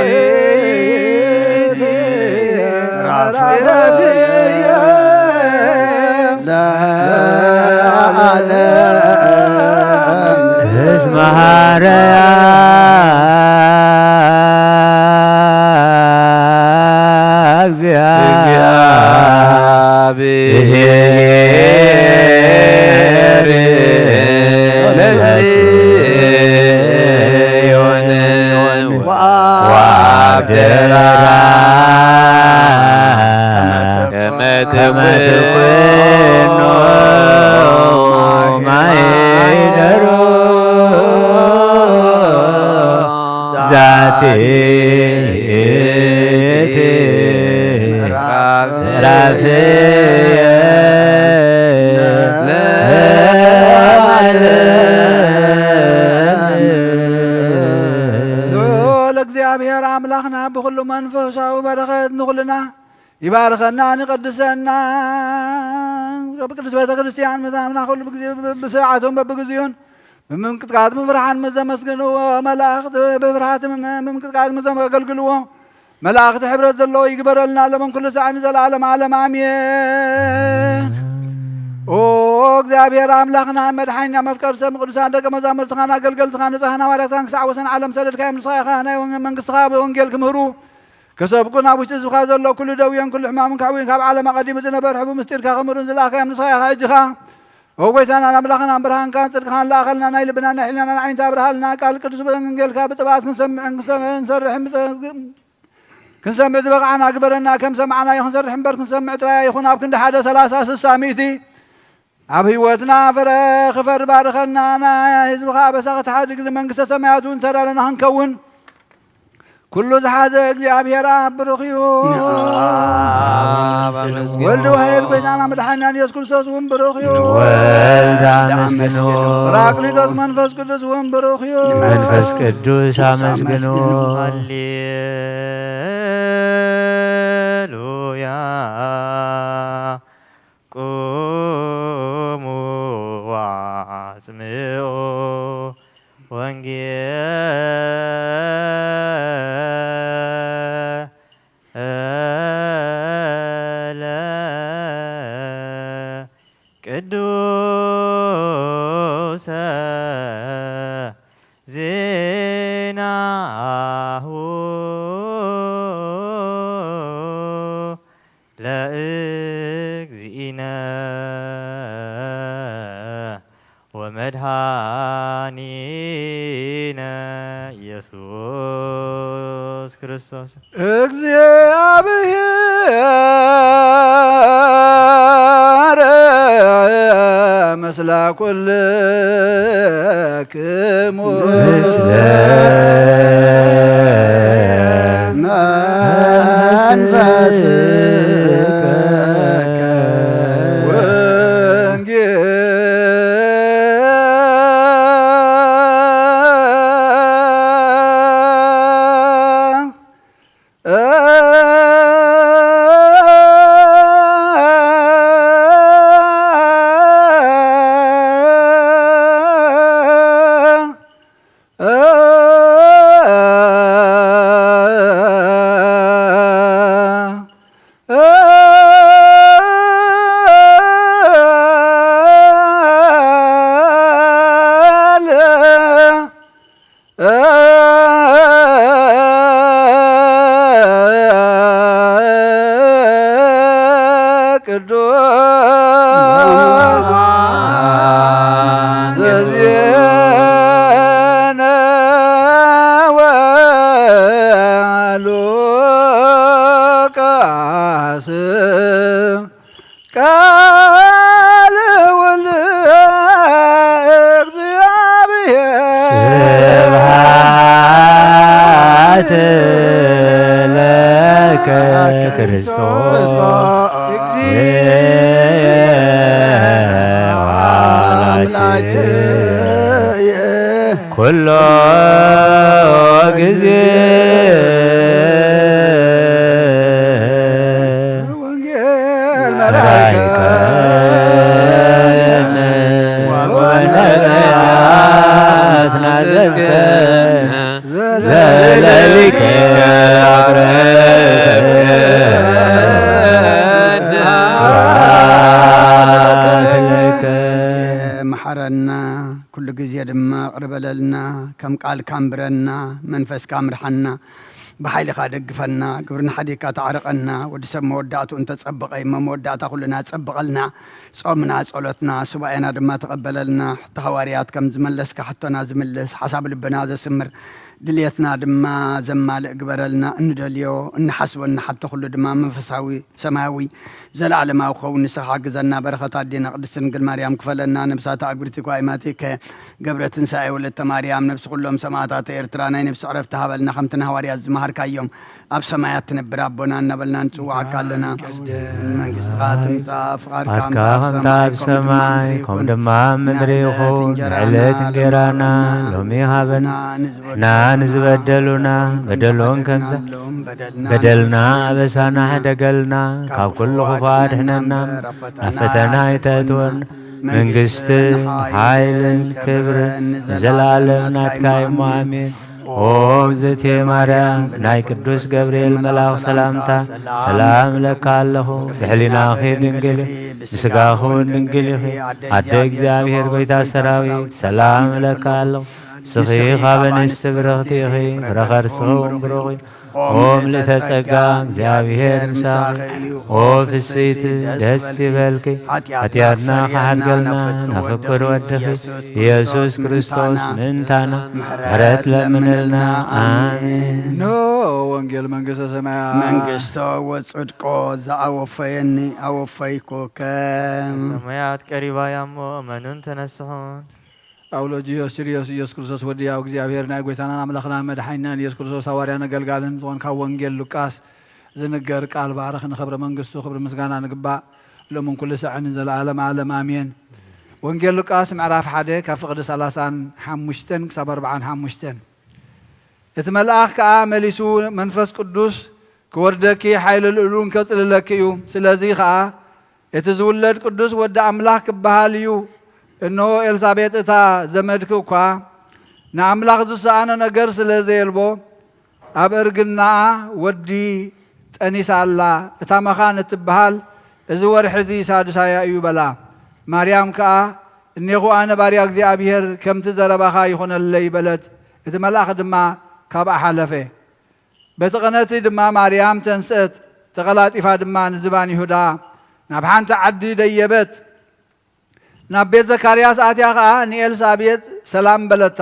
ምዕራፍየ ለዓለም። እስመ ሐረያ እግዚአብሔር ለጽዮን ወአብደራ ከመ ትኩኖ ማይደሮ ዛቲ ምዕራፍየ ለዓለም። ልዑል እግዚኣብሔር ኣምላኽና ብኹሉ መንፈሳዊ በረኸት ንኹልና ይባርከና፣ ንቀድሰና። ኣብ ቅድስት ቤተ ክርስቲያን ምእንታና ኩሉ ግዜ ብሰዓቱን በብግዚኡን ብምንቅጥቃጥ ብምብርሃን ምስ ዘመስግንዎ፣ መላእኽት ብፍርሃት ብምንቅጥቃጥ ምስ ዘገልግልዎ፣ መላእኽቲ ሕብረት ዘለዎ ይግበረልና፣ ለመን ኩሉ ሳዕ ንዘለዓለም ዓለም ኣሜን። ኦ እግዚኣብሔር ኣምላኽና መድሓኒና መፍቀር ሰብ ቅዱሳን ደቀ መዛሙርትኻን ኣገልገልትኻን ንጽሕና ሃዋርያትካን ክሳዕ ወሰን ዓለም ሰደድካዮም፣ ንስኻ ኢኻ ናይ ወንጌ-፣ መንግስትኻ ብወንጌል ክምህሩ ከሰብኩ ናብ ውሽጢ ህዝብኻ ዘሎ ኩሉ ደውዮን ኩሉ ሕማምን ከሕውዩን ካብ ዓለም ኣቐዲሙ ዝነበር ሕቡእ ምስጢርካ ክምህሩን ዝለኣኻዮም ንስኻ ኢኻ። እጅኻ ኦ ጐይታናን ኣምላኽናን ብርሃንካን ጽድቅኻን ለኣኸልና፣ ናይ ልብናን ናይ ሕሊናናን ዓይንታ ኣብርሃልና። ቃል ቅዱስ ወንጌልካ ብጥብዓት ክንሰምዕን ክንሰ-፣ ክንሰርሕን ብጸ-፣ ክንሰምዕ ዝበቕዓና ግበረና። ከም ሰማዕናዮ ክንሰርሕ እምበር ክንሰምዕ ጥራይ ኣይኹን። ኣብ ክንዲ ሓደ ሰላሳ ስሳ ሚእቲ ኣብ ህይወትና ፍረ ክፈሪ ባርኸና። ናይ ህዝብኻ ኣበሳ ክትሓድግ ንመንግስተ ሰማያት እውን ተዳለና ክንከውን ኩሉ ዝሓዘ እግዚኣብሔር ኣብ ብሩኽ እዩ። ንኣብ ኣመስግንዎ። ወልድ ዋሕድ ጐይታና መድሓኒና ኢየሱስ ክርስቶስ እውን ብሩኽ እዩ። ንወልድ ኣመስግንዎ። ጳራቅሊጦስ መንፈስ ቅዱስ እውን ብሩኽ እዩ። ንመንፈስ ቅዱስ ኣመስግንዎ። ሃሌሉያ። ቁሙ ወአጽምዑ ወንጌለ ቅዱሰ ዜናሁ ለእግዚእነ ወመድኃኒነ ኢየሱስ ክርስቶስ። እግዚአብሔር ምስለ ኩል ክሙ ምስለ መንፈስከ ወንጌል ቅዱስ ዘዜነወ ሉቃስ ቃል ውልደ እግዚአብሔር። ስብሐት ለከ ክርስቶስ ኩሎ ጊዜ። ወንጌል መላእክት ወነቢያት ናዘዝከ ዘለሊከ ኣቅረብከ ስብሐት ለከ። መሐረና፣ ኩሉ ግዜ ድማ ቅርበለልና፣ ከም ቃልካ ኣንብረና፣ መንፈስካ ኣምርሓና። ብሓይልኻ ደግፈና፣ ግብርና ሓዲግካ ተዓርቐና። ወዲ ሰብ መወዳእትኡ እንተጸበቐ እሞ መወዳእታ ኩልና ጸብቐልና። ጾምና፣ ጸሎትና፣ ሱባኤና ድማ ተቐበለልና። ሕቶ ሃዋርያት ከም ዝመለስካ ሕቶና ዝምልስ፣ ሓሳብ ልብና ዘስምር፣ ድልየትና ድማ ዘማልእ ግበረልና። እንደልዮ፣ እንሓስቦ፣ እንሓቶ ኩሉ ድማ መንፈሳዊ ሰማያዊ ዘለዓለማዊ ክኸውን ንስኻ ሓግዘና። በረኸት ኣዴና ቅድስት ድንግል ማርያም ክፈለና። ነብሳታ ኣጉርቲ ኳይማቲከ ገብረ ትንሳኤ ወለተ ማርያም ነብሲ ኩሎም ሰማዕታተ ኤርትራ ናይ ነብሲ ዕረፍቲ ሃበልና። ከምቲ ንሃዋርያት ዝመሃርካዮም ኣብ ሰማያት ትነብር ኣቦና እናበልና ንጽውዓካ ኣለና። መንግስትኻ ትምጻእ፣ ፍቓድካ ፍቓድካ ኣብ ከምታ ሰማይ ኣብ ከምኡ ድማ ሰማይ ምድሪ ከምኡ ይኹን። ድማ ኣብ ምድሪ ይኹን። ዕለት ዕለት እንጀራና እንጀራና ሎሚ ሃበና። ንሕና ንዝበደሉና በደሎም ከምዛ በደልና ኣበሳና ሕደገልና፣ ካብ ኩሉ ክፉእ ኣድሕነና፣ ናብ ፈተና ኣይተእትወና። መንግስትን ሓይልን ክብርን ንዘለኣለም ናትካ እዩ እሞ ኣሜን። ኦ እግዝእትየ ማርያም፣ ብናይ ቅዱስ ገብርኤል መልኣኽ ሰላምታ ሰላም እለካ ኣለኹ። ብሕሊናኺ ድንግል ኢኺ፣ ብስጋኺ እውን ድንግል ኢኺ። ኣደ እግዚኣብሔር፣ ጐይታ ሰራዊት፣ ሰላም እለካ ኣለኹ። ንስኺ ካብ ኣንስቲ ብርኽቲ ኢኺ፣ ፍረ ከርስኺ እውን ብሩኽ እዩ። ኦ ምልእተ ጸጋ፣ እግዚኣብሔር ምሳኺ። ኦ ፍስይቲ፣ ደስ ይበልኪ። ሓጢኣትና ክሓድገልና ናብ ፍቁር ወድኺ ኢየሱስ ክርስቶስ ምእንታና ምሕረት ለምንልና። ኣሜን። እንሆ ወንጌል መንግስተ ሰማያት። መንግስቶ ወጽድቆ ዘኣወፈየኒ ኣወፈይኩከ። ሰማያት ቀሪባ እያ እሞ እመኑን ተነስሑን። ኣውሎጂዮስ ሲሪዮስ ኢየሱስ ክርስቶስ ወዲ ያው እግዚኣብሔር ናይ ጐይታናን ኣምላኽናን መድሓኒናን ኢየሱስ ክርስቶስ ሃዋርያን ኣገልጋልን ዝኾንካ ወንጌል ሉቃስ ዝንገር ቃል ባርኽ። ንኽብሪ መንግስቱ ክብሪ ምስጋና ንግባእ ሎምን ኩሉ ሰዕን ንዘለኣለም ዓለም ኣሜን። ወንጌል ሉቃስ ምዕራፍ ሓደ ካብ ፍቕዲ ሰላሳን ሓሙሽተን ክሳብ ኣርብዓን ሓሙሽተን። እቲ መልኣኽ ከኣ መሊሱ መንፈስ ቅዱስ ክወርደኪ ሓይሊ ልዑል እውን ከጽልለኪ እዩ። ስለዚ ከኣ እቲ ዝውለድ ቅዱስ ወዲ ኣምላኽ ክበሃል እዩ። እንሆ ኤልሳቤጥ እታ ዘመድኪ እኳ ንኣምላኽ ዝሰኣኖ ነገር ስለ ዘየልቦ ኣብ እርግናኣ ወዲ ጠኒሳ ኣላ። እታ መኻን እትበሃል እዚ ወርሒ እዚ ሳድሳያ እዩ በላ። ማርያም ከኣ እኔኹ ኣነ ባርያ እግዚኣብሔር ከምቲ ዘረባኻ ይኹነለይ በለት። እቲ መልኣኽ ድማ ካብኣ ሓለፈ። በቲ ቐነቲ ድማ ማርያም ተንስአት፣ ተቐላጢፋ ድማ ንዝባን ይሁዳ ናብ ሓንቲ ዓዲ ደየበት። ናብ ቤት ዘካርያስ ኣትያ ኸኣ ንኤልሳቤጥ ሰላም በለታ።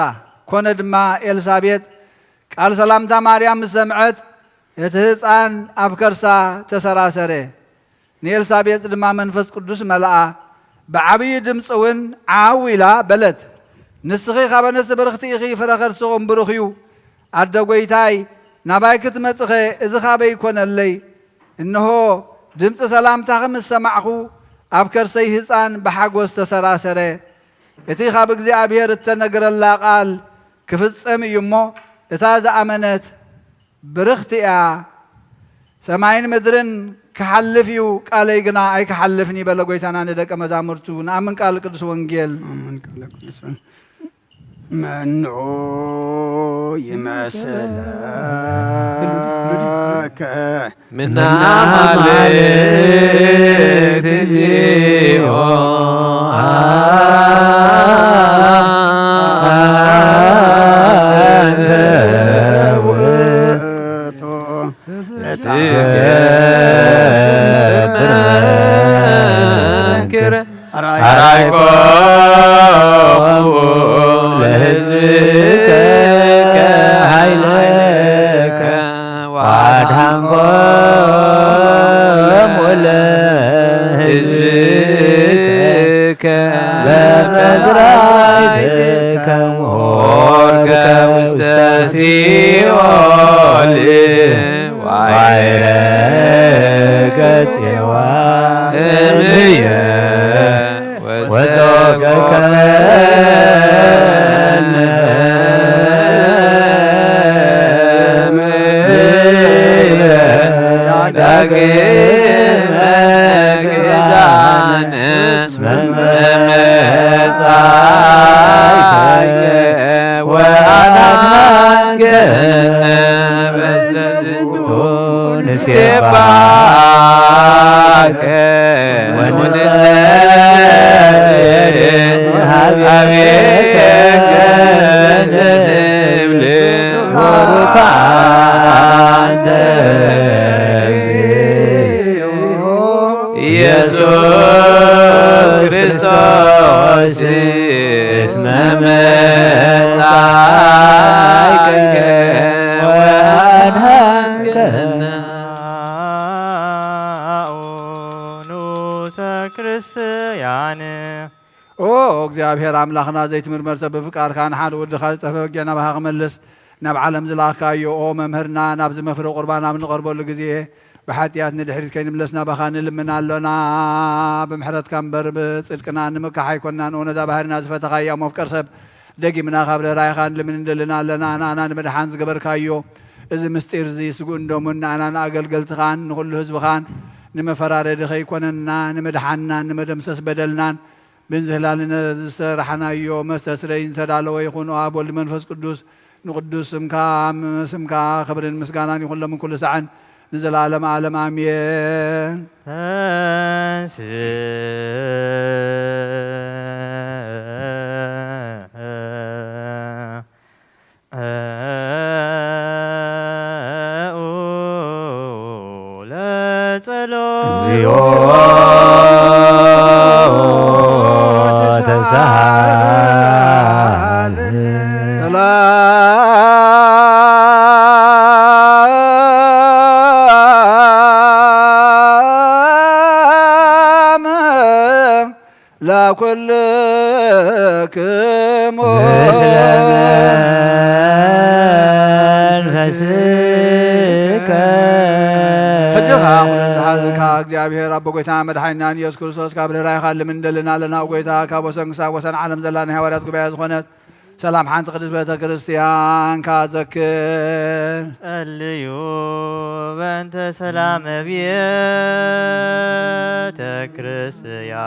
ኮነ ድማ ኤልሳቤጥ ቃል ሰላምታ ማርያም ምስ ሰምዐት እቲ ህፃን ኣብ ከርሳ ተሰራሰረ። ንኤልሳቤጥ ድማ መንፈስ ቅዱስ መልኣ፣ ብዓብዪ ድምፂ እውን ዓው ኢላ በለት። ንስኺ ካብ ኣንስቲ ብርኽቲ ኢኺ፣ ፍረ ከርስኺ እውን ብሩኽ እዩ። ኣደ ጐይታይ፣ ናባይ ክትመጽኸ እዚ ኻበይ ይኮነለይ? እንሆ፣ ድምፂ ሰላምታኺ ምስ ሰማዕኹ፣ ኣብ ከርሰይ ህፃን ብሓጎስ ተሰራሰረ። እቲ ካብ እግዚኣብሔር እተነግረላ ቃል ክፍጸም እዩ እሞ፣ እታ ዝኣመነት ብርኽቲ እያ። ሰማይን ምድርን ክሓልፍ እዩ፣ ቃለይ ግና ኣይክሓልፍን እዩ በለ ጐይታና ንደቀ መዛሙርቱ። ንኣምን ቃል ቅዱስ ወንጌል። ኣሜን። ቃለ ቅዱስ ወንጌል። መኑ ይመስለከ ምና ማልክት ዚኦ ኣንተ ውእቱ ለትገብር መንክር ኣራይኮሙ ለሕዝብከ ኃይለከ ወአድኃንኮሙ ለሕዝብከ በመዝራዕትከ ወሆርካ ውስተ ሲኦል ዋይረከ ጽዋ እምየ ወሰብከነ ዳግመ ግዛነ እስመ መጻእከ ወአድኃንከነ በእንተ ዝንቱ ንሴባከ ወንጸልይ ሀቤከ እንተ ንብል ቡሩክ አንተ ኢየሱስ ክርስቶስ እስመ መጻእከ ወአድኃንከነ። ንዑሰ ክርስቲያን። ኦ እግዚኣብሔር ኣምላኽና ዘይትምርመር ሰብ ብፍቃድካ ንሓደ ወድኻ ዝጠፍአ በጊዕ ናባኻ ክመልስ ናብ ዓለም ዝለኣኽካዮ ኦ መምህርና ናብዚ መፍረ ቁርባን ኣብ ንቐርበሉ ግዜ ብሓጢኣት ንድሕሪት ከይንምለስ ናባኻ ንልምን ኣሎና። ብምሕረትካ እምበር ብጽድቅና ንምካሕ ኣይኮንናን። ኦ ነዛ ባህርና ዝፈተኻያ መፍቀር ሰብ ደጊምና ካብ ርህራይኻ ንልምን እንደልን ኣለና። ንኣና ንምድሓን ዝገበርካዮ እዚ ምስጢር እዚ ስጉእን ደሙን ንኣና ንኣገልገልትኻን ንኹሉ ህዝብኻን ንመፈራረዲ ከይኮነና ንምድሓንናን ንመደምሰስ በደልናን ብንዝህላልነ ዝሰራሕናዮ መስተስረይ ዝተዳለወ ይኹን። ኦ ኣብ ወልድ መንፈስ ቅዱስ ንቅዱስ ስምካ፣ ስምካ ክብርን ምስጋናን ይኹን ሎምን ኩሉ ሳዕን ንዘለዓለም ዓለም ኣሜን። ተንስ ለጸሎት። እግዚኦ ተሳሃለ። ሰላም ለኩልክሙ። ምስለ መንፈስከ። ሕጂ ኸዓ ኩሉ ዝሓዝካ እግዚኣብሔር ኣቦ ጐይታ መድሓኒናን ኢየሱስ ክርስቶስ ካብ ርህራይኻ ልምንደልና ኣለና። ጐይታ ካብ ወሰን ክሳብ ወሰን ዓለም ዘላ ናይ ሃዋርያት ጉባኤ ዝኾነት ሰላም ሓንቲ ቅድስት ቤተ ክርስቲያንካ ዘክር። ጸልዩ በእንተ ሰላም ቤተ ክርስቲያን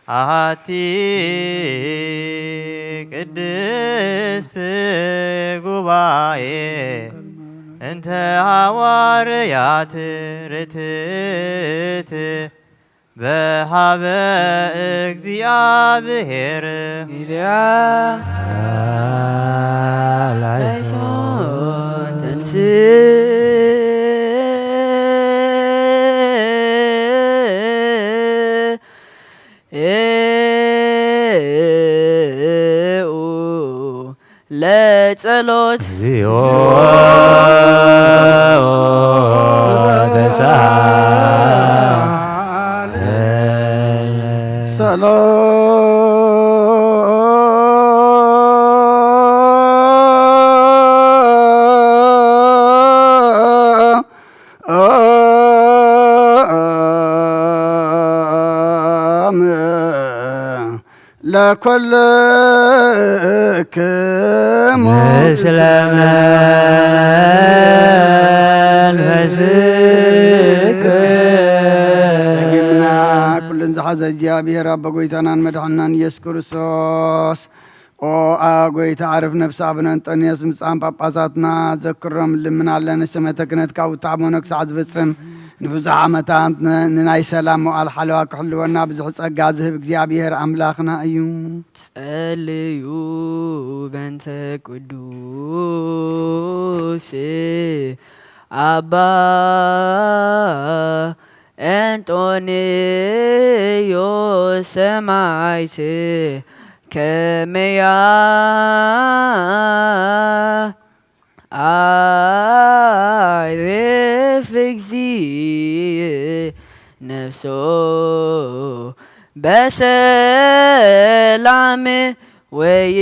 ኣሐቲ ቅድስት ጉባኤ እንተ ሐዋርያት ርትዕት በሃበ እግዚኣብሔር ጊልያ ላይሶን ተንስ ለጸሎት። እግዚኦ ተሳለ። ሰላም። ለኩልክሙ ምስለ መንፈስከ። ዳግምና ኩልን ዝሓዘ እግዚኣብሔር ኣቦ ጎይታናን መድሓናን ኢየሱስ ክርስቶስ፣ ኦ ኣጎይታ ዓርፍ ነፍሲ ኣቡነ እንጦንዮስ ብፁዓን ጳጳሳትና ዘክሮም ልምና ኣለነ። ሰመተ ክህነትካ ውታዕ መኖ ክሳዕ ዝፍጽም ንብዙሕ ዓመታት ን-፣ ንናይ ሰላም መዋዕል ሓለዋ ክሕልወና ብዙሕ ጸጋ ዝህብ እግዚኣብሔር ኣምላኽና እዩ። ጸልዩ በንተ ቅዱስ ኣባ እንጦንዮስ ሰማዕት ከመያ ኣዕርፍ እግዚእ ነፍሶ በሰላም ወይ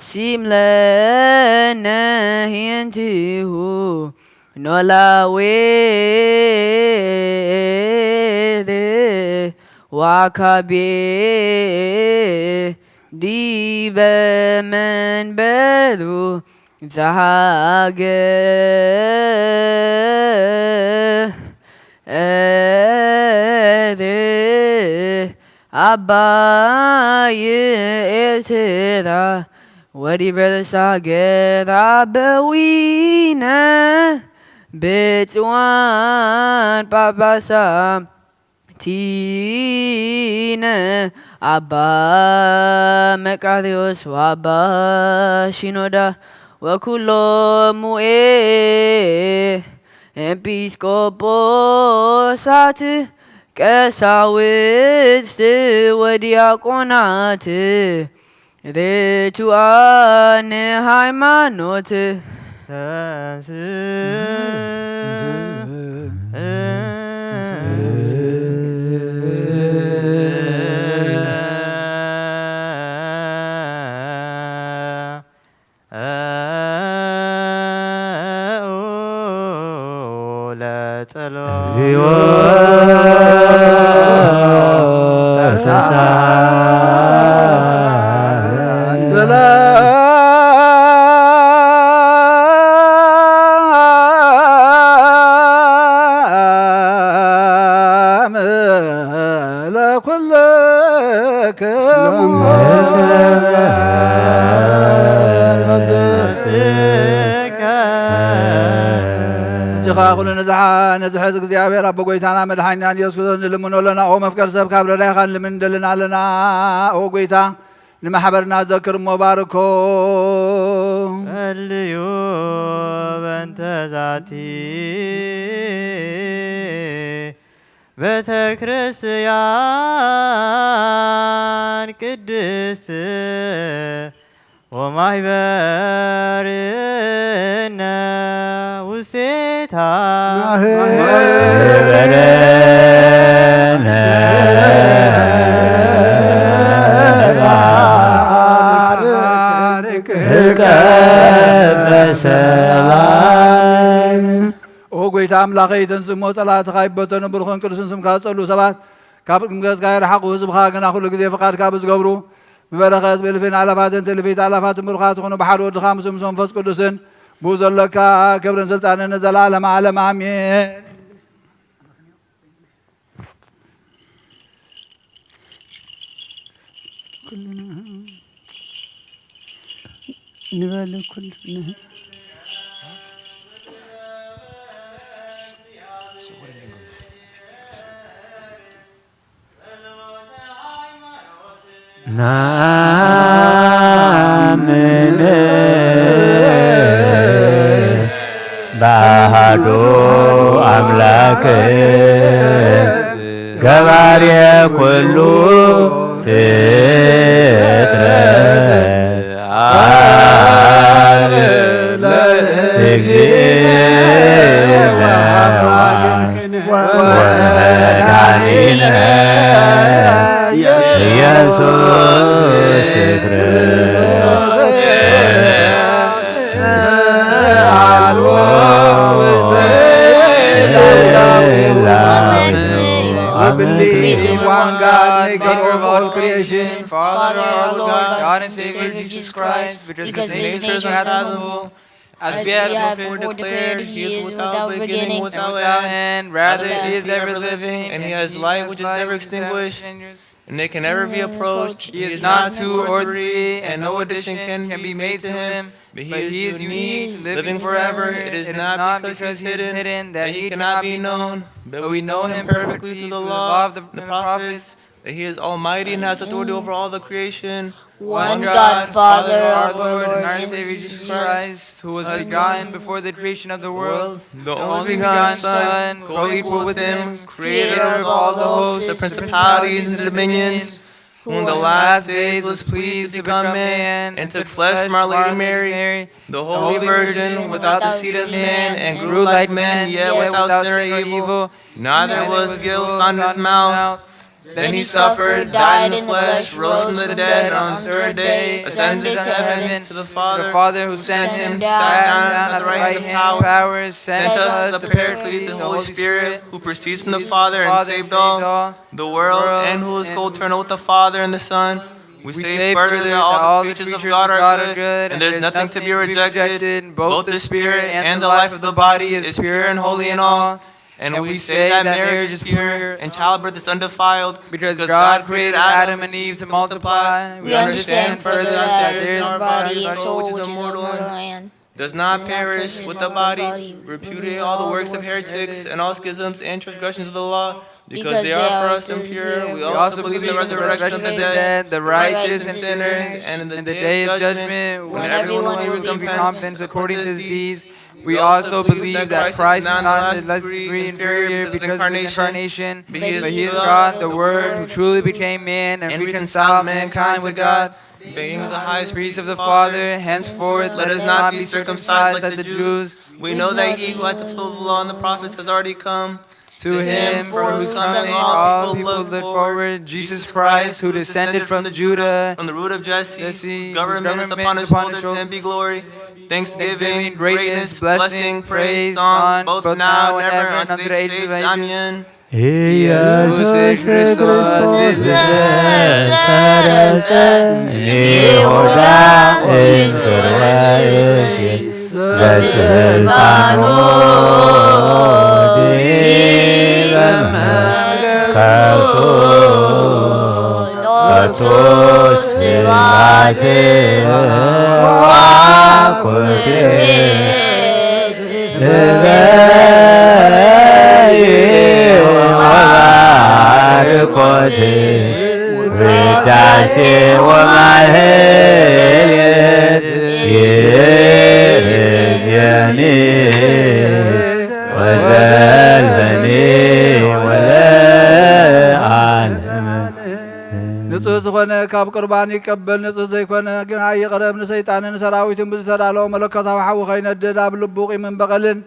ሲምለነ ሂንቲሁ ኖላዌ ዋካቤ ዲበ መንበሩ ዛሃገ ኣባይ ኤርትራ ወዲበ ርእሳ ገራ በዊነ ብፅዋን ጳጳሳቲነ ኣባ መቃርዮስ ወኣባ ሺኖዳ ወኩሎሙ ኤ ኤጲስቆጶሳት ቀሳውስት ወዲያቆናት ርቱዓን ሃይማኖት። ለጸሎት። እግዚኦ ተንሳ። ለኩልክሙ እጅኻ ኩሉ ነዝሓ ነዝሕዝ እግዚኣብሔር ኣቦ ጎይታና መድሓኒናን ኢየሱስ ክርስቶስ ንልምኖ ኣለና። ኦ መፍቀር ሰብ ካብ ረዳይኻ ንልምን ደልና ኣለና። ኦ ጎይታ ንማሕበርና ዘክር እሞ ባርኮ። ጸልዩ በእንተ ዛቲ ቤተ ክርስቲያን ቅድስት ወማይበርነ ውስቴታ። ማህበረነ ባርክ በሰላም። ኦ ጎይታ ኣምላኸይ፣ እተን ዝሞ ጸላእትኻ ይበተኑ፣ ብሩኽን ቅዱስን ስምካ ዝጸልኡ ሰባት ካብ ቅድሚ ገጽካ ይርሓቑ። ህዝብኻ ግና ኩሉ ግዜ ፍቓድካ ብዝገብሩ ብበረኸት ብእልፍን ኣላፋትን ትእልፊት ኣላፋትን ብሩኻት ይኹኑ። ብሓደ ወድኻ ምስ መንፈስ ቅዱስን ብኡ ዘለካ ክብርን ስልጣንን ንዘለኣለም ዓለም ኣሜን። ኩልና ንበል ኩሉ ናምን በአሐዱ አምላክ ገባሬ ኩሉ ፍጥረት አብ ለእግዚእ ወመድኃኒነ ኢየሱስ ክርስቶስ። God and Savior Jesus Christ, because his nature is unfathomable. As we have before declared, he is without beginning, without end, rather, he is ever living, and he has light which is never extinguished, and it can never be approached. He is not two or three, and no addition can be made to him, but he is unique, living forever. It is not because he is hidden that he cannot be known, but we know him perfectly through the law of the prophets, that he is almighty and has authority over all the creation. One God, Father of our Lord and our Savior Jesus Christ, who was begotten before the creation of the world, the only begotten Son, co-equal with him, creator of all the hosts, the principalities and the dominions, who in the last days was pleased to become man and took flesh from our Lady Mary, the Holy Virgin, without deceit of man, and grew like men, yet without sin or evil. Neither was guilt found in his mouth. Then he suffered, died in the flesh, rose from the dead on the third day, ascended to heaven to the Father, the Father who sent him, sat down at the right hand of power, sent us the Paraclete, the Holy Spirit, who proceeds from the Father and saved all the world, and who is co-eternal with the Father and the Son. We say further that all the creatures of God are good, and there is nothing to be rejected, both the spirit and the life of the body is pure and holy in all. And we say that marriage is pure and childbirth is undefiled because God created Adam and Eve to multiply. We understand further that there is our body, our soul, which is immortal and does not perish with the body. Repudiate all the works of heretics and all schisms and transgressions of the law, because they are for us impure. We also believe in the resurrection of the dead, the righteous and sinners, and in the day of judgment, when everyone will be recompensed according to his deeds. We also believe that Christ is not in the less degree inferior because of the incarnation, but he is God, the Word, who truly became man and reconciled mankind with God, being the highest priest of the Father. Henceforth, let us not be circumcised like the Jews. We know that he who had fulfilled the law and the prophets has already come. To him, for whose coming all people look forward, Jesus Christ, who descended from Judah, from the root of Jesse, whose government is upon his shoulders, to him be glory, thanksgiving, greatness, blessing, praise, Son, both now and ever, unto the age of ages. Amen. ኢየሱስ ክርስቶስ ዘሰረጸ ይሁዳ እንጽርወ ዘስልጣኑ ዲበ መለኮቱ ስብሐት ወአኩቴ እበይ ወባርኮት ውዳሴ ወማህሌት ይእዜኒ ወዘልፈኒ ወለዓለመ። ንጹህ ዝኾነ ካብ ቁርባን ይቀበል፣ ንጹህ ዘይኮነ ግን ኣይቕረብ። ንሰይጣንን ንሰራዊቱን ብዝተዳለወ መለኮታዊ ሓዊ ከይነድድ ኣብ ልቡ ቂምን በቐልን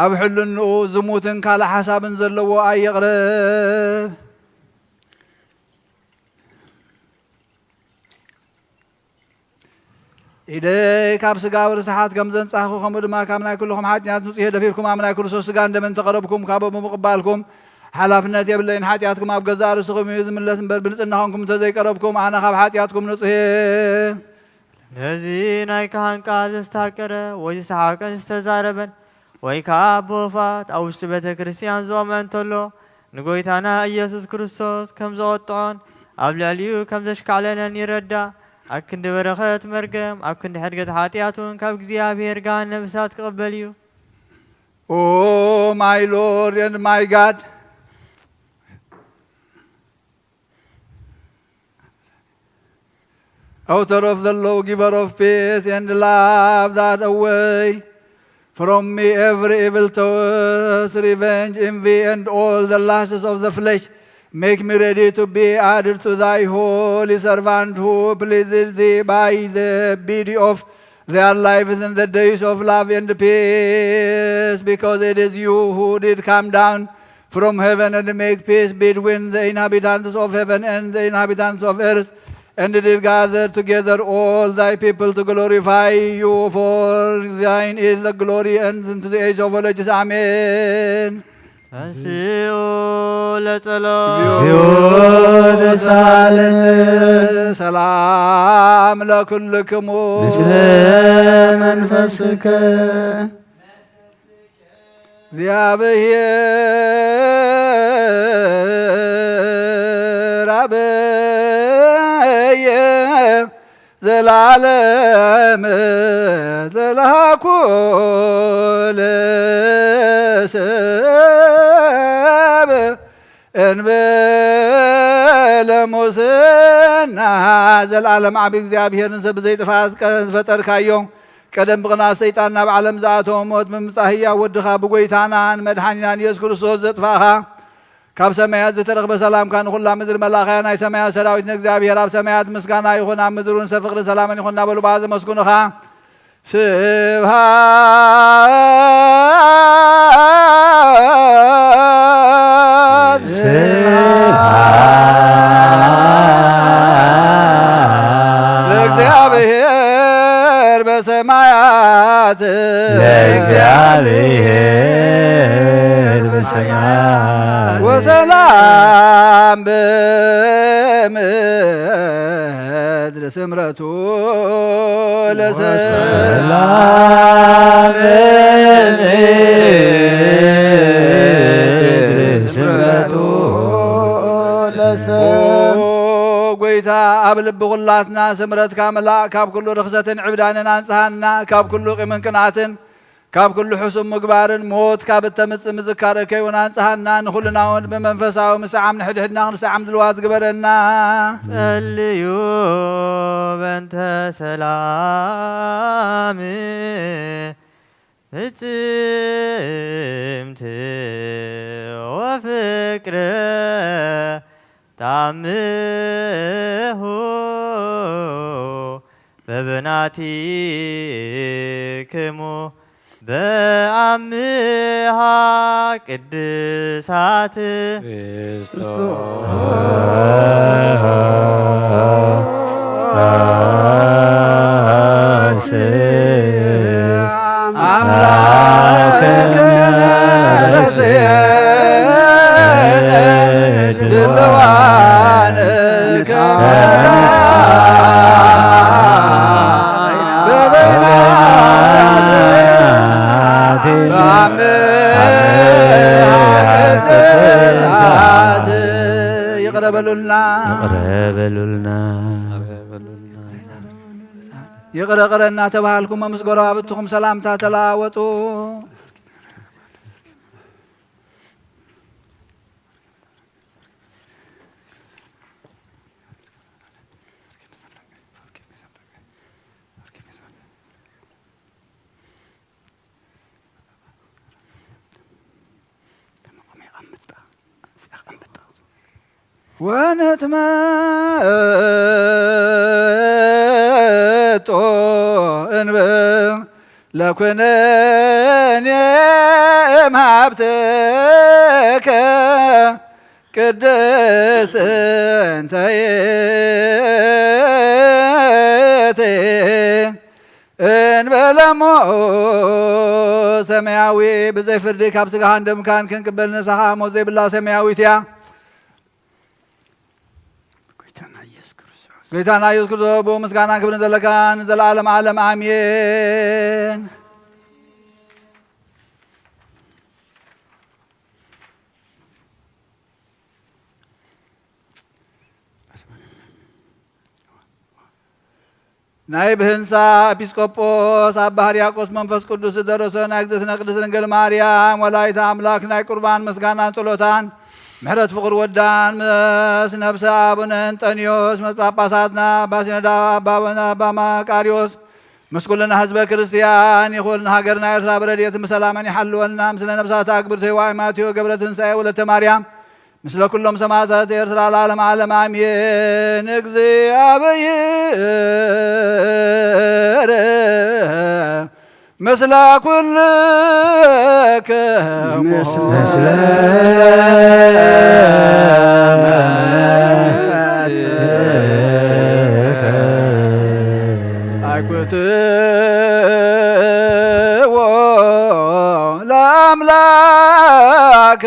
ኣብ ሕልንኡ ዝሙትን ካልእ ሓሳብን ዘለዎ ኣይቕረብ። ኢደይ ካብ ስጋዊ ርስሓት ከም ዘንጻህኩ፣ ከምኡ ድማ ካብ ናይ ኩልኹም ሓጢኣት ንጹሕ እየ። ደፊርኩም ኣብ ናይ ክርስቶስ ስጋን ደምን ተቐረብኩም፣ ካብኡ ብምቕባልኩም ሓላፍነት የብለይን። ሓጢኣትኩም ኣብ ገዛእ ርእስኹም እዩ ዝምለስ እምበር፣ ብንጽህና ኾንኩም እንተዘይቀረብኩም፣ ኣነ ካብ ሓጢኣትኩም ንጹሕ እየ። ነዚ ናይ ካህን ቃል ዘስታቀረ ወይ ዝሰሓቀን ዝተዛረበን ወይ ከኣ ብወፋት ኣብ ውሽጢ ቤተ ክርስቲያን ዝቖመ እንተሎ፣ ንጎይታና ኢየሱስ ክርስቶስ ከም ዘቖጥዖን ኣብ ልዕሊኡ ከም ዘሽካዕለለን ይረዳእ። ኣብ ክንዲ በረኸት መርገም፣ ኣብ ክንዲ ሕድገት ሓጢኣት እውን ካብ እግዚኣብሔር ገሃነም እሳት ክቕበል እዩ። O my Lord and my God, author of the law, giver of peace and love, that away from me every evil thought, revenge, envy, and all the lusts of the flesh. Make me ready to be added to thy holy servant who pleases thee by the beauty of their lives in the days of love and peace, because it is you who did come down from heaven and make peace between the inhabitants of heaven and the inhabitants of earth, and did gather together all thy people to glorify you, for thine is the glory, and into the age of all ages. Amen. ተንስኡ ለጸሎት። እግዚኦ ተሳለነ። ሰላም ለኩልክሙ። ምስለ መንፈስከ። እግዚአብሔር አበየ ዘላለም ዘላኩ ለሰብ እንበለ ሙስና። ዘላለም ዓቢ እግዚኣብሔር ንሰብ ብዘይጥፋት ቀ-፣ ዝፈጠርካዮ፣ ቀደም ብቕንኣት ሰይጣን ናብ ዓለም ዝኣተወ ሞት ብምምጻእ ህያው ወድኻ ብጎይታናን መድሓኒናን ኢየሱስ ክርስቶስ ዘጥፋእኻ፣ ካብ ሰማያት ዝተረኽበ ሰላምካ ንኹላ ምድሪ መላእኽያ ናይ ሰማያት ሰራዊት ንእግዚኣብሔር ኣብ ሰማያት ምስጋና ይኹን፣ ኣብ ምድሪ እውን ሰብ ፍቕርን ሰላምን ይኹን እናበሉ ብኣ ዘመስግኑኻ። ስብሐት ስብሐት ለእግዚኣብሔር በሰማያት ለእግዚኣብሔር በሰማያት ወሰላም በምድር ስምረቱ ለሰብ ሰላም በምድር ስምረቱ ለሰብ። ኦ ጎይታ፣ ኣብ ልቢ ኩላትና ስምረትካ ምላእ፣ ካብ ኩሉ ርኽሰትን ዕብዳንን ኣንጽሃና፣ ካብ ኩሉ ቂምን ቅንኣትን፣ ካብ ኩሉ ሕሱም ምግባርን ሞት ካብ እተምጽእ ምዝካረከ ይኹን። ኣንጽሃና፣ ንኹልና እውን ብመንፈሳዊ ምስዓም ንሕድሕድና ክንስዓም ድልዋት ግበረና። ጸልዩ በእንተ ሰላም ፍጽምቲ ወፍቅረ ታምሁ በበናቲክሙ በአምሃ ቅድሳት አምላክ ድልዋን ይቅረ በሉልና። ይቅረ በሉልና። ይቅረ ቅረ እናተባሃልኩም ምስ ጎረባብትኹም ሰላምታ ተለዋወጡ። ወነትመጦ እንበ ለኩነኔ እምሃብትከ ቅድስት እንተ ይእቲ እንበለሞ ሰማያዊ። ብዘይ ፍርዲ ካብ ስጋኻን ደምካን ክንቅበል ንስኻ ሞት ዘይብላ ሰማያዊት እያ። ጎይታና ኢየሱስ ክርስቶስ። ጎይታና ኢየሱስ ክርስቶስ፣ ብኡ ምስጋናን ክብርን ዘለካ ንዘለዓለም ዓለም፣ ኣሜን። ናይ ብህንሳ ኤጲስቆጶስ ኣባ ሕርያቆስ መንፈስ ቅዱስ ዝደረሶ ናይ እግዝእትነ ቅድስት ድንግል ማርያም ወላዲተ ኣምላክ ናይ ቁርባን ምስጋናን ጸሎታን ምሕረት ፍቕሪ ወዳን ምስ ነብሰ ኣቡነ እንጠንዮስ፣ ምስ ጳጳሳትና ኣባ ሲኖዳ፣ ኣባ፣ ኣባ መቃርዮስ፣ ምስ ኩልና ህዝበ ክርስቲያን ይኹን። ሃገርና ኤርትራ ብረድኤትን ብሰላምን ይሓልወልና። ምስለ ነብሳት ኣግብርቶ የዋይማቴዎ ገብረ ትንሳኤ ወለተ ማርያም፣ ምስለ ኩሎም ሰማዕታት ኤርትራ ለዓለመ ዓለም ኣሜን። እግዚኣብሔር ምስለ ኩልክሙ። ምስለ መንፈስከ። አኩትዎ ለአምላክ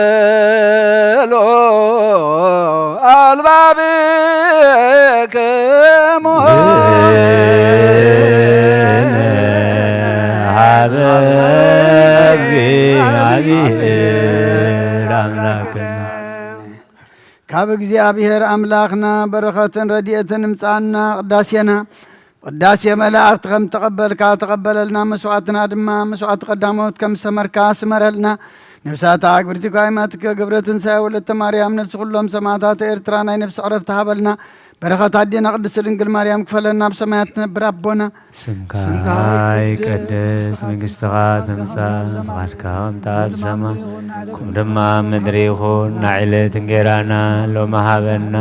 አልሎ አልባብክሙ ሀበ እግዚአብሔር አምላክነ። ካብ እግዚኣብሔር ኣምላኽና በረኸትን ረድኤትን እምጻኣና። ቅዳሴና ቅዳሴ መላእኽቲ ከም ተቐበልካ ተቐበለልና። መስዋዕትና ድማ መስዋዕቲ ቀዳሞት ከም ዝሰመርካ ስመረልና። ነፍሳታ ኣግብርቲ ኳይማትከ ግብረ ትንሳኤ ወለተ ማርያም፣ ነፍሲ ኩሎም ሰማዕታት ኤርትራ ናይ ነፍሲ ዕረፍቲ ሃበልና። በረኸት ኣዴና ቅድስት ድንግል ማርያም ክፈለና። ኣብ ሰማያት ትነብር ኣቦና፣ ስምካ ስምካ ይቀደስ፣ ይቀደስ፣ መንግስትኻ ትምጻእ፣ ፍቓድካ ከምቲ ኣብ ሰማይ ከምኡ ድማ ኣብ ምድሪ ይኹን። ናይ ዕለት እንጌራና ሎሚ ሃበና፣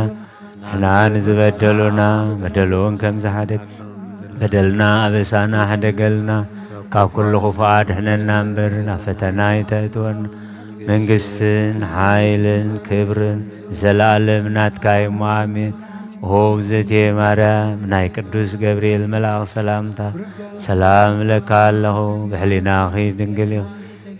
ንሕና ንዝበደሉና በደል እውን ከም ዝሓደግ፣ በደልና ኣበሳና ሕደገልና፣ ካብ ኩሉ ክፉእ ኣድሕነና እምበር፣ ናብ ፈተና ኣይተእትወና። መንግስትን ሓይልን ክብርን ንዘለኣለም ናትካ እዩ እሞ፣ ኣሜን። ኦ እግዝእትየ ማርያም፣ ናይ ቅዱስ ገብርኤል መልኣኽ ሰላምታ ሰላም እብለካ ኣለኹ። ብሕሊናኺ ድንግል ኢኺ፣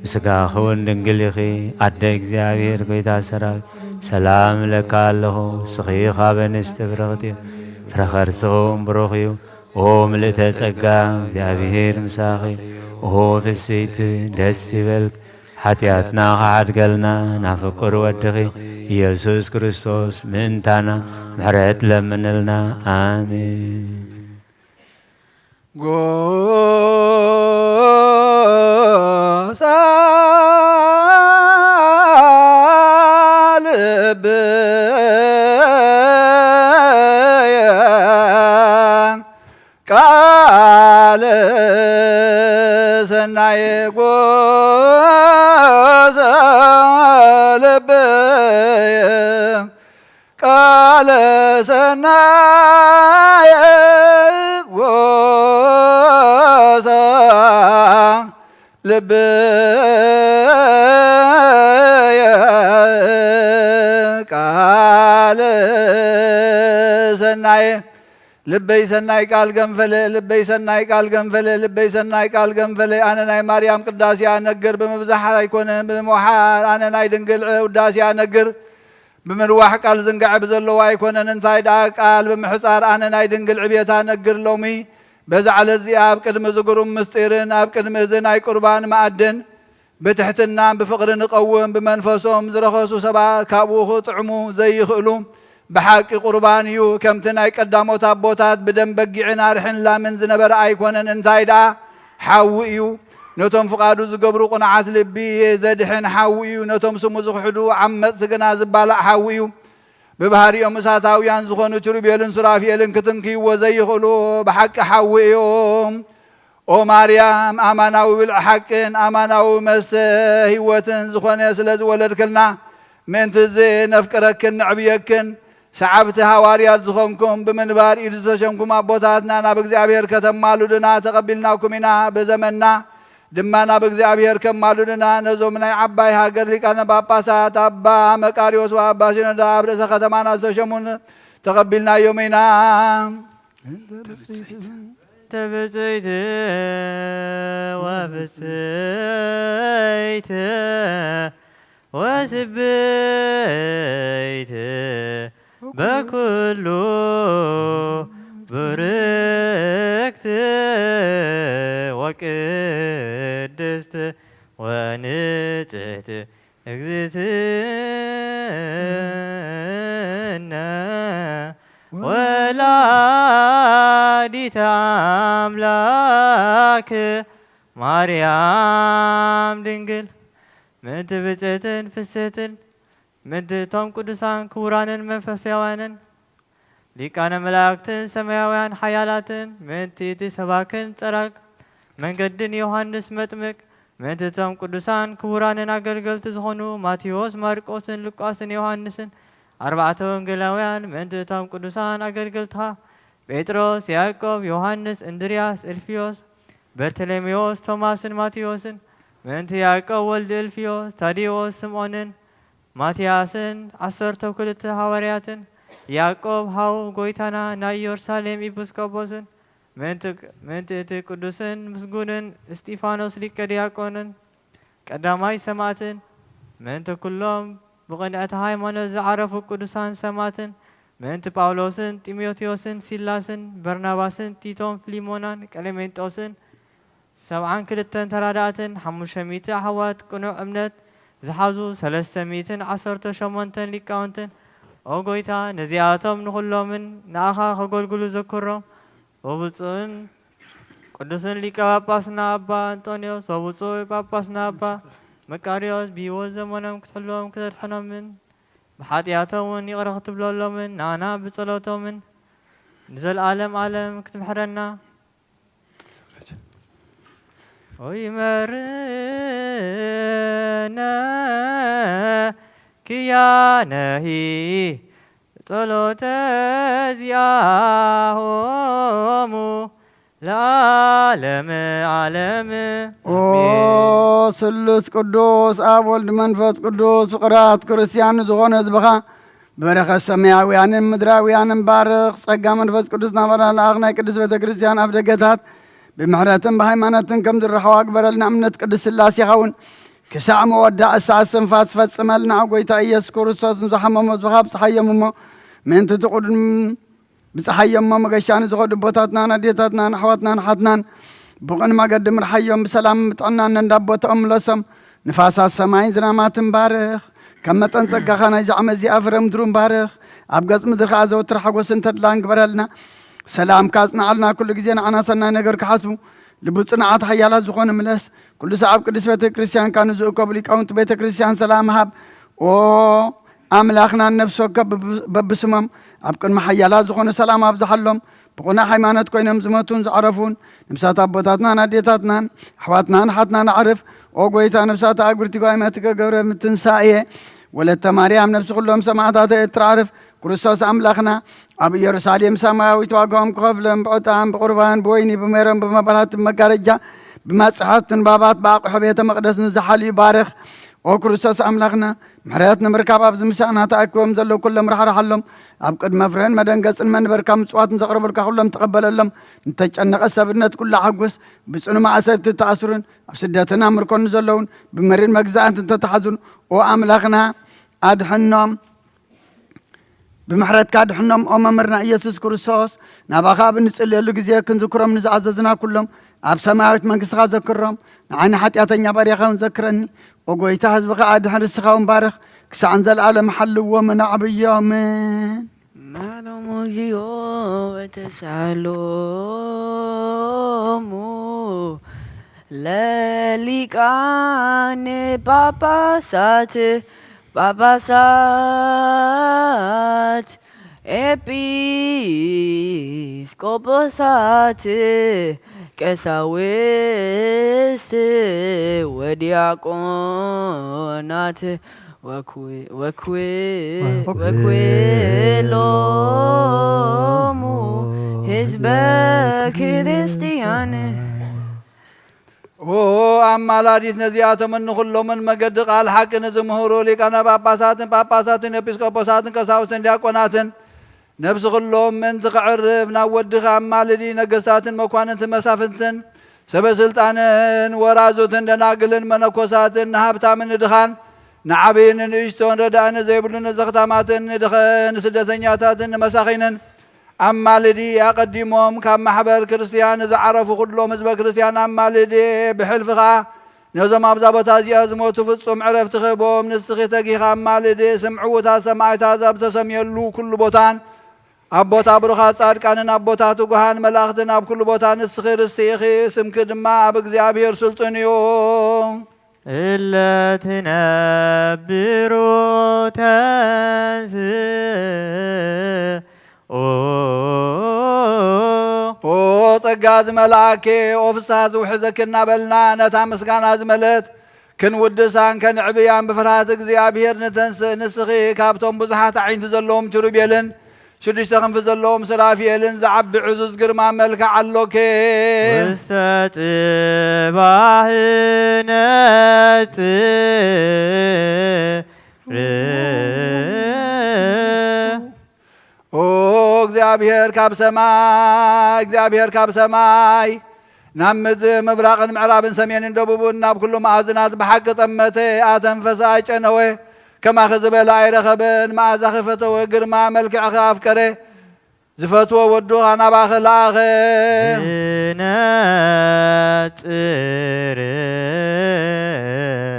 ብስጋኺ እውን ድንግል ኢኺ። ኣደ እግዚኣብሔር፣ ጎይታ ሰራዊት፣ ሰላም እብለካ ኣለኹ። ንስኺ ካብ ኣንስቲ ብርኽቲ ኢኺ፣ ፍረ ከርስኺ እውን ብሩኽ እዩ። ኦ ምልእተ ጸጋ፣ እግዚኣብሔር ምሳኺ። ኦ ፍስይቲ፣ ደስ ይበልኪ፣ ሓጢኣትና ክሓድገልና ናብ ፍቁር ወድኺ ኢየሱስ ክርስቶስ ምእንታና ምሕረት ለምንልና። ኣሜን። ጎሳ ልብየ ቃለ ሰናየ ጎሳ ልብየ ቃለ ሰናየ ጎሳ ልብየ ቃለ ሰናየ ልበይ ሰናይ ቃል ገንፈለ፣ ልበይ ሰናይ ቃል ገንፈለ፣ ልበይ ሰናይ ቃል ገንፈለ። ኣነ ናይ ማርያም ቅዳሴ ኣነግር ብምብዛሕ ኣይኮነን ብምውሓድ፣ ኣነ ናይ ድንግል ውዳሴ ኣነግር ብምንዋሕ፣ ቃል ዝንጋዐ ብዘለዎ ኣይኮነን። እንታይ ደኣ ቃል ብምሕጻር፣ ኣነ ናይ ድንግል ዕቤት ኣነግር። ሎሚ በዛ ዕለት እዚኣ ኣብ ቅድሚ እዚ ግሩም ምስጢርን ኣብ ቅድሚ እዚ ናይ ቁርባን መኣድን ብትሕትና ብፍቕሪ ንቐውም። ብመንፈሶም ዝረኸሱ ሰባት ካብኡ ክጥዕሙ ዘይኽእሉ ብሓቂ ቁርባን እዩ። ከምቲ ናይ ቀዳሞት ኣቦታት ብደም በጊዕን ኣርሕን ላምን ዝነበረ ኣይኮነን። እንታይ ደኣ ሓዊ እዩ። ነቶም ፍቓዱ ዝገብሩ ቅኑዓት ልቢ ዘድሕን ሓዊ እዩ። ነቶም ስሙ ዝኽሕዱ ዓመጽቲ ግና ዝባላዕ ሓዊ እዩ። ብባህሪኦም እሳታውያን ዝኾኑ ኪሩቤልን ሱራፌልን ክትንክይዎ ዘይኽእሉ ብሓቂ ሓዊ እዮም። ኦ ማርያም፣ ኣማናዊ ብልዒ ሓቅን ኣማናዊ መስተ ህይወትን ዝኾነ ስለ ዝወለድክልና፣ ምእንቲ እዚ ነፍቅረክን ነዕብየክን፣ ሰዓብቲ ሃዋርያት ዝኾንኩም ብምንባር ኢድ ዝተሸምኩም ኣቦታትና ናብ እግዚኣብሔር ከተማልዱና ተቐቢልናኩም ኢና። ብዘመንና ድማ ናብ እግዚኣብሔር ከማልዱና ነዞም ናይ ዓባይ ሃገር ሊቃነ ጳጳሳት ኣባ መቃርዮስ ወኣባ ሲኖዳ ኣብ ርእሰ ከተማና ዝተሸሙን ተቐቢልናዮም ኢና። ተብጽይቲ ወፍጽይቲ ወስብይቲ በኩሉ ብርክት ወቅድስት ወንጽህት እግዝእትነ ወላዲተ ኣምላክ ማርያም ድንግል ምእንቲ ብፅእትን ፍስህትን ምእንቲ እቶም ቅዱሳን ክቡራንን መንፈሳውያንን ሊቃነ መላእክትን ሰማያውያን ሓያላትን ምእንቲ እቲ ሰባክን ጸራግ መንገድን ዮሃንስ መጥምቅ ምእንቲ እቶም ቅዱሳን ክቡራንን ኣገልገልቲ ዝኾኑ ማቴዎስ፣ ማርቆስን ሉቃስን ዮሃንስን ኣርባዕተ ወንጌላውያን ምእንቲ እቶም ቅዱሳን ኣገልገልትኻ ጴጥሮስ፣ ያዕቆብ፣ ዮሃንስ፣ እንድርያስ፣ እልፍዮስ፣ በርተሎሜዎስ፣ ቶማስን ማቴዎስን ምእንቲ ያዕቆብ ወልዲ እልፍዮስ፣ ታዴዎስ፣ ስምዖንን ማትያስን ዓሰርተ ክልተ ሃዋርያትን ያዕቆብ ሓው ጐይታና ናይ ኢየሩሳሌም ኤጲስቆጶስን ምእንቲ፣ ምእንቲ እቲ ቅዱስን ምስጉንን እስጢፋኖስ ሊቀ ዲያቆንን ቀዳማይ ሰማዕትን ምእንቲ ኩሎም ብቕንዕቲ ሃይማኖት ዝዓረፉ ቅዱሳን ሰማዕትን ምእንቲ ጳውሎስን ጢሞቴዎስን ሲላስን በርናባስን ቲቶን ፊልሞናን ቀሌሜንጦስን ሰብዓን ክልተን ተራዳእትን ሓሙሽተ ሚእቲ ኣሕዋት ቅኑዕ እምነት ዝሓዙ ሰለስተ ሚእትን ዓሰርተ ሸሞንተን ሊቃውንትን፣ ኦ ጐይታ፣ ነዚኣቶም ንኹሎምን ንኣኻ ከገልግሉ ዘክሮም። ወብፁዕን ቅዱስን ሊቀ ጳጳስና ኣባ ኣንጦንዮስ ወብፁዕ ጳጳስና ኣባ መቃርዮስ ብህይወት ዘመኖም ክትሕልዎም ክተድሕኖምን ብሓጢኣቶም እውን ይቕረ ክትብለሎምን ንኣና ብጸሎቶምን ንዘለዓለም ዓለም ክትምሕረና። ወይመርነ ክያነሂ ጸሎተ ዚአሆሙ ለዓለመ ዓለም። ኦ ኣሜን። ስሉስ ቅዱስ ኣብ ወልድ መንፈስ ቅዱስ ፍቕራት ክርስቲያን ዝኾነ ህዝብኻ በረኸት ሰማያውያንን ምድራውያንን ባርኽ። ጸጋ መንፈስ ቅዱስ ናባና ለኣኽ ናይ ቅድስት ቤተ ክርስቲያን ኣብ ደገታት ብምሕረትን ብሃይማኖትን ከም ዝረኸባ ግበረልና። እምነት ቅድስት ሥላሴኻ እውን ክሳዕ መወዳእ እሳ እስትንፋስ ፈጽመልና። ጐይታ ኢየሱስ ክርስቶስ ንዝሓመሙ ህዝብኻ ኣብጽሓዮም እሞ ምእንቲ እቲ ቅዱም ብጽሓዮም እሞ መገሻ ንዝኸዱ ኣቦታትናን ኣዴታትናን ኣሕዋትናን ሓትናን ብቕን መገዲ ምርሓዮም። ብሰላምን ብጥዕናን ነንዳ ቦታኦም ምለሶም። ንፋሳት ሰማይን ዝናማትን ባርኽ። ከም መጠን ጸጋኻ ናይዚ ዓመት እዚኣ ፍረ ምድሩን ባርኽ። ኣብ ገጽ ምድሪ ከኣ ዘወትር ሓጎስን ተድላን ግበረልና። ሰላምካ ኣጽንዓልና። ኩሉ ግዜ ንዓና ሰናይ ነገር ክሓስቡ ልቡ ጽኑዓት ሓያላት ዝኾኑ ምለስ። ኩሉ ሰዓብ ቅድስት ቤተ ክርስቲያንካ ንዝእከቡ ሊቃውንቲ ቤተ ክርስቲያን ሰላም ሃብ። ኦ ኣምላኽና፣ ነፍሲ ወከፍ በብ-፣ በብስሞም ኣብ ቅድሚ ሓያላት ዝኾኑ ሰላም ኣብዝሓሎም። ብቕኑዕ ሃይማኖት ኮይኖም ዝሞቱን ዝዓረፉን ነፍሳት ኣቦታትናን ኣዴታትናን ኣሕዋትናን ሓትናን ኣዕርፍ። ኦ ጐይታ፣ ነፍሳት ኣግብርቲ ጓይማትከ ገብረ ምትንሳኤ ወለተ ማርያም፣ ነፍሲ ኩሎም ሰማዕታት ኤርትራ ኣዕርፍ። ክርስቶስ ኣምላኽና ኣብ ኢየሩሳሌም ሰማያዊት ዋጋኦም ክኸፍሎም ብዕጣን ብቑርባን ብወይኒ ብሜሮን ብመብራህቲ ብመጋረጃ ብመጻሕፍቲ ንባባት ብኣቑሑ ቤተ መቕደስ ንዝሓልዩ ባርኽ። ኦ ክርስቶስ ኣምላኽና፣ ምሕረት ንምርካብ ኣብዚ ምሳና ተኣኪቦም ዘለዉ ኩሎም ራሕርሓሎም። ኣብ ቅድመ ፍረን መደንገጽን መንበርካ ምጽዋት ንዘቕርቡልካ ኩሎም ተቐበለሎም። ንተጨነቐ ሰብነት ኩሉ ሓጉስ። ብጽኑ ማእሰርቲ ተኣስሩን ኣብ ስደትን ኣብ ምርኮን ዘለውን ብመሪር መግዛእቲ እንተተሓዙን፣ ኦ ኣምላኽና ኣድሕኖም። ብምሕረትካ ድሕኖም ኦ መምህርና ኢየሱስ ክርስቶስ። ናባኻ ኣብ እንጽልየሉ ግዜ ክንዝክሮም ንዝኣዘዙና ኩሎም ኣብ ሰማያዊት መንግስትኻ ዘክሮም። ንዓይ ንሓጢኣተኛ ባርያኻ እውን ዘክረኒ። ኦ ጐይታ፣ ህዝብኻ ኣድሕን፣ ርስኻ እውን ባርኽ። ክሳዕ ንዘለኣለም ሓልዎምን ኣዕብዮምን። ማሮም እግዚኦ ወተሳሎሙ ለሊቃነ ጳጳሳት ጳጳሳት ኤጲስቆጶሳት ቀሳውስት ወዲያቆናት ወኩ-፣ ወኩ-፣ ወኩ-፣ ወኩሎሙ ህዝበ ክርስቲያን። ኦ ኣማላዲት ነዚኣቶምን ንኹሎምን መገዲ ቃል ሓቂ ንዝምህሩ ሊቃነ ጳጳሳትን ጳጳሳትን ኤጲስቆጶሳትን ቀሳውስትን ዲያቆናትን ነብሲ ኩሎም ምእንቲ ክዕርፍ ናብ ወድኺ ኣማልዲ። ነገስታትን መኳንንትን መሳፍንትን ሰበ ስልጣንን ወራዙትን ደናግልን መነኮሳትን ንሃብታምን ንድኻን ንዓብይን ንንእሽቶን ረዳኢ ንዘይብሉ ንዘኽታማትን ንድኸ-፣ ንስደተኛታትን ንመሳኺንን ኣማልዲ። ኣቐዲሞም ካብ ማሕበር ክርስትያን ንዝዓረፉ ኩሎም ህዝበ ክርስትያን ኣማልዲ። ብሕልፊ ኸኣ ነዞም ኣብዛ ቦታ እዚኣ ዝሞቱ ፍጹም ዕረፍቲ ክህቦም ንስኺ ተጊኻ ኣማልዲ። ስም ዕዉታት ሰማዕታት ኣብ ተሰምየሉ ኩሉ ቦታን ኣብ ቦታ ብሩኻት ጻድቃንን ኣብ ቦታ ትጉሃን መላእኽትን ኣብ ኩሉ ቦታ ንስኺ ርስቲ ኢኺ። ስምኪ ድማ ኣብ እግዚኣብሔር ስልጡን እዩ። እለ ትነብሩ ተንስኡ። ኦ ጸጋ ዝመልኣኪ፣ ኦ ፍስሃ ዝውሕዘኪ እናበልና ነታ ምስጋና ዝመልአት ክንውድሳን ከንዕብያን ብፍርሃት እግዚኣብሔር ንተንስእ። ንስኺ ካብቶም ብዙሓት ኣዒንቲ ዘለዎም ኪሩቤልን ሽዱሽተ ክንፊ ዘለዎም ሱራፊኤልን ዝዓቢ ዕዙዝ ግርማ መልክዕ ኣሎኪ። ውስተ ጽባህ ነጽር። እግዚኣብሔር ካብ ሰማይ፣ እግዚኣብሔር ካብ ሰማይ ናብ ምድሪ ምብራቕን ምዕራብን ሰሜንን ደቡብን ናብ ኩሉ መኣዝናት ብሓቂ ጠመተ፣ ኣተንፈሰ፣ ኣጨነወ። ከማኺ ዝበለ ኣይረኸበን። መኣዛኺ ፈተወ፣ ግርማ መልክዕኺ ኣፍቀረ። ዝፈትዎ ወዱ ናባኺ ለኣኸ። ዝነጽር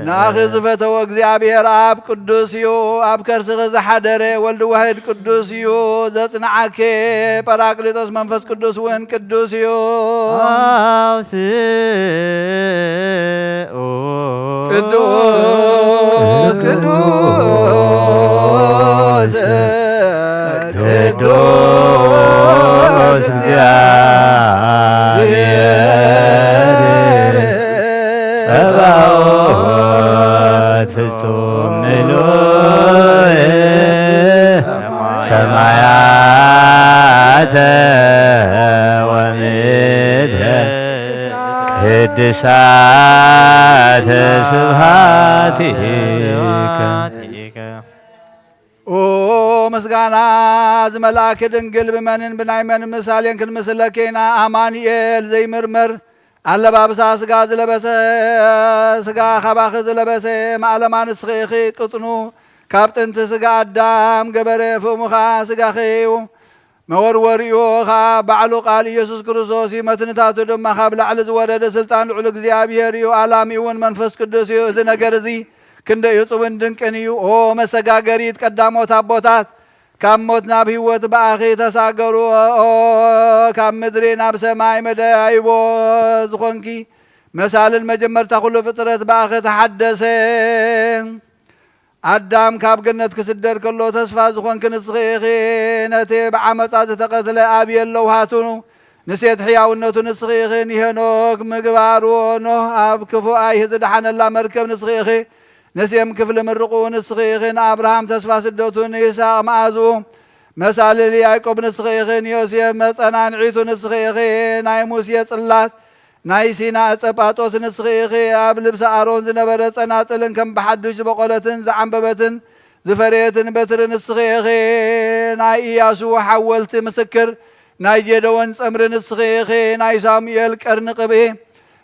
ንኣኺ ዝፈተዎ እግዚኣብሔር ኣብ ቅዱስ እዩ። ኣብ ከርስኺ ዝሓደረ ወልድ ዋሕድ ቅዱስ እዩ። ዘጽንዓኬ ጳራቅሊጦስ መንፈስ ቅዱስ እውን ቅዱስ እዩ። ኣውስኡ ቅዱስ ቅዱስ ቅዱስ እግዚአብሔር ጸባኦት ፍጹም ምሉእ ሰማያተ ወምድረ ቅድሳተ ስብሐቲከ። ኦ ምስጋና ዝመልኣኪ ድንግል፣ ብመንን ብናይ መን ምሳሌን ክንምስለኪ ኢና? ኣማኑኤል ዘይምርመር ኣለባብሳ ስጋ ዝለበሰ፣ ስጋ ካባኺ ዝለበሰ፣ ማእለማ ንስኺ ኢኺ ቅጥኑ፣ ካብ ጥንቲ ስጋ ኣዳም ገበረ፣ ፍእሙ ኸኣ ስጋኺ እዩ። መወርወሪኡ ኸኣ ባዕሉ ቃል ኢየሱስ ክርስቶስ እዩ። መትንታቱ ድማ ካብ ላዕሊ ዝወረደ ስልጣን ልዑል እግዚኣብሔር እዩ። ኣላሚኡ እውን መንፈስ ቅዱስ እዩ። እዚ ነገር እዚ ክንደይ ዕጹብን ድንቅን እዩ። ኦ መሰጋገሪት ቀዳሞት ኣቦታት፣ ካብ ሞት ናብ ህይወት ብኣኺ ተሳገሩ። ኦ ካብ ምድሪ ናብ ሰማይ መደያይቦ ዝኾንኪ፣ መሳልል መጀመርታ ኩሉ ፍጥረት ብኣኺ ተሓደሰ። ኣዳም ካብ ገነት ክስደድ ከሎ ተስፋ ዝኾንኪ ንስኺ ኢኺ። ነቲ ብዓመጻ ዝተቐትለ ኣቤል ለውሃቱ ንሴት ሕያውነቱ ንስኺ ኢኺ። ንሄኖክ ምግባሩ፣ ኖህ ኣብ ክፉእ ኣይሂ ዝደሓነላ መርከብ ንስኺ ኢኺ። ንሴም ክፍሊ ምርቑ ንስኺ ኢኺ። ንኣብርሃም ተስፋ ስደቱ፣ ንይስሐቅ መኣዝኡ፣ መሳልል ያዕቆብ ንስኺ ኢኺ። ንዮሴፍ መጸናንዒቱ ንስኺ ኢኺ። ናይ ሙሴ ጽላት ናይ ሲና ዕጸ ጳጦስ ንስኺ ኢኺ። ኣብ ልብሲ ኣሮን ዝነበረ ጸናጽልን ከም ብሓዱሽ ዝበቖለትን ዝዓምበበትን ዝፈረየትን በትሪ ንስኺ ኢኺ። ናይ ኢያሱ ሓወልቲ ምስክር፣ ናይ ጌደዎን ጸምሪ ንስኺ ኢኺ። ናይ ሳሙኤል ቀርኒ ቅብኢ፣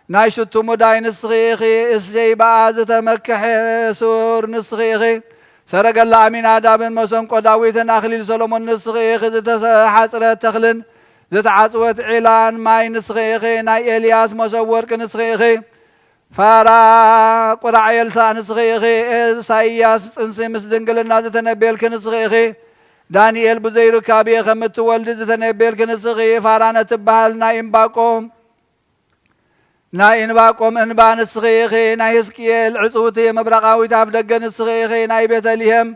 ናይ ሽቱ ሙዳይ ንስኺ ኢኺ። እሴይ ብኣ ዝተመክሐ ሱር ንስኺ ኢኺ። ሰረገላ ኣሚናዳብን መሰንቆ ዳዊትን ኣኽሊል ሰሎሞን ንስኺ ኢኺ። ዝተሓጽረት ተኽልን ዝተዓጽወት ዒላን ማይ ንስኺ ኢኺ። ናይ ኤልያስ መሶብ ወርቂ ንስኺ ኢኺ። ፋራ ቁራዕ ኤልሳዕ ንስኺ ኢኺ። ኢሳይያስ ጽንሲ ምስ ድንግልና ዝተነበየልኪ ንስኺ ኢኺ። ዳንኤል ብዘይ ሩካቤ ከም እትወልዲ ዝተነበየልኪ ንስኺ። ፋራን እትበሃል ናይ እምባቆም ናይ እንባቆም እንባ ንስኺ ኢኺ። ናይ ህዝቅኤል ዕጽውቲ ምብራቓዊት ኣፍ ደገ ንስኺ ኢኺ። ናይ ቤተልሔም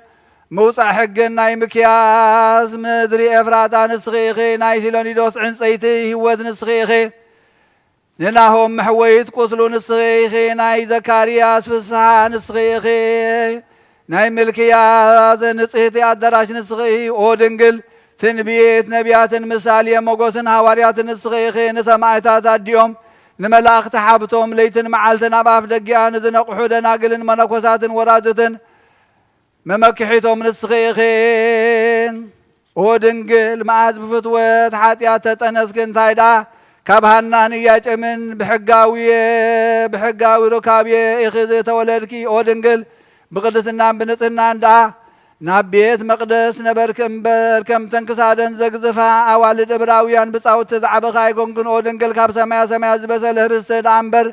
ምውጻእ ሕግን ናይ ሚክያስ ምድሪ ኤፍራታ ንስኺ ኢኺ። ናይ ሲሎኒዶስ ዕንጸይቲ ህይወት ንስኺ ኢኺ። ንናሆም መሕወይት ቁስሉ ንስኺ ኢኺ። ናይ ዘካርያስ ፍስሓ ንስኺ ኢኺ። ናይ ምልክያስ ንጽህቲ ኣዳራሽ ንስኺ ኢኺ። ኦ ድንግል፣ ትንቢት ነቢያትን ምሳሌ ሞገስን ሃዋርያትን ንስኺ ኢኺ። ንሰማዕታት ኣዲኦም ንመላእኽቲ ሓብቶም ለይትን መዓልትን ኣብ ኣፍ ደጊኣ ንዝነቕሑ ደናግልን መነኮሳትን ወራዙትን መመክሒቶም ንስኺ ኢኺ። ኦ ድንግል፣ መኣዝ ብፍትወት ሓጢኣት ተጠነስኪ? እንታይ ደኣ ካብ ሃናን ኢያቄምን ብሕጋዊ፣ ብሕጋዊ ሩካቤ ኢኺ ዝተወለድኪ? ኦ ድንግል፣ ብቅድስናን ብንጽህናን ደኣ ናብ ቤት መቕደስ ነበርኪ እምበር፣ ከምተን ክሳደን ዘግዝፋ ኣዋልድ እብራውያን ብጻውቲ ዝዓበኺ ኣይኮንክን። ኦ ድንግል፣ ካብ ሰማያ ሰማያት ዝበሰለ ህብስቲ ደኣ እምበር፣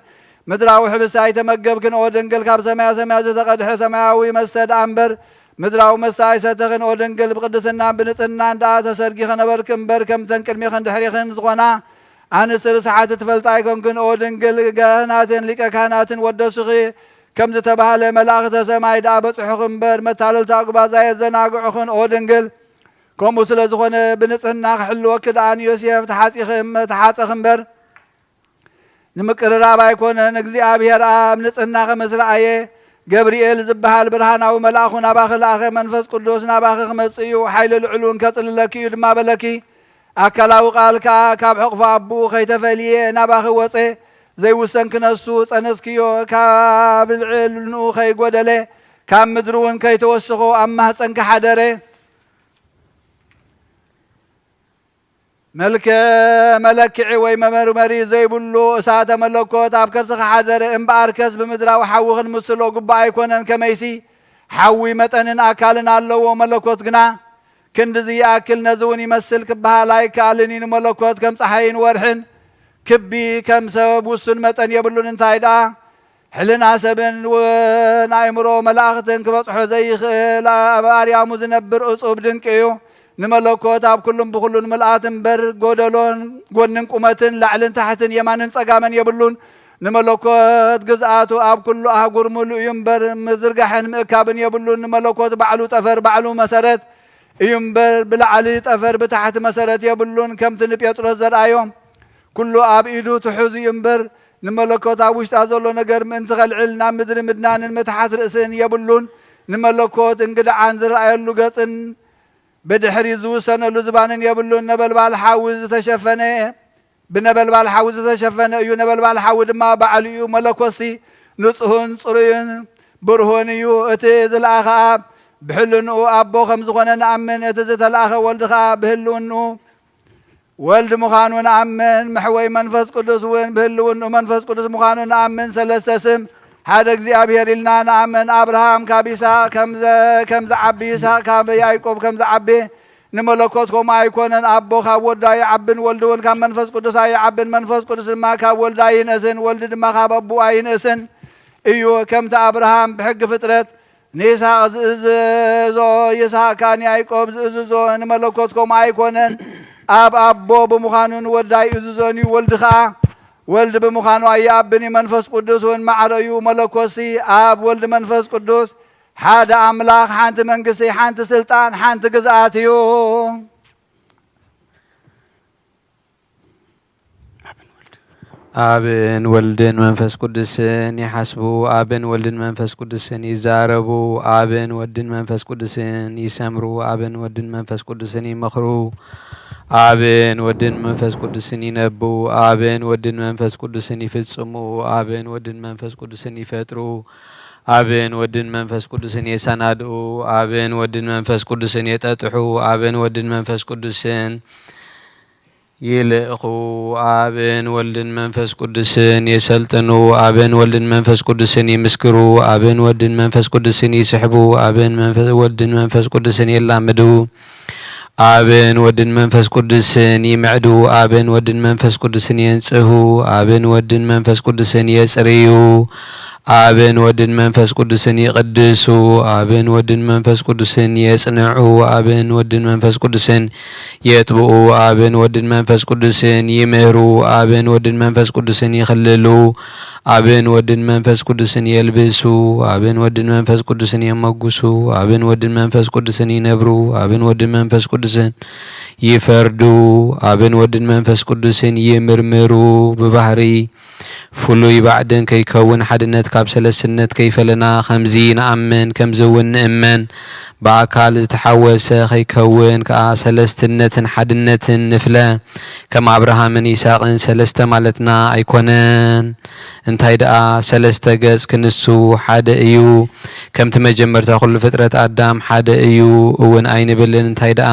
ምድራዊ ሕብስቲ ኣይተመገብክን። ኦ ድንግል፣ ካብ ሰማያ ሰማያት ዝተቐድሐ ሰማያዊ መስተ ደኣ እምበር፣ ምድራዊ መስተ ኣይሰተኽን። ኦ ድንግል፣ ብቅድስናን ብንጽህናን ደኣ ተሰርጊ ከነበርኪ እምበር፣ ከምተን ቅድሜኽን ድሕሬኽን ዝኾና ኣንስቲ ርስሓት ትፈልጣ ኣይኮንክን። ኦ ድንግል፣ ካህናትን ሊቀ ካህናትን ወደሱኺ ከም ዝተባህለ፣ መላእኽተ ሰማይ ደኣ በጽሑኺ እምበር፣ መታለልቲ ኣጉባዝ ኣየዘናግዑኽን። ኦ ድንግል፣ ከምኡ ስለ ዝኾነ፣ ብንጽህና ክሕልወኪ ደኣ ንዮሴፍ ተሓጺኺ እም-፣ ተሓጸኺ እምበር፣ ንምቅርራብ ኣይኮነን። እግዚኣብሔር ኣብ ንጽህናኺ ምስ ረኣየ፣ ገብርኤል ዝበሃል ብርሃናዊ መልኣኹ ናባኺ ለኣኸ። መንፈስ ቅዱስ ናባኺ ክመጽእ እዩ፣ ሓይሊ ልዑል እውን ከጽልለኪ እዩ ድማ በለኪ። ኣካላዊ ቃል ከኣ ካብ ሕቕፎ ኣቦኡ ከይተፈልየ ናባኺ ወጸ። ዘይውሰን ክነሱ ጸነስክዮ፣ ካብ ልዕልንኡ ከይጎደለ፣ ካብ ምድሪ እውን ከይተወሰኾ ኣብ ማህጸንኪ ሓደረ። መልከ መለክዒ ወይ መመርመሪ ዘይብሉ እሳተ መለኮት ኣብ ከርስኻ ሓደረ። እምበኣርከስ ብምድራዊ ሓዊ ክንምስሎ ግቡእ ኣይኮነን። ከመይሲ ሓዊ መጠንን ኣካልን ኣለዎ፣ መለኮት ግና ክንድዚ ይኣክል፣ ነዚ እውን ይመስል ክበሃል ኣይከኣልን እዩ። ንመለኮት ከም ጸሓይን ወርሕን ክቢ ከም ሰብ ውሱን መጠን የብሉን። እንታይ ደኣ ሕልና ሰብን እውን ኣእምሮ መላእኽትን ክበጽሖ ዘይኽእል ኣብ ኣርያሙ ዝነብር እጹብ ድንቂ እዩ። ንመለኮት ኣብ ኩሉን ብኹሉን ምልኣት እምበር ጎደሎን ጎንን ቁመትን ላዕልን ታሕትን የማንን ጸጋምን የብሉን። ንመለኮት ግዝኣቱ ኣብ ኩሉ ኣህጉር ምሉእ እዩ እምበር ምዝርጋሕን ምእካብን የብሉን። ንመለኮት ባዕሉ ጠፈር ባዕሉ መሰረት እዩ እምበር ብላዕሊ ጠፈር ብታሕቲ መሰረት የብሉን። ከምቲ ንጴጥሮስ ዘርኣዮ ኩሉ ኣብ ኢዱ ትሑዝ እዩ እምበር ንመለኮት ኣብ ውሽጣ ዘሎ ነገር ምእንቲ ከልዕል ናብ ምድሪ ምድናንን ምትሓት ርእስን የብሉን። ንመለኮት እንግድዓን ዝረኣየሉ ገጽን ብድሕሪት ዝውሰነሉ ዝባንን የብሉን። ነበልባል ሓዊ ዝተሸፈነ ብነበልባል ሓዊ ዝተሸፈነ እዩ። ነበልባል ሓዊ ድማ ባዕሉ እዩ። መለኮትሲ ንጹህን ጽሩይን ብርሁን እዩ። እቲ ዝለኣኸ ኣብ ብሕልንኡ ኣቦ ከም ዝኾነ ንኣምን። እቲ ዝተላእኸ ወልድ ኸኣ ብህልውንኡ ወልድ ምዃኑ ንኣምን። መሕወይ መንፈስ ቅዱስ እውን ብህልውንኡ መንፈስ ቅዱስ ምዃኑ ንኣምን። ሰለስተ ስም ሓደ እግዚኣብሔር ኢልና ንኣምን። ኣብርሃም ካብ ይስሐቅ ከም ዘ-፣ ከም ዝዓቢ፣ ይስሐቅ ካብ ያዕቆብ ከም ዝዓቢ ንመለኮት ከምኡ ኣይኮነን። ኣቦ ካብ ወዱ ኣይዓብን፣ ወልድ እውን ካብ መንፈስ ቅዱስ ኣይዓብን፣ መንፈስ ቅዱስ ድማ ካብ ወልድ ኣይንእስን፣ ወልድ ድማ ካብ ኣቦኡ ኣይንእስን እዩ። ከምቲ ኣብርሃም ብሕጊ ፍጥረት ንይስሐቅ ዝእዝዞ፣ ይስሐቅ ከኣ ንያዕቆብ ዝእዝዞ፣ ንመለኮት ከምኡ ኣይኮነን። ኣብ ኣቦ ብምዃኑ ንወዲ ኣይእዝዞን እዩ። ወልድ ኸኣ ወልድ ብምዃኑ ኣይኣብን እዩ። መንፈስ ቅዱስ እውን ማዕረ እዩ። መለኮትሲ ኣብ ወልድ መንፈስ ቅዱስ ሓደ ኣምላኽ፣ ሓንቲ መንግስቲ፣ ሓንቲ ስልጣን፣ ሓንቲ ግዝኣት እዩ። ኣብን ወልድን መንፈስ ቅዱስን ይሓስቡ፣ ኣብን ወልድን መንፈስ ቅዱስን ይዛረቡ፣ ኣብን ወልድን መንፈስ ቅዱስን ይሰምሩ፣ ኣብን ወልድን መንፈስ ቅዱስን ይመኽሩ፣ ኣብን ወልድን መንፈስ ቅዱስን ይነብኡ፣ ኣብን ወልድን መንፈስ ቅዱስን ይፍጽሙ፣ ኣብን ወልድን መንፈስ ቅዱስን ይፈጥሩ፣ ኣብን ወልድን መንፈስ ቅዱስን የሰናድኡ፣ ኣብን ወልድን መንፈስ ቅዱስን የጠጥሑ፣ ኣብን ወልድን መንፈስ ቅዱስን ይልእኹ፣ ኣብን ወልድን መንፈስ ቅዱስን የሰልጥኑ፣ ኣብን ወልድን መንፈስ ቅዱስን ይምስክሩ፣ ኣብን ወልድን መንፈስ ቅዱስን ይስሕቡ፣ ኣብን መንፈስ፣ ወልድን መንፈስ ቅዱስን የላምዱ፣ ኣብን ወልድን መንፈስ ቅዱስን ይምዕዱ፣ ኣብን ወልድን መንፈስ ቅዱስን የንጽሁ፣ ኣብን ወልድን መንፈስ ቅዱስን የጽርዩ፣ ኣብን ወልድን መንፈስ ቅዱስን ይቕድሱ፣ ኣብን ወልድን መንፈስ ቅዱስን የጽንዑ፣ ኣብን ወልድን መንፈስ ቅዱስን የጥብኡ፣ ኣብን ወልድን መንፈስ ቅዱስን ይምህሩ፣ ኣብን ወልድን መንፈስ ቅዱስን ይኽልሉ፣ ኣብን ወልድን መንፈስ ቅዱስን የልብሱ፣ ኣብን ወልድን መንፈስ ቅዱስን የመጉሱ፣ ኣብን ወልድን መንፈስ ቅዱስን ይነብሩ፣ ኣብን ወልድን መንፈስ ቅዱስን ይፈርዱ፣ ኣብን ወልድን መንፈስ ቅዱስን ይምርምሩ፣ ብባህሪ ፍሉይ ባዕድን ከይከውን ሓድነት ካብ ሰለስትነት ከይፈለና ከምዚ ንኣምን፣ ከምዚ እውን ንእመን። ብኣካል ዝተሓወሰ ከይከውን ከኣ ሰለስትነትን ሓድነትን ንፍለ። ከም ኣብርሃምን ይስሐቅን ሰለስተ ማለትና ኣይኮነን። እንታይ ደኣ ሰለስተ ገጽ ክንሱ ሓደ እዩ። ከምቲ መጀመርታ ኩሉ ፍጥረት ኣዳም ሓደ እዩ እውን ኣይንብልን። እንታይ ደኣ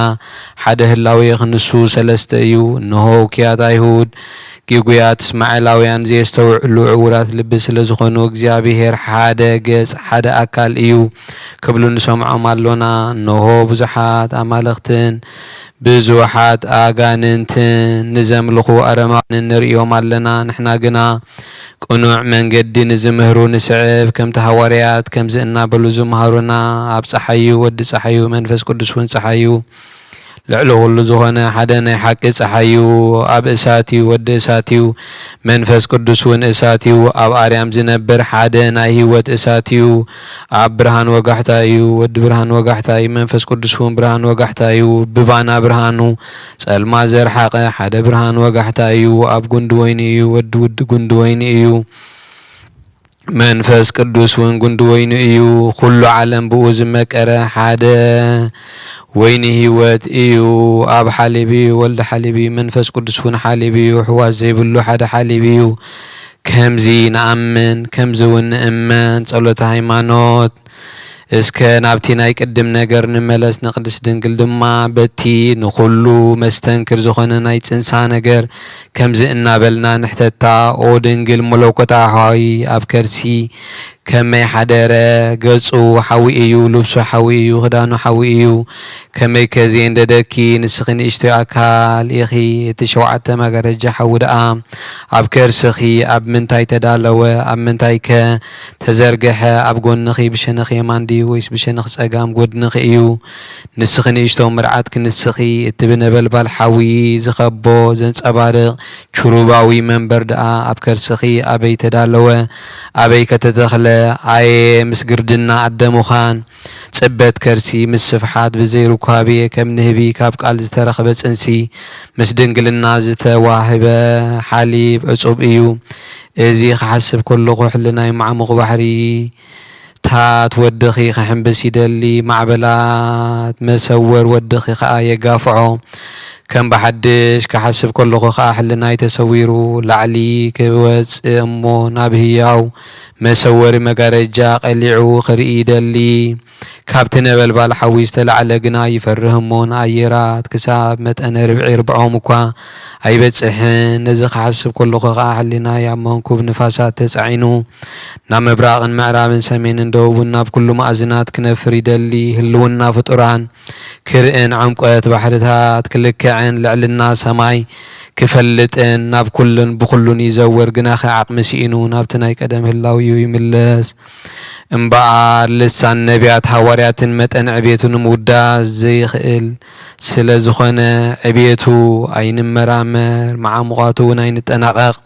ሓደ ህላዌ ክንሱ ሰለስተ እዩ። እንሆ ውኩያት ኣይሁድ፣ ጊጉያት እስማኤላውያን፣ ዘየስተውዕሉ ዕውራት ልቢ ስለ ዝኾኑ፣ እግዚኣብሔር ሓደ ገጽ ሓደ ኣካል እዩ ክብሉ ንሰምዖም ኣሎና። እንሆ ብዙሓት ኣማልኽትን ብዙሓት ኣጋንንትን ንዘምልኹ ኣረማውያንን ንርእዮም ኣለና። ንሕና ግና ቅኑዕ መንገዲ ንዝምህሩ ንስዕብ፣ ከምቲ ሃዋርያት ከምዚ እናበሉ ዝመሃሩና፣ ኣብ ጸሓዩ፣ ወዲ ጸሓዩ፣ መንፈስ ቅዱስ እውን ጸሓዩ፣ ልዕሊ ኩሉ ዝኾነ ሓደ ናይ ሓቂ ጸሓዩ፣ ኣብ እሳት እዩ፣ ወዲ እሳት እዩ፣ መንፈስ ቅዱስ እውን እሳት እዩ፣ ኣብ ኣርያም ዝነብር ሓደ ናይ ህይወት እሳት እዩ፣ ኣብ ብርሃን ወጋሕታ እዩ፣ ወዲ ብርሃን ወጋሕታ እዩ፣ መንፈስ ቅዱስ እውን ብርሃን ወጋሕታ እዩ፣ ብባና ብርሃኑ ጸልማት ዘርሓቐ ሓደ ብርሃን ወጋሕታ እዩ፣ ኣብ ጉንዲ ወይኒ እዩ፣ ወዲ ውዲ ጉንዲ ወይኒ እዩ። መንፈስ ቅዱስ እውን ጉንዲ ወይኒ እዩ። ኩሉ ዓለም ብኡ ዝመቀረ ሓደ ወይኒ ህይወት እዩ። ኣብ ሓሊብ እዩ፣ ወልድ ሓሊብ እዩ፣ መንፈስ ቅዱስ እውን ሓሊብ እዩ። ሕዋስ ዘይብሉ ሓደ ሓሊብ እዩ። ከምዚ ንኣምን፣ ከምዚ እውን ንእመን። ጸሎተ ሃይማኖት። እስከ ናብቲ ናይ ቅድም ነገር ንመለስ። ንቅድስት ድንግል ድማ በቲ ንኹሉ መስተንክር ዝኾነ ናይ ጽንሳ ነገር ከምዚ እናበልና ንሕተታ፣ ኦ ድንግል መለኮታዊ ሓዊ ኣብ ከርሲ ከመይ ሓደረ? ገጹ ሓዊ እዩ፣ ልብሱ ሓዊ እዩ፣ ክዳኑ ሓዊ እዩ። ከመይ ከ ዘየንደደኪ? ንስኺ ንእሽቶይ ኣካል ኢኺ፣ እቲ ሸውዓተ መጋረጃ ሓዊ ደኣ ኣብ ከርስኺ ኣብ ምንታይ ተዳለወ? ኣብ ምንታይ ከ ተዘርግሐ? ኣብ ጎንኺ ብሸነኽ የማን ድዩ ወይስ ብሸነኽ ጸጋም ጎድንኺ እዩ? ንስኺ ንእሽቶ መርዓትኪ ንስኺ፣ እቲ ብነበልባል ሓዊ ዝኸቦ ዘንጸባርቕ ኪሩባዊ መንበር ደኣ ኣብ ከርስኺ ኣበይ ተዳለወ? ኣበይ ከ ተተኽለ? ኣየ ምስ ግርድና ኣደ ምዃን! ጽበት ከርሲ ምስ ስፍሓት ብዘይ ሩካቤ ከም ንህቢ ካብ ቃል ዝተረኽበ ጽንሲ፣ ምስ ድንግልና ዝተዋህበ ሓሊብ ዕጹብ እዩ። እዚ ክሓስብ ከለኹ ሕልናይ ማዕሙቕ ባሕሪ ታት ወድኺ ክሕምብስ ይደሊ፣ ማዕበላት መሰወር ወድኺ ኸኣ የጋፍዖ። ከም ብሓድሽ ክሓስብ ከለኹ ኸኣ ሕልናይ ተሰዊሩ ላዕሊ ክወጽእ እሞ ናብ ህያው መሰወሪ መጋረጃ ቀሊዑ ክርኢ ይደሊ። ካብቲ ነበልባል ሓዊ ዝተላዕለ ግና ይፈርህ እሞ ንኣየራት ክሳብ መጠነ ርብዒ ርብዖም እኳ ኣይበጽሕን። ነዚ ክሓስብ ከለኹ ኸኣ ሕሊናይ ኣብ መንኩብ ንፋሳት ተጻዒኑ ናብ ምብራቕን ምዕራብን ሰሜንን ደቡብን ናብ ኩሉ መኣዝናት ክነፍር ይደሊ። ህልውና ፍጡራን ክርእን፣ ዕምቆት ባሕርታት ክልክዕን፣ ልዕልና ሰማይ ክፈልጥን፣ ናብ ኩሉን ብኹሉን ይዘውር፣ ግናኸ ዓቕሚ ስኢኑ ናብቲ ናይ ቀደም ህላዊኡ ይምለስ። እምበኣር ልሳን ነቢያት ሃዋርያትን መጠን ዕቤቱ ንምውዳስ ዘይኽእል ስለ ዝኾነ፣ ዕቤቱ ኣይንመራመር፣ መዓሙቓቱ እውን ኣይንጠናቐቕ።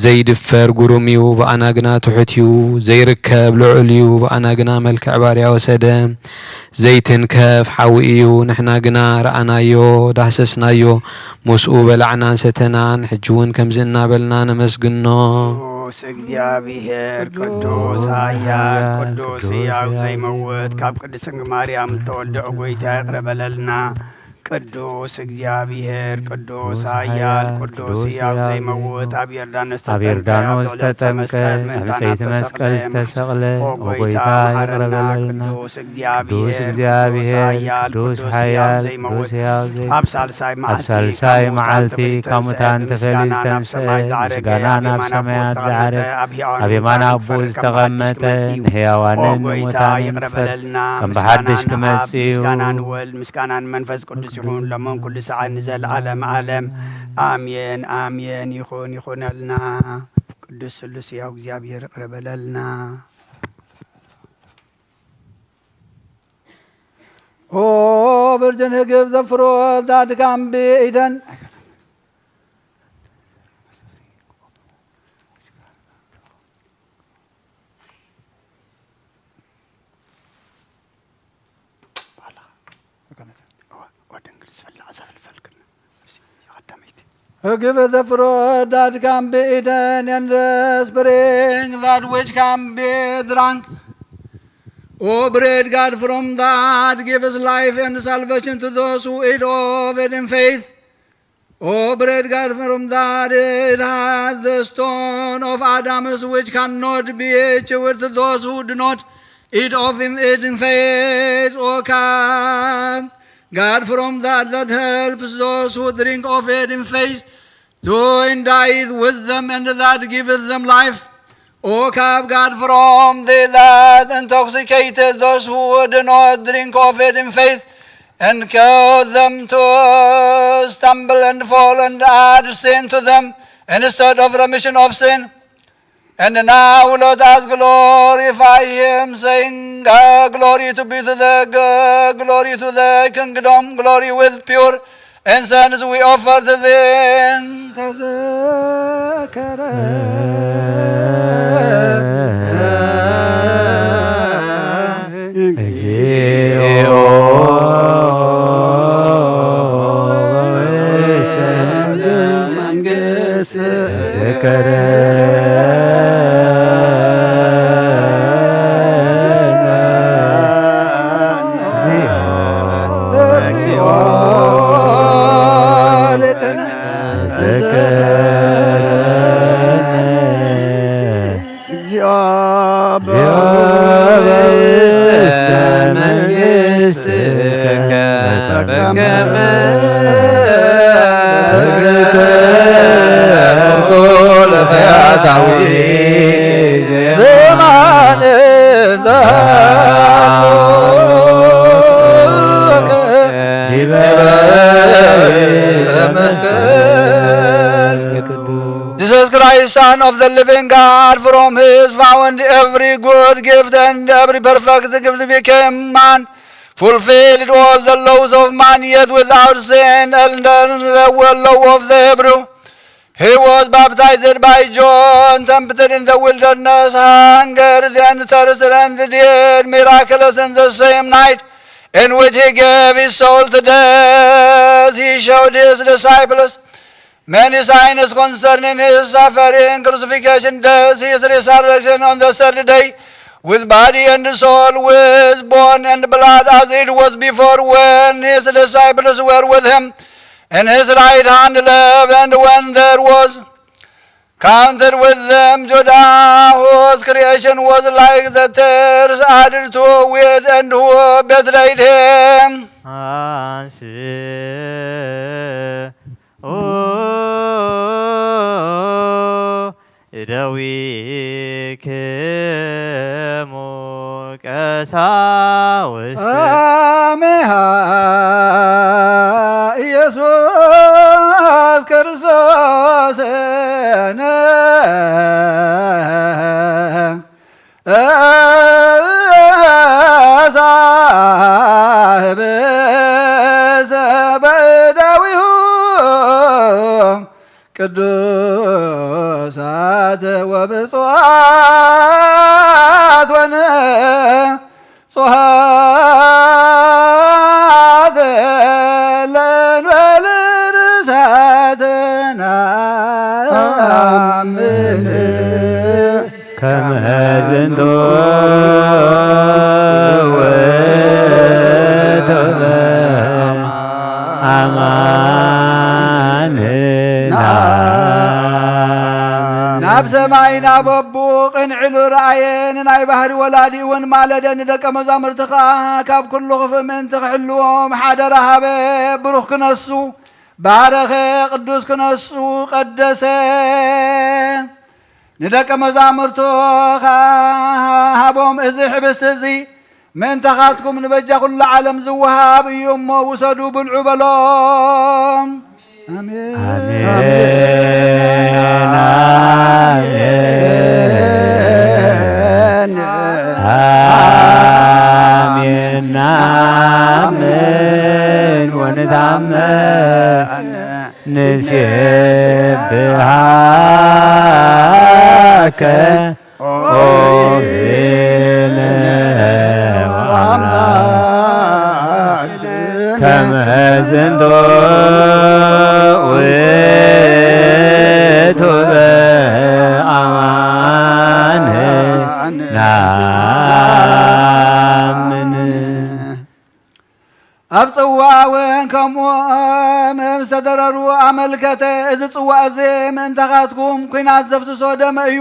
ዘይድፈር ግሩም እዩ፣ ብኣና ግና ትሑት እዩ። ዘይርከብ ልዑል እዩ፣ ብኣና ግና መልክዕ ባርያ ወሰደ። ዘይትንከፍ ሓዊ እዩ፣ ንሕና ግና ረኣናዮ፣ ዳህሰስናዮ፣ ምስኡ በላዕናን ሰተናን። ሕጂ እውን ከምዚ እናበልና ነመስግኖ። ቅዱስ እግዚኣብሔር፣ ቅዱስ ኃያል፣ ቅዱስ ሕያው ዘይመውት፣ ካብ ቅድስት ድንግል ማርያም ዝተወልደ ጐይታ ይቕረ በለልና። ቅዱስ እግዚኣብሔር፣ ቅዱስ ኃያል፣ ቅዱስ ሕያው ዘይመውት፣ ኣብ ዮርዳኖስ ኣብ ተጠምቀ፣ ዮርዳኖስ ኣብ ልዕልቲ ተጠምቀ፣ መስቀል ኣብ ምእንታና ዕፀይቲ መስቀል ዝተሰቕለ፣ ዝተሰቕለ፣ ኦ ኦ ጐይታ፣ ጐይታ፣ ይቕረ መሓረና። በለልና። ቅዱስ ቅዱስ እግዚኣብሔር፣ እግዚኣብሔር፣ ቅዱስ ኃያል፣ ቅዱስ ቅዱስ ሕያው ኃያል፣ ዘይመውት፣ ቅዱስ ሕያው ዘይመውት፣ ኣብ ሳልሳይ ኣብ መዓልቲ ሳልሳይ ካብ ሙታን መዓልቲ ተፈልዩ ካብ ሙታን ተፈልዩ ዝተንስአ፣ ዝተንስአ፣ ምስጋና ናብ ሰማይ ምስጋና ናብ ኣቦ ሰማያት ዝተቐመጠ፣ ዝዓርግ፣ ኣብ ሕያዋንን ኣብ የማን ሙታንን ኣቦኡ ዝፈርድ ከም ብሓድሽ ዝተቐመጠ፣ ክመጽእ እዩ። ንሕያዋንን ንሙታንን ይቕረ ከም በለልና። ብሓድሽ ምስጋና ንኣብ፣ ክመጽእ እዩ። ምስጋና ንወልድ፣ ምስጋና ንመንፈስ ቅዱስ ይኹን፣ ሎምን ኩሉ ሰዓት ንዘለዓለም ዓለም። ኣሜን፣ ኣሜን። ይኹን፣ ይኹነልና። ቅዱስ ስሉስ ሕያው እግዚኣብሔር ይቕረ በለልና። ኦ ቨርጅን ህግብ ዘፍሮ ዳድካም ብኢደን Give the fruit that can be eaten and the spring that which can be drunk. O bread God from that gives life and salvation to those who eat of it in faith. O bread God from that it has the stone of Adam's which cannot be chewed to those who do not eat of him it in faith. O cup God from that that helps those who drink of it in faith to indite with them and that giveth them life. O cup God from thee that intoxicated those who do not drink of it in faith, and cause them to stumble and fall and add sin to them instead of remission of sin. And now let us glorify him, saying, "Glory to be to the glory to the kingdom, glory with pure incense we offer to thee." ተዘከረ እግዚኦ መንግስት ተዘከረ መንግሥትከ በከመ ለፈያታዊ ዘማን ዛሉከ ዲበ መስቀል Jesus Christ, Son of the living God, from his found every good gift and every perfect gift became man, fulfilled all the laws of man, yet without sin, under the law of the Hebrew. He was baptized by John, tempted in the wilderness, hungered and thirsted, and did miracles in the same night in which he gave his soul to death. He showed his disciples many signs concerning his suffering, crucifixion, death, his resurrection on the third day, with body and soul, with bone and blood, as it was before when his disciples were with him in his right hand left, and when there was counted with them Judah, whose creation was like the tares added to wheat, and who betrayed him. አንስ እደዊክሙ ቀሳውስት አሜሃ ኢየሱስ ክርስቶስ ሳህብ በእደዊሁ ቅዱሳት ወብፁዓት ወንጹሃት ለእንበል ርሳትና አምን። ከመ ዝንቱ ውእቱ አማንና ናብ ሰማይ ናብ ኣቦኡ ቅንዒሉ ረኣየ። ንናይ ባህሪ ወላዲኡ እውን ማለደ። ንደቀ መዛሙርቲ ኸዓ ካብ ኩሉ ክፉእ ምእንቲ ክሕልዎም ሓደራ ሃበ። ብሩኽ ክነሱ ባረኸ፣ ቅዱስ ክነሱ ቀደሰ። ንደቀ መዛሙርቱ ኸዓ ሃቦም፣ እዚ ሕብስቲ እዚ ምእንታኻትኩም ንበጃ ኩሉ ዓለም ዝወሃብ እዩ እሞ ውሰዱ ብልዑ በሎም። ኣሜን። ኣሜን፣ ኣሜን፣ ኣሜን። ናምን ወንታመን ንሴብሃከ ኦ እግዚእነ ወአምላክ ከመ ዝንቱ ውእቱ በአማን ናምን። ኣብ ጽዋእ እውን ከምኡ ምስ ተደረሩ ኣመልከተ። እዚ ጽዋእ እዚ ምእንታኻትኩም ኲናት ዘፍስሶ ደመ እዩ፣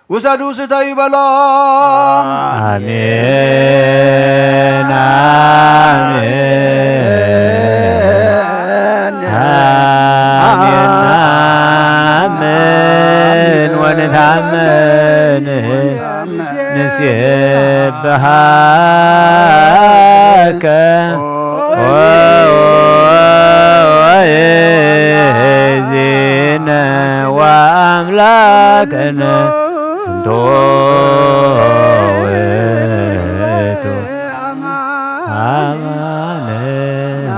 ውሰዱ ስተዩ በሎም። ኣሜን፣ ኣሜን፣ ኣሜን። ናምን ወንታምን ንሴብሃከ ኦ እግዚእነ ወአምላክነ እንቶ ውእቱ አማንና።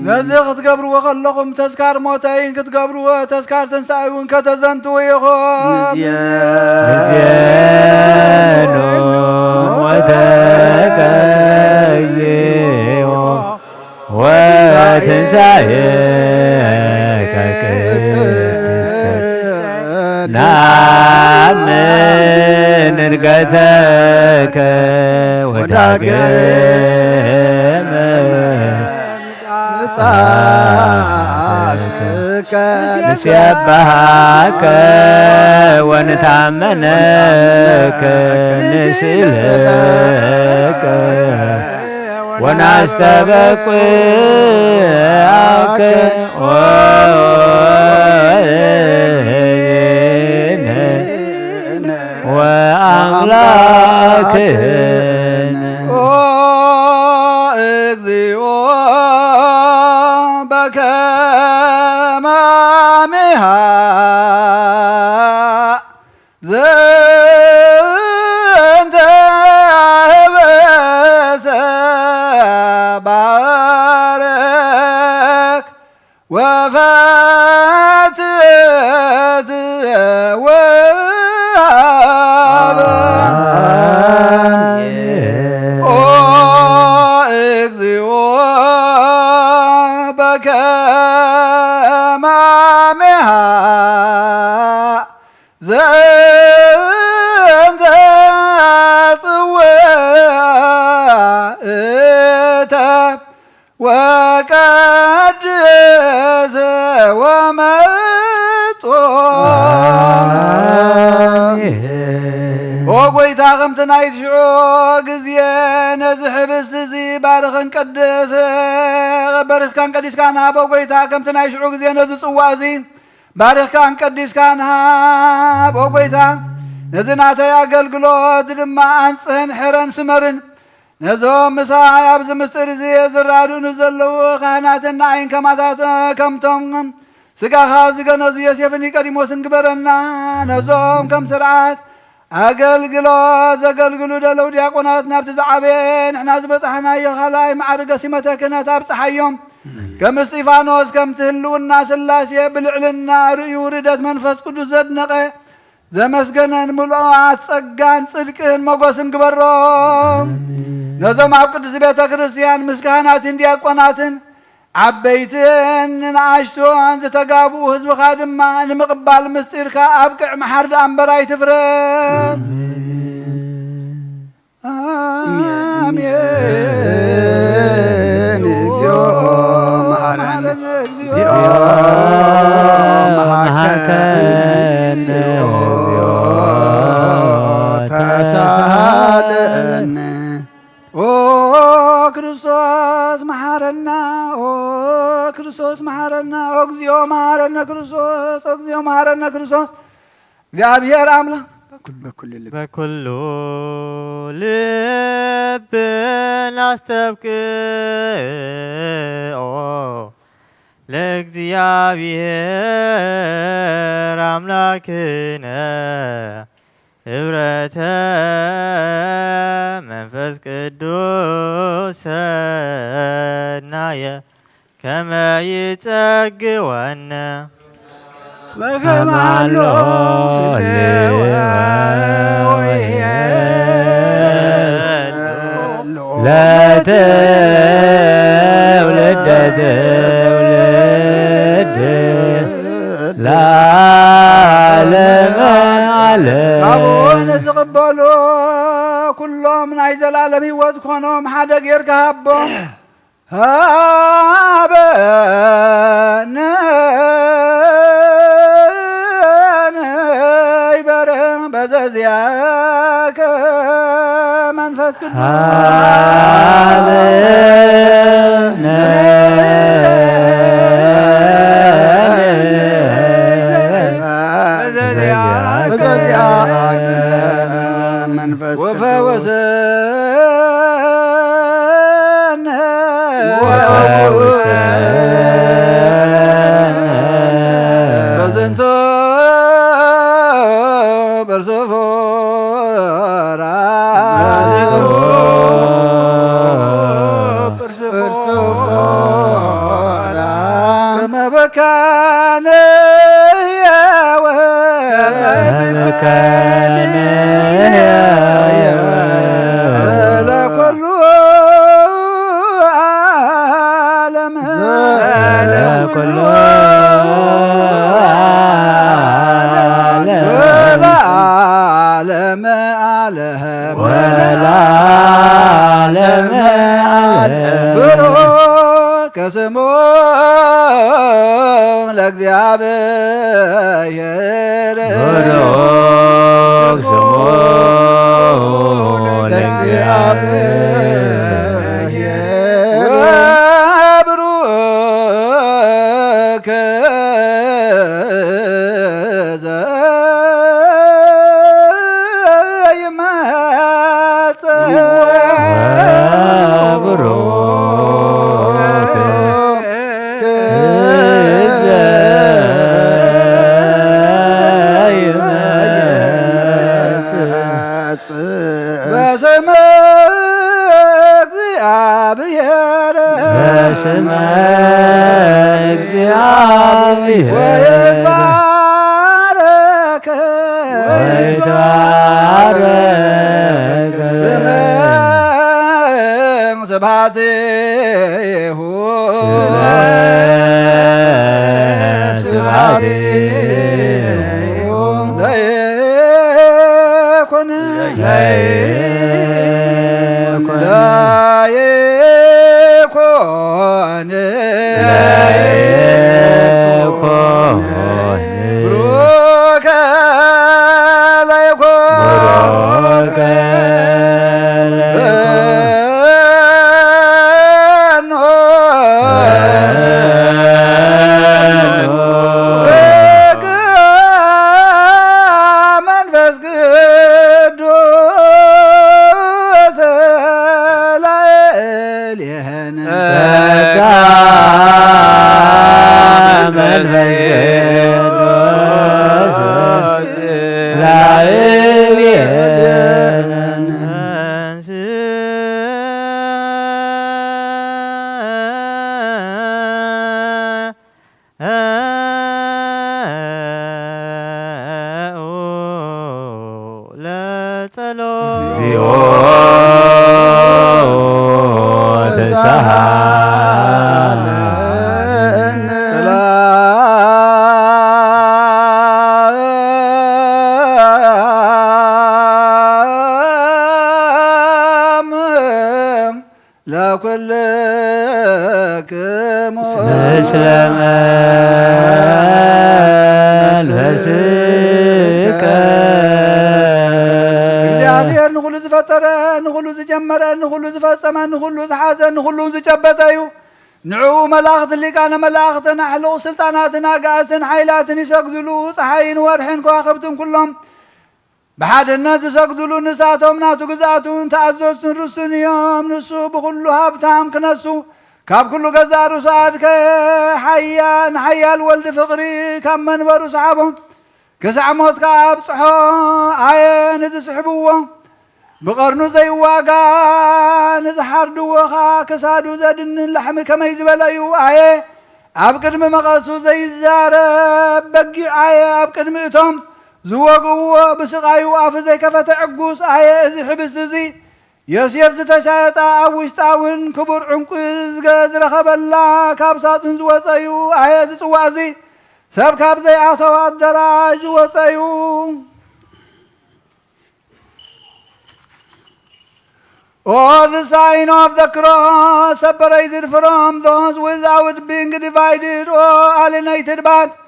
ነዚ ክትገብርዎ ከለኹም ተስካር ሞተይን ክትገብርዎ ተስካር ትንሳኤውን ከተዘንትዉ ኢኹም። ንዜኑ ሞተከ እግዚኦ ወትንሳኤከ ቅድስተ ናምን ዕርገተከ ወዳግመ ምጽኣትከ ንሴብሐከ ንታመነክ ንስእለክ ወናስተበቅዓክ ወወይን ወኣምላክን። ኦ እግዚኦ በከመ አሚሃ ዘንተ አህበሰ ባረክ ወፈትት ወሃብ። ኦ እግዚኦ በከመ አሚሃ ዘንተ ጽውዕተ ወቀድስ ወመጦ። ኦ ጎይታ፣ ከምቲ ናይ ሽዑ ግዜ ነዚ ሕብስቲ እዚ ባርኽን ቀድስ፣ በርኽካን ቀዲስካን ሃቦ ጎይታ፣ ከምቲ ናይ ሽዑ ግዜ ነዚ ጽዋ እዚ ባሪኽካን ቀዲስካን ሃብ። ኦ ጎይታ፣ ነዚ ናተይ ኣገልግሎት ድማ ኣንጽህን ሕረን ስመርን። ነዞም ምሳይ ኣብዚ ምስጢር እዚ ዝራድኡኒ ዘለዉ ካህናትን ንዓይን ከማታት ከምቶም ስጋኻ ዝገነዙ ዮሴፍን ኒቆዲሞስን ግበረና። ነዞም ከም ስርዓት ኣገልግሎት ዘገልግሉ ዘለዉ ዲያቆናት ናብቲ ዝዓበየ ንሕና ዝበጻሕናዮ ካልኣይ ማዕርገ ሲመተ ክህነት ኣብጽሓዮም። ከም እስጢፋኖስ ከምቲ ህልውና ሥላሴ ብልዕልና ርእዩ ርደት መንፈስ ቅዱስ ዘድነቐ ዘመስገነን ምሉኣት ጸጋን ጽድቅን ሞገስን ግበሮም። ነዞም ኣብ ቅድስቲ ቤተ ክርስቲያን ምስ ካህናትን ዲያቆናትን ዓበይትን ንኣሽቱን ዝተጋብኡ ህዝብኻ ድማ ንምቕባል ምስጢርካ ኣብቅዕ፣ መሓር ደኣ እምበር ኣይትፍረድ። ኣሜን። ኣሜን። እግዚኦ መሐረነ፣ እግዚኦ መሐረነ፣ እግዚኦ ተሳለነ። ኦ ክርስቶስ መሐረና፣ ኦ ክርስቶስ መሐረና፣ ኦ እግዚኦ መሐረነ ክርስቶስ፣ ኦ እግዚኦ መሐረነ ክርስቶስ። እግዚኣብሔር ኣምላኽ በኩሉ ልብ በኩሉ ልብን ኣስተብቅዖ ለእግዚኣብሔር ኣምላክነ ህብረተ መንፈስ ቅዱስ ሰናየ ከመ ይጸግወነ። በከመ ሀሎ ለትውልደ ትውልድ ለዓለመ ዓለም። ካብኡ ንዝቕበሉ ኩሎም ናይ ዘላለም ህይወት ዝኾኖም ሓደ ጌርካ ሃቦም። ሃበነ ይበርህ በዘዚያከ መንፈስ ቅዱስ። ሃበነ በዘዚያከ መንፈስ ቅዱስ። ወፈወሰነ ወፈውሰነ በዝንቱ በርሶፎራ በርሶፎራ ከመ በካነ ያወ ከመ በካነ ያወ ለኩሉ ዓለም ለኩሉ ዓለም ወለዓለመ ዓለም ወለዓለመ ዓለም። ብሩክ ስሙ ለእግዚኣብሔር። ብሩክ ስሙ ለእግዚኣብሔር። ወብሩክ ዘ በስመ እግዚአብሔር። በስመ እግዚአብሔር። ወይትባረክ። ወይትባረክ። ስመ ስብሐቲሁ። ስብሐቲሁ። ለይኩን። ለይኩን። ለይኩን። ለይኩን። ብሩከ ለይኩን። ብሩከ ለይኩን። በኖ። በኖ። ስጋ መንፈስ ቅዱስ ላዕሌነ። ጸጋ መንፈስ ቅዱስ ላዕሌነ። ለጸሎት። እግዚኦ ተሳሃለነ። ሰላም ለኩልክሙ። ምስለ መንፈስከ። እግዚኣብሔር ንኹሉ ዝፈጠረ፣ ንኹሉ ዝጀመረ፣ ንኹሉ ዝፈጸመ፣ ንኹሉ ዝሓዘ፣ ንኹሉ ዝጨበጠ እዩ። ንዕኡ መላእኽትን ሊቃነ መላእኽትን ኣሕልቑ ስልጣናትን ኣጋእዝትን ሓይላትን ይሰግዱሉ። ጸሓይን ወርሕን ከዋኽብትን ኩሎም ብሓድነት ዝሰግዱሉ፣ ንሳቶም ናቱ ግዝኣቱን ተኣዘዝቱን ርስቱን እዮም። ንሱ ብኹሉ ሃብታም ክነሱ፣ ካብ ኩሉ ገዛእ ርእሱ ኣድከ። ሓያ-፣ ንሓያል ወልድ ፍቕሪ ካብ መንበሩ ሰሓቦ፣ ክሳዕ ሞት ከኣ ኣብጽሖ። ኣየ ንዝስሕብዎ ብቐርኑ ዘይዋጋ፣ ንዝሓርድዎ ኸኣ ክሳዱ ዘድንን ላሕሚ ከመይ ዝበለ እዩ። ኣየ ኣብ ቅድሚ መቐሱ ዘይዛረብ በጊዕ፣ ኣየ ኣብ ቅድሚ እቶም ዝወግእዎ ብስቓዩ ኣፉ ዘይከፈተ ዕጉስ። ኣየ እዚ ሕብስቲ እዚ ዮሴፍ ዝተሻየጣ ኣብ ውሽጣ እውን ክቡር ዕንቁ ዝገ-፣ ዝረኸበላ ካብ ሳጥን ዝወጸ እዩ። ኣየ እዚ ጽዋእ እዚ ሰብ ካብ ዘይኣተወ ኣደራሽ ዝወጸ እዩ። Oh, the sign of the cross separated from those without being divided or alienated, but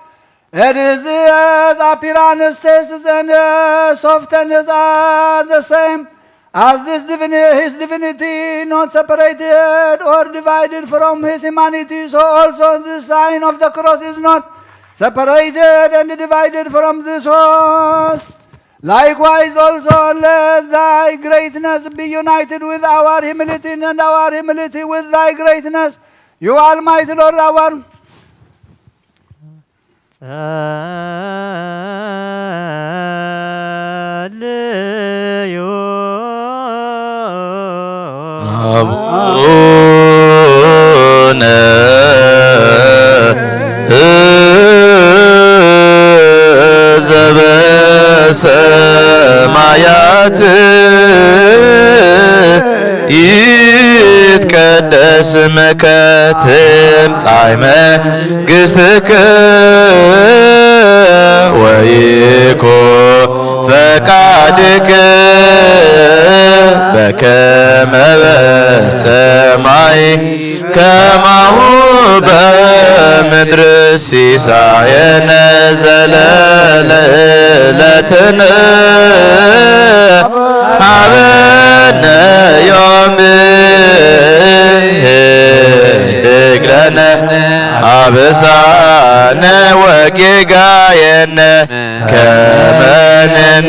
it is as appearance, tastes, and uh, softness are the same as this divini- his divinity, not separated or divided from his humanity. So also the sign of the cross is not separated and divided from this host. Likewise also let thy greatness be united with our humility, and our humility with thy greatness. You Almighty Lord, our ጸልዩ። አቡነ ዘበሰማያት ይትቀደስ ስምከ ትምጻእ መንግሥትከ ወይኩን ፈቃድከ በከመ በሰማይ ከማሁ በምድር። ሲሳየነ ዘለለዕለትነ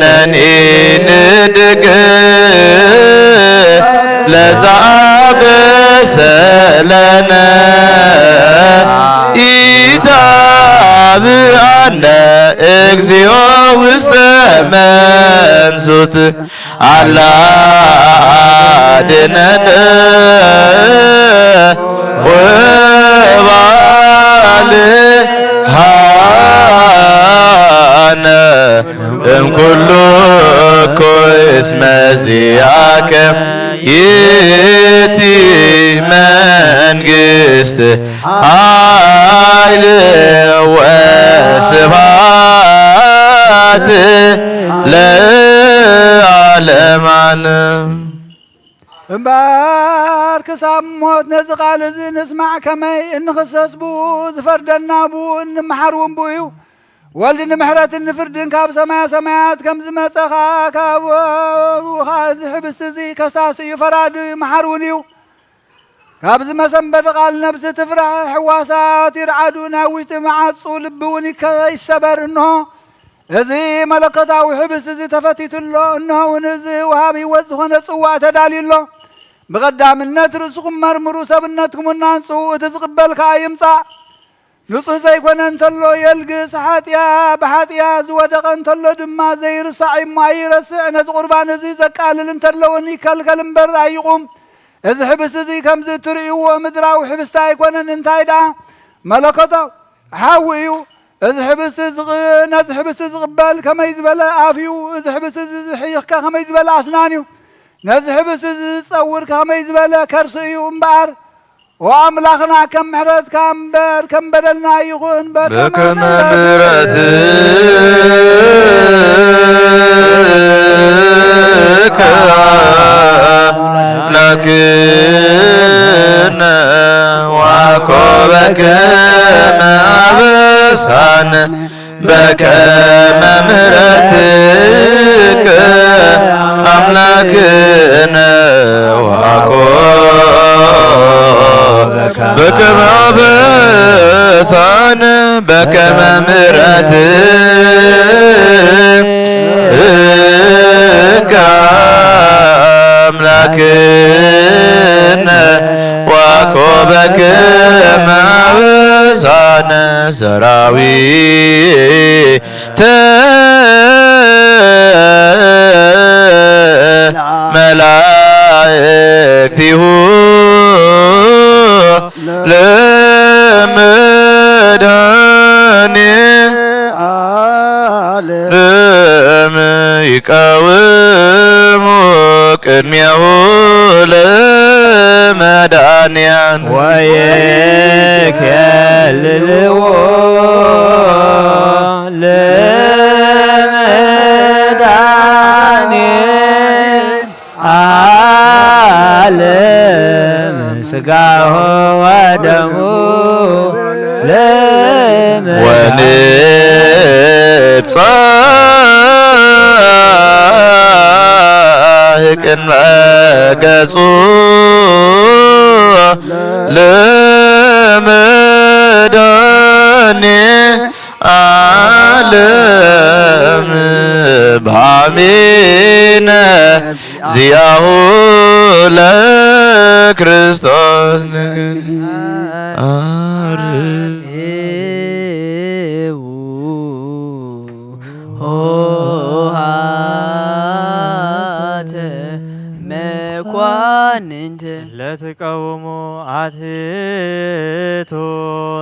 ነኒ ንድግ ለዛ በሰለነ ኢታብአነ እግዚኦ ውስተ መንሱት። ኣላ ድነነ ወባልሃነ እምኩሉ እኩይ እስመ ዚአከ ይእቲ መንግስት ኃይል ወስብሐት ለዓለመ ዓለም። እምበኣር ክሳብ ሞት ነዚ ቃል እዚ ንስማዕ፣ ከመይ እንኽሰስ ብኡ፣ ዝፈርደና ብኡ፣ እንመሓር እውን ብኡ እዩ። ወልድ ንምሕረትን ንፍርድን ካብ ሰማያ ሰማያት ከም ዝመጸ ኸኣ፣ ካብ ኣብኡ ኸኣ እዚ ሕብስቲ እዚ ከሳሲ እዩ፣ ፈራዲ እዩ፣ መሓር እውን እዩ። ካብዚ መሰንበዲ ቃል ነብሲ ትፍራሕ፣ ሕዋሳት ይርዓዱ፣ ናይ ውሽጢ መዓጹ ልቢ እውን ይከ-፣ ይሰበር። እንሆ፣ እዚ መለኮታዊ ሕብስቲ እዚ ተፈቲቱ ኣሎ። እንሆ እውን እዚ ወሃብ ህይወት ዝኾነ ጽዋእ ተዳልዩ ኣሎ። ብቐዳምነት ርእስኹም መርምሩ፣ ሰብነትኩም እናንጽሁ፣ እቲ ዝቕበል ከኣ ይምጻእ። ንጹህ ዘይኮነ እንተሎ የልግስ፣ ሓጥያ ብሓጥያ ዝወደቐ እንተሎ ድማ ዘይርሳዕ እሞ ኣይረስዕ። ነዚ ቁርባን እዚ ዘቃልል እንተሎ እውን ይከልከል እምበር ኣይቑም። እዚ ሕብስቲ እዚ ከምዚ እትርእይዎ ምድራዊ ሕብስቲ ኣይኮነን። እንታይ ደኣ መለኮታዊ ሓዊ እዩ። እዚ ሕብስቲ ዝቕ-፣ ነዚ ሕብስቲ ዝቕበል ከመይ ዝበለ ኣፍ እዩ። እዚ ሕብስቲ እዚ ዝሕይኽከ ከመይ ዝበለ ኣስናን እዩ። ነዚ ሕብስቲ እዚ ዝጸውር ከመይ ዝበለ ከርሲ እዩ። እምበኣር፣ ኦ ኣምላኽና፣ ከም ምሕረትካ እምበር ከም በደልና ይኹን፣ በከመ በከመ ምሕረት ምሕረትከ ኣምላክነ ዋኮ በከመ አበሳነ በከመ ምሕረትከ አምላክነ ዋኮ በከመ አበሳነ በከመ ምሕረትከ አምላክነ ዋኮ በከመ አበሳነ ሰራዊተ መላእክቲሁ ለመድኃኔ ዓለም ይቀውሙ ቅድሜሁ ለመድኃኔ ዓለም። ወይኬልልዎ ለመድኃኔ ዓለም ሥጋሁ ወደሙ ለመድኃኔ ወንብጻሕ ቅድመ ገጹ ለመድኃኔ ዓለም በአሚነ ዚአሁ ለክርስቶስ ንግር አርብ ሆሃተ መኳንንት ለትቀውሙ አትሕቱ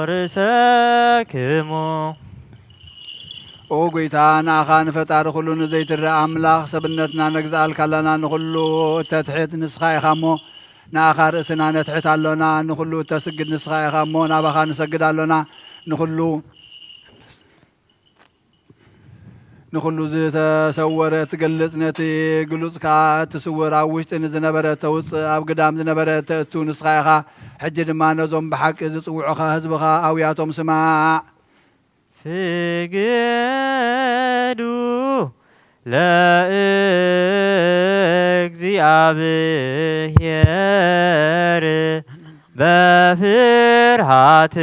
ርእሰክሙ። ኦ ጐይታ፣ ንኣኻ ንፈጣሪ ኹሉ ንዘይትረአ ኣምላኽ ሰብነትና ነግዝኣልካ ኣለና። ንኹሉ እተትሕት ንስኻ ኢኻ እሞ፣ ንኣኻ ርእስና ነትሕት ኣሎና። ንኹሉ እተስግድ ንስኻ ኢኻ እሞ፣ ናባኻ ንሰግድ ኣሎና። ንኹሉ ንኹሉ ዝተሰወረ እትገልጽ፣ ነቲ ግሉጽ ከኣ እትስውር፣ ኣብ ውሽጢ ንዝነበረ እተውጽእ፣ ኣብ ግዳም ዝነበረ እተእቱ ንስኻ ኢኻ። ሕጂ ድማ ነዞም ብሓቂ ዝጽውዑኻ ህዝብኻ ኣውያቶም ስማዕ። ስግዱ ለእግዚኣብሔር በፍርሃት።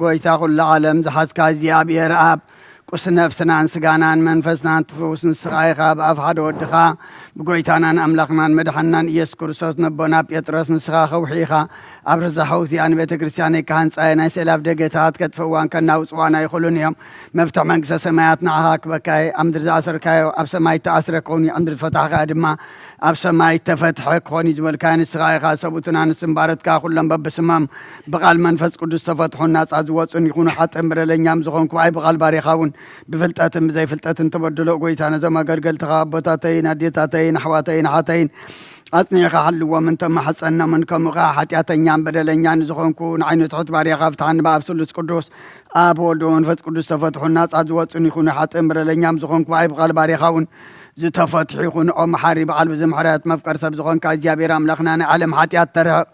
ጎይታ ኩሉ ዓለም ዝሓዝካ እግዚኣብሔር ኣብ፣ ቁስ ነፍስናን ስጋናን መንፈስናን ትፍውስ ንስኻ ኢኻ። ብኣፍ ሓደ ወድኻ ብጎይታናን ኣምላኽናን መድሓንናን ኢየሱስ ክርስቶስ ነቦና ጴጥሮስ ንስኻ ከውሒ ኢኻ። ኣብ ርዛሕ ውግዚኣ ንቤተ ክርስቲያነይ ክሃንጻየ ናይ ስእሊ ኣፍ ደገታት ከጥፍእዋን ከናውጽዋን ኣይኽእሉን እዮም። መፍትሕ መንግስተ ሰማያት ንዓኻ ክበካየ። ኣብ ምድሪ ዝኣሰርካዮ ኣብ ሰማይ ተኣስረ ክኸውን እዩ፣ ኣብ ምድሪ ዝፈታሕካዮ ድማ ኣብ ሰማይ ተፈትሐ ክኾን እዩ ዝበልካዮ ንስኻ ኢኻ። ሰብኡትና ንስምባረትካ ኩሎም በብስሞም ብቓል መንፈስ ቅዱስ ተፈትሑ ናጻ ዝወጹን ይኹኑ። ሓጥእን በደለኛም ዝኾንኩ ብኣይ ብቓል ባሪኻ እውን ብፍልጠትን ብዘይፍልጠትን ተበድሎ ጎይታ ነዞም ኣገልገልትኻ ኣቦታተይን ኣዴታተይን ኣሕዋተይን ኣሓተይን ኣጽኒዕኻ ሓልዎም እንተማሕጸኖምን ከምኡ ኸዓ ሓጢኣተኛን በደለኛን ዝኾንኩ ንዓይኑ ትሑት ባሪኻ ፍትሓኒ ብኣብ ስሉስ ቅዱስ ኣብ ወልዶ መንፈስ ቅዱስ ተፈትሑ ናጻ ዝወጹን ይኹኑ። ሓጥእን በደለኛም ዝኾንኩ ብኣይ ብቓል ባሪኻ እውን ዝተፈትሑ ይኹኑ። ኦ መሓሪ በዓል ብዙሕ ምሕረት መፍቀር ሰብ ዝኾንካ እግዚኣብሔር ኣምላኽና ናይ ዓለም ሓጢኣት ተርሕቕ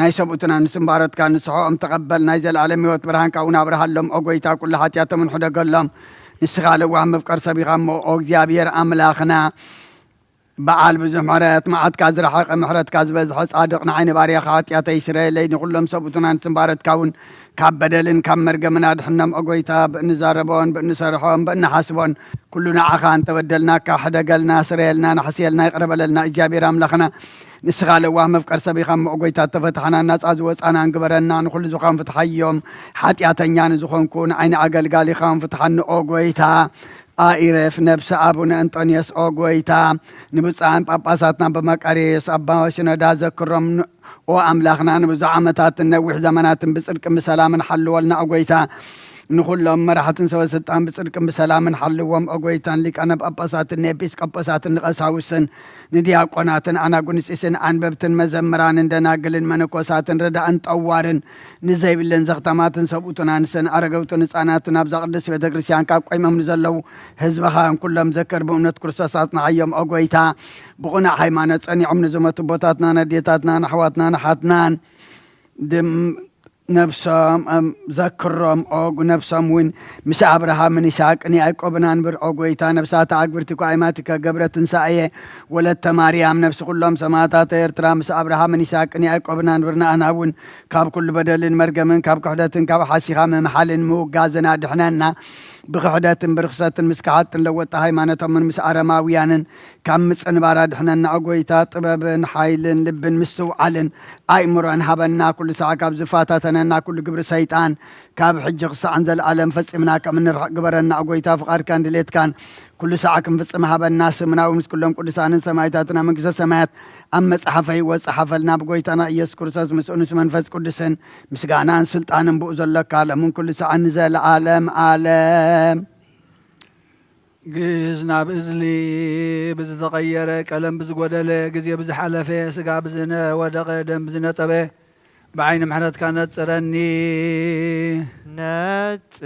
ናይ ሰብኡትና ንስምባረትካ ንስሖኦም ተቐበል ናይ ዘለኣለም ህይወት ብርሃንካ እውን ኣብርሃሎም። ኦ ጎይታ ኩሉ ሓጢኣቶምን ሕደገሎም። ንስኻ ለዋህ መፍቀር ሰብ ኢኻ እሞ ኦ እግዚኣብሔር ኣምላኽና በዓል ብዙሕ ምሕረት መዓትካ ዝረሓቐ ምሕረትካ ዝበዝሐ ጻድቕ ንዓይ ንባርያኻ ሓጢኣተይ ስረየለይ ንኹሎም ሰብኡትና ንስምባረትካ እውን ካብ በደልን ካብ መርገምን ኣድሕኖም። ኦ ጎይታ ብእንዛረቦን ብእንሰርሖን ብእንሓስቦን ኩሉ ንዓኻ እንተበደልናካ ሕደገልና ስረየልና ንሕስየልና ይቕረ በለልና እግዚኣብሔር ኣምላኽና ንስኻ ለዋህ መፍቀር ሰብ ኢኻ እሞ ኦ ጎይታ ተፈትሓና ናጻ ዝወጻና እንግበረና ንኹሉ ዝኾን ፍትሓዮም ሓጢኣተኛ ንዝኾንኩ ንዓይኒ ኣገልጋሊኻን ፍትሓኒ ኦ ጎይታ ኣኢረፍ ነብሲ ኣቡነ እንጦንዮስ ኦ ጎይታ ንብፁዓን ጳጳሳትና ኣባ መቃርዮስ ኣባ ሽኖዳ ዘክሮም ን- ኦ ኣምላኽና ንብዙሕ ዓመታትን ነዊሕ ዘመናትን ብጽድቅን ብሰላምን ሓልወልና ኦ ጎይታ ንኹሎም መራሕትን ሰበ ስልጣን ብጽድቅን ብሰላምን ሓልዎም ኦ ጎይታን ሊቃነ ጳጳሳትን ንኤጲስቆጶሳትን ንቐሳውስን ንዲያቆናትን ኣናጉንጺስን ኣንበብትን መዘምራንን ደናግልን መነኮሳትን ረዳእን ጠዋርን ንዘይብለን ዘኽታማትን ሰብኡትን ኣንስትን ኣረገውትን ህጻናትን ኣብዛ ቅድስቲ ቤተ ክርስቲያን ካብ ቆይሞም ንዘለዉ ህዝብኻ ኩሎም ዘክር ብእምነት ክርስቶስ ኣጽንዓዮም ኦ ጎይታ ብቕኑዕ ሃይማኖት ጸኒዖም ንዝመቱ ኣቦታትናን ኣዴታትናን ኣሕዋትናን ኣሓትናን ድም ነብሶም እም፣ ዘክሮም ኦ ነብሶም እውን ምስ ኣብርሃምን ይስሐቅን ያዕቆብን ኣንብር ኦ ጎይታ ነብሳት ኣግብርቲ ኳይማቲ ከገብረ ትንሳኤ ወለተ ማርያም ነብሲ ኩሎም ሰማዕታት ኤርትራ ምስ ኣብርሃምን ይስሐቅን ያዕቆብን ኣንብር ንኣና እውን ካብ ኩሉ በደልን መርገምን ካብ ክሕደትን ካብ ሓሲኻ ምምሓልን ምውጋዝን ኣድሕነና ብክሕደትን ብርኽሰትን ምስ ከሓጥን ለወጣ ሃይማኖቶምን ምስ ኣረማውያንን ካብ ምጽንባር ኣድሕነና ኦ ጎይታ ጥበብን ሓይልን ልብን ምስትውዓልን ኣእምሮን ሃበና ኩሉ ሳዕ ካብ ዝፈታተነና ኩሉ ግብሪ ሰይጣን ካብ ሕጂ ክሳዕን ዘለኣለም ፈጺምና ከም እንርሕቕ ግበረና ኦ ጎይታ ፍቓድካን ድሌትካን ኩሉ ሳዕ ክንፍጽም ሃበና ስምና እውን ምስ ኩሎም ቅዱሳንን ሰማይታትና መንግስተ ሰማያት ኣብ መጽሓፈ ህይወት ጸሓፈልና ብጎይታና ኢየሱስ ክርስቶስ ምስኡ ምስ መንፈስ ቅዱስን ምስጋናን ስልጣንን ብኡ ዘለካ ለምን ኩሉ ሰዓት ንዘለኣለም ኣለም። ግእዝ ናብ እዝሊ ብዝተቐየረ ቀለም ብዝጎደለ ግዜ ብዝሓለፈ ስጋ ብዝነወደቐ ደም ብዝነጸበ ብዓይኒ ምሕረትካ ነጽረኒ። ነጽር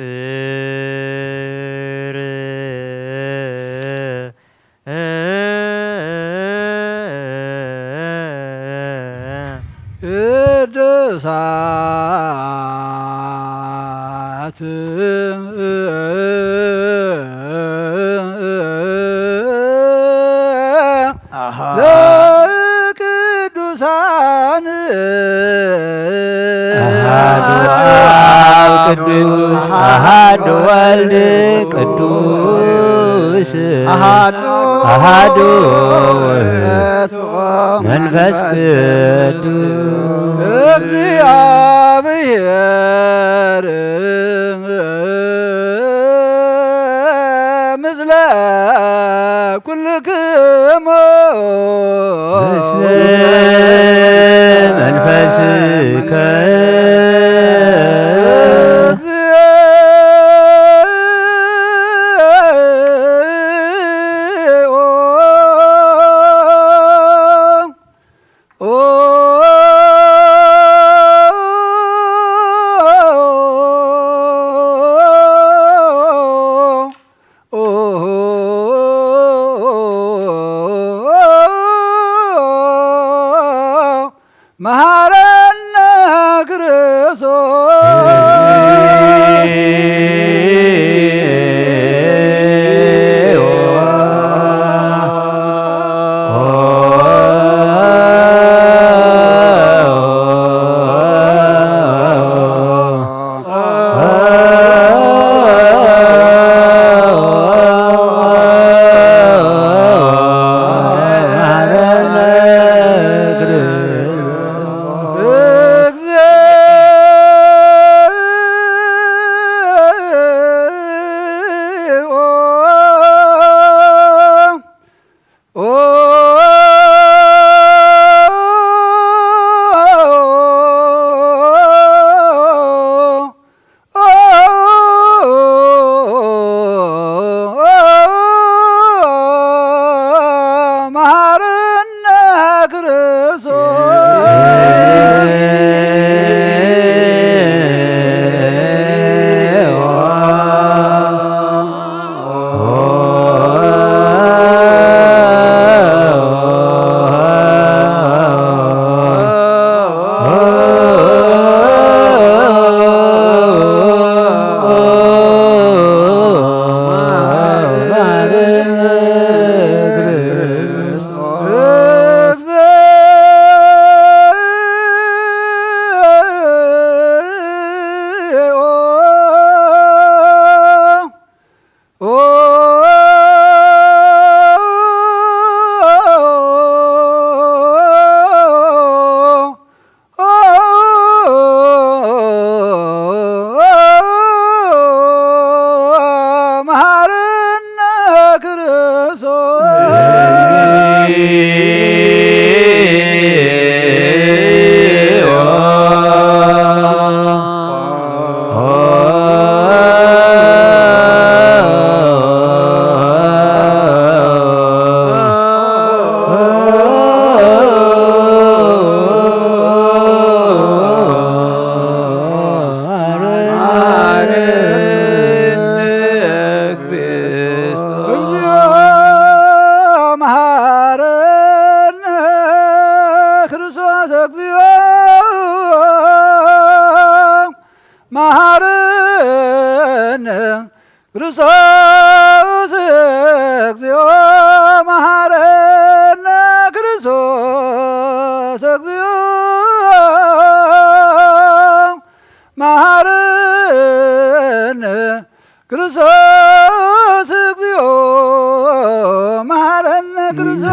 ቅዱሳት አሃ። ለቅዱሳን አሃዱ አብ ቅዱስ አሃዱ ወልድ ቅዱስ አሃዱ አሃዱ መንፈስ ቅዱስ እግዚአብሔር ምስለ ኩልክሙ ምስለ መንፈስከ መሃረነ ክርስቶስ። ክርስቶስ እግዚኦ መሐረነ፣ ክርስቶስ እግዚኦ መሐረነ፣ ክርስቶስ እግዚኦ መሐረነ፣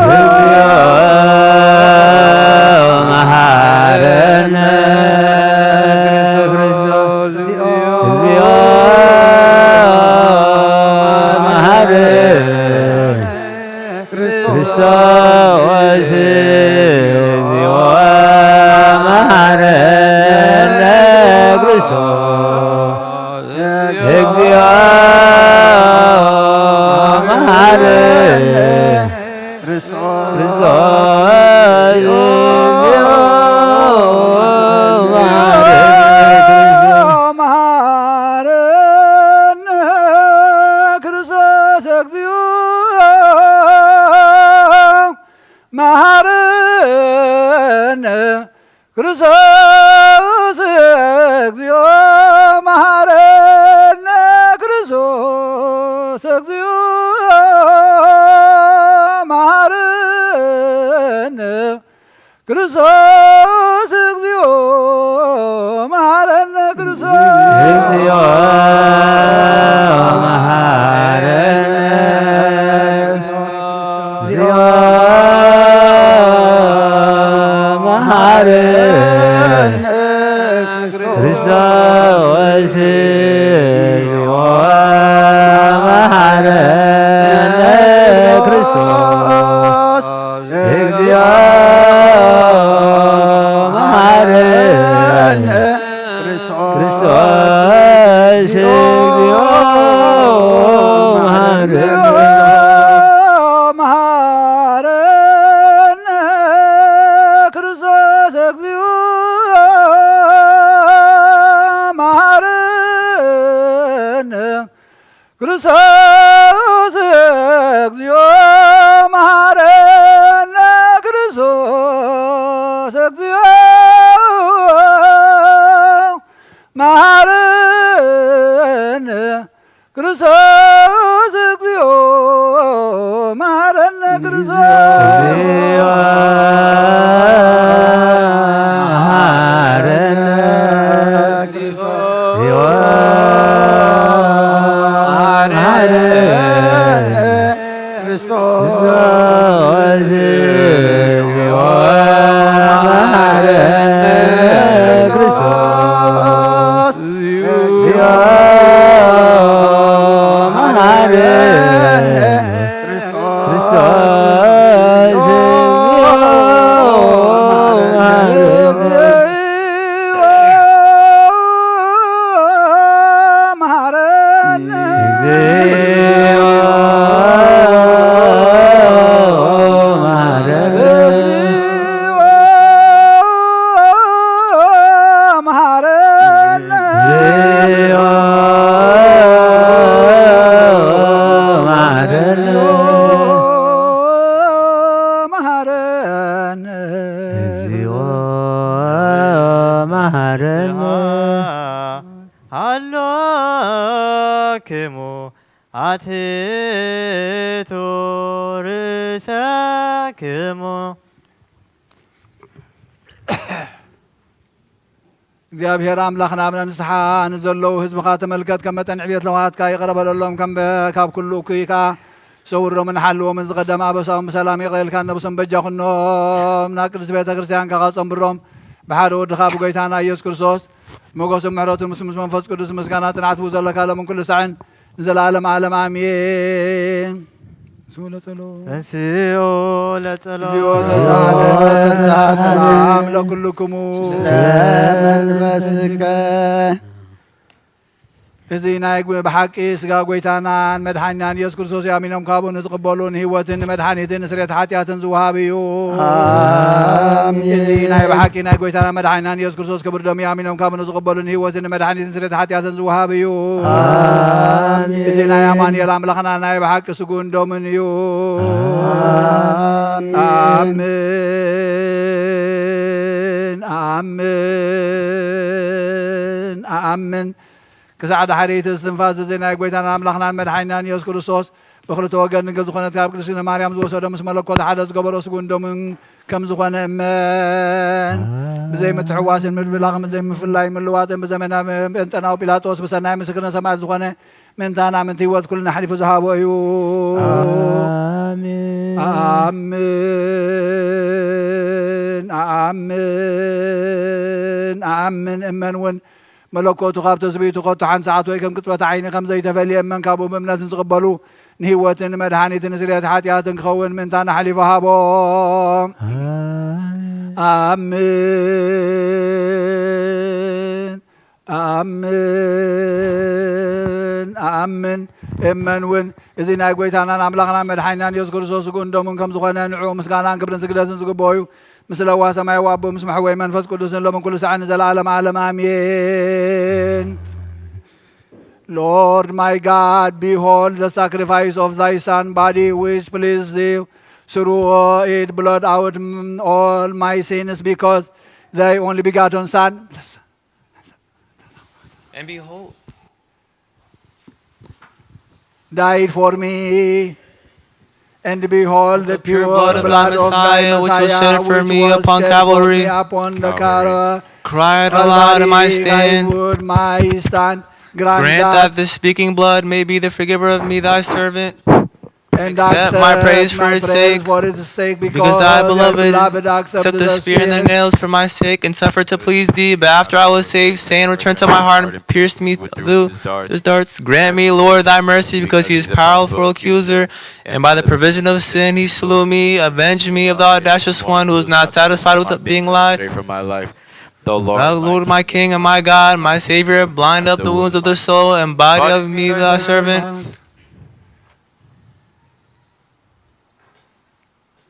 ክርስቶስ እግዚኦ መሐረነ፣ ክርስቶስ እግዚኦ መሐረነ፣ ክርስቶስ እግዚኦ መሐረነ፣ ክርስቶስ እግዚኦ መሐረነ፣ ክርስቶስ እግዚኦ መሐረነ፣ መሐረነ፣ ክርስቶስ እግዚኦ መሐረነ፣ ክርስቶስ እግዚኦ መሐረነ፣ ክርስቶስ እግዚኦ መሐረነ፣ ክርስቶስ እግዚኦ መሐረነ፣ ክርስቶስ እግዚኦ መሐረነ፣ እግዚኦ መሐረነ፣ ክርስቶስ እግዚኦ መሐረነ፣ ክርስቶስ እግዚኦ መሐረነ፣ ክርስቶስ እግዚኦ መሐረነ፣ መሐረነ፣ ክርስቶስ እግዚኦ መሐረነ፣ ክርስቶስ እግዚኦ መሐረነ፣ ክርስቶስ እግዚኦ መሐረነ፣ ክርስቶስ እግዚኦ መሐረነ፣ ክርስቶስ እግዚኦ መሐረነ፣ ሃሎክሙ ኣትሕቱ ርእሰክሙ። እግዚኣብሔር ኣምላኽና፣ ኣብ ንስሓ ንዘለዉ ህዝብኻ ተመልከት፣ ከም መጠን ዕብየት ለውሃትካ ይቕረ በለሎም፣ ከም በ-፣ ካብ ኩሉ እኩይ ከኣ ሰውሮምን ሓልዎምን። ዝቐደመ ኣበሳኦም ብሰላም ይቕረ ኢልካ ነብሶም በጃ ኩኖም፣ ናብ ቅድስቲ ቤተ ክርስቲያንካ ጸንብሮም፣ ብሓደ ወድኻ ብጎይታና ኢየሱስ ክርስቶስ ሞገስን ምሕረቱን ምስ፣ ምስ መንፈስ ቅዱስ ምስጋና ጽንዓት ብኡ ዘለካ ሎምን ኩሉ ሳዕን ንዘለዓለም ዓለም ኣሜን። ንስኡ ለጸሎ እንስኡ ለጸሎ። እግዚኦ ተሳሃለ፣ ተሳሃለ። ሰላም ለኩልክሙ። ስለ መንፈስከ። እዚ ናይ ግ-፣ ብሓቂ ስጋ ጎይታናን መድሓኒናን ኢየሱስ ክርስቶስ እዩ። ኣሚኖም ካብኡ ንዝቕበሉ ንህይወትን ንመድሓኒትን ንስርየት ሓጢኣትን ዝወሃብ እዩ። ኣሜን። እዚ ናይ ብሓቂ ናይ ጎይታና መድሓኒናን ኢየሱስ ክርስቶስ ክብር ደም እዩ። ኣሚኖም ካብኡ ንዝቕበሉ ንህይወትን ንመድሓኒትን ስርየት ሓጢኣትን ዝወሃብ እዩ። ኣሜን። እዚ ናይ ኣማኑኤል ኣምላኽና ናይ ብሓቂ ስጉን ደምን እዩ። ኣሜን። ኣሜን፣ ኣሜን፣ ኣሜን። ክሳዕ ዳሕረይቲ እስትንፋስ እዚ ናይ ጐይታናን ኣምላኽናን መድሓኒናን ኢየሱስ ክርስቶስ ብኽልተ ወገን ድንግል ዝኾነት ካብ ቅድስቲ ማርያም ዝወሰዶ ምስ መለኮት ሓደ ዝገበሮ ስግኡን ደሙን ከም ዝኾነ እመን። ብዘይ ምትሕዋስን ምድብላቕን ብዘይ ምፍላይ ምልዋጥን ብዘመነ ጴንጠናዊ ጲላጦስ ብሰናይ ምስክርነት ሰማዕት ዝኾነ ምእንታና ምእንቲ ህይወት ኩልና ኣሕሊፉ ዝሃቦ እዩ። ኣሜን። ኣኣምን ኣኣምን ኣኣምን እመን እውን መለኮቱ ካብ ትስብእቱ ከቶ ሓንቲ ሰዓት ወይ ከም ቅጽበት ዓይኒ ከም ዘይተፈልየ እመን ካብኡ ብእምነት ንዝቕበሉ ንህይወትን ንመድሓኒትን ንስርየት ሓጢኣትን ክኸውን ምእንታና ኣሕሊፉ ሃቦ። ኣሜን። ኣኣምን ኣኣምን ኣኣምን እመን እውን እዚ ናይ ጐይታናን ኣምላኽናን መድሓኒናን ኢየሱስ ክርስቶስ ስግኡን ደሙን ከም ዝኾነ ንዕኡ ምስጋናን ክብርን ስግደትን ዝግብኦ እዩ። ምስለ ዋህ ሰማያዊ ኣቦ ምስ መሕወይ መንፈስ ቅዱስን ሎምን ኩሉ ሳዕን ንዘለዓለም ዓለም ኣሜን። Lord my God, behold the sacrifice of thy Son body, which pleased thee. Through it blot out mm, all my sins, because thy only begotten Son And behold, died for me. And behold the pure blood of thy Messiah, which was shed for me upon Calvary. Upon the Calvary. Cried aloud in my stand, my stand, grant that this speaking blood may be the forgiver of me, thy servant. And accept my praise for its sake, because thy beloved accept the spear and the nails for my sake, and suffer to please thee. But after I was saved, Satan returned to my heart and pierced me through his darts. Grant me, Lord, thy mercy, because he is powerful accuser, and by the provision of sin he slew me. Avenge me of the audacious one who is not satisfied with being lied. Thou Lord, my King and my God, my Savior, blind up the wounds of the soul and body of me, thy servant.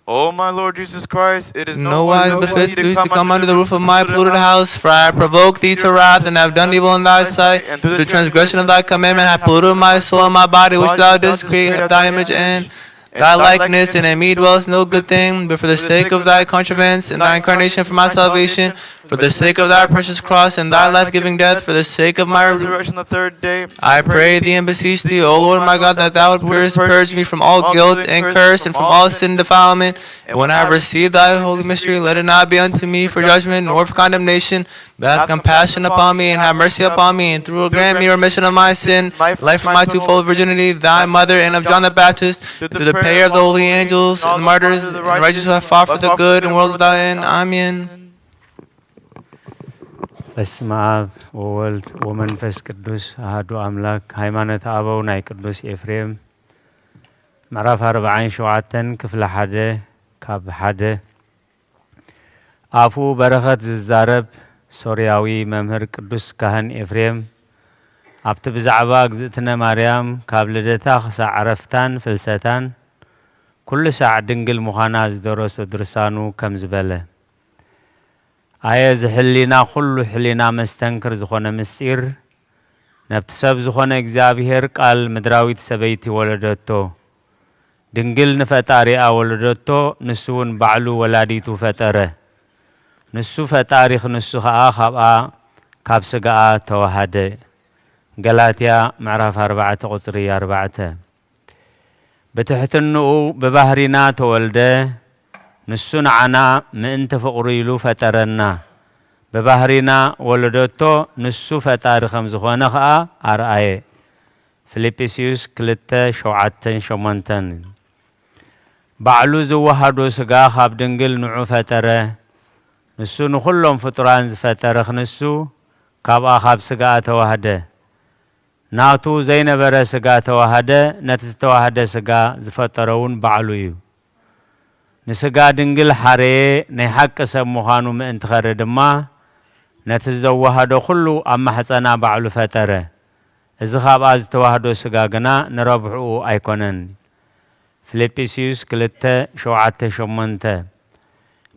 O my Lord Jesus Christ, it is no wise befits thee to come under the roof of my polluted house, for I have provoked thee to wrath, and have done evil in thy sight, and through the transgression of thy commandment have polluted my soul and my body, which thou didst create in thy image and thy likeness, and in me dwelleth no good thing, but for the sake of thy contrivance and thy incarnation for my salvation, for the sake of thy precious cross and thy life-giving death, for the sake of my resurrection the third day, I pray thee and beseech thee, O Lord my God, that thou wouldst purge me from all guilt and curse and from all sin and defilement. And when I have received thy holy mystery, let it not be unto me for judgment nor for condemnation, but have compassion upon me and have mercy upon me, and through grant me remission of my sin, life from my twofold virginity, thy mother, and of John the Baptist, to the prayer of the holy angels and martyrs and righteous who have fought for the good and world without end. Amen. በስመ አብ ወወልድ ወመንፈስ ቅዱስ አሐዱ አምላክ። ሃይማኖተ አበው ናይ ቅዱስ ኤፍሬም ምዕራፍ ኣርብዓን ሸውዓተን ክፍሊ ሓደ ካብ ሓደ። ኣፉ በረኸት ዝዛረብ ሶርያዊ መምህር ቅዱስ ካህን ኤፍሬም ኣብቲ ብዛዕባ እግዝእትነ ማርያም ካብ ልደታ ክሳዕ ዕረፍታን ፍልሰታን ኩሉ ሳዕ ድንግል ምዃና ዝደረሶ ድርሳኑ ከምዚ በለ። ኣየ እዚ ሕሊና ኩሉ ሕሊና መስተንክር ዝኾነ ምስጢር፣ ነብቲ ሰብ ዝኾነ እግዚኣብሔር ቃል ምድራዊት ሰበይቲ ወለደቶ። ድንግል ንፈጣሪኣ ወለደቶ፣ ንሱ እውን ባዕሉ ወላዲቱ ፈጠረ። ንሱ ፈጣሪ ክንሱ ኸኣ ካብኣ ካብ ስጋኣ ተዋሃደ። ገላትያ ምዕራፍ ኣርባዕተ ቁጽሪ ኣርባዕተ። ብትሕትንኡ ብባህሪና ተወልደ፣ ንሱ ንዓና ምእንቲ ፍቕሩ ኢሉ ፈጠረና። ብባህሪና ወለደቶ፣ ንሱ ፈጣሪ ከም ዝኾነ ኸኣ ኣርኣየ። ፊልጵስዩስ ክልተ ሸውዓተን ሸሞንተን። ባዕሉ ዝወሃዶ ስጋ ካብ ድንግል ንዑ ፈጠረ። ንሱ ንኹሎም ፍጡራን ዝፈጠረ ክንሱ ካብኣ ካብ ስጋኣ ተዋህደ። ናቱ ዘይነበረ ስጋ ተዋህደ፣ ነቲ ዝተዋህደ ስጋ ዝፈጠሮ እውን ባዕሉ እዩ። ንስጋ ድንግል ሓረየ፣ ናይ ሓቂ ሰብ ምዃኑ ምእንቲ ኸርኢ ድማ፣ ነቲ ዘዋህዶ ኩሉ ኣብ ማሕጸና ባዕሉ ፈጠረ። እዚ ኻብኣ ዝተዋህዶ ስጋ ግና ንረብሕኡ ኣይኮነን። ፊልጵስዩስ ክልተ ሸውዓተ ሸሞንተ።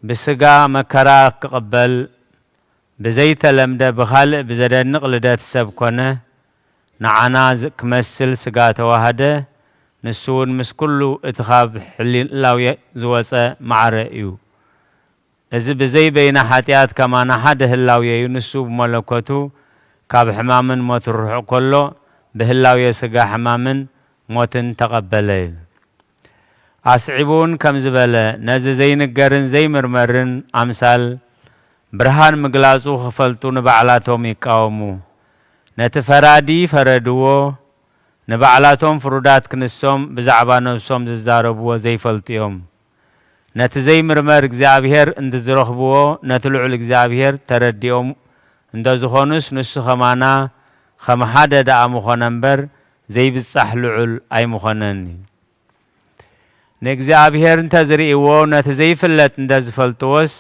ብስጋ መከራ ክቕበል ብዘይተለምደ ብኻልእ ብዘደንቕ ልደት ሰብ ኮነ። ንዓና ዝ-፣ ክመስል ስጋ ተዋህደ። ንሱ እውን ምስ ኩሉ እቲ ካብ ሕሊ-፣ ህላዌ ዝወጸ ማዕረ እዩ። እዚ ብዘይ በይና ሓጢኣት ከማና ሓደ ህላዌ እዩ። ንሱ ብመለኮቱ ካብ ሕማምን ሞትን ርሑቕ ከሎ፣ ብህላዌ ሥጋ ሕማምን ሞትን ተቐበለ። ኣስዒቡ እውን ከምዚ በለ፣ ነዚ ዘይንገርን ዘይምርመርን ኣምሳል ብርሃን ምግላጹ ክፈልጡ ንባዕላቶም ይቃወሙ። ነቲ ፈራዲ ፈረድዎ፣ ንባዕላቶም ፍሩዳት ክንሶም ብዛዕባ ነብሶም ዝዛረብዎ ዘይፈልጡ እዮም። ነቲ ዘይምርመር እግዚኣብሔር እንተዝረኽብዎ፣ ነቲ ልዑል እግዚኣብሔር ተረዲኦም እንተዝኾኑስ፣ ንሱ ኸማና ኸም ሓደ ደኣ ምኾነ እምበር፣ ዘይብጻሕ ልዑል ኣይምኾነን እዩ። ንእግዚኣብሔር እንተዝርእይዎ፣ ነቲ ዘይፍለጥ እንተዝፈልጥዎስ፣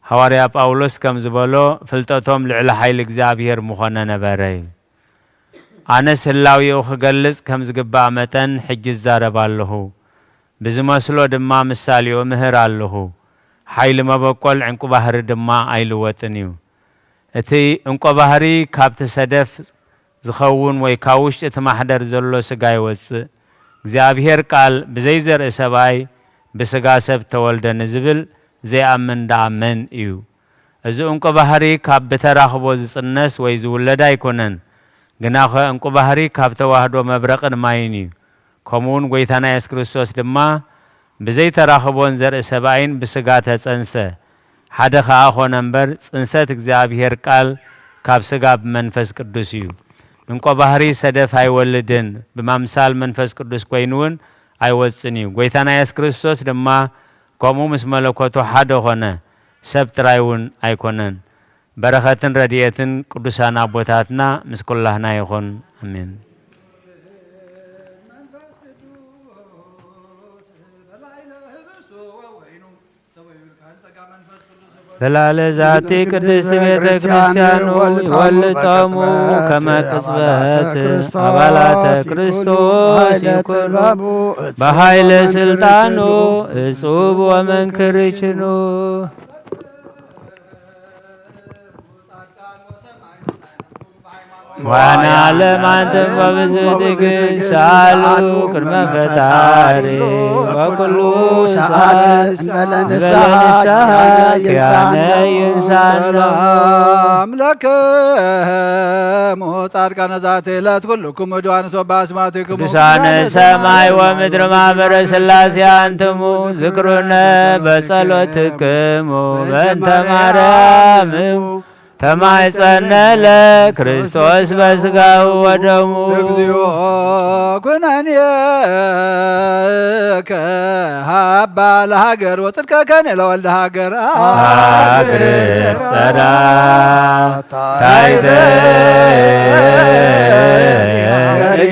ሃዋርያ ጳውሎስ ከም ዝበሎ፣ ፍልጠቶም ልዕሊ ሓይሊ እግዚኣብሔር ምኾነ ነበረ እዩ። ኣነስ ህላዌኡ ክገልጽ ከም ዝግባእ መጠን፣ ሕጂ እዛረብ ኣለኹ። ብዝመስሎ ድማ ምሳሌኡ እምህር ኣለኹ። ሓይሊ መበቆል ዕንቁ ባህሪ ድማ ኣይልወጥን እዩ። እቲ ዕንቆ ባህሪ ካብቲ ሰደፍ ዝኸውን ወይ ካብ ውሽጢ እቲ ማሕደር ዘሎ ስጋ ይወጽእ። እግዚኣብሔር ቃል ብዘይ ዘርኢ ሰብኣይ ብስጋ ሰብ ተወልደ ንዝብል ዘይኣምን ደኣ መን እዩ? እዚ ዕንቆ ባህሪ ካብ ብተራኽቦ ዝጽነስ ወይ ዝውለድ ኣይኮነን። ግናኸ ዕንቁ ባህሪ ካብ ተዋህዶ መብረቕን ማይን እዩ። ከምኡውን ጐይታና የሱስ ክርስቶስ ድማ ብዘይ ተራኽቦን ዘርኢ ሰብኣይን ብስጋ ተጸንሰ። ሓደ ኸኣ ኾነ እምበር፣ ጽንሰት እግዚኣብሔር ቃል ካብ ስጋ ብመንፈስ ቅዱስ እዩ። ዕንቆ ባህሪ ሰደፍ ኣይወልድን፣ ብማምሳል መንፈስ ቅዱስ ኮይኑ እውን ኣይወጽን እዩ። ጐይታና የሱስ ክርስቶስ ድማ ከምኡ ምስ መለኮቱ ሓደ ኾነ፣ ሰብ ጥራይ እውን ኣይኮነን። በረኸትን ረድኤትን ቅዱሳን ኣቦታትና ምስ ኩላህና ይኹን። ኣሜን። በላለ ዛቲ ቅድስት ቤተ ክርስቲያን ይወልጦሙ ከመ ቅጽበት አባላተ ክርስቶስ ይኩኑ በኃይለ ስልጣኑ እጹብ ወመንክር ይችኑ። ዋና ለማንተም በብዝትግል ሳሉ ቅድመ ፈጣሪ በኩሉ ሰዓት እንበለ ንስሐ ኪያነ ይንሳና። ሰላም ለክሙ ጻድቃነ ዛቲ ዕለት ኩልኩም እድዋን ሶባ አስማቲክሙ ቅዱሳነ ሰማይ ወምድር ማህበረ ሥላሴ አንትሙ ዝክሩነ በጸሎትክሙ በእንተ ማርያም ተማይጸነ ለክርስቶስ በስጋው ወደሙ። እግዚኦ ኩነኔ ከሃባ ለሃገር ወጽድቀ ከኔ ለወልደ ሃገር አግር ጸዳ ታይተ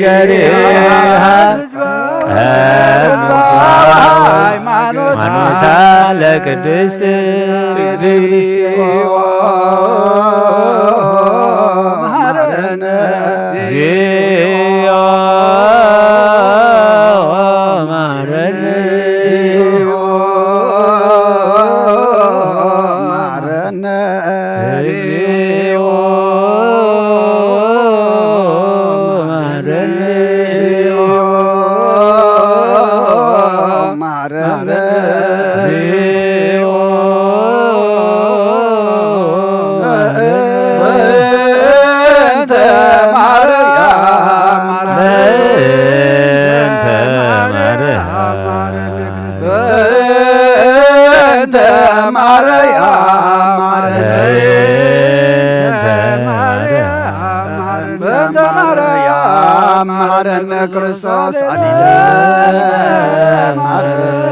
ገሪሃ ሃይማኖታ ለቅድስት እግዚኦ መሐረነ። እግዚኦ መሐረነ። መሐረነ። እግዚኦ መሐረነ። መሐረነ። በእንተ ማርያም። በእንተ ማርያም። በእንተ ማርያም። በእንተ ማርያም። በእንተ ማርያም። መሐረነ ክርስቶስ አሊለ ማረነ።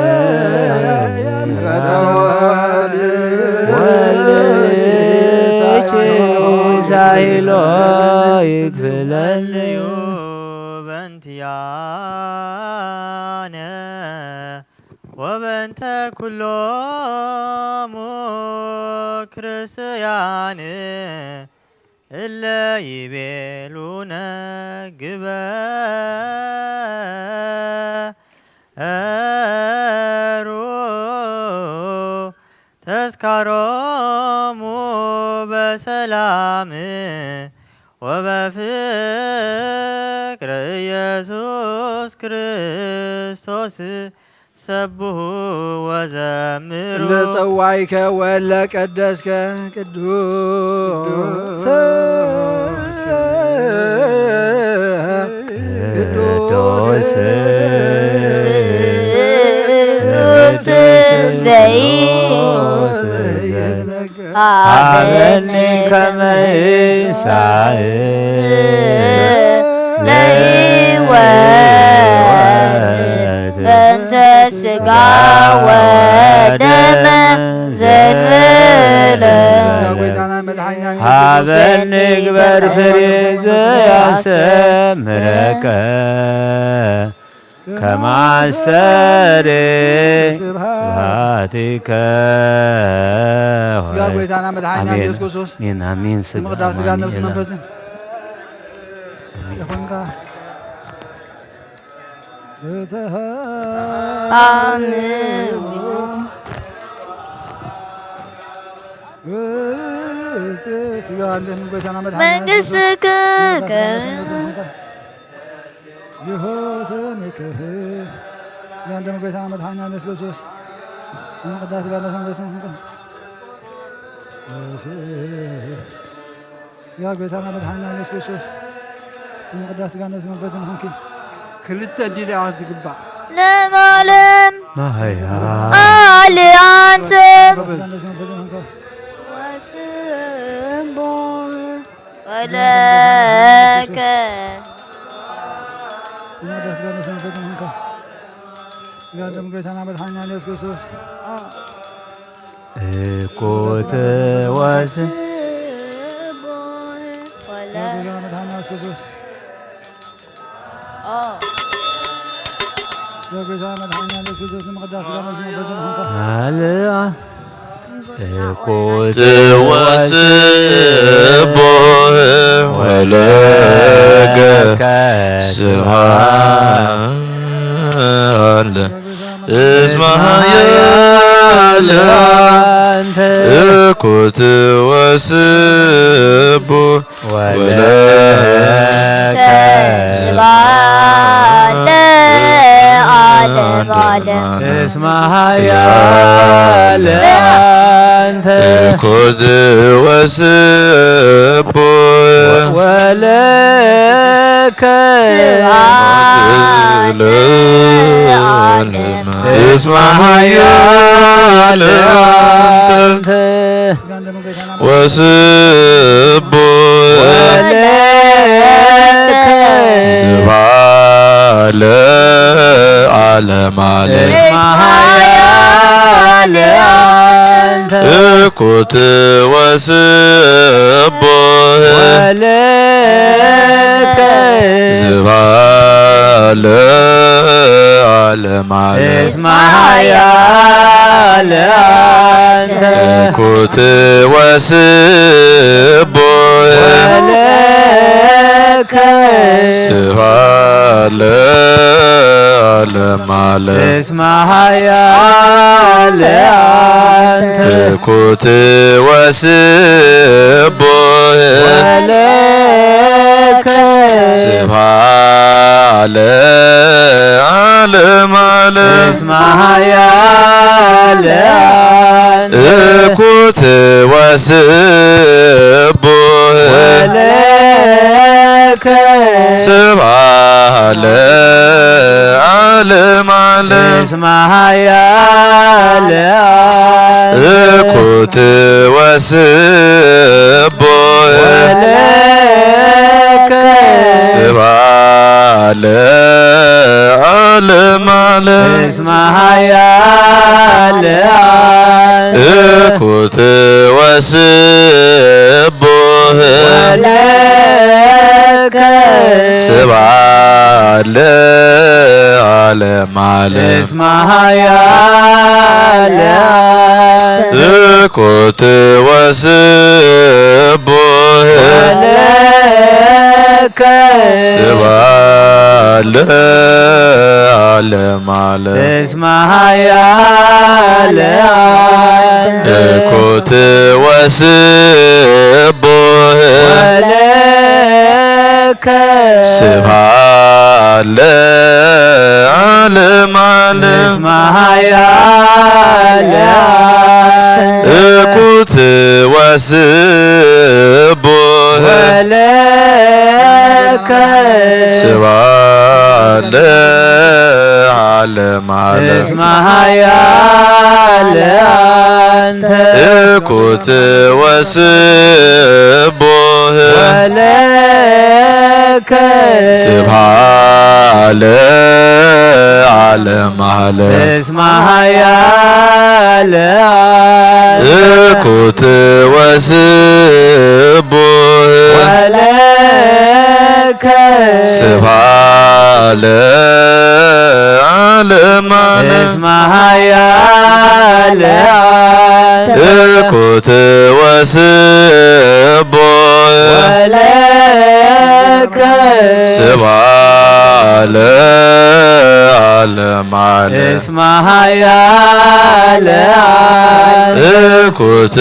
ምሕረተ ወልድ ወልድ ሳይሎ ይክፍለልዩ በንቲያነ ወበንተ ኩሎሙ ክርስቲያን እለ ይቤሉነ ግበሩ ተስካሮሙ በሰላም ወበፍቅር ኢየሱስ ክርስቶስ ሰብሑ ወዘምሩ። እንደ ጸዋይከ ወለ ቀደስከ ቅዱስ ቅዱስ ዘይትነግር ሀበኒ ከመ ይሳእ ለሕይወት በእንተ ስጋ ወደመ ዘንበለ ሀበኒ ግበር ፍሬ ዘያሰምረከ ከማስተሬ ስብሐቲከ። ስጋ ጎይታና መድሓኒና ኢየሱስ ክርስቶስ አሜን፣ አሜን። ስጋ ምቕዳስ ስጋ ነፍስ አማኑኤል። መንፈስን የኾንካ አምኑ ስጋ እንደ ጎይታና መድሓኒና መንግስትከ ይሆን ስምክህ። ያን ደም ጌታ መድኃኒዓለም ኢየሱስ ክርስቶስ። ስም ቅዳሴ ባለ ስም በስም ሁንከ። ያ ጌታ መድኃኒዓለም ኢየሱስ ክርስቶስ። ስም ቅዳሴ ጋር ነው ስም በስም ሁንኪ። ክልተ እንዲህ ሊያወት ዝግባእ። ለማለም ማህያ አልያንተ በስም በስም ሁንከ። ወስቦ ወለከ ስም ቅዳሴ ጋር ነው ስም በስም ሁንከ። ያ ደም ጌታና መድኃኒዓለም ኢየሱስ ክርስቶስ። እኮት ወስ ወለ ያ መድኃኒዓለም ኢየሱስ ክርስቶስ። ኦ ያ ጌታ መድኃኒዓለም ኢየሱስ ክርስቶስ። ስም ቅዳሴ ጋር ነው ስም በስም ሁንከ። አልያ እኮት ትወስቦ ወለከ ስብሐት እስመ ኃያል አንተ እኮት ወስቦ ወለከ ስብሐት ለዓለመ ዓለም። እስመ ኃያል አንተ እኮት ወስቦ ወለከ ስብሐት ለዓለመ እስመ ኃያል አንተ ወስቦ ስብሐት ለዓለመ ዓለም። እስመ ኃያል አንተ እኮት ወስቦ ወለከ ስብሐት ለዓለመ ዓለም። እስመ ኃያል አንተ እኮት ወስቦ ወለከ ስብሐት ለዓለመ ዓለም። እስመ ኃያል አንተ እኮት ወስቦ ወለከ ስብሐት ለዓለመ ዓለም። እስመ ኃያል አንተ እኮት ወስቦ ወለከ ስብሐት ለዓለመ ዓለም። እስመ ኃያል አንተ እኮት ወስቦ ወለከ ስብሐት ለዓለመ ዓለም። እስመ ኃያል አንተ እኮት ወስቦ ወለከ ስብሐት ለዓለመ ዓለም። እስመ ኃያል አንተ እኮት ወስቦ ወለከ ስብሐት ለዓለመ ዓለም። እስመ ኃያል አንተ እኮት ወስቦ ወለከ ስብሐት ለዓለመ እስመ ኃያል እኩት ወስቡህ ወለከ ስብሐት ለዓለመ ዓለም። እስመ ኃያል አንተ እኩት ወስቡህ ወለከ ስብሐት ለዓለመ ዓለም። እስመ ኃያል እኩት ወስቡህ ወለከ ስብሐት ለዓለመ ዓለም። እስመ ኃያል እኩት ወስቡህ ወለከ ስብሐት ለዓለመ ዓለም። እስመ ኃያል እኩት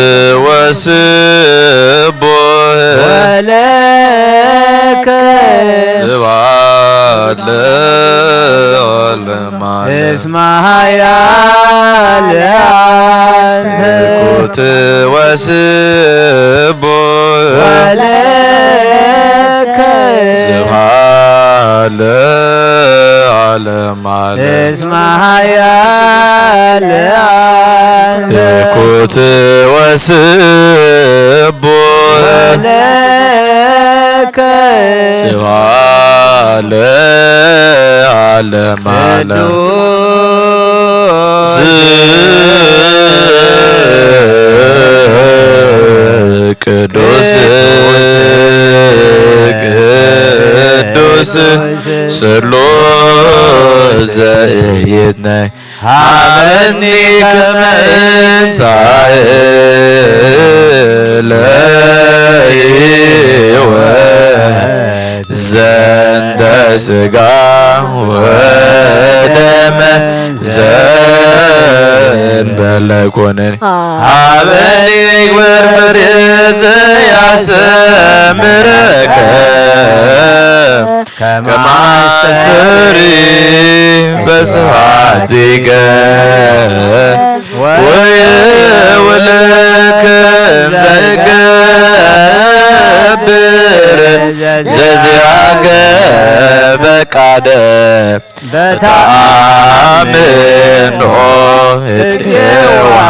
ወስቡህ ወለከ ስብሐት ለዓለመ ዓለም። እስመ ኃያል እኩት ወስቡህ ወለከ ስብሐት ለዓለመ ዓለም። እስመ ኃያል እኩት ወስቡህ ወለከ ስብሐት ለዓለመ ዓለም። ቅዱስ ቅዱስ ቅዱስ ስሉስ ዘኢይትነክ ሀበኒ ከመ እንሳኤ ለሕይወት ዘንተ ሥጋ ወደመ ዘእንበለ ኩነኔ። ሀበኒ ግበር ፍሬ ዘያስተምረከ ከመ አስተሪ በስብሐቲከ ወይውልክ ዘይገብር ዘዚአከ ፈቃደ በተአምኖ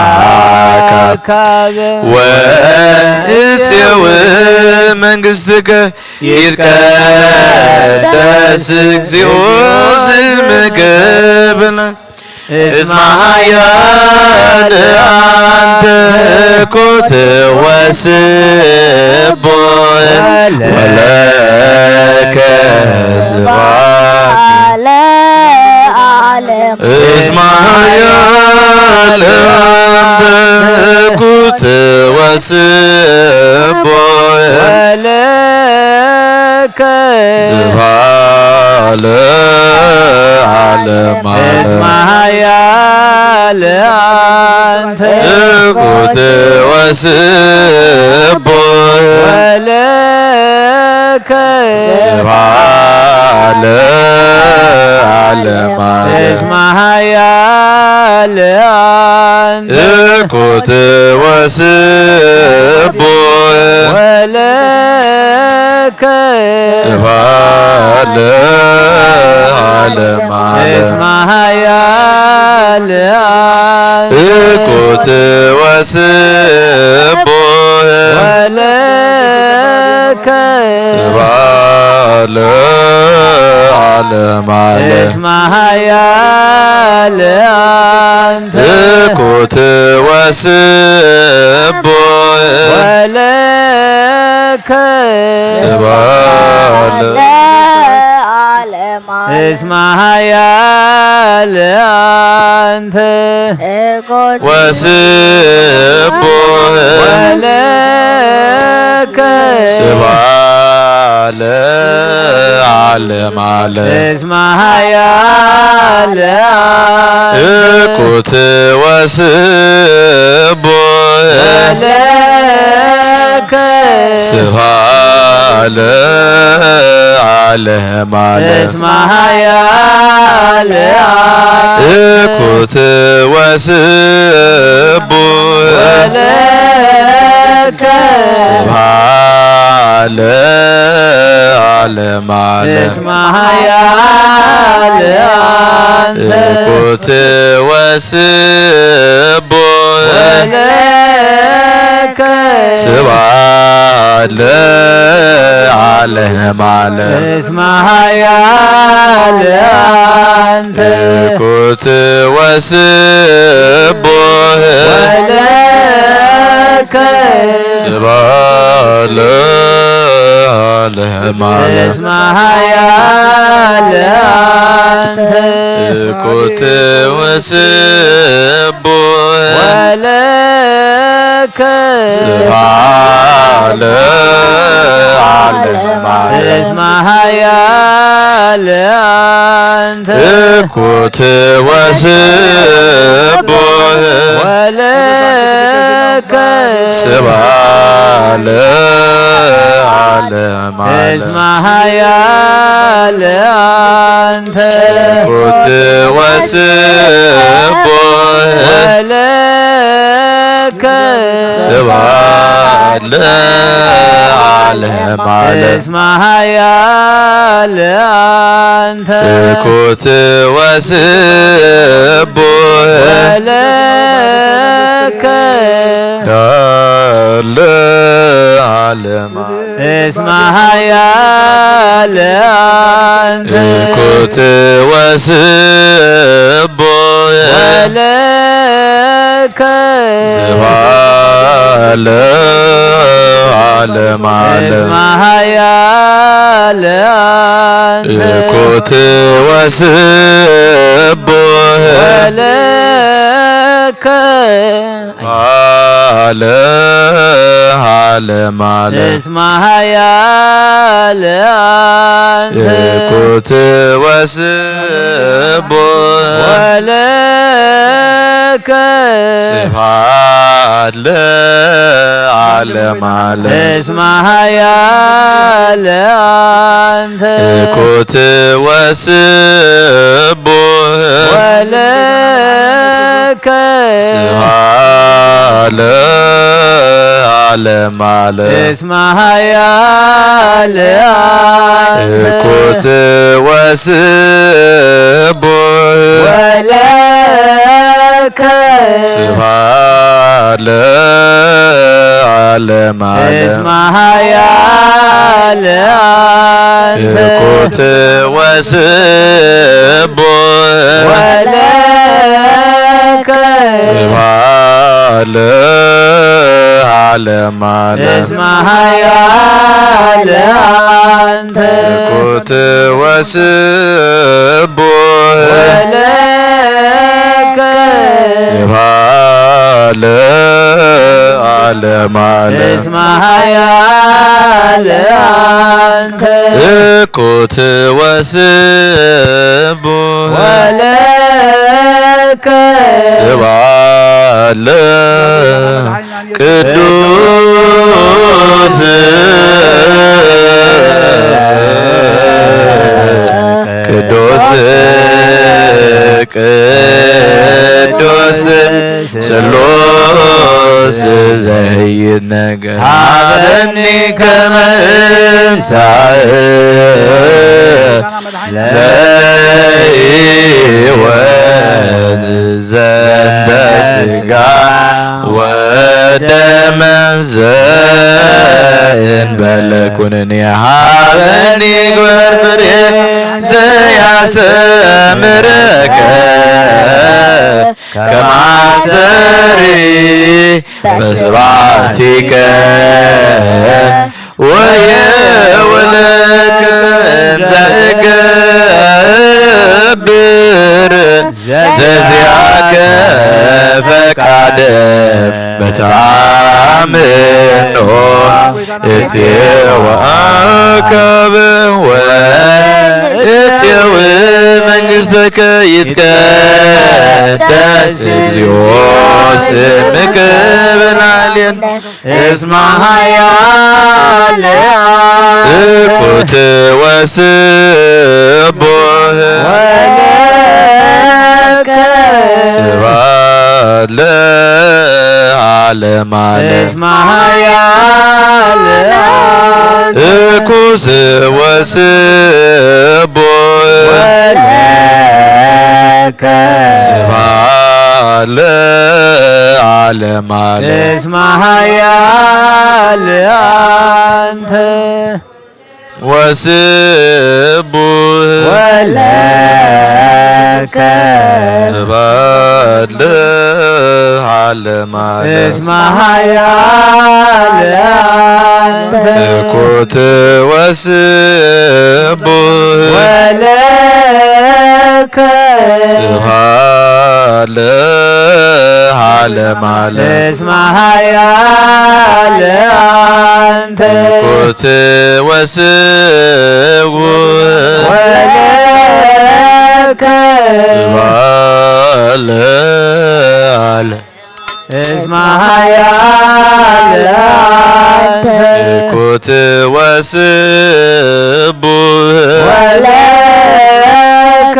እፄዋከ ወእፄው መንግሥትከ ይትቀደስ እግዚኦ ስምከ ብላ እስመ ኃያል አንተ እኩት ወስቡሕ ወለከ ስብሐት ለዓለመ ዓለም። እስመ ኃያል አንተ እኩት ወስቡሕ ወለከ ስብሐት ለዓለመ ዓለም። እስመ ኃያል አንተ እኩት ወስቡሕ ወለከ ስብሐት ለዓለመ ዓለም። እስመ ኃያል አንተ እኩት ወስቡሕ ወለከ ስብሐት ለዓለመ ዓለም። እስመ ኃያል አንተ እኩት ወስቡሕ ወለከ ስብሐት ለዓለመ ዓለም። እስመ ኃያል አንተ እኩት ወስቡሕ ወለከ ስብሐት ለዓለመ ዓለም። እስመ ኃያል አንተ እኩት ወስቡሕ ወለከ ስብሐት ለዓለመ ዓለም። እስመ ኃያል አንተ እኩት ወስቡሕ ወለከ ስብሐት ለዓለመ ዓለም። እስመ ኃያል አንተ ኩት ወስቡህ ወለከ ስብሐት ለዓለመ ዓለም። እስመ ኃያል አንተ ኩት ወስቡህ ወለከ ስብሐት ለዓለመ ዓለም። እስመ ኃያል አንተ ኩት ወስቡህ ወለከ ስብሐት ለዓለመ ዓለም። እስመ ኃያል አንተ ኩት ወስቡህ ወለከ ስብሐት ለዓለመ ዓለም። እስመ ኃያል አንተ ኩት ወስቡህ ወለከ ስብሐት ለዓለመ ዓለም። እስመ ኃያል አንተ ኩት ወስቡህ ወለከ ስብሐት ለዓለመ ዓለም። እስመ ኃያል አንተ ኩት ወስቡህ ወለከ ለዓለመ ዓለም። እስመ ኃያል አንተ ኩት ወስቡህ ወለከ ስብሐት ለዓለመ ዓለም። እስመ ኃያል አንተ ኩት ወስቡህ ወለከ ለዓለመ ዓለም። እስመ ኃያል አንተ ኩት ወስቡህ ወለከ ስብሐት ለዓለመ ዓለም። እስመ ኃያል አንተ ኩት ወስቡህ ወለከ ስብሐት ለዓለመ ዓለም። እስመ ኃያል አንተ ኩት ወስቡህ ወለከ ስብሐት ለዓለመ ዓለም። እስመ ኃያል አንተ ኩት ወስቡህ ወለከ ስብሐት ለዓለመ ዓለም። እስመ ኃያል አንተ ኩት ወስቡህ ወለከ ስብሐት ለዓለመ ዓለም። እስመ ኃያል አንተ ኩት ወስቡህ ወለከ ስብሐት ለቅዱስ ቅዱስ ቅዱስ ስሉስ ዘይነገር ሀበኒ ከመ እንሳእ ለሕይወት ዘንተ ስጋ ወደመ ዘእንበለ ኩነኔ ሀበኒ ግበር ፍሬ ዘያሰምረከ ከመ አስተሪ በስብሐቲከ ወየውለከ እንዘ እገብር ዘዚአከ ፈቃደ በተአምኖ እትወአከብ ወእትው መንግሥተከ ይትቀደስ እግዚኦ ስምከ በላዕሌነ እስመ ኃያል እኩት ወስቡህ ወለከ እስመ ኃያል እኩስ ወስቡሕ ወለከ ስብሐት ለዓለመ ዓለም። እስመ ኃያል አንተ ወስቡሕ ወለከ ስብሐት ለዓለመ ዓለም። እስመ ኃያል አንተ እኩት ወስቡሕ ወለከ ስብሐት ለዓለመ ዓለም። እስመ ኃያል አንተ እኩት ወስቡሕ ወለከ ስብሐት ለዓለም። እስመ ኃያል አንተ እኩት ወስቡሕ ወለከ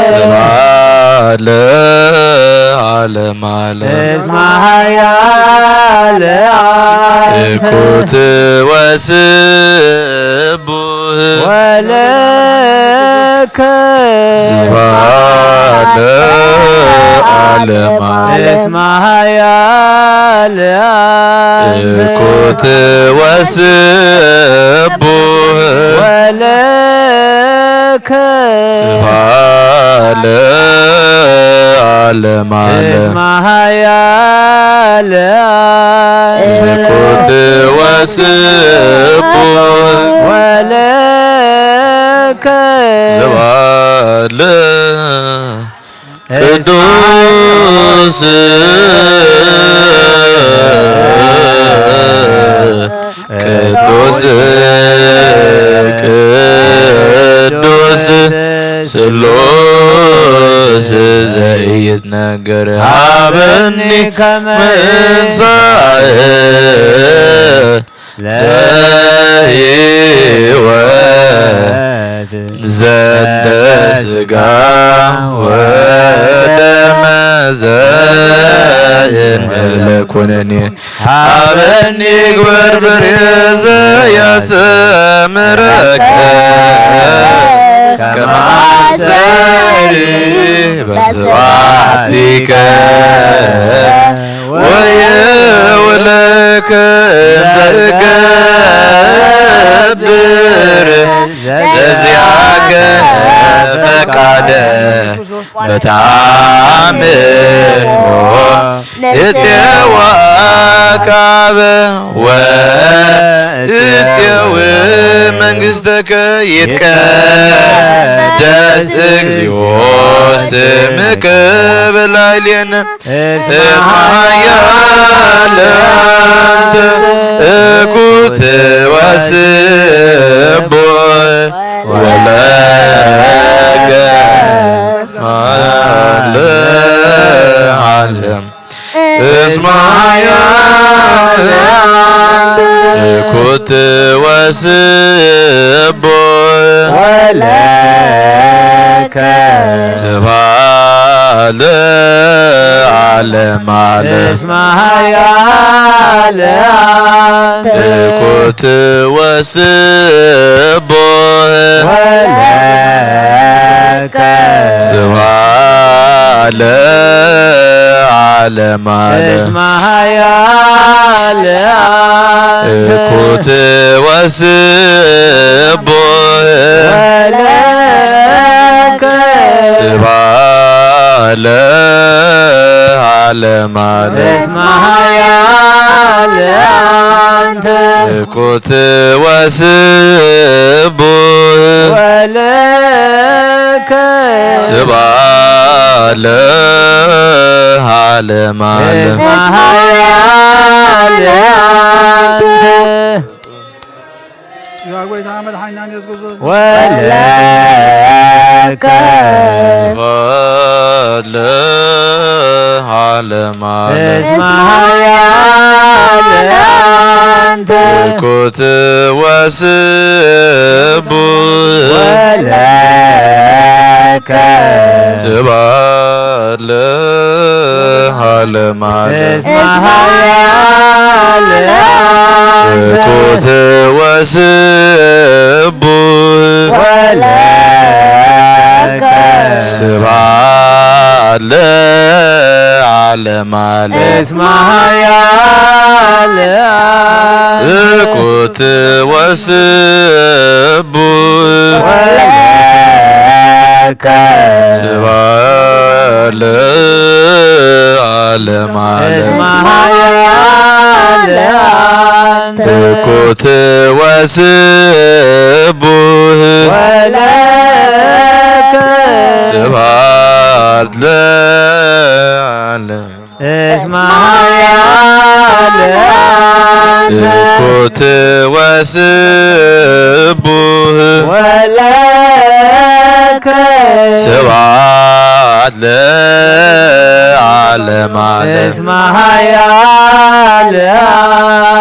ስብሐት ለዓለመ ዓለም። እስመ ኃያል አንተ እኩት ወስቡሕ ወለከ ስብሐት ለዓለመ ዓለም። እስመ ኃያል አንተ እኩት ወስቡሕ ወለከ ስብሐት ለዓለመ ዓለም። እስመ ኃያል አንተ እኩት ወስቡሕ ወለከ ስብሐት ለ ቅዱስ ቅዱስ ቅዱስ ስሉስ ዘኢይትነገር ሀበኒ ከመ ትንሣኤ ለሕይወት ዘንተ ሥጋ ወደመ ዘእንበለ ኩነኔ ሀበኒ ግበር ፍሬ ዘያስተምረከ ከመ አስተምሪ በስብሐቲከ ወየውለከ እንተ እገብር ዘዚአከ ፈቃደ በተአምኖ እፄወ አካበ ወእፄው መንግሥተከ ይትቀደስ እግዚኦ ስምከ በላዕሌነ እስመ ኃያል አንተ እኩት ወስቡሕ ወለከ ለዓለመ ዓለም። እስመ ኃያል አንተ እኩት ወስቡሕ ወለከ ስብሐት ለዓለመ ዓለም። እስመ ኃያል አንተ እኩት ወስቡሕ ወለከ ስብሐት ለዓለመ ዓለም። እስመ ኃያል አንተ እኩት ወስቡሕ ወለከ ስብሐት ለዓለመ ዓለም። እስመ ኃያል አንተ እኩት ወስቡሕ ወለከ ስብሐት ለዓለመ ዓለም። እስመ ኃያል አንተ ያ ጎይታ መድኃኒና ኢየሱስ ክርስቶስ ወለከ ስብሐት ለዓለመ ዓለም። እስመ ኃያል አንተ እኩት ወስቡሕ ወለከ ስብሐት ለዓለመ ዓለም። እስመ ኃያል እኩት ወስቡህ ወለከ ስብሐት ለዓለመ ዓለም። እስመ ኃያል እኩት ወስቡህ ወለከ ስብሐት ለዓለመ ዓለም። እስመ ኃያል አንተ እኩት ወስቡህ ወለከ ስብሐት ለዓለም። እስመ ኃያል አንተ እኩት ወስቡህ ወለከ ስብሐት ለዓለመ ዓለም። እስመ ኃያል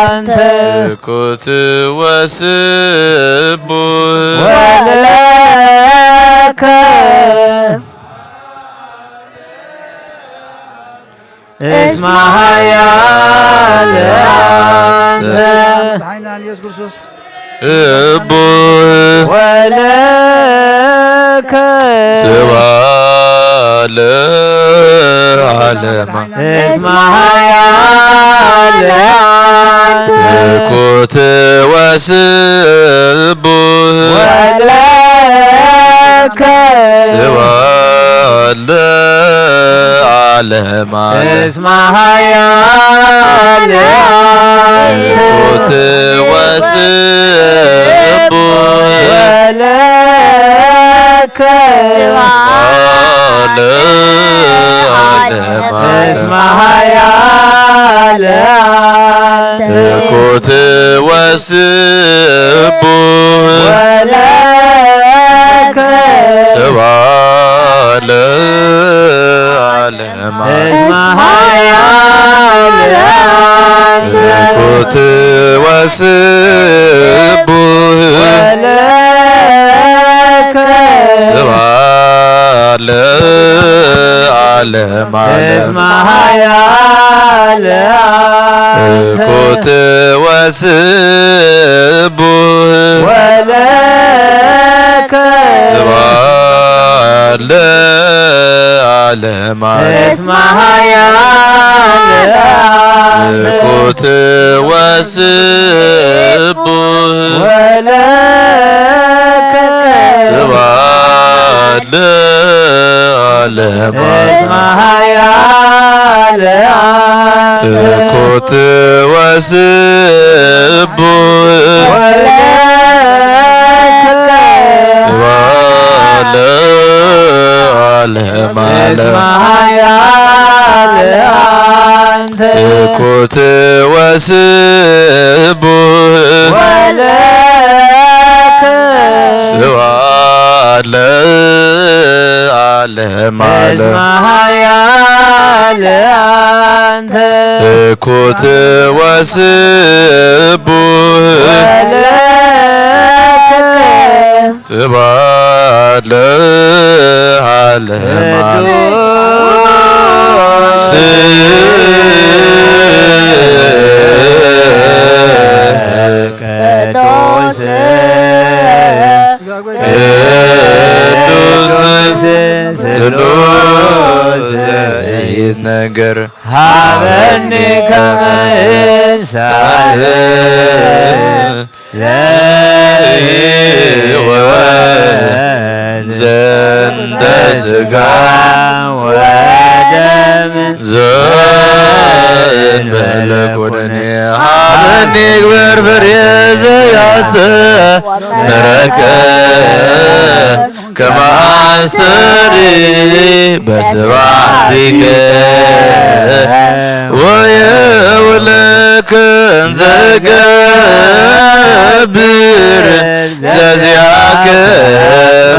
አንተ እኩት ወስቡህ ወለከ እስመ ኃያል አንተ እኩት ወስቡህ ወለከ ስብሐት ለዓለመ እስመ ኃያል አንተ እኩት ወስቡህ ወለከ ስብሐት ለዓለመ ዓለም። እስመ ኃያል እኩት ወስቡህ ወለከ ስብሐት ለዓለመ ዓለም። እስመ ኃያል አንተ እኩት ወስቡህ ወለከ ስብሐት ለዓለመ ዓለም። እስመ ኃያል አንተ እኩት ወስቡህ ወለከ ስብሐት ለዓለመ ዓለም። እስመ ኃያል አንተ እኩት ወስቡህ ወለከ ስብሐት ለዓለመ ዓለም። እስመ ኃያል አንተ እኩት ወስቡህ ወለከ ስብሐት ለዓለመ ዓለም። እስመ ኃያል አንተ እኩት ወስቡህ ወለከ ስብሐት ለዓለመ ዓለም። እስመ ኃያል አንተ እኩት ወስቡህ ወለከ ስብሐት ለዓለመ ዓለም። እስመ ኃያል አንተ እኩት ወስቡህ ወለከ ስብሐት ለዓለመ ዓለም። ቅዱስ ቅዱስ ቅዱስ ስሉስ ይትነገር ሀበኒ ከመ እንሳእ ለሕይወት ዘንተ ሥጋ ወደም ዘእንበለ ኩነኔ ሀበኒ ግበር ፍሬ ዘያስተምረከ ከመ አስተሪ በስብሐቲከ ወየውለከ እንዘ እገብር ዘዚአከ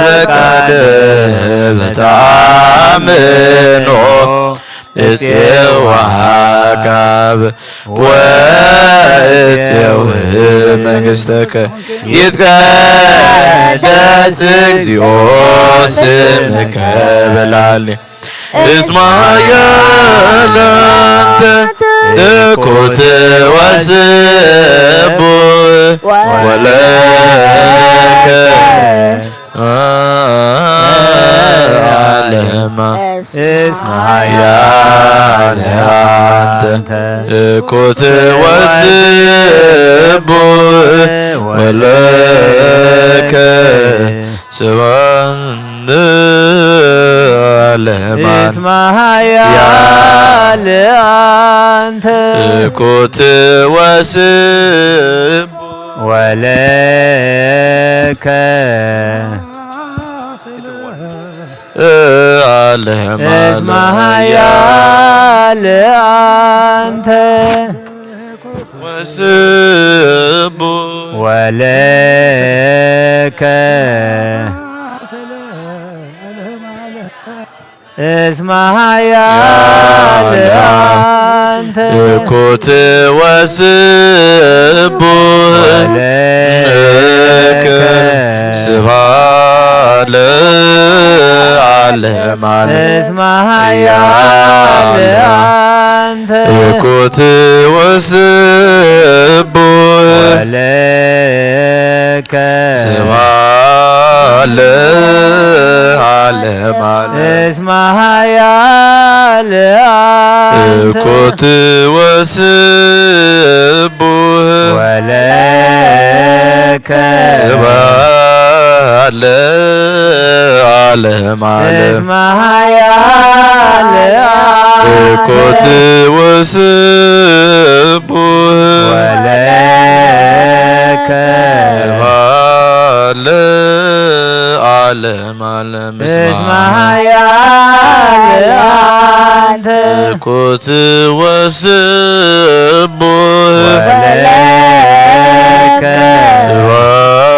በቃል በተአምኖ እፄው ወአካብ ወእፄው መንግሥተከ ይትቀደስ እግዚኦ ስምከ በላሌ እስመ ኃያል አንተ ትኩት ወስቡሕ ወለከ ዓለመ። እስመ ኃያል አንተ ትኩት ወስቡሕ ወለከ ስብሐት ለዓለመ ዓለም። እስመ ኃያል አንተ ትኩት ወስቡሕ ወለከ ዓለመ እስመ ዓለም። ኃያል አንተ ወስቡሕ ወለከ እስመ ኃያል አንተ ትኩት ወስቡሕ ወለከ ስብሐት ለዓለመ ዓለም። እስመ ኃያል አንተ ትኩት ወስቡሕ ወለከ ስብሐት ለዓለመ ዓለም። እስመ ኃያል አንተ ትኩት ወስቡሕ ወለከ ስብሐት ለዓለመ ዓለም። እስመ ኃያል አንተ ትኩት ወስቡሕ ወለከ ስብሐት ለዓለመ ዓለም። እስመ ኃያል አንተ ትኩት ወስቡሕ ወለከ ስብሐት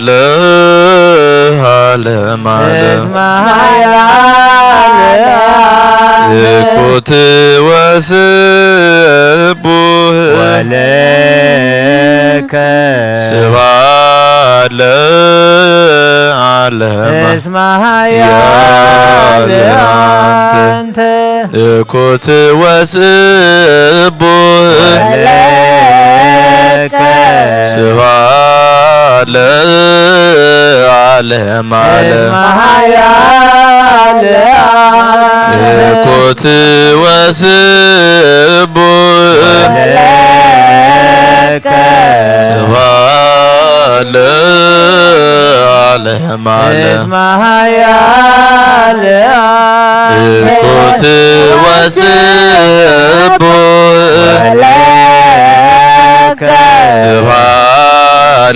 ለዓለመ ዓለም። እስመ ኃያል አንተ ትኩት ወስቡሕ ወለከ ስብሐት ለዓለመ እስመ ኃያል አንተ ትኩት ወስቡሕ ወለከ ስብሐት ለዓለመ ዓለም። እስመ ኃያል አንተ ትኩት ወስቡሕ ወለከ ስብሐት ለዓለመ ዓለም። እስመ ኃያል አንተ ትኩት ወስቡሕ ወለከ ስብሐት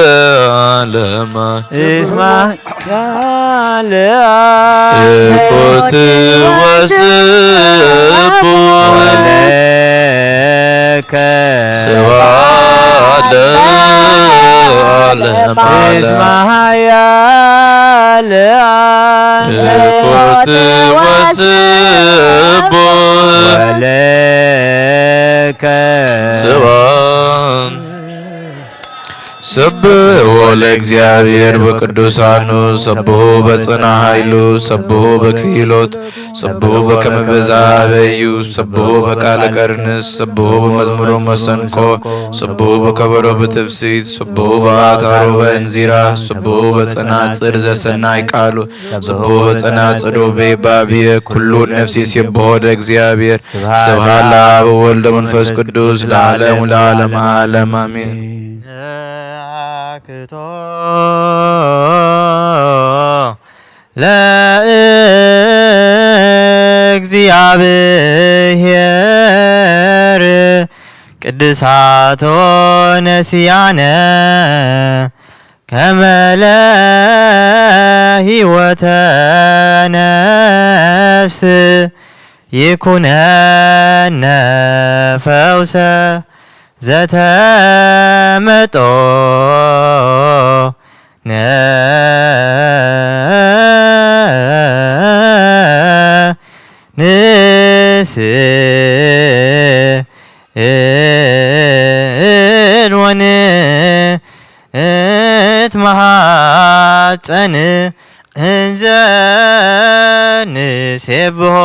ለዓለመ እስመ ኃያል አንተ ትኩት ወስቡሕ ወለከ ስብሐት ለዓለመ ዓለም። እስመ ኃያል አንተ ትኩት ወስቡሕ ወለከ ስብሐት ሰብሕዎ ለእግዚኣብሔር በቅዱሳኑ፣ ሰብሕዎ በጽና ኃይሉ፣ ሰብሕዎ በክሂሎት፣ ሰብሕዎ በከመ በዛ አበዩ፣ ሰብሕዎ በቃለ ቀርንስ፣ ሰብሕዎ በመዝሙሮ መሰንቆ፣ ሰብሕዎ በከበሮ ብትፍሲት፣ ሰብሕዎ በአታሮ በእንዚራ፣ ሰብሕዎ በጸናጽል ዘሰናይ ቃሉ፣ ሰብሕዎ በጸናጽሎ ቤባብየ ኩሉ ነፍሲ ሲብሖ ለእግዚኣብሔር። ስብሐት ለአብ ወወልድ ወመንፈስ ቅዱስ ለዓለም ለዓለም ዓለም አሜን። ነአክቶ ለእግዚአብሔር ቅድሳቶ ነሲያነ ከመ ለህይወተ ነፍስ ይኩነነ ፈውሰ ዘተመጦ ንስእል ወንትመሃጸን እንዘ ንሴብሖ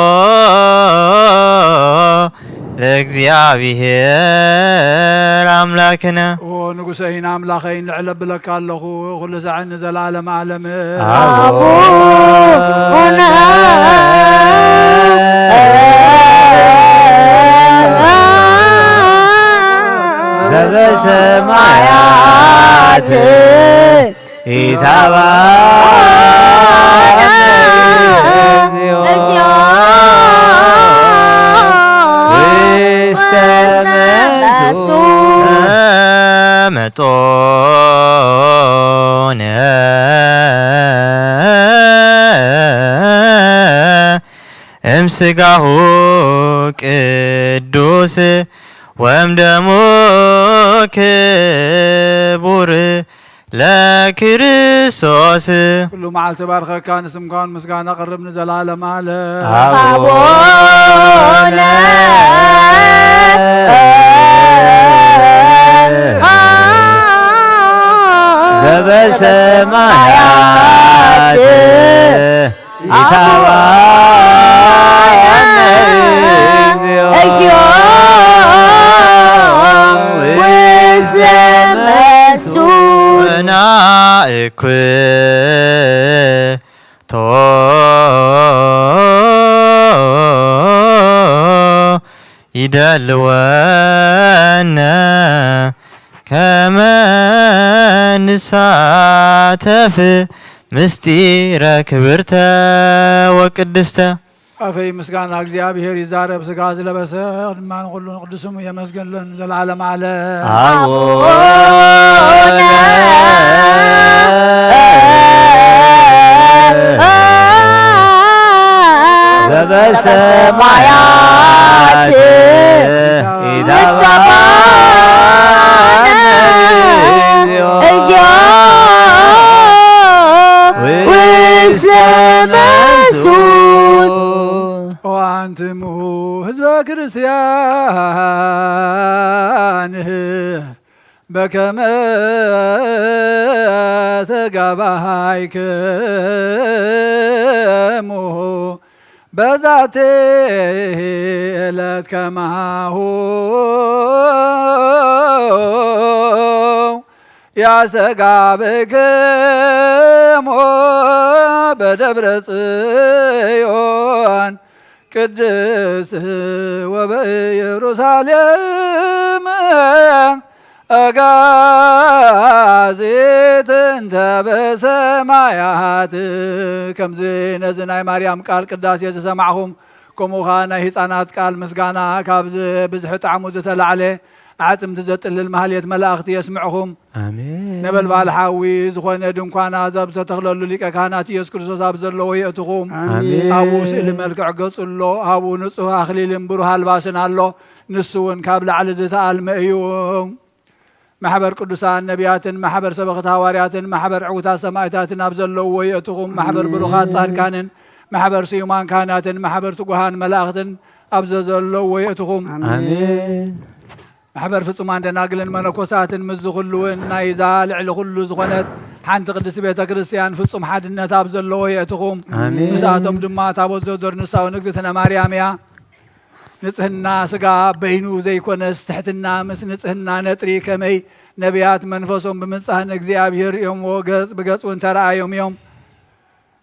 ለእግዚኣብሔር ኣምላክነ። ኦ ንጉሰይን ኣምላኸይን፣ ልዕል ኣብለካ ኣለኹ፣ ኩሉ ሳዕ ንዘለዓለም ዓለም። ኣቡነ ዘበሰማያት ኢታባነ እግዚኦ ውስተ መሱ መጦነ እምስጋሁ ቅዱስ ወእምደሙ ክቡር ለክርስቶስ። ኩሉ መዓልቲ ባርከካ፣ ንስምካውን ምስጋና ቅርብ ንዘላለም ዓለም። ኣቡነ ዘበሰማያት ኢታባነ እግዚኦ ውስተ መሱ ናእኩቶ ይደልወነ ከመ ንሳተፍ ምስጢረ ክብርተ ወቅድስተ። ኣፈይ ምስጋና እግዚኣብሔር ይዛረብ፣ ስጋ ዝለበሰ ድማ ንኹሉ ንቅዱስ ስሙ የመስግን ዘለዓለም ዓለም። ኣቡነ ዘበሰማያት ይትቀባነ እግዚኦ ውስተ መሱት። ኦ አንትሙ ህዝበ ክርስቲያን በከመ ተጋባሃይክሙ በዛቲ ዕለት ከማሁ ያስተጋብክሙ በደብረ ጽዮን ቅድስት ወበኢየሩሳሌም አጋዜት እንተ በሰማያት። ከምዚ ነዚ ናይ ማርያም ቃል ቅዳሴ ዝሰማዕኹም፣ ከምኡ ኸዓ ናይ ህፃናት ቃል ምስጋና ካብዚ ብዝሒ ጣዕሙ ዝተላዕለ ኣዕፅምቲ ዘጥልል ማህሌት መላእኽቲ የስምዕኹም። ኣሜን። ነበልባል ሓዊ ዝኾነ ድንኳን ኣዛብ ዝተተኽለሉ ሊቀ ካህናት ኢየሱስ ክርስቶስ ኣብ ዘለዎ የእትኹም። ኣሜን። ኣብኡ ስእሊ መልክዕ ገጹ ኣሎ፣ ኣብኡ ንጹህ ኣኽሊልን ብሩህ ኣልባስን ኣሎ። ንሱ እውን ካብ ላዕሊ ዝተኣልመ እዩ። ማሕበር ቅዱሳን ነቢያትን ማሕበር ሰበኽቲ ሃዋርያትን ማሕበር ዕዉታት ሰማዕታትን ኣብ ዘለውዎ የእትኹም። ማሕበር ብሩኻት ጻድቃንን ማሕበር ስዩማን ካህናትን ማሕበር ትጉሃን መላእኽትን ኣብ ዘዘለውዎ የእትኹም። ኣሜን። ማሕበር ፍጹማን ደናግልን መነኮሳትን ምስዚ ኩሉ እውን ናይዛ ልዕሊ ኩሉ ዝኾነት ሓንቲ ቅድስቲ ቤተ ክርስቲያን ፍጹም ሓድነት ኣብ ዘለዎ የእትኹም። ኣሜን። ምስኣቶም ድማ ታቦት ዘዞር ንሳውን እግዝእትነ ማርያም እያ። ንጽህና ስጋ በይኑ ዘይኮነስ ትሕትና ምስ ንጽህና ነጥሪ ከመይ ነቢያት መንፈሶም ብምጻን እግዚኣብሔር ርእዮምዎ ገጽ ብገጽ እውን ተረኣዮም እዮም።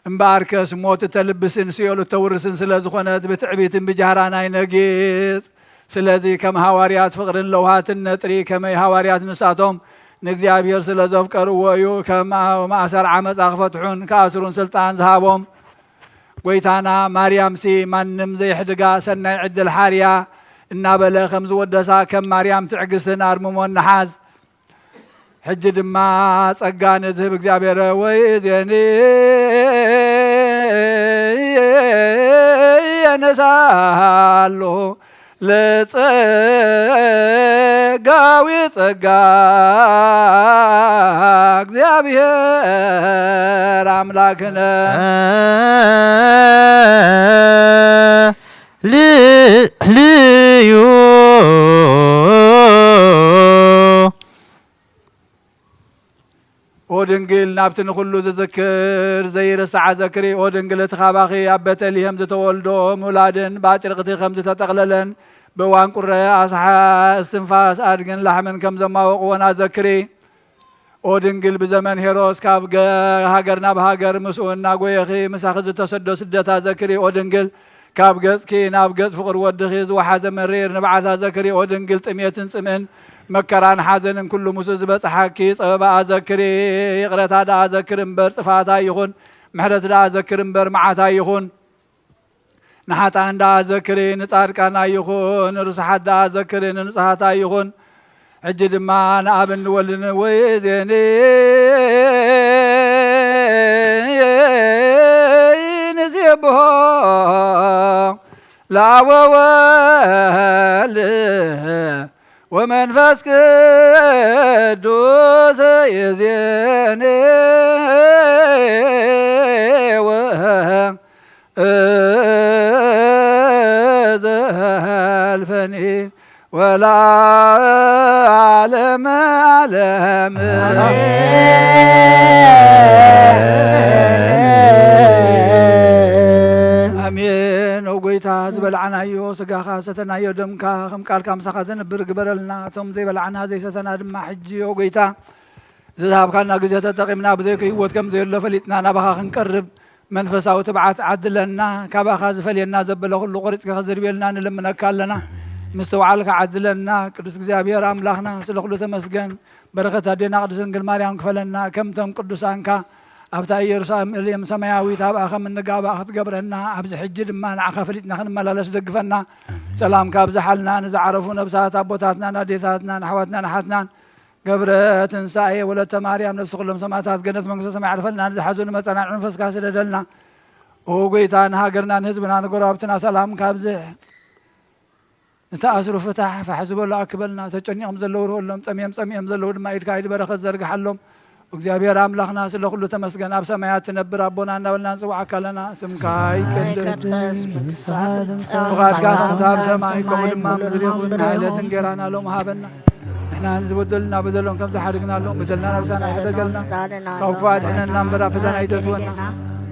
እምበኣርከስ ሞት እተልብስን ሲኦል እተውርስን ስለ ዝኾነት ብትዕቢትን ብጃህራን ኣይነጊጽ። ስለዚ ከም ሃዋርያት ፍቕርን ለውሃትን ነጥሪ ከመይ ሃዋርያት ንሳቶም ንእግዚኣብሔር ስለ ዘፍቀርዎ እዩ ከም ማእሰር ዓመፃ ክፈትሑን ክኣስሩን ስልጣን ዝሃቦም። ጎይታና ማርያምሲ ማንም ዘይሕድጋ ሰናይ ዕድል ሓርያ እናበለ ከም ዝወደሳ ከም ማርያም ትዕግስትን ኣርምሞን ንሓዝ። ሕጂ ድማ ጸጋ ንዝህብ እግዚኣብሔር ወይ ዜኒ የነሳሉ ለጸጋዊ ጸጋ እግዚኣብሔር ኣምላክነ። ል- ልዩ ድንግል ናብቲ ንኹሉ ዝዝክር ዘይርሳዕ ዘክሪ። ኦ ድንግል እቲ ካባኺ ኣብ ቤተልሔም ዝተወልዶ ምውላድን ብኣጭርቕቲ ከም ዝተጠቕለለን ብእዋን ቁረ ኣስሓ እስትንፋስ ኣድግን ላሕምን ከም ዘማወቕዎን ኣዘክሪ። ኦ ድንግል ብዘመን ሄሮስ ካብ ገ-፣ ሃገር ናብ ሃገር ምስኡ እናጎየኺ ምሳኺ ዝተሰዶ ስደት ኣዘክሪ። ኦ ድንግል ካብ ገጽኪ ናብ ገጽ ፍቕር ወድኺ ዝወሓዘ መሪር ንብዓት ኣዘክሪ። ኦ ድንግል ጥሜትን ጽምእን መከራን ሓዘንን ኩሉ ምስኡ ዝበጽሓኪ ጸበባ ኣዘክሪ። ይቕረታ ደኣ ዘክሪ እምበር ጽፍኣት ኣይኹን፣ ምሕረት ደኣ ዘክሪ እምበር መዓት ኣይኹን። ንሓጥኣን ደኣ ዘክሪ ንጻድቃን ኣይኹን፣ ንርሱሓት ደኣ ዘክሪ ንንጹሃት ኣይኹን። ሕጂ ድማ ንኣብን ንወልድን ወይዜኒ ንሴብሖ ለአብ ወወልድ ወመንፈስ ቅዱስ ይዜኒ ወዘልፈኒ ወለዓለመ ዓለም። ኣሜን። ኦ ጎይታ፣ ዝበላዕናዮ ስጋኻ፣ ሰተናዮ ደምካ፣ ከም ቃልካ ምሳኻ ዘንብር ግበረልና። እቶም ዘይበላዕና ዘይሰተና ድማ ሕጂ፣ ኦ ጎይታ፣ እዚ ዝሃብካና ግዜ ተጠቒምና ብዘይኮ ህይወት ከም ዘየሎ ፈሊጥና ናባኻ ክንቀርብ መንፈሳዊ ትብዓት ዓድለና። ካባኻ ዝፈልየና ዘበለ ኩሉ ቆሪጽካ ከዝርብየልና ንልምነካ ኣለና። ምስትውዓልካ ዓድለና። ቅዱስ እግዚኣብሔር ኣምላኽና፣ ስለ ኩሉ ተመስገን። በረኸት ኣዴና ቅድስት ድንግል ማርያም ክፈለና። ከምቶም ቅዱሳንካ ኣብታ ኢየሩሳሌም ሰማያዊት ኣብኣ ከም እንጋባእ ክትገብረና ኣብዚ ሕጂ ድማ ንዓኻ ፈሊጥና ክንመላለስ ደግፈና። ኣሜን። ሰላምካ ኣብዝሓልና። ንዝዓረፉ ነብሳት ኣቦታትናን ኣዴታትናን ኣሕዋትናን ኣሓትናን ገብረ ትንሳኤ ወለተ ማርያም ነፍሲ ኩሎም ሰማዕታት ገነት መንግስተ ሰማይ ዓርፈልና። ንዝሓዙ ንመጸናንዒ መንፈስካ ስደደልና። ኦ ጎይታ ንሃገርና ንህዝብና ንጎረባብትና ሰላም ካብዝሕ። ንተኣስሩ ፍታሕ ፋሕ ዝበሉ ኣክበልና። ተጨኒቖም ዘለዉ ርህወሎም፣ ጸሚኦም ጸሚኦም ዘለዉ ድማ ኢድካ ኢድ በረኸት ዘርግሓሎም። እግዚኣብሔር ኣምላኽና ስለ ኩሉ ተመስገን። ኣብ ሰማያት ትነብር ኣቦና እናበልና ንጽውዓካ ኣለና። ስምካ ይቀደስ፣ ፍቓድካ ከምቲ ኣብ ሰማይ ከምኡ ድማ ኣብ ምድሪ ይኹን። ንዕለት እንጌራና ሎም ሃበና። ንሕና ንዝበደሉና በደሎም ከም ዝሓደግናሎም በደልና ነብሳና ሕሰገልና። ካብ ክፉ ኣድሕነና እምበር ኣብ ፈተና ኣይተእትወና።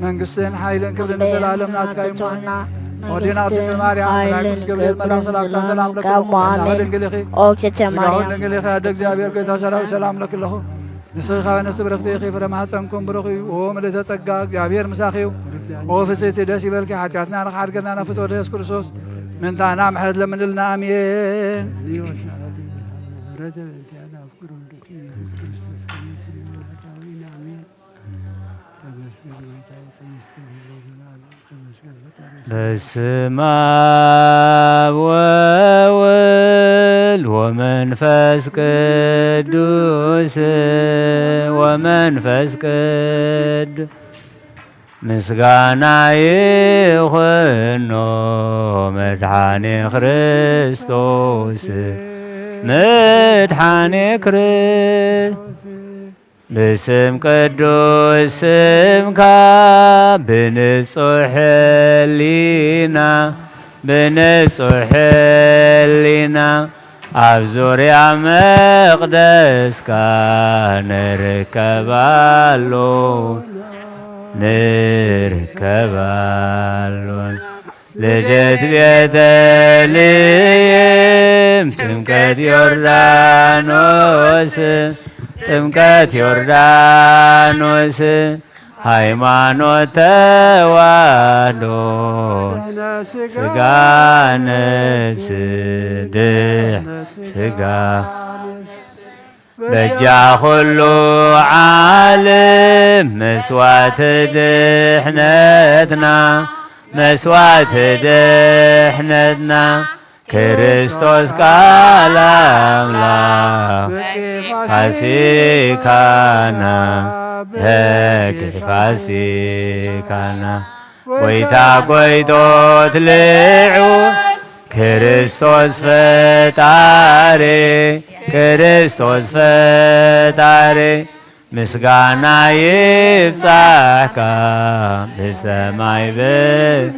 መንግስትን ሓይልን ክብርን ንዘለኣለም ናትካ እዩ እሞ። ኣዴና ቅድስት ማርያም፣ መልኣክ ቅዱስ ገብርኤል መልኣክ ሰላምታ ሰላም ለኪ። ድንግል ኢኺ፣ ስጋውን ድንግል ኢኺ። ኣደ እግዚኣብሔር ጎይታ ሰራዊት ሰላም ለኪ ኣለኹ። ንስኺ ካብ ኣንስቲ ብርኽቲ ኢኺ፣ ፍረ ማህፀንኩም ብሩኽ እዩ። ኦ ምልእተ ጸጋ፣ እግዚኣብሔር ምሳኺ እዩ። ኦ ፍስሕቲ ደስ ይበልኪ፣ ሓጢኣትና ንኽሓድገና ናብ ፍትወት የሱስ ክርስቶስ ምእንታና ምሕረት ለምንልና። ኣሜን። በስመ አብ ወወልድ ወመንፈስ ቅዱስ ወመንፈስ ቅዱስ ምስጋና ይኹኖ መድኃኔ ክርስቶስ መድኃኔ ክርስቶስ ብስም ቅዱስ ስምካ ብንጹሕ ሕሊና ብንጹሕ ሕሊና ኣብ ዙርያ መቕደስካ ንርከባሉ ንርከባሉ። ልደት ቤተልሔም ጥምቀት ዮርዳኖስ ጥምቀት ዮርዳኖስ ሃይማኖት ተዋህዶ ስጋ ነፍስ ድሕ ስጋ በጃ ኩሉ ዓለም መስዋዕቲ ድሕነትና መስዋዕቲ ድሕነትና ክርስቶስ ቃል ኣምላኽ ፋሲካና በኪ ፋሲካና ጎይታ ጎይቶት ልዑል ክርስቶስ ፈጣሪ ክርስቶስ ፈጣሪ ምስጋና ይብጻሕካ ብሰማይ ብ-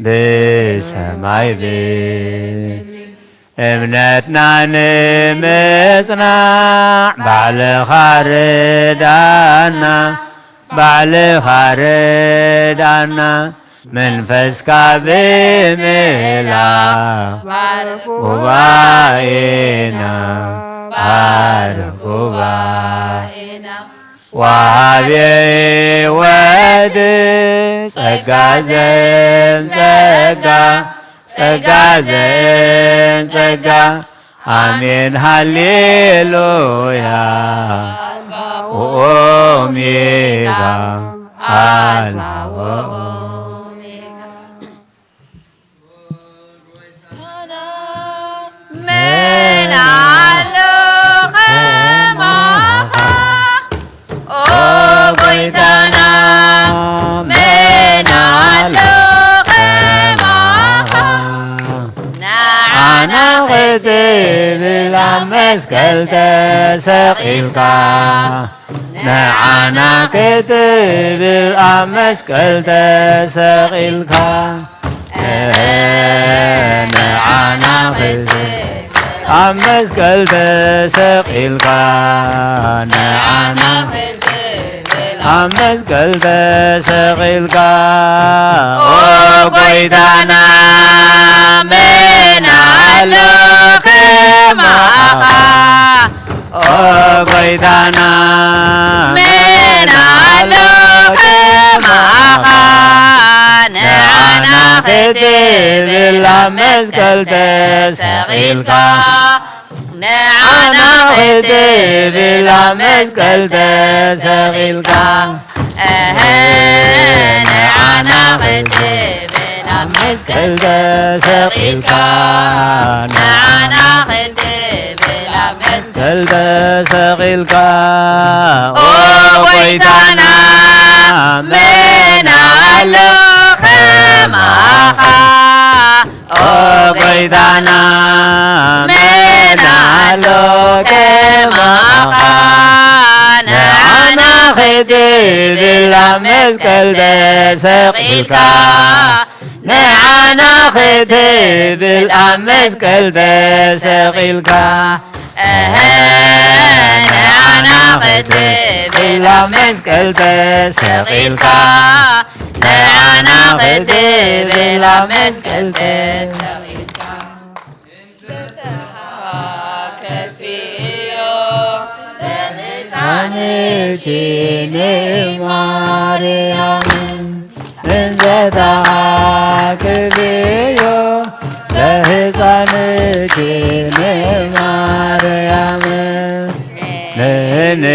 ብሰማይ ብ- እምነትና ንምጽናዕ ባዕልኻ ርዳና፣ ባዕልኻ ርዳና። መንፈስካ ብምልኣኽ ባርኽ ጉባኤና፣ ባርኽ ጉባኤና። ወሃቤ ሕይወት ጸጋ ዘእም ጸጋ፣ ጸጋ ዘእም ጸጋ። ኣሜን ሃሌሉያ። ኦሜጋ፣ ኣልፋ ወኦሜጋ። መን ኣሎ ከማኻ? ኦ ጎይታና፣ መን ኣሎ ከማኻ? ንዓና ክትብል ኣብ መስቀል ተሰቒልካ፣ ንዓና ክትብል ኣብ መስቀል ተሰቒልካ፣ ንዓና ክትብል ኣብ መስቀል ተሰቒልካ፣ ንዓና ክትብል ኣብ መስቀል ተሰቒልካ። ኦ ጎይታና፣ መን ኣሎ ከማኻ? ኦ ጎይታና፣ መን ኣሎ ከማኻ? ንዓና ክትብል ኣብ መስቀል ተሰቒልካ፣ ንዓና ክትብል ኣብ መስቀል ተሰቒልካ። እህ፣ ንዓና ክትብል ኣብ መስቀል ተሰቒልካ፣ ንዓና ክትብል ኣብ መስቀል ተሰቒልካ። ኦ ጎይታና፣ መን ኣሎ ከማኻ? ኦ ጎይታና፣ መን ኣሎ ከማኻ? ንዓና ክትብል ኣብ መስቀል ተሰቒልካ፣ ንዓና ክትብል ኣብ መስቀል ተሰቒልካ። እህ፣ ንዓና ክትብል ኣብ መስቀል ተሰቒልካ፣ ንዓና ክትብል ኣብ መስቀል ተሰቒልካ። ሕፃንኪ ንማርያም እንዘ ተሃክብዮ ለሕፃንኪ ንማርያም። ንንኢ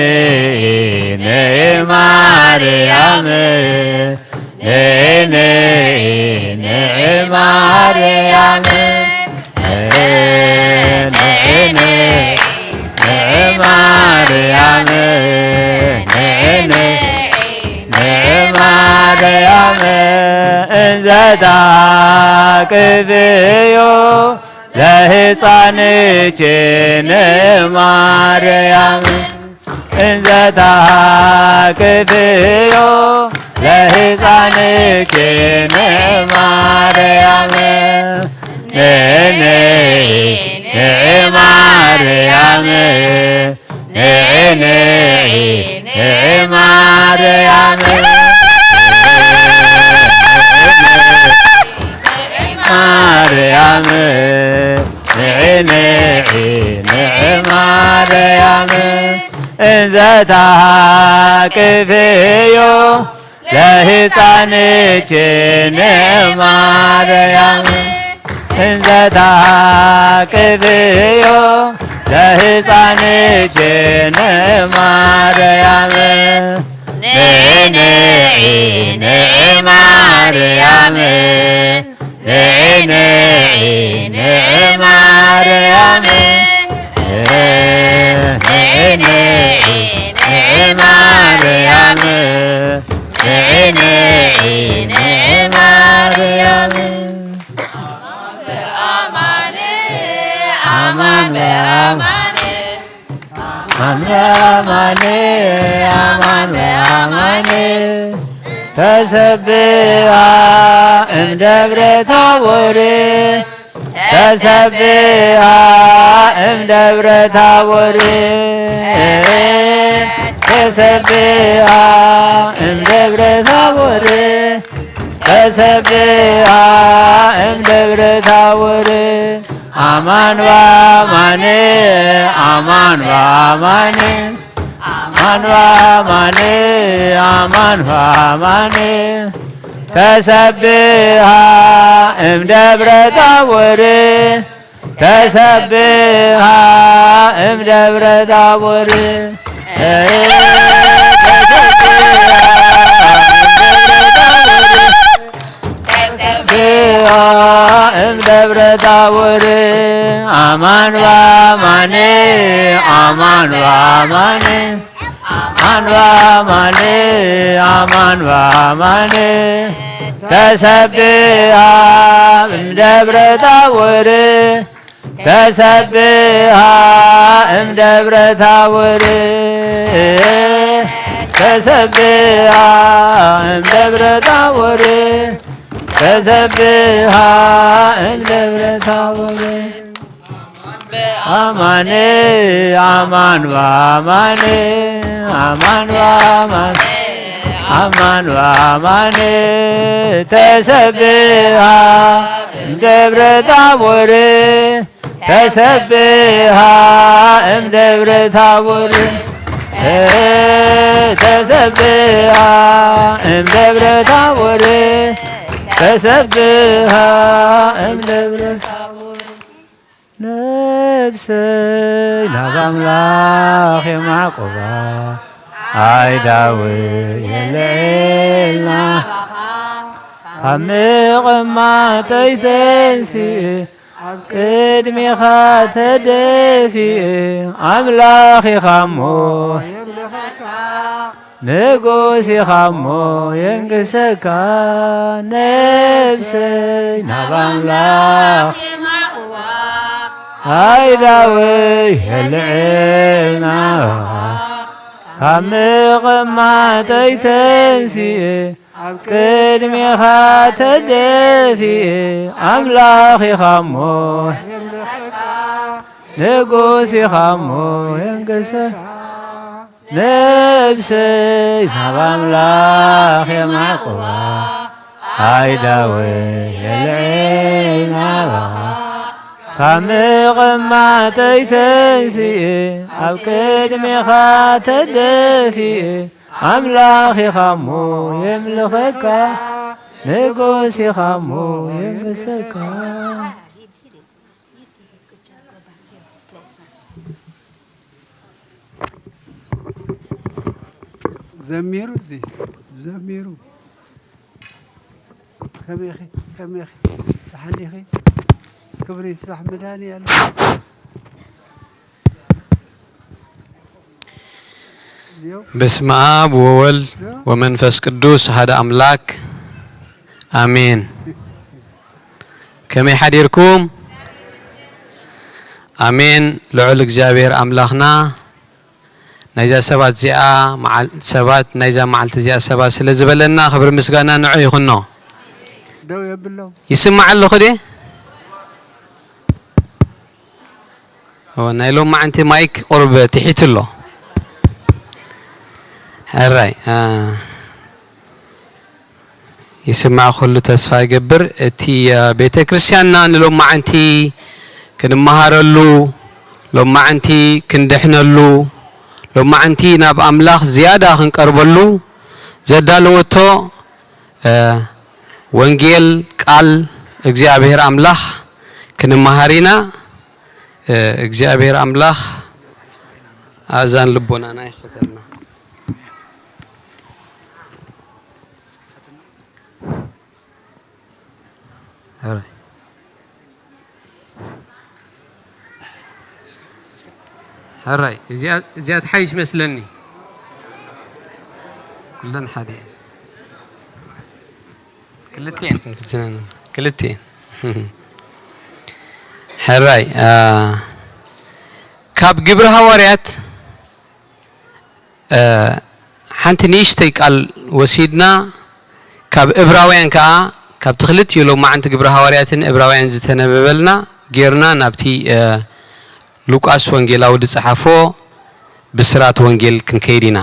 ንማርያም፣ ንንኢ ንማርያም፣ ንንኢ ንማርያም፣ ንንኢ ንማርያም። እንዘ ታቅፍዮ ለሕፃንኪ ንማርያም፣ እንዘ ታቅፍዮ ለሕፃንኪ ንማርያም፣ ንንኢ ንማርያም፣ ንንኢ ንማርያም፣ ማርያም፣ ንንኢ ንማርያም፣ እንዘ ታቅፍዮ ለሕፃንኪ ንማርያም፣ እንዘ ታቅፍዮ ለሕፃንኪ ንማርያም፣ ንንኢ ንማርያም፣ ንንኢ ንማርያም፣ ንንኢ ንማርያም፣ ንንኢ ንማርያም። ኣማን በኣማን፣ ኣማን በኣማን፣ ኣማን በኣማን፣ ተሰብኣ እምደብረ ታቦር፣ ተሰብሃ እምደብረ ታቦር፣ ተሰብሃ እምደብረ ታቦር፣ ተሰብሃ እምደብረ ታቦር። አማን በአማን፣ አማን በአማን፣ አማን በአማን፣ አማን በአማን። ተሰብሃ እምደብረ ታቦር፣ ተሰብሃ እምደብረ ታቦር። ተሰብሃ እምደብረ ታቦር። አማን በአማን፣ አማን በአማን፣ አማን በአማን፣ አማን በአማን። ተሰብሃ እምደብረ ታቦር፣ ተሰብሃ እምደብረ ታቦር። ተሰብሃ እምደብረ ታቦር፣ ተሰብሃ እምደብረ ታቦር። አማን፣ አማን በአማን፣ አማን በአማን፣ አማን በአማን። ተሰብሃ እምደብረ ታቦር፣ ተሰብሃ እምደብረ ታቦር። ተሰብሃ እምደብረ ታቦር፣ ተሰብሃ እምደብረ ታቦር። ነፍሰይ ናብ ኣምላኽ የማዕቁባ፣ ኣይዳዊ የለኤልና ካብ ምቕማጠይ ተንስእ፣ ኣብ ቅድሜኻ ተደፊእ። ኣምላኽ ኢኻ እሞ ንጉስ ኢኻ እሞ የንግሰካ። ነፍሰይ ናብ ኣምላኽ ኣይዳወይ የልዕልና፣ ካብ ምቕማጠይ ተንስኤ ኣብ ቅድሜኻ ተደፊኤ። ኣምላኽ ኢኻ እሞ ንጉስ ኢኻ እሞ የንግሰካ። ነብሰይ ናብ ኣምላኽ የማዕቁባ፣ ኣይዳወይ የልዕል ናባኻ። ካብ ምቕማጠይ ተንስኤ፣ ኣብ ቅድሜኻ ተደፊኤ። ኣምላኽ ኢኻ እሞ የምልኸካ፣ ንጉስ ኢኻ እሞ የንግሰካ። ዘሚሩ እዚ ዘሚሩ። ከመይ ኢኺ? ከመይ ኢኺ? ደሓን ዲኺ? ክብሪ ይስባሕ መድሃኒኣለም። በስመ አብ ወወልድ ወመንፈስ ቅዱስ አሐደ አምላክ አሜን። ከመይ ሓዲርኩም? ኣሜን። ልዑል እግዚኣብሔር ኣምላኽና ናይዛ ሰባት እዚኣ መዓል-፣ ሰባት ናይዛ መዓልቲ እዚኣ ሰባት ስለ ዝበለና ክብሪ ምስጋና ንዑ ይኹኖ። ደው የብሎም። ይስማዕ ኣለኹ ድየ? ኦ፣ ናይ ሎማዓንቲ ማይክ ቁሩብ ትሒቱ ኣሎ። ሕራይ፣ አ፣ ይስማዕ ኩሉ ተስፋ ይገብር። እቲ፣ አ፣ ቤተ ክርስቲያንና ንሎማዓንቲ ክንመሃረሉ፣ ሎማዓንቲ ክንድሕነሉ፣ ሎማዓንቲ ናብ ኣምላኽ ዝያዳ ክንቀርበሉ ዘዳለወቶ፣ አ፣ ወንጌል ቃል እግዚኣብሔር ኣምላኽ ክንመሃር ኢና። እ፣ እግዚኣብሔር ኣምላኽ ኣእዛን ልቦናና ይኽፈተልና። ሕራይ። ሕራይ። እዚኣ፣ እዚኣ ትሓይሽ መስለኒ። ኩለን ሓደ እየን። ክልቲኤን ክንፍትነን፣ ክልቲኤን። ሕራይ፣ አ፣ ካብ ግብሪ ሃዋርያት፣ አ፣ ሓንቲ ንእሽተይ ቃል ወሲድና፣ ካብ እብራውያን ከኣ፣ ካብቲ ክልቲኡ ሎማዓንቲ ግብሪ ሃዋርያትን እብራውያን ዝተነበበልና፣ ጌርና ናብቲ ሉቃስ ወንጌላዊ ዝጸሓፎ ብስራት ወንጌል ክንከይድ ኢና።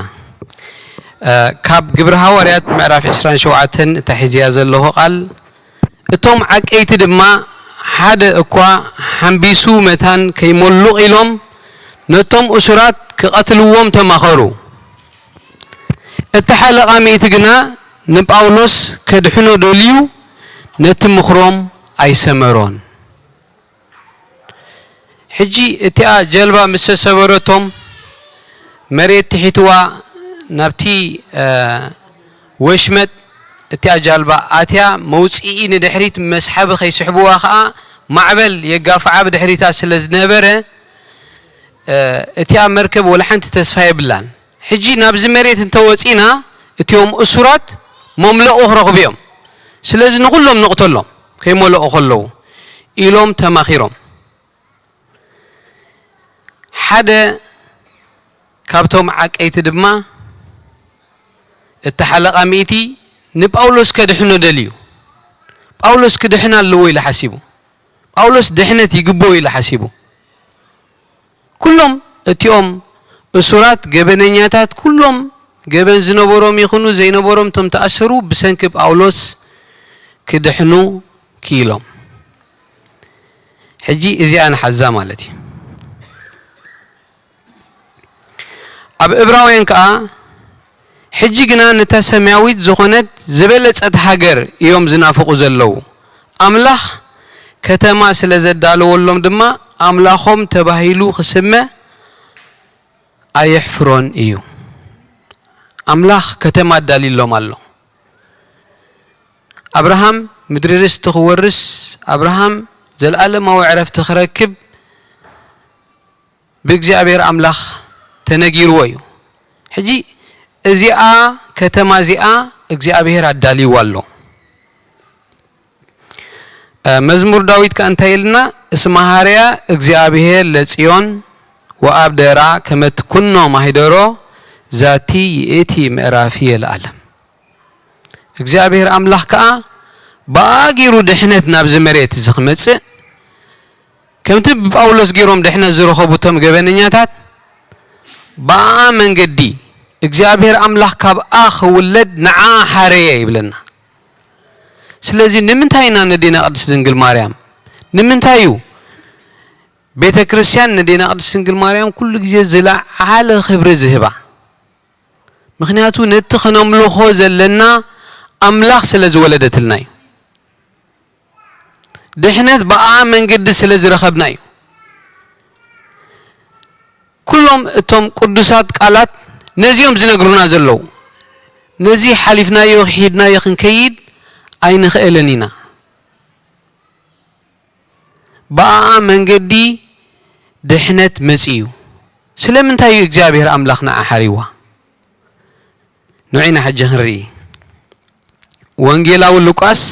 ካብ ግብሪ ሃዋርያት ምዕራፍ ዕስራን ሸውዓተን እታ ሒዝያ ዘለኹ ቃል፣ እቶም ዓቀይቲ ድማ ሓደ እኳ ሓንቢሱ መታን ከይመሉቕ ኢሎም ነቶም እሱራት ክቐትልዎም ተማኸሩ። እቲ ሓለቓ ሚእቲ ግና ንጳውሎስ ከድሕኖ ደልዩ ነቲ ምኽሮም ኣይሰመሮን። ሕጂ እቲኣ ጀልባ ምስ ተሰበረቶም መሬት ትሒትዋ ናብቲ ወሽመጥ እቲኣ ጃልባ ኣትያ መውፅኢ ንድሕሪት መስሓቢ ከይስሕብዋ ከዓ ማዕበል የጋፍዓ ብድሕሪታ ስለ ዝነበረ እቲኣ መርከብ ወላ ሓንቲ ተስፋ የብላን። ሕጂ ናብዚ መሬት እንተወፂና እቲኦም እሱራት መምለቑ ክረኽቡ እዮም። ስለዚ ንኹሎም ንቕተሎም ከይመለቑ ከለዉ ኢሎም ተማኺሮም። ሓደ ካብቶም ዓቀይቲ ድማ እቲ ሓለቓ ሚእቲ ንጳውሎስ ከድሕኖ ደልዩ። ጳውሎስ ክድሕን ኣለዎ ኢሉ ሓሲቡ። ጳውሎስ ድሕነት ይግብኦ ኢሉ ሓሲቡ። ኩሎም እቲኦም እሱራት ገበነኛታት፣ ኩሎም ገበን ዝነበሮም ይኹኑ ዘይነበሮም፣ እቶም ተኣሰሩ ብሰንኪ ጳውሎስ ክድሕኑ ክኢሎም። ሕጂ እዚኣ ንሓዛ ማለት እዩ። ኣብ እብራውያን ከኣ ሕጂ ግና ነታ ሰማያዊት ዝኾነት ዝበለጸት ሃገር እዮም ዝናፍቑ ዘለዉ። ኣምላኽ ከተማ ስለ ዘዳለወሎም ድማ ኣምላኾም ተባሂሉ ክስመ ኣየሕፍሮን እዩ። ኣምላኽ ከተማ ኣዳልዩሎም ኣሎ። ኣብርሃም ምድሪ ርስቲ ክወርስ፣ ኣብርሃም ዘለኣለማዊ ዕረፍቲ ክረክብ ብእግዚኣብሔር ኣምላኽ ተነጊርዎ እዩ። ሕጂ እዚኣ ከተማ እዚኣ እግዚኣብሔር ኣዳልይዋ ኣሎ። መዝሙር ዳዊት ከኣ እንታይ ኢልና? እስመ ሐረያ እግዚኣብሔር ለጽዮን ወአብደራ ከመ ትኩኖ ማሂደሮ ዛቲ ይእቲ ምዕራፍየ ለዓለም። እግዚኣብሔር ኣምላኽ ከኣ ብኣጊሩ ድሕነት ናብዚ መሬት እዚ ክመጽእ ከምቲ ብጳውሎስ ገይሮም ድሕነት ዝረኸቡ እቶም ገበነኛታት ብኣ መንገዲ እግዚኣብሔር ኣምላኽ ካብኣ ክውለድ ንዓ ሓረየ ይብለና። ስለዚ ንምንታይ ኢና ነዴና ቅድስት ድንግል ማርያም፣ ንምንታይ እዩ ቤተ ክርስቲያን ነዴና ቅድስት ድንግል ማርያም ኩሉ ግዜ ዝለዓለ ክብሪ ዝህባ? ምኽንያቱ ነቲ ክነምልኾ ዘለና ኣምላኽ ስለ ዝወለደትልና እዩ። ድሕነት ብኣ መንገዲ ስለ ዝረኸብና እዩ። ኩሎም እቶም ቅዱሳት ቃላት ነዚኦም ዝነግሩና ዘለዉ። ነዚ ሓሊፍናዮ ሒድናዮ ክንከይድ ኣይንኽእልን ኢና። ብኣኣ መንገዲ ድሕነት መጺኡ። ስለምንታይ እዩ እግዚኣብሔር ኣምላኽ ንዓ ሓሪዋ? ንዑ ኢና ሕጂ ክንርኢ። ወንጌላዊ ሉቃስ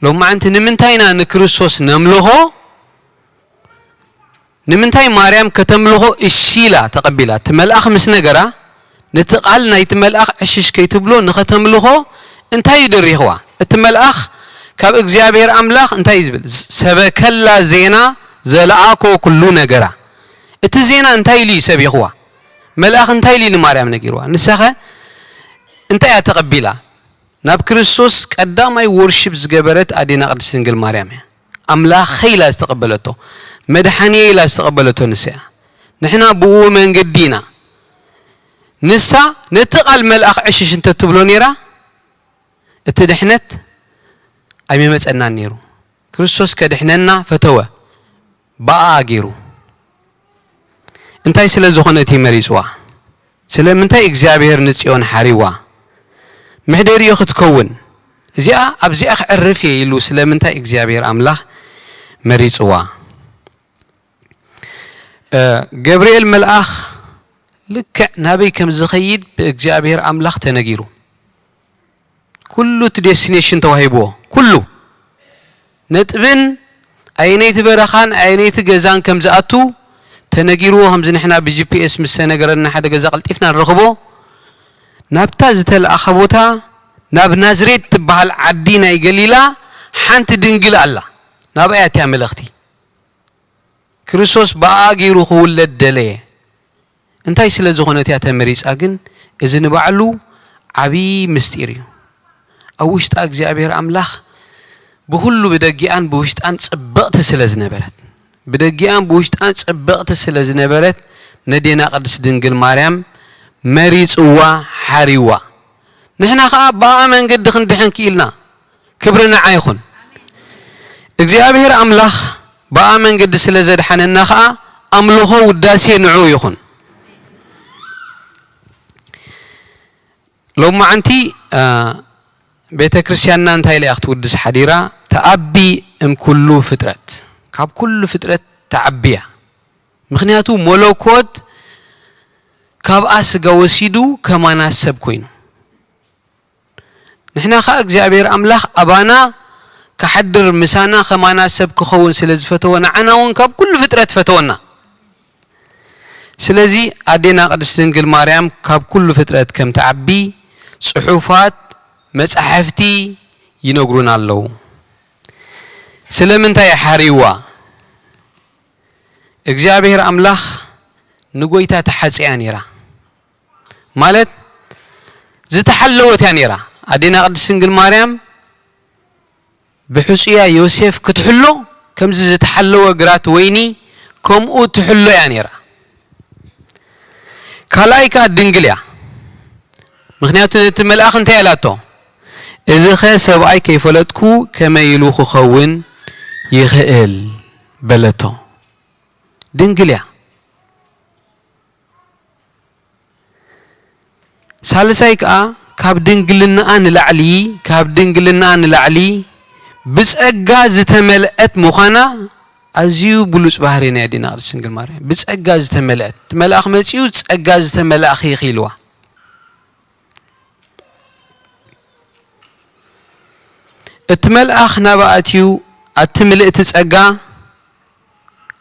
ሎማዓንቲ ንምንታይ ኢና ንክርስቶስ ነምልኾ? ንምንታይ ማርያም ከተምልኾ እሺ ኢላ ተቐቢላ? እቲ መልኣኽ ምስ ነገራ፣ ነቲ ቃል ናይቲ መልኣኽ ዕሽሽ ከይትብሎ ንኸተምልኾ እንታይ እዩ ድሪኽዋ? እቲ መልኣኽ ካብ እግዚኣብሔር ኣምላኽ እንታይ እዩ ዝብል? ሰበከላ ዜና ዘለኣኮ ኩሉ ነገራ። እቲ ዜና እንታይ ኢሉ እዩ ሰቢኽዋ? መልኣኽ እንታይ ኢሉ እዩ ንማርያም ነጊርዋ? ንሳኸ እንታይ እያ ተቐቢላ? ናብ ክርስቶስ ቀዳማይ ወርሺፕ ዝገበረት ኣዴና ቅድስት ድንግል ማርያም እያ። ኣምላኸይ ኢላ ዝተቐበለቶ፣ መድሓኒየ ኢላ ዝተቐበለቶ ንሳ እያ። ንሕና ብኡ መንገዲ ኢና። ንሳ ነቲ ቃል መልኣኽ ዕሽሽ እንተትብሎ ነይራ፣ እቲ ድሕነት ኣይምመጸናን ነይሩ። ክርስቶስ ከድሕነና ፈተወ፣ ብኣኣ ገይሩ። እንታይ ስለ ዝኾነት እዩ መሪጽዋ? ስለምንታይ እግዚኣብሔር ንጽዮን ሓሪዋ? መሕደሪኡ ክትከውን፣ እዚኣ ኣብዚኣ ክዕርፍ እየ ኢሉ ስለምንታይ እግዚኣብሔር ኣምላኽ መሪጽዋ? እ፣ ገብርኤል መልኣኽ ልክዕ ናበይ ከም ዝኸይድ ብእግዚኣብሔር ኣምላኽ ተነጊሩ። ኩሉ እቲ ዴስቲኔሽን ተዋሂብዎ። ኩሉ ነጥብን ኣየነይቲ በረኻን ኣየነይቲ ገዛን ከም ዝኣቱ ተነጊርዎ። ከምዚ ንሕና ብጂፒኤስ ምስ ተነገረና ሓደ ገዛ ቀልጢፍና ንረኽቦ። ናብታ ዝተለኣኸ ቦታ፣ ናብ ናዝሬት ትበሃል ዓዲ ናይ ገሊላ ሓንቲ ድንግል ኣላ። ናብኣ እያ እቲኣ መልእኽቲ። ክርስቶስ ብኣኣ ገይሩ ክውለድ ደለየ። እንታይ ስለ ዝኾነት እያ ተመሪጻ ግን? እዚ ንባዕሉ ዓብዪ ምስጢር እዩ። ኣብ ውሽጣ እግዚኣብሔር ኣምላኽ ብኹሉ ብደጊኣን ብውሽጣን ጽብቕቲ ስለ ዝነበረት፣ ብደጊኣን ብውሽጣን ጽብቕቲ ስለ ዝነበረት፣ ነዴና ቅድስት ድንግል ማርያም መሪጽዋ፣ ሓሪዋ። ንሕና ኸኣ ብኣ መንገዲ ክንድሕን ክኢልና። ክብሪ ንዓ ይኹን። እግዚኣብሔር ኣምላኽ ብኣ መንገዲ ስለ ዘድሓነና ኸኣ ኣምልኾ ውዳሴ ንዑ ይኹን። ሎማዓንቲ፣ አ፣ ቤተ ክርስቲያንና እንታይ ኢላ እያ ክትውድስ ሓዲራ? ተኣቢ እም ኩሉ ፍጥረት፣ ካብ ኩሉ ፍጥረት ተዓቢ እያ። ምኽንያቱ መለኮት ካብኣ ስጋ ወሲዱ ከማና ሰብ ኮይኑ። ንሕና ኸኣ እግዚኣብሔር ኣምላኽ ኣባና ክሓድር ምሳና ከማና ሰብ ክኸውን ስለ ዝፈተወ ንዓና እውን ካብ ኩሉ ፍጥረት ፈተወና። ስለዚ ኣዴና ቅድስት ድንግል ማርያም ካብ ኩሉ ፍጥረት ከም ትዓቢ ጽሑፋት መጻሕፍቲ ይነግሩና ኣለዉ። ስለምንታይ ሓሪዋ? እግዚኣብሔር ኣምላኽ ንጎይታ ተሓጽያ ነይራ። ማለት ዝተሓለወት እያ ነይራ። ኣዴና ቅድስት ድንግል ማርያም ብሕጹያ ዮሴፍ ክትሕሎ ከምዚ ዝተሓለወ ግራት ወይኒ ከምኡ ትሕሎ እያ ነይራ። ካልኣይ ከኣ ድንግል እያ። ምኽንያቱ ነቲ መልኣኽ እንታይ ኢላቶ? "እዚኸ ሰብኣይ ከይፈለጥኩ ከመይ ኢሉ ክኸውን ይኽእል?" በለቶ። ድንግል እያ። ሳልሳይ ከኣ ካብ ድንግልናኣ ንላዕሊ፣ ካብ ድንግልናኣ ንላዕሊ ብጸጋ ዝተመልአት ምዃና ኣዝዩ ብሉጽ ባህሪ ናይ ኣዴና ቅድስት ድንግል ማርያም። ብጸጋ ዝተመልአት፣ እቲ መልኣኽ መጺኡ "ጸጋ ዝተመልኣኺ" ኢኺ ኢልዋ። እቲ መልኣኽ ናብኣ ኣትዩ፣ "ኣቲ ምልእቲ ጸጋ፣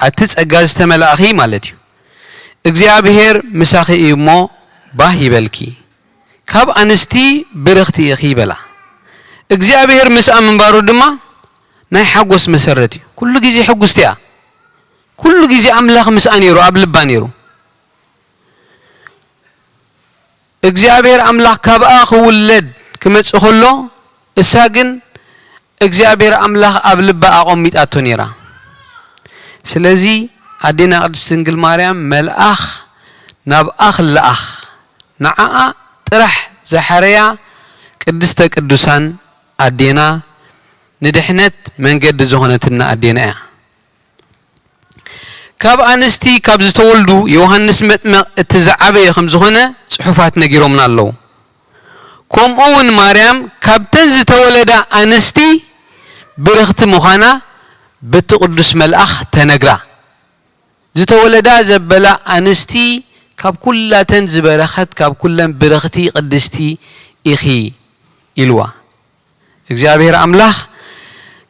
ኣቲ ጸጋ ዝተመላእኺ" ማለት እዩ። "እግዚኣብሔር ምሳኺ እዩ እሞ ባህ ይበልኪ፣ ካብ ኣንስቲ ብርኽቲ ኢኺ" በላ። እግዚኣብሔር ምስኣ ምንባሩ ድማ ናይ ሓጎስ መሰረት እዩ። ኩሉ ግዜ ሕጉስቲ እያ። ኩሉ ግዜ ኣምላኽ ምስኣ ነይሩ፣ ኣብ ልባ ነይሩ። እግዚኣብሔር ኣምላኽ ካብኣ ክውለድ ክመጽእ ከሎ፣ እሳ ግን እግዚኣብሔር ኣምላኽ ኣብ ልባ ኣቐሚጣቶ ነይራ። ስለዚ ኣዴና ቅድስት ድንግል ማርያም መልኣኽ ናብኣ ክለኣኽ፣ ንዓኣ ጥራሕ ዝሓረያ ቅድስተ ቅዱሳን ኣዴና፣ ንድሕነት መንገዲ ዝኾነትና ኣዴና እያ። ካብ ኣንስቲ ካብ ዝተወልዱ ዮሃንስ መጥምቕ እቲ ዝዓበየ ከም ዝኾነ ጽሑፋት ነጊሮምና ኣለዉ። ከምኡ እውን ማርያም ካብተን ዝተወለዳ ኣንስቲ ብርኽቲ ምዃና በቲ ቅዱስ መልኣኽ ተነግራ። ዝተወለዳ ዘበላ ኣንስቲ ካብ ኩላተን ዝበረኸት፣ ካብ ኩለን ብርኽቲ ቅድስቲ ኢኺ ኢልዋ። እግዚኣብሔር ኣምላኽ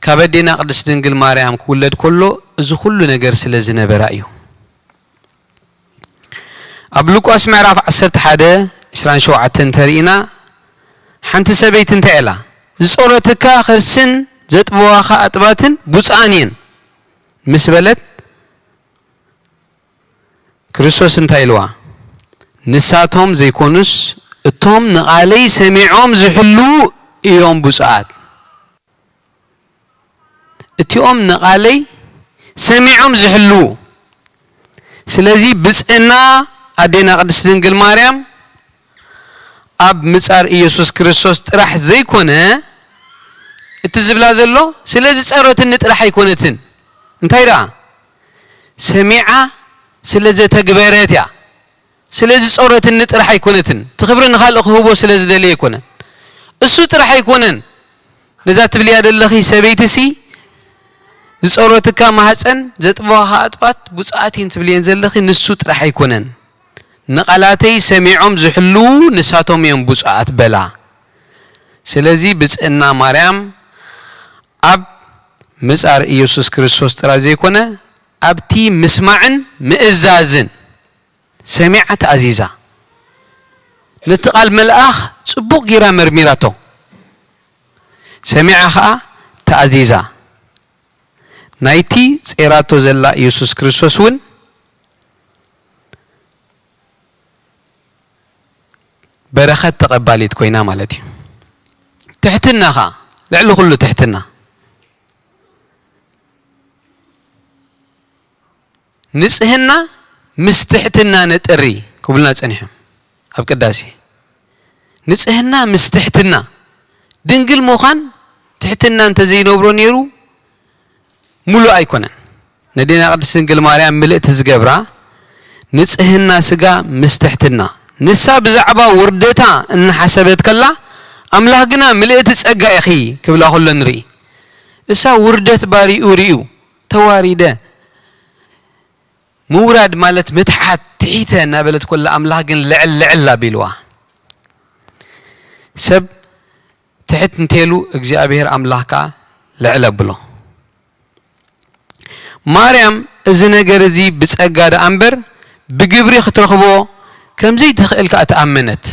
ካብ ኣዴና ቅድስት ድንግል ማርያም ክውለድ ከሎ እዚ ኩሉ ነገር ስለ ዝነበራ እዩ። ኣብ ሉቃስ ምዕራፍ ዓሰርተ ሓደ ዕስራን ሸውዓተን እንተሪእና፣ ሓንቲ ሰበይቲ እንታይ ኢላ? "ዝጾረትካ ከርስን ዘጥበዋኻ ኣጥባትን ብፁዓን እየን" ምስ በለት፣ ክርስቶስ እንታይ ኢልዋ? "ንሳቶም ዘይኮኑስ እቶም ንቓለይ ሰሚዖም ዝሕልዉ እዮም ብፁዓት።" እቲኦም ንቓለይ ሰሚዖም ዝሕልዉ። ስለዚ ብፅዕና ኣዴና ቅድስት ድንግል ማርያም ኣብ ምጻር ኢየሱስ ክርስቶስ ጥራሕ ዘይኮነ እቲ ዝብላ ዘሎ፣ ስለ ዝጸረትኒ ጥራሕ ኣይኮነትን። እንታይ ደኣ? ሰሚዓ ስለ ዘተግበረት እያ። ስለ ዝጸረትኒ ጥራሕ ኣይኮነትን። እቲ ክብሪ ንኻልእ ክህቦ ስለ ዝደለየ ኣይኮነን። እሱ ጥራሕ ኣይኮነን። ነዛ ትብልያ ዘለኺ ሰበይትሲ፣ ዝጸረትካ ማህጸን ዘጥበዋኻ ኣጥባት ብፁዓት እየን ትብልየን ዘለኺ፣ ንሱ ጥራሕ ኣይኮነን። ንቓላተይ ሰሚዖም ዝሕልዉ ንሳቶም እዮም ብፁዓት በላ። ስለዚ ብጽዕና ማርያም ኣብ ምጻር ኢየሱስ ክርስቶስ ጥራይ ዘይኮነ፣ ኣብቲ ምስማዕን ምእዛዝን ሰሚዓ ተኣዚዛ። ነቲ ቃል መልኣኽ ጽቡቕ ጌራ መርሚራቶ። ሰሚዓ ኸኣ ተኣዚዛ። ናይቲ ጼራቶ ዘላ ኢየሱስ ክርስቶስ እውን በረኸት ተቐባሊት ኮይና ማለት እዩ። ትሕትና ኸዓ፣ ልዕሊ ኩሉ ትሕትና። ንጽህና ምስ ትሕትና ነጥሪ ክብሉና ጸኒሖም ኣብ ቅዳሴ። ንጽህና ምስ ትሕትና፣ ድንግል ምዃን ትሕትና እንተዘይነብሮ ነይሩ ምሉእ ኣይኮነን። ነዴና ቅድስት ድንግል ማርያም ምልእቲ ዝገብራ ንጽህና ስጋ ምስ ትሕትና። ንሳ ብዛዕባ ውርደታ እናሓሰበት ከላ ኣምላኽ ግና ምልእቲ ጸጋ ኢኺ ክብላ ከሎ ንርኢ። እሳ ውርደት ባሪኡ ርእዩ ተዋሪደ። ምውራድ ማለት ምትሓት፣ ትሒተ እናበለት ኮላ ኣምላኽ ግን ልዕል ልዕል ኣቢልዋ። ሰብ ትሕት እንቴሉ እግዚኣብሔር ኣምላኽ ከኣ ልዕል ኣብሎ። ማርያም እዚ ነገር እዚ ብጸጋ ደኣ እምበር ብግብሪ ክትረኽቦ ከም ዘይትኽእል ከኣ ተኣመነት።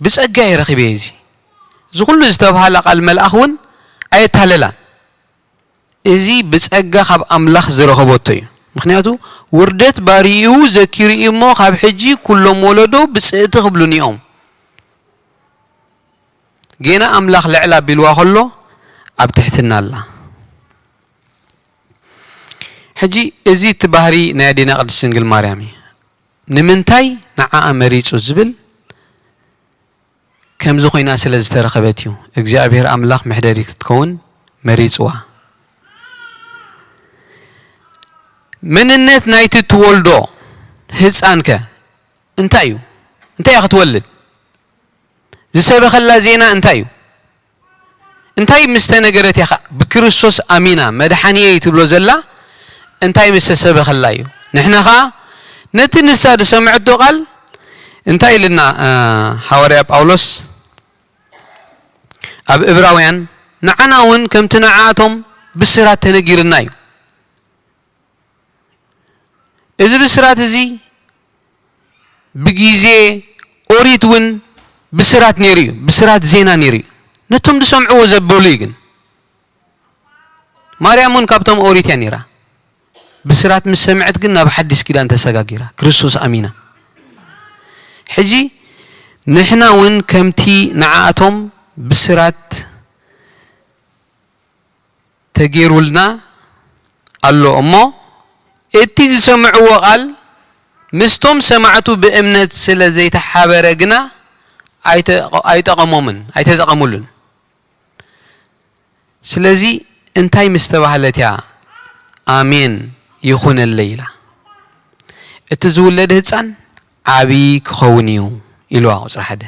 ብጸጋ እየ ረኺበ እዚ። እዚ ኩሉ ዝተብሃለ ቃል መልኣኽ እውን ኣየታለላን። እዚ ብጸጋ ካብ ኣምላኽ ዝረኸበቶ እዩ። ምኽንያቱ ውርደት ባሪኡ ዘኪሩ እዩ እሞ ካብ ሕጂ ኩሎም ወለዶ ብጽእቲ ክብሉኒ እዮም። ጌና ኣምላኽ ልዕል ኣቢልዋ ከሎ ኣብ ትሕትና ኣላ። ሕጂ እዚ እቲ ባህሪ ናይ ኣዴና ቅድስት ድንግል ማርያም እዩ። ንምንታይ ንዓኣ መሪጹ ዝብል ከምዚ ኮይና ስለ ዝተረኸበት እዩ። እግዚኣብሔር ኣምላኽ መሕደሪት ክትከውን መሪጽዋ። መንነት ናይቲ ትወልዶ ህጻንከ እንታይ እዩ? እንታይ እያ ክትወልድ? ዝሰበኸላ ዜና እንታይ እዩ? እንታይ ምስ ተነገረት እያ ኸ-፣ ብክርስቶስ ኣሚና መድሓንየይ ትብሎ ዘላ እንታይ ምስ ተሰበኸላ እዩ? ንሕና ኸኣ ነቲ ንሳ ዝሰምዐቶ ቃል እንታይ ኢልና፣ እ፣ ሃዋርያ ጳውሎስ ኣብ እብራውያን፣ ንዓና እውን ከምቲ ንዓኣቶም ብስራት ተነጊርና እዩ። እዚ ብስራት እዚ ብግዜ ኦሪት እውን ብስራት ነይሩ እዩ፣ ብስራት ዜና ነይሩ እዩ። ነቶም ዝሰምዕዎ ዘበሉ እዩ። ግን ማርያም እውን ካብቶም ኦሪት እያ ነይራ። ብስራት ምስ ሰምዐት ግን ናብ ሓዲስ ኪዳን ተሰጋጊራ፣ ክርስቶስ ኣሚና። ሕጂ ንሕና እውን ከምቲ ንዓኣቶም ብስራት ተገይሩልና ኣሎ እሞ፣ እቲ ዝሰምዕዎ ቃል ምስቶም ሰማዕቱ ብእምነት ስለ ዘይተሓበረ ግና ኣይተ-፣ ኣይጠቐሞምን፣ ኣይተጠቐሙሉን። ስለዚ እንታይ ምስ ተባህለት እያ ኣሜን ይኹነለይ ኢላ? እቲ ዝውለድ ህጻን ዓቢ ክኸውን እዩ ኢልዋ፣ ቁጽሪ ሓደ።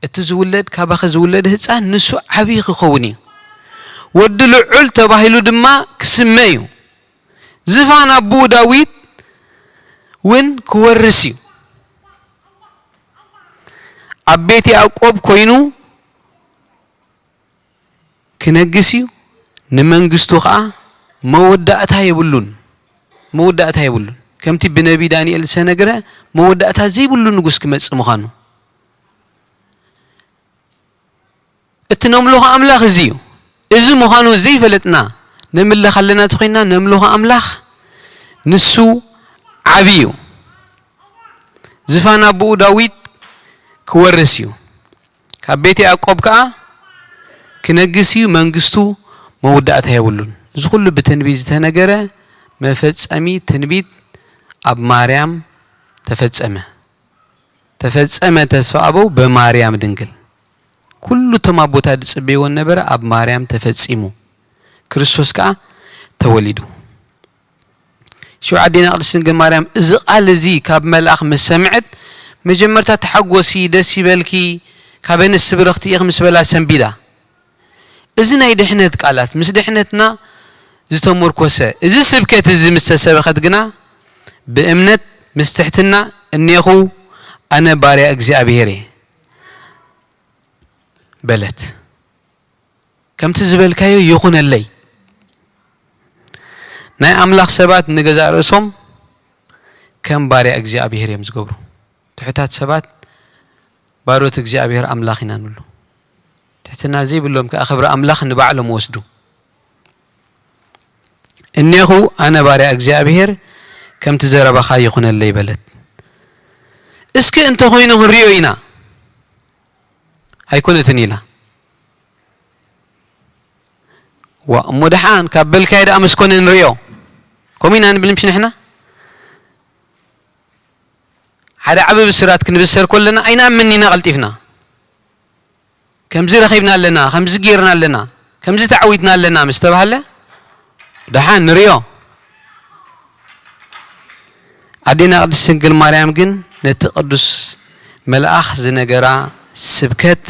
እቲ ዝውለድ፣ ካባኺ ዝውለድ ህጻን ንሱ ዓቢ ክኸውን እዩ። ወዲ ልዑል ተባሂሉ ድማ ክስመ እዩ። ዝፋን ኣቦኡ ዳዊት እውን ክወርስ እዩ። ኣብ ቤት ያዕቆብ ኮይኑ ክነግስ እዩ። ንመንግስቱ ኸኣ መወዳእታ የብሉን። መወዳእታ የብሉን። ከምቲ ብነቢ ዳንኤል ዝተነግረ መወዳእታ ዘይብሉ ንጉስ ክመጽእ ምዃኑ። እቲ ነምልኾ ኣምላኽ እዚ እዩ። እዚ ምዃኑ ዘይፈለጥና ነምልኽ ኣለና ተኾይንና፣ ነምልኾ ኣምላኽ ንሱ ዓቢ እዩ። ዝፋን ኣቦኡ ዳዊት ክወርስ እዩ። ካብ ቤት ያዕቆብ ከኣ ክነግስ እዩ፣ መንግስቱ መወዳእታ የብሉን። እዚ ኩሉ ብትንቢት ዝተነገረ መፈጸሚ ትንቢት ኣብ ማርያም ተፈጸመ። ተፈጸመ ተስፋ ኣበው በማርያም ድንግል። ኩሉ እቶም ኣቦታት ዝጽበይዎ ነበረ ኣብ ማርያም ተፈጺሙ። ክርስቶስ ከኣ ተወሊዱ። ሽዑ ኣዴና ቅድስት ድንግል ማርያም እዚ ቃል እዚ ካብ መልኣኽ ምስ ሰምዐት፣ መጀመርታ ተሓጎሲ፣ ደስ ይበልኪ፣ ካብ ኣንስቲ ብርኽቲ ኢኺ ምስ በላ ሰንቢዳ። እዚ ናይ ድሕነት ቃላት ምስ ድሕነትና ዝተመርኮሰ፣ እዚ ስብከት እዚ ምስ ተሰበኸት ግና ብእምነት ምስ ትሕትና፣ እኔኹ ኣነ ባርያ እግዚኣብሔር እየ በለት። ከምቲ ዝበልካዮ ይኹነለይ። ናይ ኣምላኽ ሰባት ንገዛእ ርእሶም ከም ባርያ እግዚኣብሔር እዮም ዝገብሩ። ትሑታት ሰባት ባሮት እግዚኣብሔር ኣምላኽ ኢና ንብሉ። ትሕትና ዘይብሎም ከኣ ክብሪ ኣምላኽ ንባዕሎም ወስዱ። እኔኹ ኣነ ባርያ እግዚኣብሔር ከምቲ ዘረባኻ ይኹነለይ በለት። እስኪ እንተኾይኑ ክንሪኦ ኢና። ኣይኮነትን ኢላ። ዋ እሞ ደሓን ካብ በልካዮ ደኣ መስኮነ ንሪኦ። ከምኡ ኢና ንብል ምሽ ንሕና? ሓደ ዓቢ ብስራት ክንብሰር ከለና ኣይናምን ኢና ቀልጢፍና። ከምዚ ረኺብና ኣለና፣ ከምዚ ጌርና ኣለና፣ ከምዚ ተዓዊትና ኣለና ምስ ተባህለ ደሓን ንሪኦ። ኣዴና ቅድስት ድንግል ማርያም ግን ነቲ ቅዱስ መልኣኽ ዝነገራ ስብከት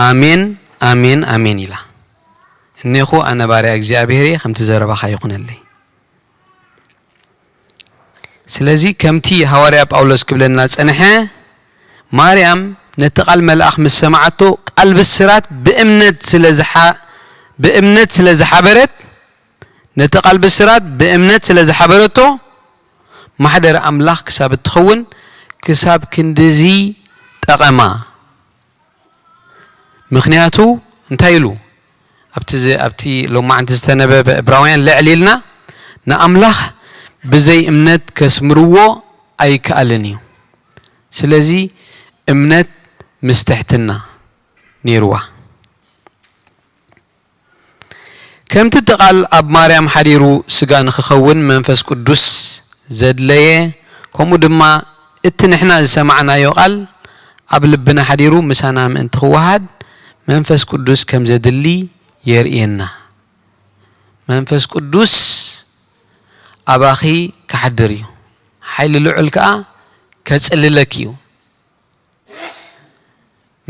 ኣሜን ኣሜን ኣሜን ኢላ። እኔኹ ኣነ ባርያ እግዚኣብሔር እየ፣ ከምቲ ዘረባኻ ይኹነለይ። ስለዚ ከምቲ ሃዋርያ ጳውሎስ ክብለና ጸንሐ፣ ማርያም ነቲ ቃል መልኣኽ ምስ ሰማዓቶ ቃል ብስራት ብእምነት ስለ ዝሓ-፣ ብእምነት ስለ ዝሓበረት፣ ነቲ ቃል ብስራት ብእምነት ስለ ዝሓበረቶ፣ ማሕደር ኣምላኽ ክሳብ እትኸውን ክሳብ ክንድዚ ጠቐማ። ምኽንያቱ እንታይ ኢሉ? ኣብቲ ዝ-፣ ኣብቲ ሎማዓንቲ ዝተነበበ ዕብራውያን ልዕል ኢልና ንኣምላኽ ብዘይ እምነት ከስምርዎ ኣይከኣልን እዩ። ስለዚ እምነት ምስ ትሕትና ነይርዋ። ከምቲ እቲ ቃል ኣብ ማርያም ሓዲሩ ስጋ ንኽኸውን መንፈስ ቅዱስ ዘድለየ፣ ከምኡ ድማ እቲ ንሕና ዝሰማዕናዮ ቃል ኣብ ልብና ሓዲሩ ምሳና ምእንቲ ክወሃድ መንፈስ ቅዱስ ከም ዘድሊ የርእየና። መንፈስ ቅዱስ ኣባኺ ክሓድር እዩ፣ ሓይሊ ልዑል ከኣ ከጽልለኪ እዩ።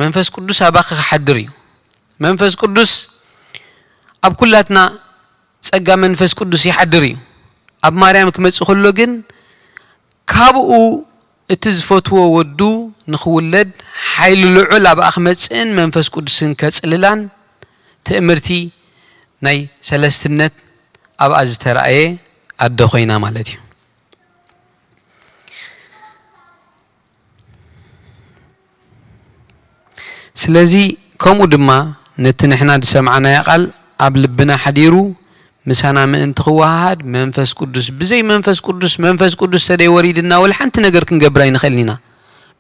መንፈስ ቅዱስ ኣባኺ ክሓድር እዩ። መንፈስ ቅዱስ ኣብ ኩላትና ጸጋ መንፈስ ቅዱስ ይሓድር እዩ። ኣብ ማርያም ክመጽእ ከሎ ግን ካብኡ እቲ ዝፈትዎ ወዱ ንኽውለድ ሓይሊ ልዑል ኣብኣ ክመጽእን መንፈስ ቅዱስን ከጽልላን ትእምርቲ ናይ ሰለስትነት ኣብኣ ዝተራእየ ኣደ ኮይና ማለት እዩ። ስለዚ ከምኡ ድማ ነቲ ንሕና ዝሰማዕናዮ ቃል ኣብ ልብና ሓዲሩ ምሳና ምእንቲ ክወሃሃድ መንፈስ ቅዱስ፣ ብዘይ መንፈስ ቅዱስ፣ መንፈስ ቅዱስ ተደይ ወሪድና ወላ ሓንቲ ነገር ክንገብር ኣይንኽእልን ኢና።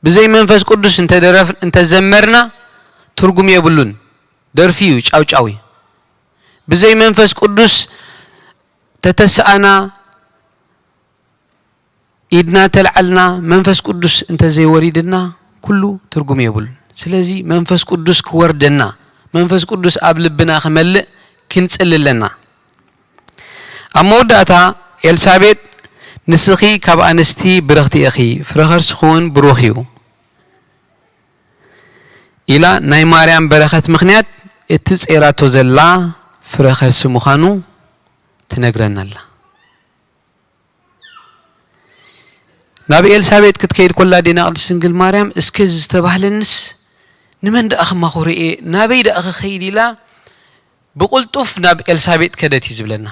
ብዘይ መንፈስ ቅዱስ እንተደረፍ-፣ እንተዘመርና ትርጉም የብሉን። ደርፊ እዩ፣ ጫውጫው እዩ። ብዘይ መንፈስ ቅዱስ ተተስኣና፣ ኢድና ተልዓልና፣ መንፈስ ቅዱስ እንተዘይወሪድና ኩሉ ትርጉም የብሉን። ስለዚ መንፈስ ቅዱስ ክወርደና፣ መንፈስ ቅዱስ ኣብ ልብና ክመልእ ክንጽሊ ኣለና። ኣብ መወዳእታ ኤልሳቤጥ፣ "ንስኺ ካብ ኣንስቲ ብርኽቲ ኢኺ፣ ፍረ ከርስኺ እውን ብሩኽ እዩ" ኢላ ናይ ማርያም በረኸት ምኽንያት እቲ ጸይራቶ ዘላ ፍረ ከርሲ ምዃኑ ትነግረና ኣላ። ናብ ኤልሳቤጥ ክትከይድ ኮላ ዴና ቅድስት ድንግል ማርያም፣ "እስከ እዚ ዝተባህለንስ ንመን ደኣ ክማኹር እየ? ናበይ ደኣ ክኸይድ?" ኢላ ብቕልጡፍ ናብ ኤልሳቤጥ ከደት እዩ ዝብለና።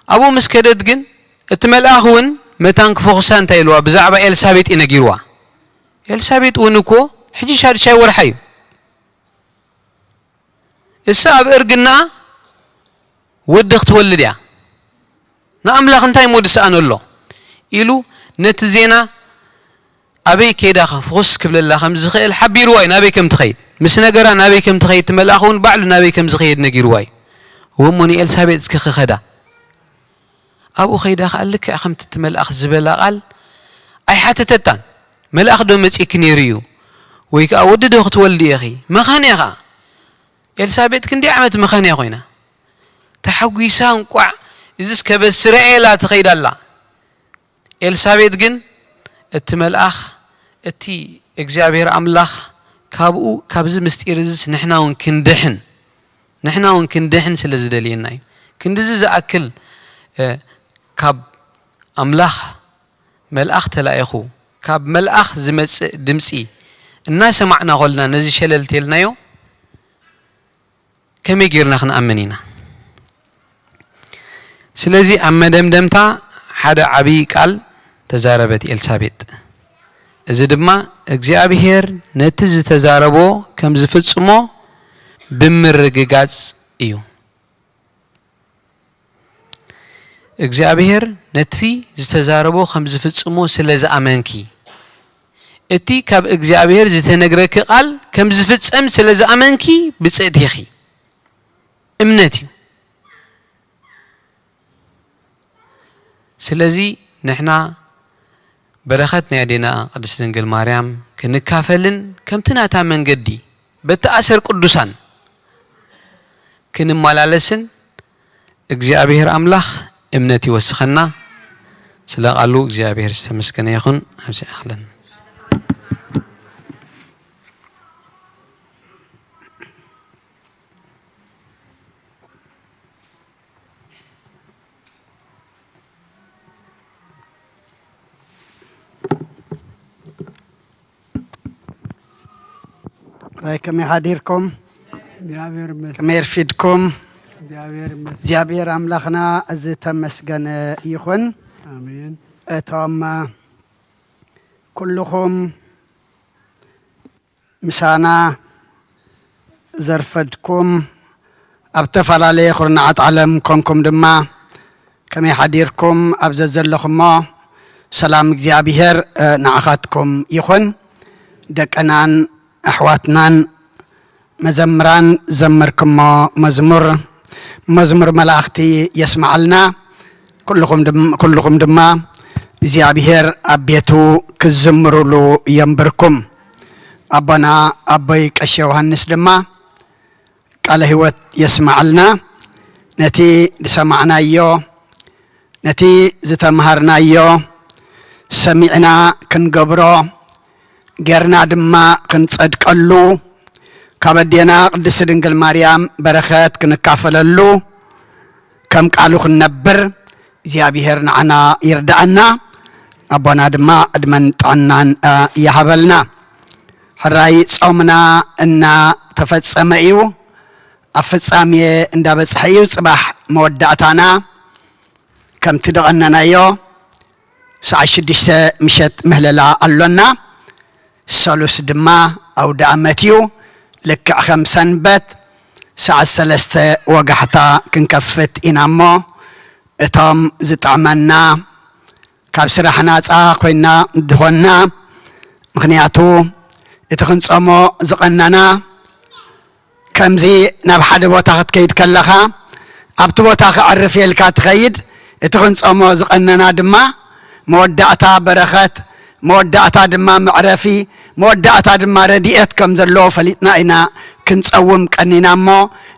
ኣብኡ ምስ ከደት ግን እቲ መልኣኽ እውን መታን ክፈኹሳ እንታይ ኢልዋ? ብዛዕባ ኤልሳቤጥ እዩ ነጊርዋ። ኤልሳቤጥ እውን እኮ ሕጂ ሻድሻይ ወርሓ እዩ። እሳ ኣብ እርግና ወዲ ክትወልድ እያ። ንኣምላኽ እንታይ እሞ ዝሰኣኖ ኣሎ? ኢሉ ነቲ ዜና ኣበይ ከይዳ ፍኹስ ክብለላ ከም ዝኽእል ሓቢርዋ እዩ፣ ናበይ ከም ትኸይድ። ምስ ነገራ ናበይ ከም ትኸይድ፣ እቲ መልኣኽ እውን ባዕሉ ናበይ ከም ዝኸይድ ነጊርዋ እዩ። እሞ ንኤልሳቤጥ እስኪ ክኸዳ። ኣብኡ ከይዳ ከኣ ልክዕ ከምቲ እቲ መልኣኽ ዝበላ ቃል ኣይሓተተታን። "መልኣኽ ዶ መጺእኪ ነይሩ እዩ? ወይ ከኣ ወዲ ዶ ክትወልዲ ኢኺ? መኻን እያ ከኣ?" ኤልሳቤጥ ክንደይ ዓመት መኻን እያ ኮይና? ተሓጒሳ እንቋዕ እዝስ ከበስራ እየ ኢላ ትኸይድ ኣላ። ኤልሳቤጥ ግን እቲ መልኣኽ፣ እቲ እግዚኣብሔር ኣምላኽ ካብኡ፣ ካብዚ ምስጢር እዝስ ንሕና እውን ክንድሕን፣ ንሕና እውን ክንድሕን ስለ ዝደልየና እዩ። ክንድዚ ዝኣክል፣ እ፣ ካብ ኣምላኽ መልኣኽ ተላኢኹ፣ ካብ መልኣኽ ዝመጽእ ድምጺ እናሰማዕና ኾልና ነዚ ሸለል ተልናዮ፣ ከመይ ጌርና ክንኣምን ኢና? ስለዚ ኣብ መደምደምታ ሓደ ዓብዪ ቃል ተዛረበት ኤልሳቤጥ። እዚ ድማ እግዚኣብሔር ነቲ ዝተዛረቦ ከም ዝፍጽሞ ብምርግጋጽ እዩ። እግዚኣብሔር ነቲ ዝተዛረቦ ከም ዝፍጽሞ ስለ ዝኣመንኪ፣ እቲ ካብ እግዚኣብሔር ዝተነግረኪ ቃል ከም ዝፍጸም ስለ ዝኣመንኪ ብጽእቲ ኢኺ። እምነት እዩ። ስለዚ ንሕና በረኸት ናይ ኣዴና ቅድስት ድንግል ማርያም ክንካፈልን ከምቲ ናታ መንገዲ በቲ ኣሰር ቅዱሳን ክንመላለስን እግዚኣብሔር ኣምላኽ እምነት ይወስኸና። ስለ ቃሉ እግዚኣብሔር ዝተመስገነ ይኹን። ኣብዚ ይኣኽለና። ራይ ከመይ ሓዲርኩም? እግዚኣብሔር ይመስገን። ከመይ ኣርፊድኩም? እግዚኣብሔር ይመስገን። እግዚኣብሔር ኣምላኽና ዝተመስገነ ይኹን። ኣሜን። እቶም ኩልኹም ምሳና ዘርፈድኩም፣ ኣብ ዝተፈላለየ ኩርናዓት ዓለም ኮንኩም ድማ ከመይ ሓዲርኩም? ኣብ ዘዘለኹሞ ሰላም እግዚኣብሔር፣ እ፣ ንዓኻትኩም ይኹን። ደቅናን ኣሕዋትናን መዘምራን ዘመርክሞ መዝሙር፣ መዝሙር መላእኽቲ የስምዓልና። ኩልኹም ድም-፣ ኩልኹም ድማ እግዚኣብሔር ኣብ ቤቱ ክትዝምሩሉ የንብርኩም። ኣቦና ኣቦይ ቀሺ ዮሃንስ ድማ ቃለ ህይወት የስምዓልና። ነቲ ዝሰማዕናዮ፣ ነቲ ዝተምሃርናዮ ሰሚዕና ክንገብሮ፣ ጌርና ድማ ክንጸድቀሉ፣ ካብ ኣዴና ቅድስቲ ድንግል ማርያም በረኸት ክንካፈለሉ፣ ከም ቃሉ ክንነብር እግዚኣብሔር ንዓና ይርድኣና። ኣቦና ድማ ዕድመን ጥዕናን፣ እ፣ ይሃበልና። ሕራይ ጾምና እናተፈጸመ እዩ። ኣብ ፍጻሜ እንዳበጽሐ እዩ። ጽባሕ መወዳእታና ከምቲ ደቐነናዮ ሰዓት ሽዱሽተ ምሸት ምህለላ ኣሎና። ሰሉስ ድማ ኣውደ ኣመት እዩ። ልክዕ ከም ሰንበት ሰዓት ሰለስተ ወጋሕታ ክንከፍት ኢና እሞ፣ እቶም ዝጥዕመና ካብ ስራሕ ናጻ ኮይና እንድኾንና፣ ምኽንያቱ እቲ ክንጾሞ ዝቐነና ከምዚ ናብ ሓደ ቦታ ክትከይድ ከለኻ፣ ኣብቲ ቦታ ከዕርፍ ኢልካ ትኸይድ። እቲ ክንጾሞ ዝቐነና ድማ መወዳእታ በረኸት፣ መወዳእታ ድማ መዕረፊ፣ መወዳእታ ድማ ረድኤት ከም ዘለዎ ፈሊጥና ኢና ክንጸውም ቀኒና እሞ፣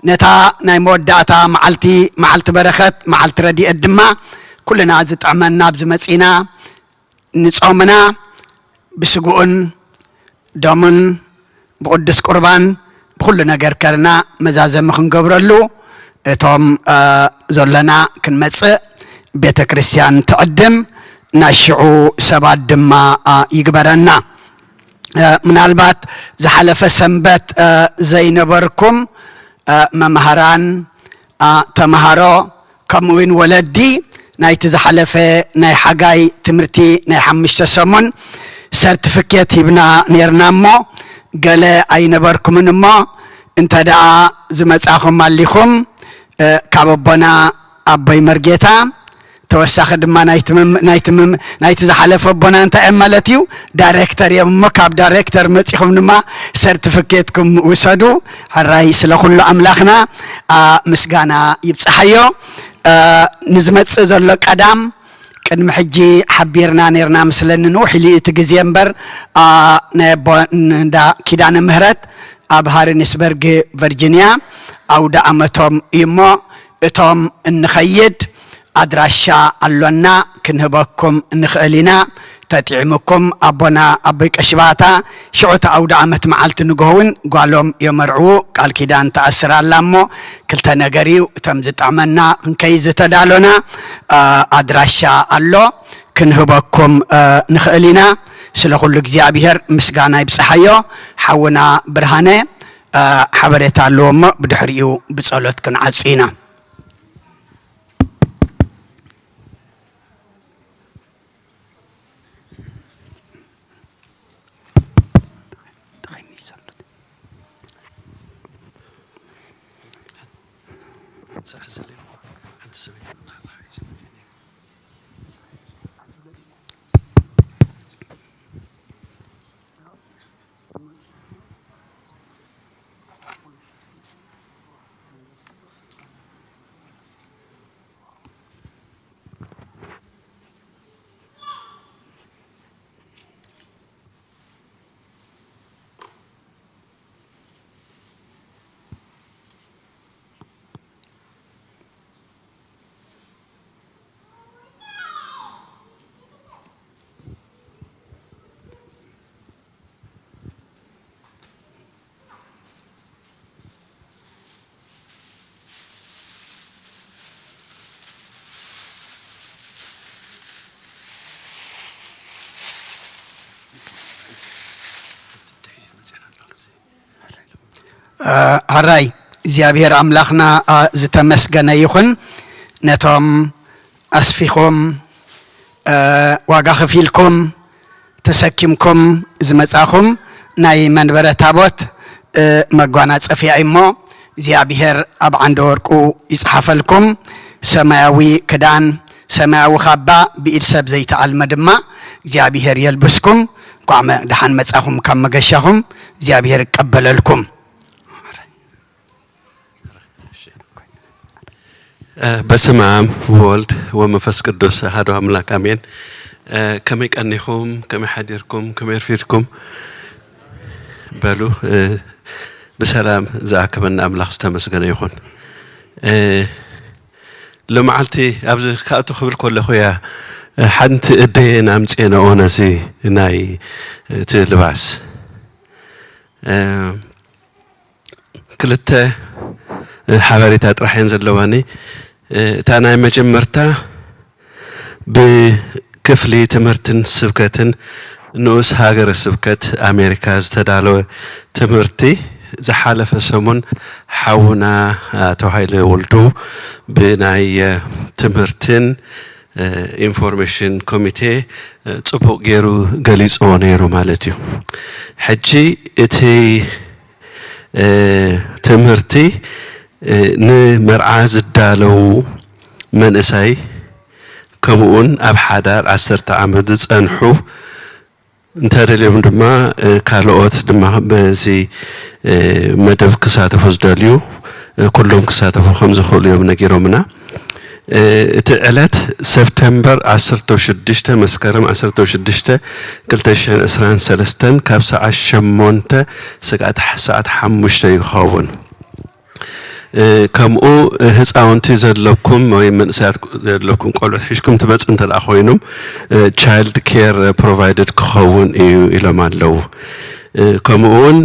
ነታ ናይ መወዳእታ መዓልቲ፣ መዓልቲ በረኸት፣ መዓልቲ ረድኤት ድማ ኩልና ዝጥዕመና ኣብዚ መጺና ንጾምና ብስግኡን ደሙን ብቅዱስ ቁርባን ብኩሉ ነገር ከርና መዛዘሚ ክንገብረሉ እቶም፣ እ፣ ዘሎና ክንመጽእ ቤተ ክርስቲያን ትዕድም፣ ናይ ሽዑ ሰባት ድማ፣ እ፣ ይግበረና። እ፣ ምናልባት ዝሓለፈ ሰንበት፣ እ፣ ዘይነበርኩም፣ እ፣ መምሃራን፣ እ፣ ተምሃሮ፣ ከምኡ እውን ወለዲ ናይቲ ዝሓለፈ ናይ ሓጋይ ትምህርቲ ናይ ሓሙሽተ ሰሙን ሰርቲፊኬት ሂብና ኔርና እሞ፣ ገለ ኣይነበርኩምን እሞ፣ እንተ ደኣ ዝመጻኹም ኣሊኹም፣ እ፣ ካብ ኣቦና ኣቦይ መርጌታ፣ ተወሳኺ ድማ ናይቲ መም-፣ ናይቲ መም-፣ ናይቲ ዝሓለፈ ኣቦና እንታይ እዮም ማለት እዩ? ዳይሬክተር እዮም እሞ፣ ካብ ዳይሬክተር መጺኹም ድማ ሰርቲፊኬትኩም ውሰዱ። ሕራይ ስለ ኩሉ ኣምላኽና፣ ኣ፣ ምስጋና ይብጽሓዮ። እ፣ ንዝመጽእ ዘሎ ቀዳም ቅድሚ ሕጂ ሓቢርና ኔርና ምስለኒ ንውሕ ኢሉ እቲ ግዜ እምበር፣ ኣ፣ ናይ ኣቦ እንዳ ኪዳነ ምህረት ኣብ ሃሪስበርግ ቨርጂንያ ኣውደ ኣመቶም እዩ እሞ፣ እቶም እንኸይድ ኣድራሻ ኣሎና፣ ክንህበኩም ንኽእል ኢና። ተጥዒምኩም ኣቦና ኣቦይ ቀሽባታ ሽዑ እቲ ኣውደ ኣመት መዓልቲ ንግሆ እውን ጓሎም የመርዕዉ፣ ቃል ኪዳን ተኣስር ኣላ እሞ፣ ክልተ ነገር እዩ። እቶም ዝጥዕመና ክንከይድ ዝተዳሎና፣ ኣ፣ ኣድራሻ ኣሎ፣ ክንህበኩም፣ እ፣ ንኽእል ኢና። ስለ ኩሉ እግዚኣብሔር ምስጋና ይብጽሓዮ። ሓውና ብርሃነ፣ እ፣ ሓበሬታ ኣለዎ እሞ ብድሕሪኡ ብጸሎት ክንዓጹ ኢና። ሐራይ እግዚኣብሔር ኣምላኽና ዝተመስገነ ይኹን። ነቶም ኣስፊኹም ዋጋ ከፊልኩም ተሰኪምኩም ዝመጻኹም ናይ መንበረ ታቦት መጓናጸፊያ እሞ እግዚኣብሔር ኣብ ዓንደ ወርቁ ይጽሓፈልኩም። ሰማያዊ ክዳን፣ ሰማያዊ ካባ ብኢድ ሰብ ዘይተኣልመ ድማ እግዚኣብሔር የልብስኩም። እንኳዕ ደሓን መጻኹም ካብ መገሻኹም እግዚኣብሔር ይቀበለልኩም። በስመ አብ ወወልድ ወመንፈስ ቅዱስ አሐዱ አምላክ አሜን። ከመይ ቀኒኹም? ከመይ ሓዲርኩም? ከመይ ኣርፊድኩም? በሉ። ብሰላም ዝኣከበና ኣምላኽ ዝተመስገነ ይኹን። ሎመዓልቲ ኣብዚ ክኣቱ ክብል ከለኹ እያ ሓንቲ እደየን ኣምፅኤንኦ ነዚ ናይ እቲ ልባስ ክልተ ሓበሬታ ጥራሕ እየን ዘለዋኒ። እታ ናይ መጀመርታ ብክፍሊ ትምህርትን ስብከትን ንኡስ ሃገረ ስብከት ኣሜሪካ ዝተዳለወ ትምህርቲ ዝሓለፈ ሰሙን ሓውና ኣቶ ሃይለ ወልዱ ብናይ ትምህርትን ኢንፎርሜሽን ኮሚቴ ፅቡቕ ገይሩ ገሊፅዎ ነይሩ ማለት እዩ። ሕጂ እቲ ትምህርቲ ንመርዓ ዝዳለዉ መንእሰይ ከምኡውን ኣብ ሓዳር ዓሰርተ ዓመት ዝፀንሑ እንተደልዮም ድማ ካልኦት ድማ በዚ መደብ ክሳተፉ ዝደልዩ ኩሎም ክሳተፉ ከም ዝኽእሉ እዮም ነጊሮምና። እቲ ዕለት ሰፕተምበር ዓሰርተ ሽዱሽተ መስከረም ዓሰርተ ሽዱሽተ ክልተ ሽሕን ዕስራን ሰለስተን ካብ ሰዓት ሸሞንተ ስጋዕ ሰዓት ሓሙሽተ ይኸውን። ከምኡ ህፃውንቲ ዘለኩም ወይ መንእሰያት ዘለኩም ቆልዑት ሒዝኩም ትመፁ እንተ ኮይኖም ቻይልድ ኬር ፕሮቫይድድ ክኸውን እዩ ኢሎም ኣለዉ። ከምኡ እውን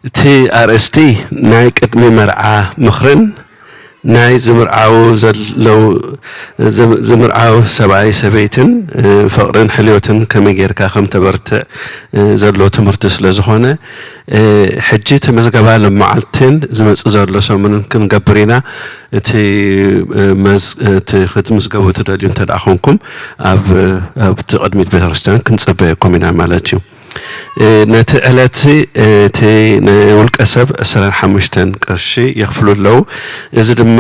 እቲ ኣርእስቲ ናይ ቅድሚ መርዓ ምኽርን ናይ ዝምርዓው ዘለዉ ዝምርዓው ሰብኣይ ሰበይትን ፍቕርን ሕልዮትን ከመይ ጌርካ ከም ተበርትዕ ዘሎ ትምህርቲ ስለ ዝኾነ ሕጂ እቲ ምዝገባ ሎመዓልትን ዝመፅእ ዘሎ ሰሙንን ክንገብር ኢና። እቲ ክትምዝገቡ ትደልዩ እንተ ደኣ ኮንኩም ኣብቲ ቅድሚት ቤተክርስትያን ክንፅበየኩም ኢና ማለት እዩ። ነቲ ዕለት እቲ ንውልቀ ሰብ ዕስራን ሓሙሽተን ቅርሺ የኽፍሉ ኣለዉ። እዚ ድማ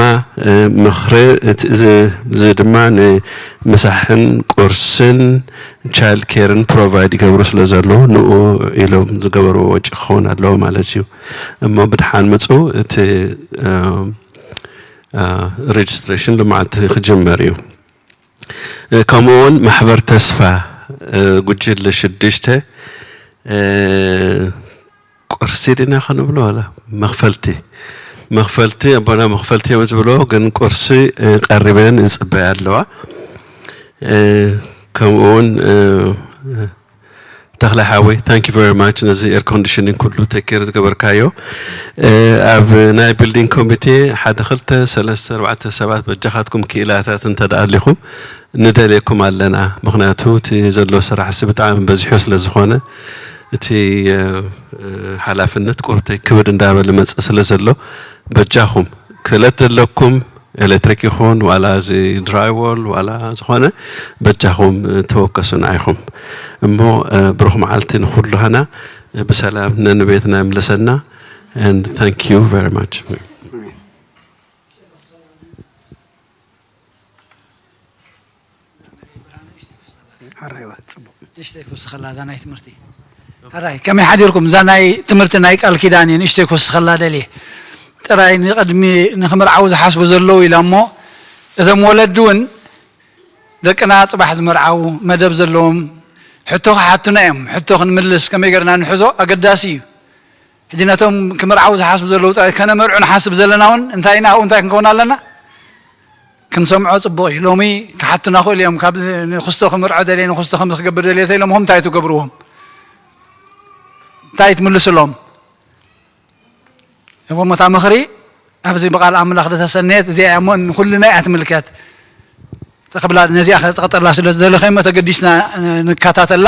ምኽሪ እዚ ድማ ንምሳሕን ቁርስን ቻይልድ ኬርን ፕሮቫይድ ይገብሩ ስለ ዘለዉ ንኡ ኢሎም ዝገበርዎ ወጪ ክኸውን ኣለዎ ማለት እዩ። እሞ ብድሓን ምፁ። እቲ ሬጅስትሬሽን ልምዓት ክጅመር እዩ። ከምኡ እውን ማሕበር ተስፋ ጉጅለ ሽዱሽተ ቁርሲ ድና ከንብሎ ዋላ መኽፈልቲ መኽፈልቲ ኣቦና መኽፈልቲ እዮም ዝብሎ፣ ግን ቁርሲ ቀሪበን ይፅበያ ኣለዋ። ከምኡ እውን ተኽለ ሓወይ thank you very much ነዚ air conditioning ኩሉ take care ዝገበርካዮ። ኣብ ናይ building committee ሓደ ክልተ ሰለስተ ኣርባዕተ ሰባት በጃኻትኩም ክኢላታት እንተ ደኣ ኣሊኹም ንደልየኩም ኣለና። ምኽንያቱ እቲ ዘሎ ስራሕ ሲ ብጣዕሚ በዚሑ ስለ ዝኾነ እቲ ሓላፍነት ቁርተይ ክብድ እንዳበለ መፅእ ስለ ዘሎ በጃኹም ክእለት ዘለኩም ኤሌክትሪክ ይኹን ዋላ እዚ ድራይዎል ዋላ ዝኾነ በጃኹም ተወከሱና ኢኹም እሞ ብሩኽ መዓልቲ ንኹሉ ሃና ብሰላም ነንቤትና ይምለሰና and thank you very much። ንእሽተይ ክውስኸላ እዛ ናይ ትምህርቲ ሓራይ ከመይ ሓዲርኩም እዛ ናይ ትምህርቲ ናይ ቃል ኪዳን እየ ንእሽተይ ክውስኸላ ደልየ ጥራይ ንቅድሚ ንክምርዓው ዝሓስቡ ዘለዉ ኢላ እሞ እዞም ወለዲ እውን ደቅና ፅባሕ ዝምርዓው መደብ ዘለዎም ሕቶ ክሓቱና እዮም ሕቶ ክንምልስ ከመይ ገርና ንሕዞ ኣገዳሲ እዩ ሕጂ ነቶም ክምርዓው ዝሓስቡ ዘለዉ ጥራይ ከነመርዑ ንሓስብ ዘለና እውን እንታይ ኢና ኣብኡ እንታይ ክንከውን ኣለና ክንሰምዖ ፅቡቕ እዩ ሎሚ ክሓቱና ክእሉ እዮም ካብ ንክስቶ ክምርዖ ደልየ ንክስቶ ከምዚ ክገብር ደልየ ተኢሎምኹም እንታይ ትገብርዎም እንታይ ትምልስሎም እሞ እታ ምኽሪ ኣብዚ ብቃል ኣምላኽ ዝተሰነየት እዚኣ እያ እሞ ንኩልና እያ ትምልከት ተኽብላ ነዚኣ ከጠቕጠላ ስለ ዝደለኸ እሞ ተገዲስና ንከታተላ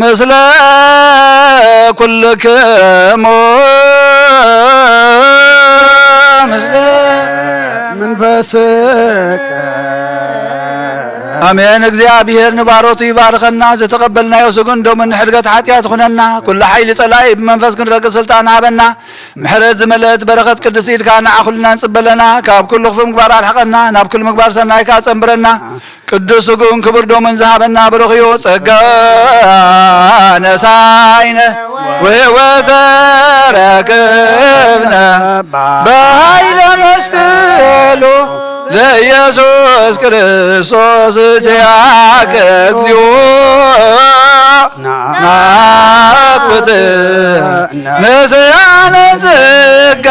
ምስለ ኩልክሙ ምስለ መንፈስከ። ኣሜን። እግዚኣብሔር ንባሮቱ ይባርከና። ዘተቐበልናዮ ስግኡን ደሙን ንሕድገት ሓጢኣት ይኹነና። ኩሉ ሓይሊ ጸላኢ ብመንፈስ ክንረግጽ ስልጣን ሃበና። ምሕረት ዝመልአት በረኸት ቅድስቲ ኢድካ ንዓ ኩልና ንጽበለና። ካብ ኩሉ ክፉእ ምግባር ኣርሕቐና። ናብ ኩሉ ምግባር ሰናይካ ጸንብረና። ቅዱስ ስግኡን ክቡር ደሙን ዝሃበና ብሩኽ እዩ። ጸጋ ነሳይነ ወሕይወተ ረክብነ በኃይለ መስቀሉ ለኢየሱስ ክርስቶስ ኪያከ እግዚኦ ናኩት ነስያነ ጸጋ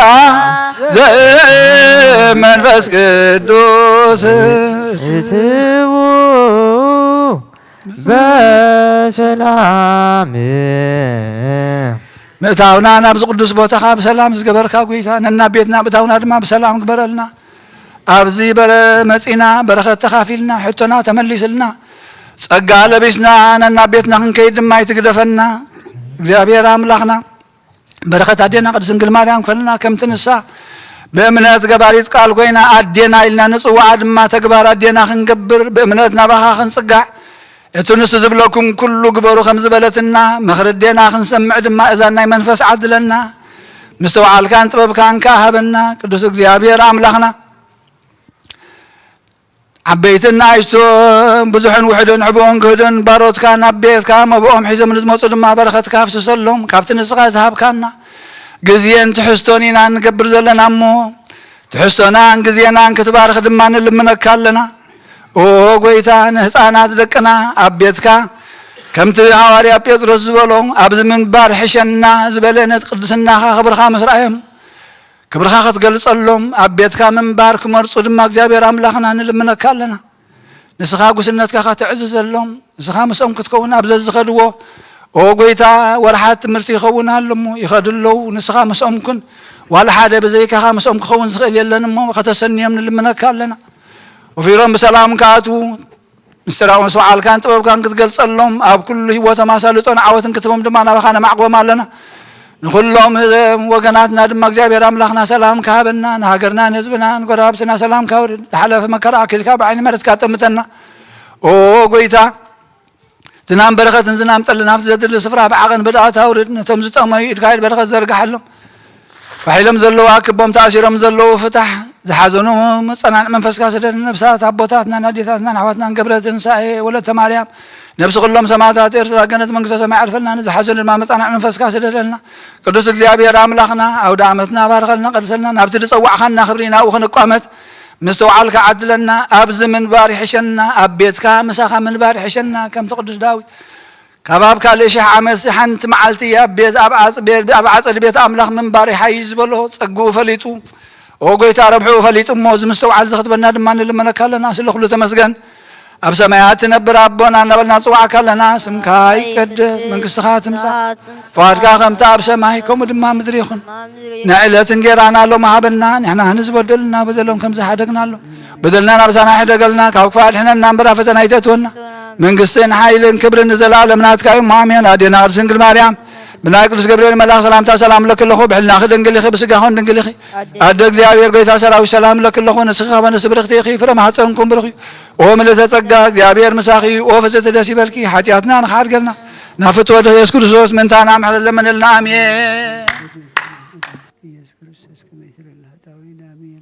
ዘመንፈስ ቅዱስ። እትዉ በሰላም። ምእታውና ናብዚ ቅዱስ ቦታኻ ብሰላም ዝገበርካ ጐይታ፣ ነናብ ቤትና ምእታውና ድማ ብሰላም ግበረልና። ኣብዚ በረ መጺና በረኸት ተኻፊልና፣ ሕቶና ተመሊስልና፣ ጸጋ ለቢስና ነናብ ቤትና ክንከይድ ድማ ኣይትግደፈና። እግዚኣብሔር ኣምላኽና በረኸት ኣዴና ቅድስት ድንግል ማርያም ክፈለና። ከምቲ ንሳ ብእምነት ገባሪት ቃል ኮይና ኣዴና ኢልና ንጽውዓ ድማ ተግባር ኣዴና ክንገብር ብእምነት ናባኻ ክንጽጋዕ እቲ ንሱ ዝብለኩም ኩሉ ግበሩ ከም ዝበለትና ምኽሪ ኣዴና ክንሰምዕ ድማ እዛን ናይ መንፈስ ዓድለና። ምስትውዓልካን ጥበብካን ከኣ ሃበና ቅዱስ እግዚኣብሔር ኣምላኽና። ዓበይትን ንኣሽቶን ብዙሕን ውሕድን ሕቡእን ግህድን ባሮትካ ናብ ቤትካ መብኦም ሒዞም ንዝመጹ ድማ በረኸትካ ኣፍስሰሎም። ካብቲ ንስኻ ዝሃብካና ግዜን ትሕዝቶን ኢና ንገብር ዘለና እሞ ትሕዝቶናን ግዜናን ክትባርኽ ድማ ንልምነካ ኣለና። ኦ ጎይታ ንህፃናት ደቅና ኣብ ቤትካ ከምቲ ሃዋርያ ጴጥሮስ ዝበሎ ኣብዚ ምንባር ሕሸና ዝበለ ነቲ ቅድስናኻ ክብርኻ ምስ ረኣዮም ክብርኻ ክትገልጸሎም ኣብ ቤትካ ምንባር ክመርጹ ድማ እግዚኣብሔር ኣምላኽና ንልምነካ ኣለና። ንስኻ ጉስነትካ ከተዕዝዘሎም ንስኻ ምስኦም ክትከውን ኣብ ዘዝኸድዎ ኦ ጎይታ ወርሓት ትምህርቲ ይኸውን ኣሎ እሞ ይኸዱ ኣለዉ። ንስኻ ምስኦም ኩን። ዋላ ሓደ ብዘይካኻ ምስኦም ክኸውን ዝኽእል የለን እሞ ከተሰንዮም ንልምነካ ኣለና። ወፊሮም ብሰላም ክኣትዉ ምስጢራዊ መስተውዓልካን ጥበብካን ክትገልጸሎም ኣብ ኩሉ ህይወቶም ኣሳልጦን ዓወትን ክትቦም ድማ ናባኻ ነማዕቅቦም ኣለና። ንኹሎም ህዘም ወገናትና ድማ እግዚኣብሔር ኣምላኽና ሰላም ክሃበና ንሃገርና ንህዝብና ንጎረባብትና ሰላም ካውርድ ዝሓለፈ መከራ ኣኪልካ ብዓይኒ መረትካ ጠምተና። ኦ ጎይታ ዝናም በረኸትን ዝናም ጠልን ኣብቲ ዘድሊ ስፍራ ብዓቐን ብድኣት ኣውርድ። ነቶም ዝጠመዩ ኢድካ ኢድ በረኸት ዘርግሓሎም። ፋሒሎም ዘለዉ ኣክቦም ተኣሲሮም ዘለዉ ፍታሕ ዝሓዘኑ መጸናንዕ መንፈስካ ስደድ። ነብሳት ኣቦታትናን ኣዴታትናን ኣሕዋትናን ገብረ ትንሳኤ ወለተ ማርያም ነብሲ ኩሎም ሰማዕታት ኤርትራ ገነት መንግስተ ሰማይ ዓርፈልና። ንዝሓዘኑ ድማ መጸናንዕ መንፈስካ ስደደልና። ቅዱስ እግዚኣብሔር ኣምላኽና ኣውደ ዓመትና ባርኸልና ቀድሰልና። ናብቲ ዝጸዋዕኻና ክብሪ ናብኡ ክንቋመት ምስትውዓልካ ዓድለና። ኣብዚ ምንባር ይሕሸና ኣብ ቤትካ ምሳኻ ምንባር ይሕሸና። ከምቲ ቅዱስ ዳዊት ካብ ኣብ ካልእ ሽሕ ዓመት ሓንቲ መዓልቲ ኣብ ቤት ኣብ ዓጽ- ቤት- ኣብ ዓጸድ ቤት ኣምላኽ ምንባር ይሓይሽ ዝበሎ ጸግኡ ፈሊጡ ኦ ጎይታ ረብሕኡ ፈሊጡ እሞ እዚ ምስትውዓል እዚ ክትበና ድማ ንልመነካ ኣለና። ስለ ኩሉ ተመስገን። ኣብ ሰማያት ትነብር ኣቦና እናበልና ንጽዋዕካ ኣለና። ስምካ ይቀደስ፣ መንግስትኻ ትምጻእ፣ ፍቓድካ ከምቲ ኣብ ሰማይ ከምኡ ድማ ምድሪ ይኹን። ንዕለት እንጌራና ሎም ሃበና፣ ንሕና ንዝበደሉና በደሎም ከም ዝሓደግናሎም በደልና ናብሳና ይሕደገልና፣ ካብ ክፉእ ኣድሕነና እምበር ኣብ ፈተና ኣይተእትወና። መንግስትን ሓይልን ክብርን ንዘለኣለም ናትካ እዩ። ኣሜን። ኣዴና ቅድስት ድንግል ማርያም ብናይ ቅዱስ ገብርኤል መልኣኽ ሰላምታ ሰላም እለኪ ኣለኹ። ብሕልናኺ ድንግል ኢኺ፣ ብስጋኽን ድንግል ኢኺ። ኣደ እግዚኣብሔር ጎይታ ሰራዊት ሰላም እለኪ ኣለኹ። ንስኺ ከበ ንስብርኽቲ ኢኺ፣ ፍረ ማህፀንኩም ብሩኽ እዩ። ኦ ምልእተ ጸጋ እግዚኣብሔር ምሳኺ እዩ። ኦ ፍጽሕቲ ደስ ይበልኪ። ሓጢኣትና ንኽሓድገልና ናብ ፍትወ ወድኺ ኢየሱስ ክርስቶስ ምእንታና ምሕረት ለመነልና። ኣሜን። ኢየሱስ ክርስቶስ ከመይ ትረላ ሃጣዊና ኣሜን።